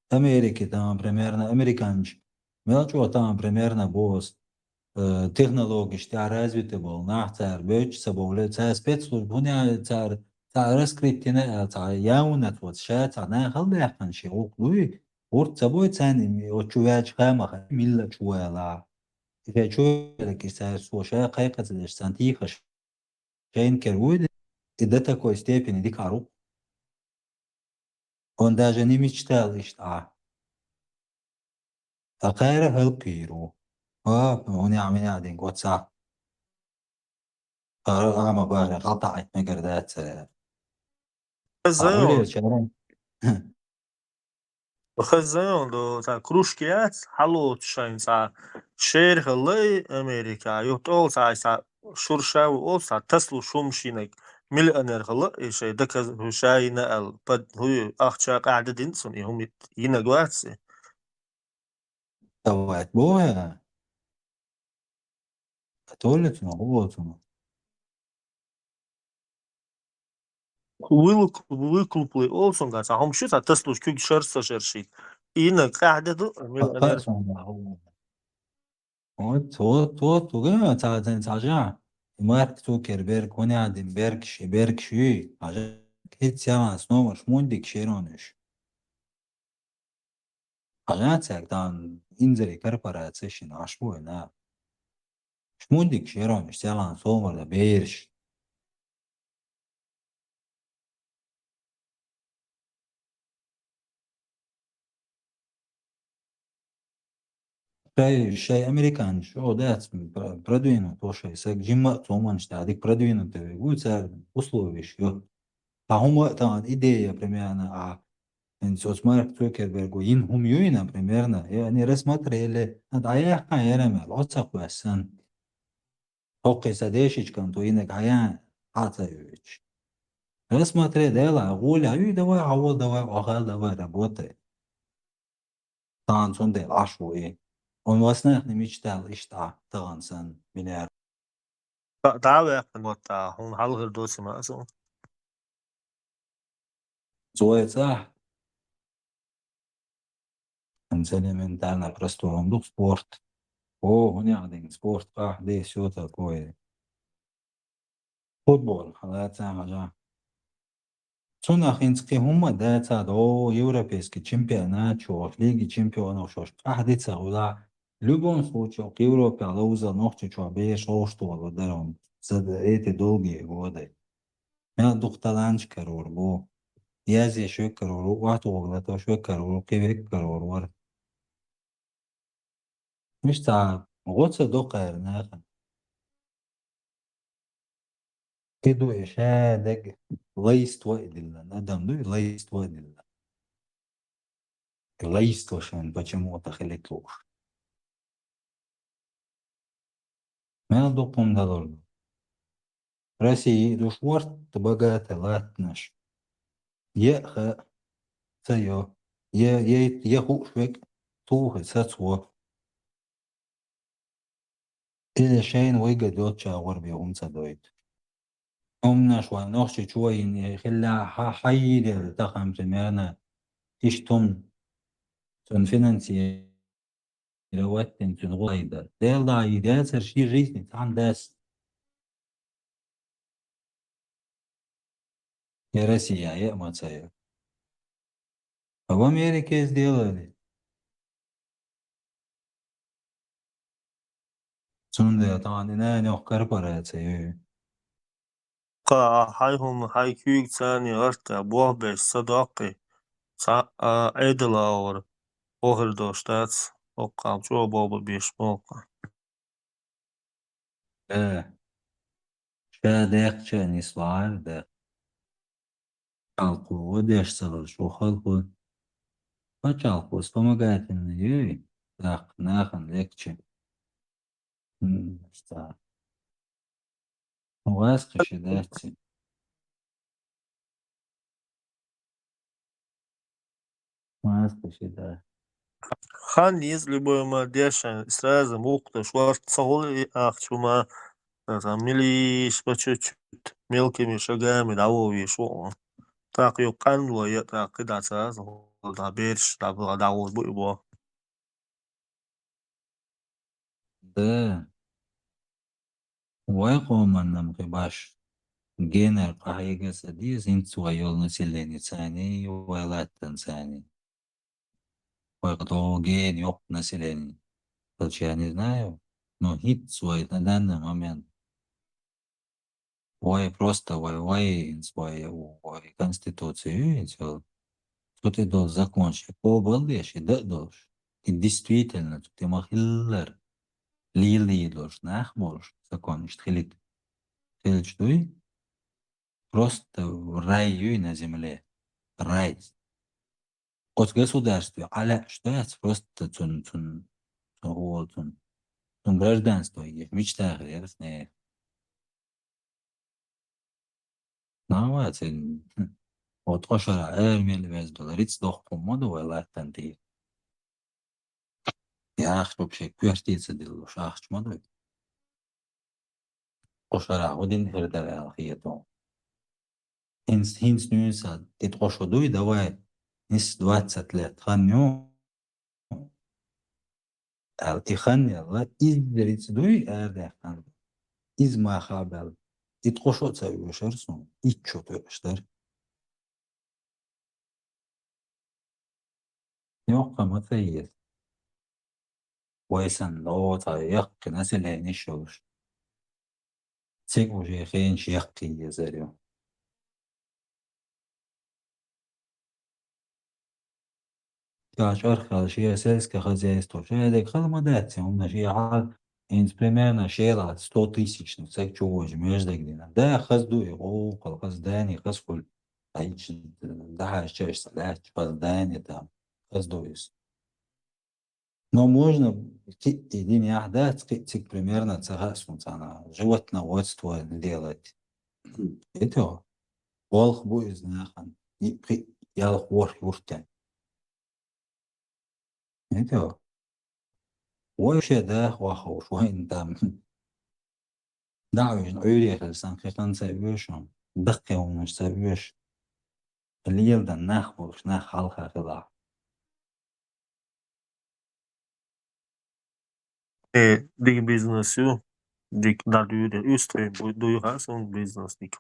Америки там примерно, американчи. Мел чӀогӀа там примерно бос, э, технологиш тӀехь развиты болу нах цара бевчча ца бовле, цара спецслужба, хӀуна цара, цара раскрыть йина, цара явнат вот, ша цара нахал даьккхина ши гӀуллакх дуй, гӀурт ца бой царна, оцу чу ваьлча хамаха, милла чу вала. Ша чу ваьллакиш цара со ша кхайкхаца деш, царна тийхаш. Шайна кер вуйла, и до такой степени дика Ӏа ру. Он даже не мечтал иштта Ӏа. Ткъа кхара хӀалкхийр ву. А, хӀуня, хӀуня дин гоца. Ара, ама бара, халтаӀайт мегар дац. Хаза Ара, йо. Хуле чаран. Хаза йо, до, цхьа кружка яц, хьалоцу шайн цхьа шер хилла и Америка. Ю тӀол цхьа, цхьа шурша ву ол цхьа таслу шум шинаг. Миллионер хилла и шай даказ хӀу шайна ал. Пад хӀу ахча къаьхьда дин цун, и хӀума йинаг вац и. Давай, бо, э. Толицуна, гӀолицуна. Вылуп-, выкупли олсунга, ца хӀума шу ца таслуш куьг шарса шершит. Иннаг къаьхьа де ду, миллионер. Ой, то, то, то, га, ца, ца, ца, жа. Марк Цукерберг, хӀуня дин берг ши, берг ши. Хьажа, кхет сяма, снова шмундик шерониш. Хьажа, цяг дан инзари корпорация шин, аш буй, на. Шмундик шерониш, сялан, сомар да, берш. Шай, шай американцы, о, да, ц-, про-, продвинут, о, шай, саг жимма, цоманш, да, дик продвинут, э, гу, ца условиш, ё. Та хӀума, та идея, примерно, а, ин соцмарк Цукербергу, ин хӀум юй, например, на, и они рассмотрели, надо, а я хан, я рамел, о, ца хвасан. Хоккей са дешичкан, то инак хаян, хацаевич. Рассмотри, дела, гуля, ю, давай, авол, давай, охал, давай, работай. Танцун дел, аш ву и. Он васнах не мечтал, ишта, таган сан, миллиард. Да, да, вяхн вот та, он халхер доси ма, асу. Зоя ца. Элементарно простой, он дух спорт. О, у меня один спорт, а, да, всё такое. Футбол, халаца, хажа. Цунах инцкий хӀума дацад, о, европейский чемпионат, чё, лиги чемпионов, шош, а, дица, ула. В любом случае, к Европе, ала уза нохчи, чё, беш, о, что, вот, даром, за эти долгие годы. Мел дух таланчкар вар бу. Язъеш веккар вар, вахт вогла тош веккар вар, кхе веккар вар вар. Мишта, гӀо ца докхар нахана. Кхе ду и ша дег лайство идилла, адам ду и лайство идилла. Лайство шен почему-то хилитлуш. Мел дукхун далур ду. Россия душ ворт богатый латтнаш. Е ха ца ё. Е, е, е хуш век тухи сацво. Или шейн выгодёт чагъур бегум ца дойт. Умнаш ва нохчи чуин хилла ха-, хайиде тахам примерно иштум цун финансировать тен цун гойда. Дел да идея цар ши жизни там дас. И Россия, и эмоция. А в Америке сделали. Цунда тахан ина нёх корпорация. Ка хай хум хай кюг цани арта бох беш садоқи. Ца, а, эдалаур. Охир доштац. Оккам чо боба беш молка. Э. Ша дехча нислар да. Чалху, деш сагал шухал ху. Па чалху, вспомогательный, юй. Так, нахан легче. М, ста. У вас каши дерти. Маска сюда. Хан из любой ма дешан, сразу мукта шварт сахул и ахчума. Там милиш по чуть-чуть, мелкими шагами, да, во вишо. Так ю канло, я так и да сразу, да берш, да, да, да, вот бу-, бу. Да. Вай къоманнам хибаш. Генер къахьегаса диз, инц вай йол населени цани, вай латтан цани. Вай къато ген йокъ населени. Короче, я не знаю, но хит свой на данный момент. Вай просто вай, вай, инц вай, вай конституцию, инц вай. Тут и дол закон, ши побал деш, и да долш. И действительно, тут и махиллер. Лили долш, нах болш, закон, ишт хилит. Хилит, что и? Просто рай юй на земле. Рай. От государстве, аля, что я просто цун, цун, цун, цун, цун гражданство, я мечта, я не. Навацин. От ошара эрмел вез дол риц дохкум моду вай латтан ти. Яхч вообще квартица дил шахч моду. Ткъо шарахь хӀун дина хир дара аьлла хеташ. ХӀинца, хӀинца нуьйса, и ткъо шо дуй, давай, нийса двадцать лет хан ю, аьлла, и хан яьлла, изза рицкъ дуй, арадаьккхина. Изза мах а баьлла. И ткъо шо а ца оьшура суна, итт шо тоьаш дара. Йоккха ма ца еза. Вай санна, о, цхьа яккхий население йолуш. Цига уже хенаш яккхий езар ю. Ша чӀарх аьлла, шен сельское хозяйство, шен дерг хала ма дац, хӀунда шен хьал, хӀинца примерно шелахь сто тысячный стаг чу вожа междагдина. Да, хаза ду и, гӀуллакхал хаза, дани хаза хуьлу. Ай, дахьаш чаьш ца лаьтташ, хаза дани там, хаза ду иза. Но можно кхин а динехь дац, кхин а цига примерно ца хаьа суна цхьана, животноводство делать. Это болх бу иза нахана, и кхин а ялх ворхӀ юртен. Это вай ше даха вахуш, вайна там. ДӀа а вижна, Ӏуьйре хила сан кхин хан ца оьшу, даккхий хӀуманаш ца оьшу. Леладан нах болуш, нах хьалха хилахь. Э, дика бизнес ю, дика дӀадуьйр, уьстагӀий бу-, дуй хаа суна бизнес дика.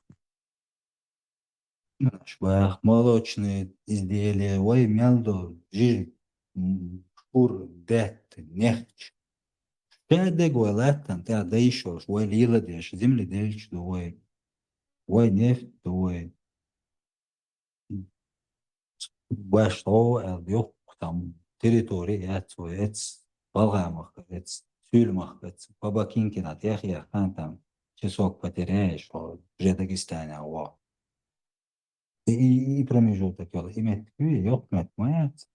Аш бах, молочные изделия, вай мел до, жижиг, м, шура, даьтта, нехча. Ша дерг вай латтана тӀехь дайш йолуш, вай леладеш, земледелец ду вай, вай нефть ду вай. Баш тхо аьлла, йоккха там территори яц вай эц, ГӀалгӀай махка эц, Суьйла махка эц, Бабакинкина тӀехъяххана там, часок потеряешь, хьо уже Дагестане а вахь. И, и, и промежуток йолу, и меттиг ю, йоккха меттиг ма яц.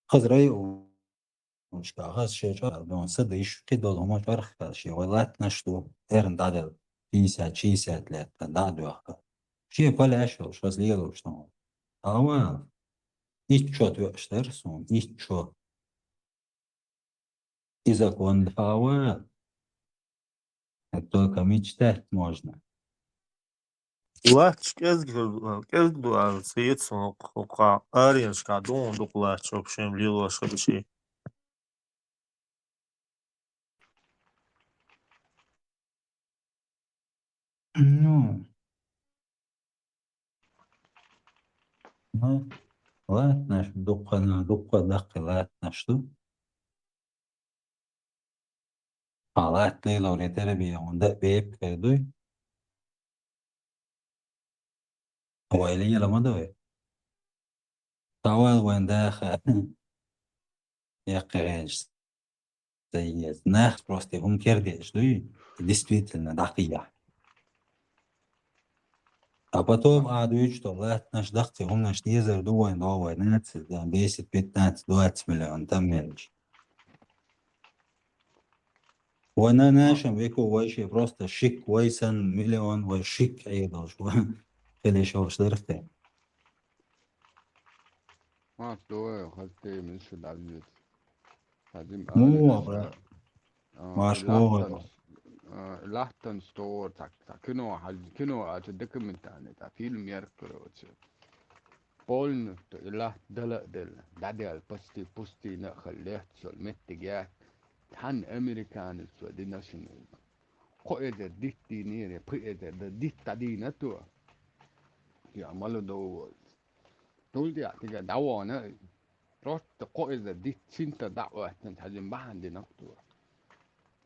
Хаза районашка, хаза шен чӀорал дон са диш, кхидолу хӀума чӀорхкал шен вай латтанаш ду, эрна дӀаделла, пятьдесят, шестьдесят лет дӀа а доьхка. Шен палеш йолуш, хаза лелош ду. Ава, итт шо тоьаш дара суна, итт шо. И закон дӀа ава. Это только мечтать можно. Лач кӀезиг, кӀезиг ду аьлла, ца ецо хӀокху аренашкахь духун дукха лач вообще лелош хилчий. Ну, ну, латтанаш дуккха, дуккха даккхий латтанаш ду. А латта лелоре тера бен, хӀунда бепиг хир дуй? Вай лела ма ду вай. Тавал вайн даха. Яккхий гӀенаш ца еза. Нах просто хӀума кердеш дуй, действительно, дӀакхийя. А потом а дуьйцу, что латтанаш даккхий хӀуманаш дезар ду вайн, до вай наций, да, десять, пятнадцать, двадцать миллион, там меньше. Вай на нашем веку вай ше просто шик, вай сан миллион, вай шик Ӏедалш, вай хилиш йолуш дара те. Ма, стой, хаза тема, шу дӀавоьду. Хазим Ну, алина, а, а, Машко латтан, вай. А, латтан стор, так, так, кино, хаз-, кино, а, цу документальный, так, фильм яр, короче. Полностью и латта дала а делла, дӀадаьлла, почти пустыня а хилла, лехча йолу меттиг яц. Цхьанна американец вай дина шуна. Кхо эзар дитт дийнера, пхи эзар дан дитт дӀадийна тхо. Я молодой волчу. Тул тӀехь тига дӀавахана, просто кхо эзар дитт синтар дӀа а хӀоьттина, хьажин бахьана дина тхо.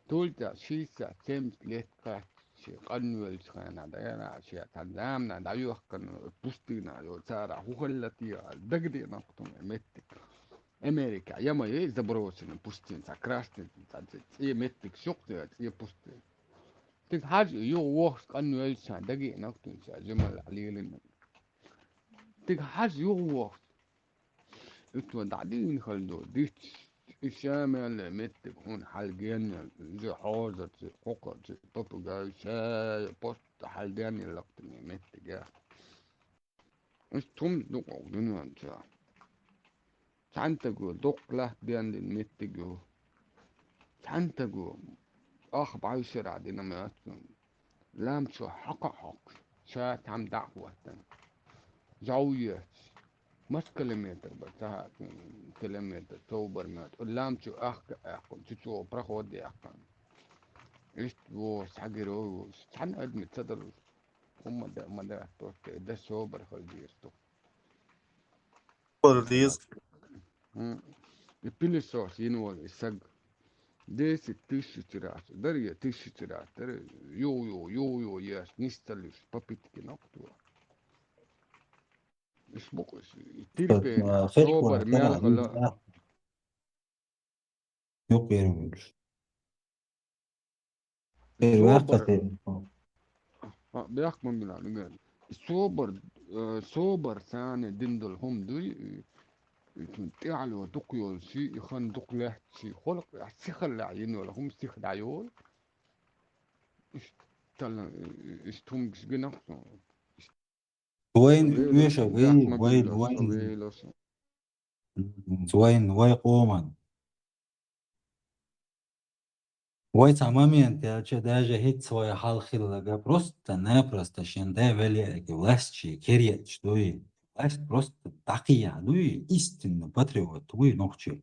Тул тӀехь шестьдесят, семьдесят лет кхаьчча, шен къанвеллачу хенахь, дӀа, шен цхьана заманахь дӀайохкана пустынах йолу цара хӀун хилла те аьлла, дагадеана кху тхуна меттиг. Америка, я ма ей заброшенный пустыня, цхьа красный, цхьа цӀе меттиг шух те, цӀе пустыня. Тига хьажа юха вохуш къанвеллачу хенахь дагадеана кху тхуна ша жималлехь лелина. Тига хьажа юха вохуш. Уьттан дӀадийна хила ду, дитт, и ша мел меттиг хьуна хьалгенна, иза хьозарца, кхокхарца, попугай, ша, просто хьалденна лакхтане меттиг. Иштта хӀума ду кху дуьнен чохь. Цхьана стага доккха латта дендина меттиг ю. Цхьана стага ах бӀаьшера дина моьтту. Лам чу хьакха хьокхуш, ша там дӀа а хӀоттана. Жов еш. Мас километр бара, цхьа километр, собар моьтту. Лам чу ахка аьккхун, цу чу проход яьккхана. Иштта во, схьагиро, цхьана адми ца дара. ХӀумма да, ма да, тотте, да собар хила деза ту. Хила деза. М. И пылесос йина волу и саг. Десять тысяч раз, дарья тысяч раз, дарья, ю, ю, ю, ю, еш, нисца луьш, попытки нокто. Иш букъ, иш, и терпение, а, собар, мел хила. Юкъера вуьйлуш. Э, собар. Ваьккхина. А, бехк ма бина, нигер. Собар, э, собар царна дина долу хӀума дуй, и, и цунна тӀаьхьало дукха йолуш, и хан дукха лаьтташ, и холкъ, а, сихаллехь йина йолу хӀума сиха дӀайолу. Иштта талла, и, и, иштта хӀума гина со. Вайн оьша, вай, вай, вай. Вайн, вай къоман. Вай цхьа момент яьлча, даже хӀинца вай хьалха хилларг, просто-напросто шен да веллерг власть шен кереташ дуй. Власть просто дӀакхехьа дуй, истинно патриот вуй нохчи.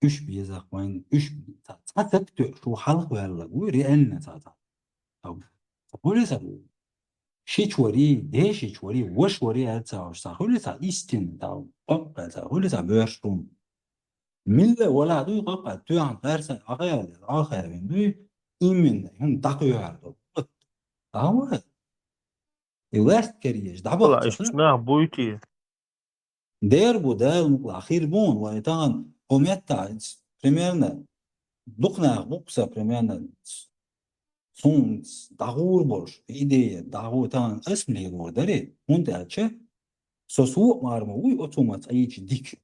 Уьш безах вайн, уьш цхьа, цхьа саг тоьуш ву хьалха ваьлларг вуй, реально цхьа, цхьа. Цхьа хуьлий сан? Шича варий, дешича варий, ваша варий аьлла ца хууш, цхьа хуьлий сан истинно, тӀаккха къоккха цхьа хуьлий сан боьрша хӀума? Милла вала дуй къоккха, тоьхна гӀаьрса, Ӏахаьлла, Ӏахаьвина дуй, именно, хӀума дӀакхоьхьур ду. Вот. А вот. И власть кариеш, дӀабахча. Ла, иштта нах буй те? Дер бу, Дала мукъалахь, хир бу, вай тахана хӀо метта, примерно, дукха нах бу-кх сан, примерно, суна дӀагӀур болуш, идея дӀагӀур, тахана ас ма лелор дарий, хӀунда аьлча со суо а мара ма вуй оцу маца Ӏийча дика.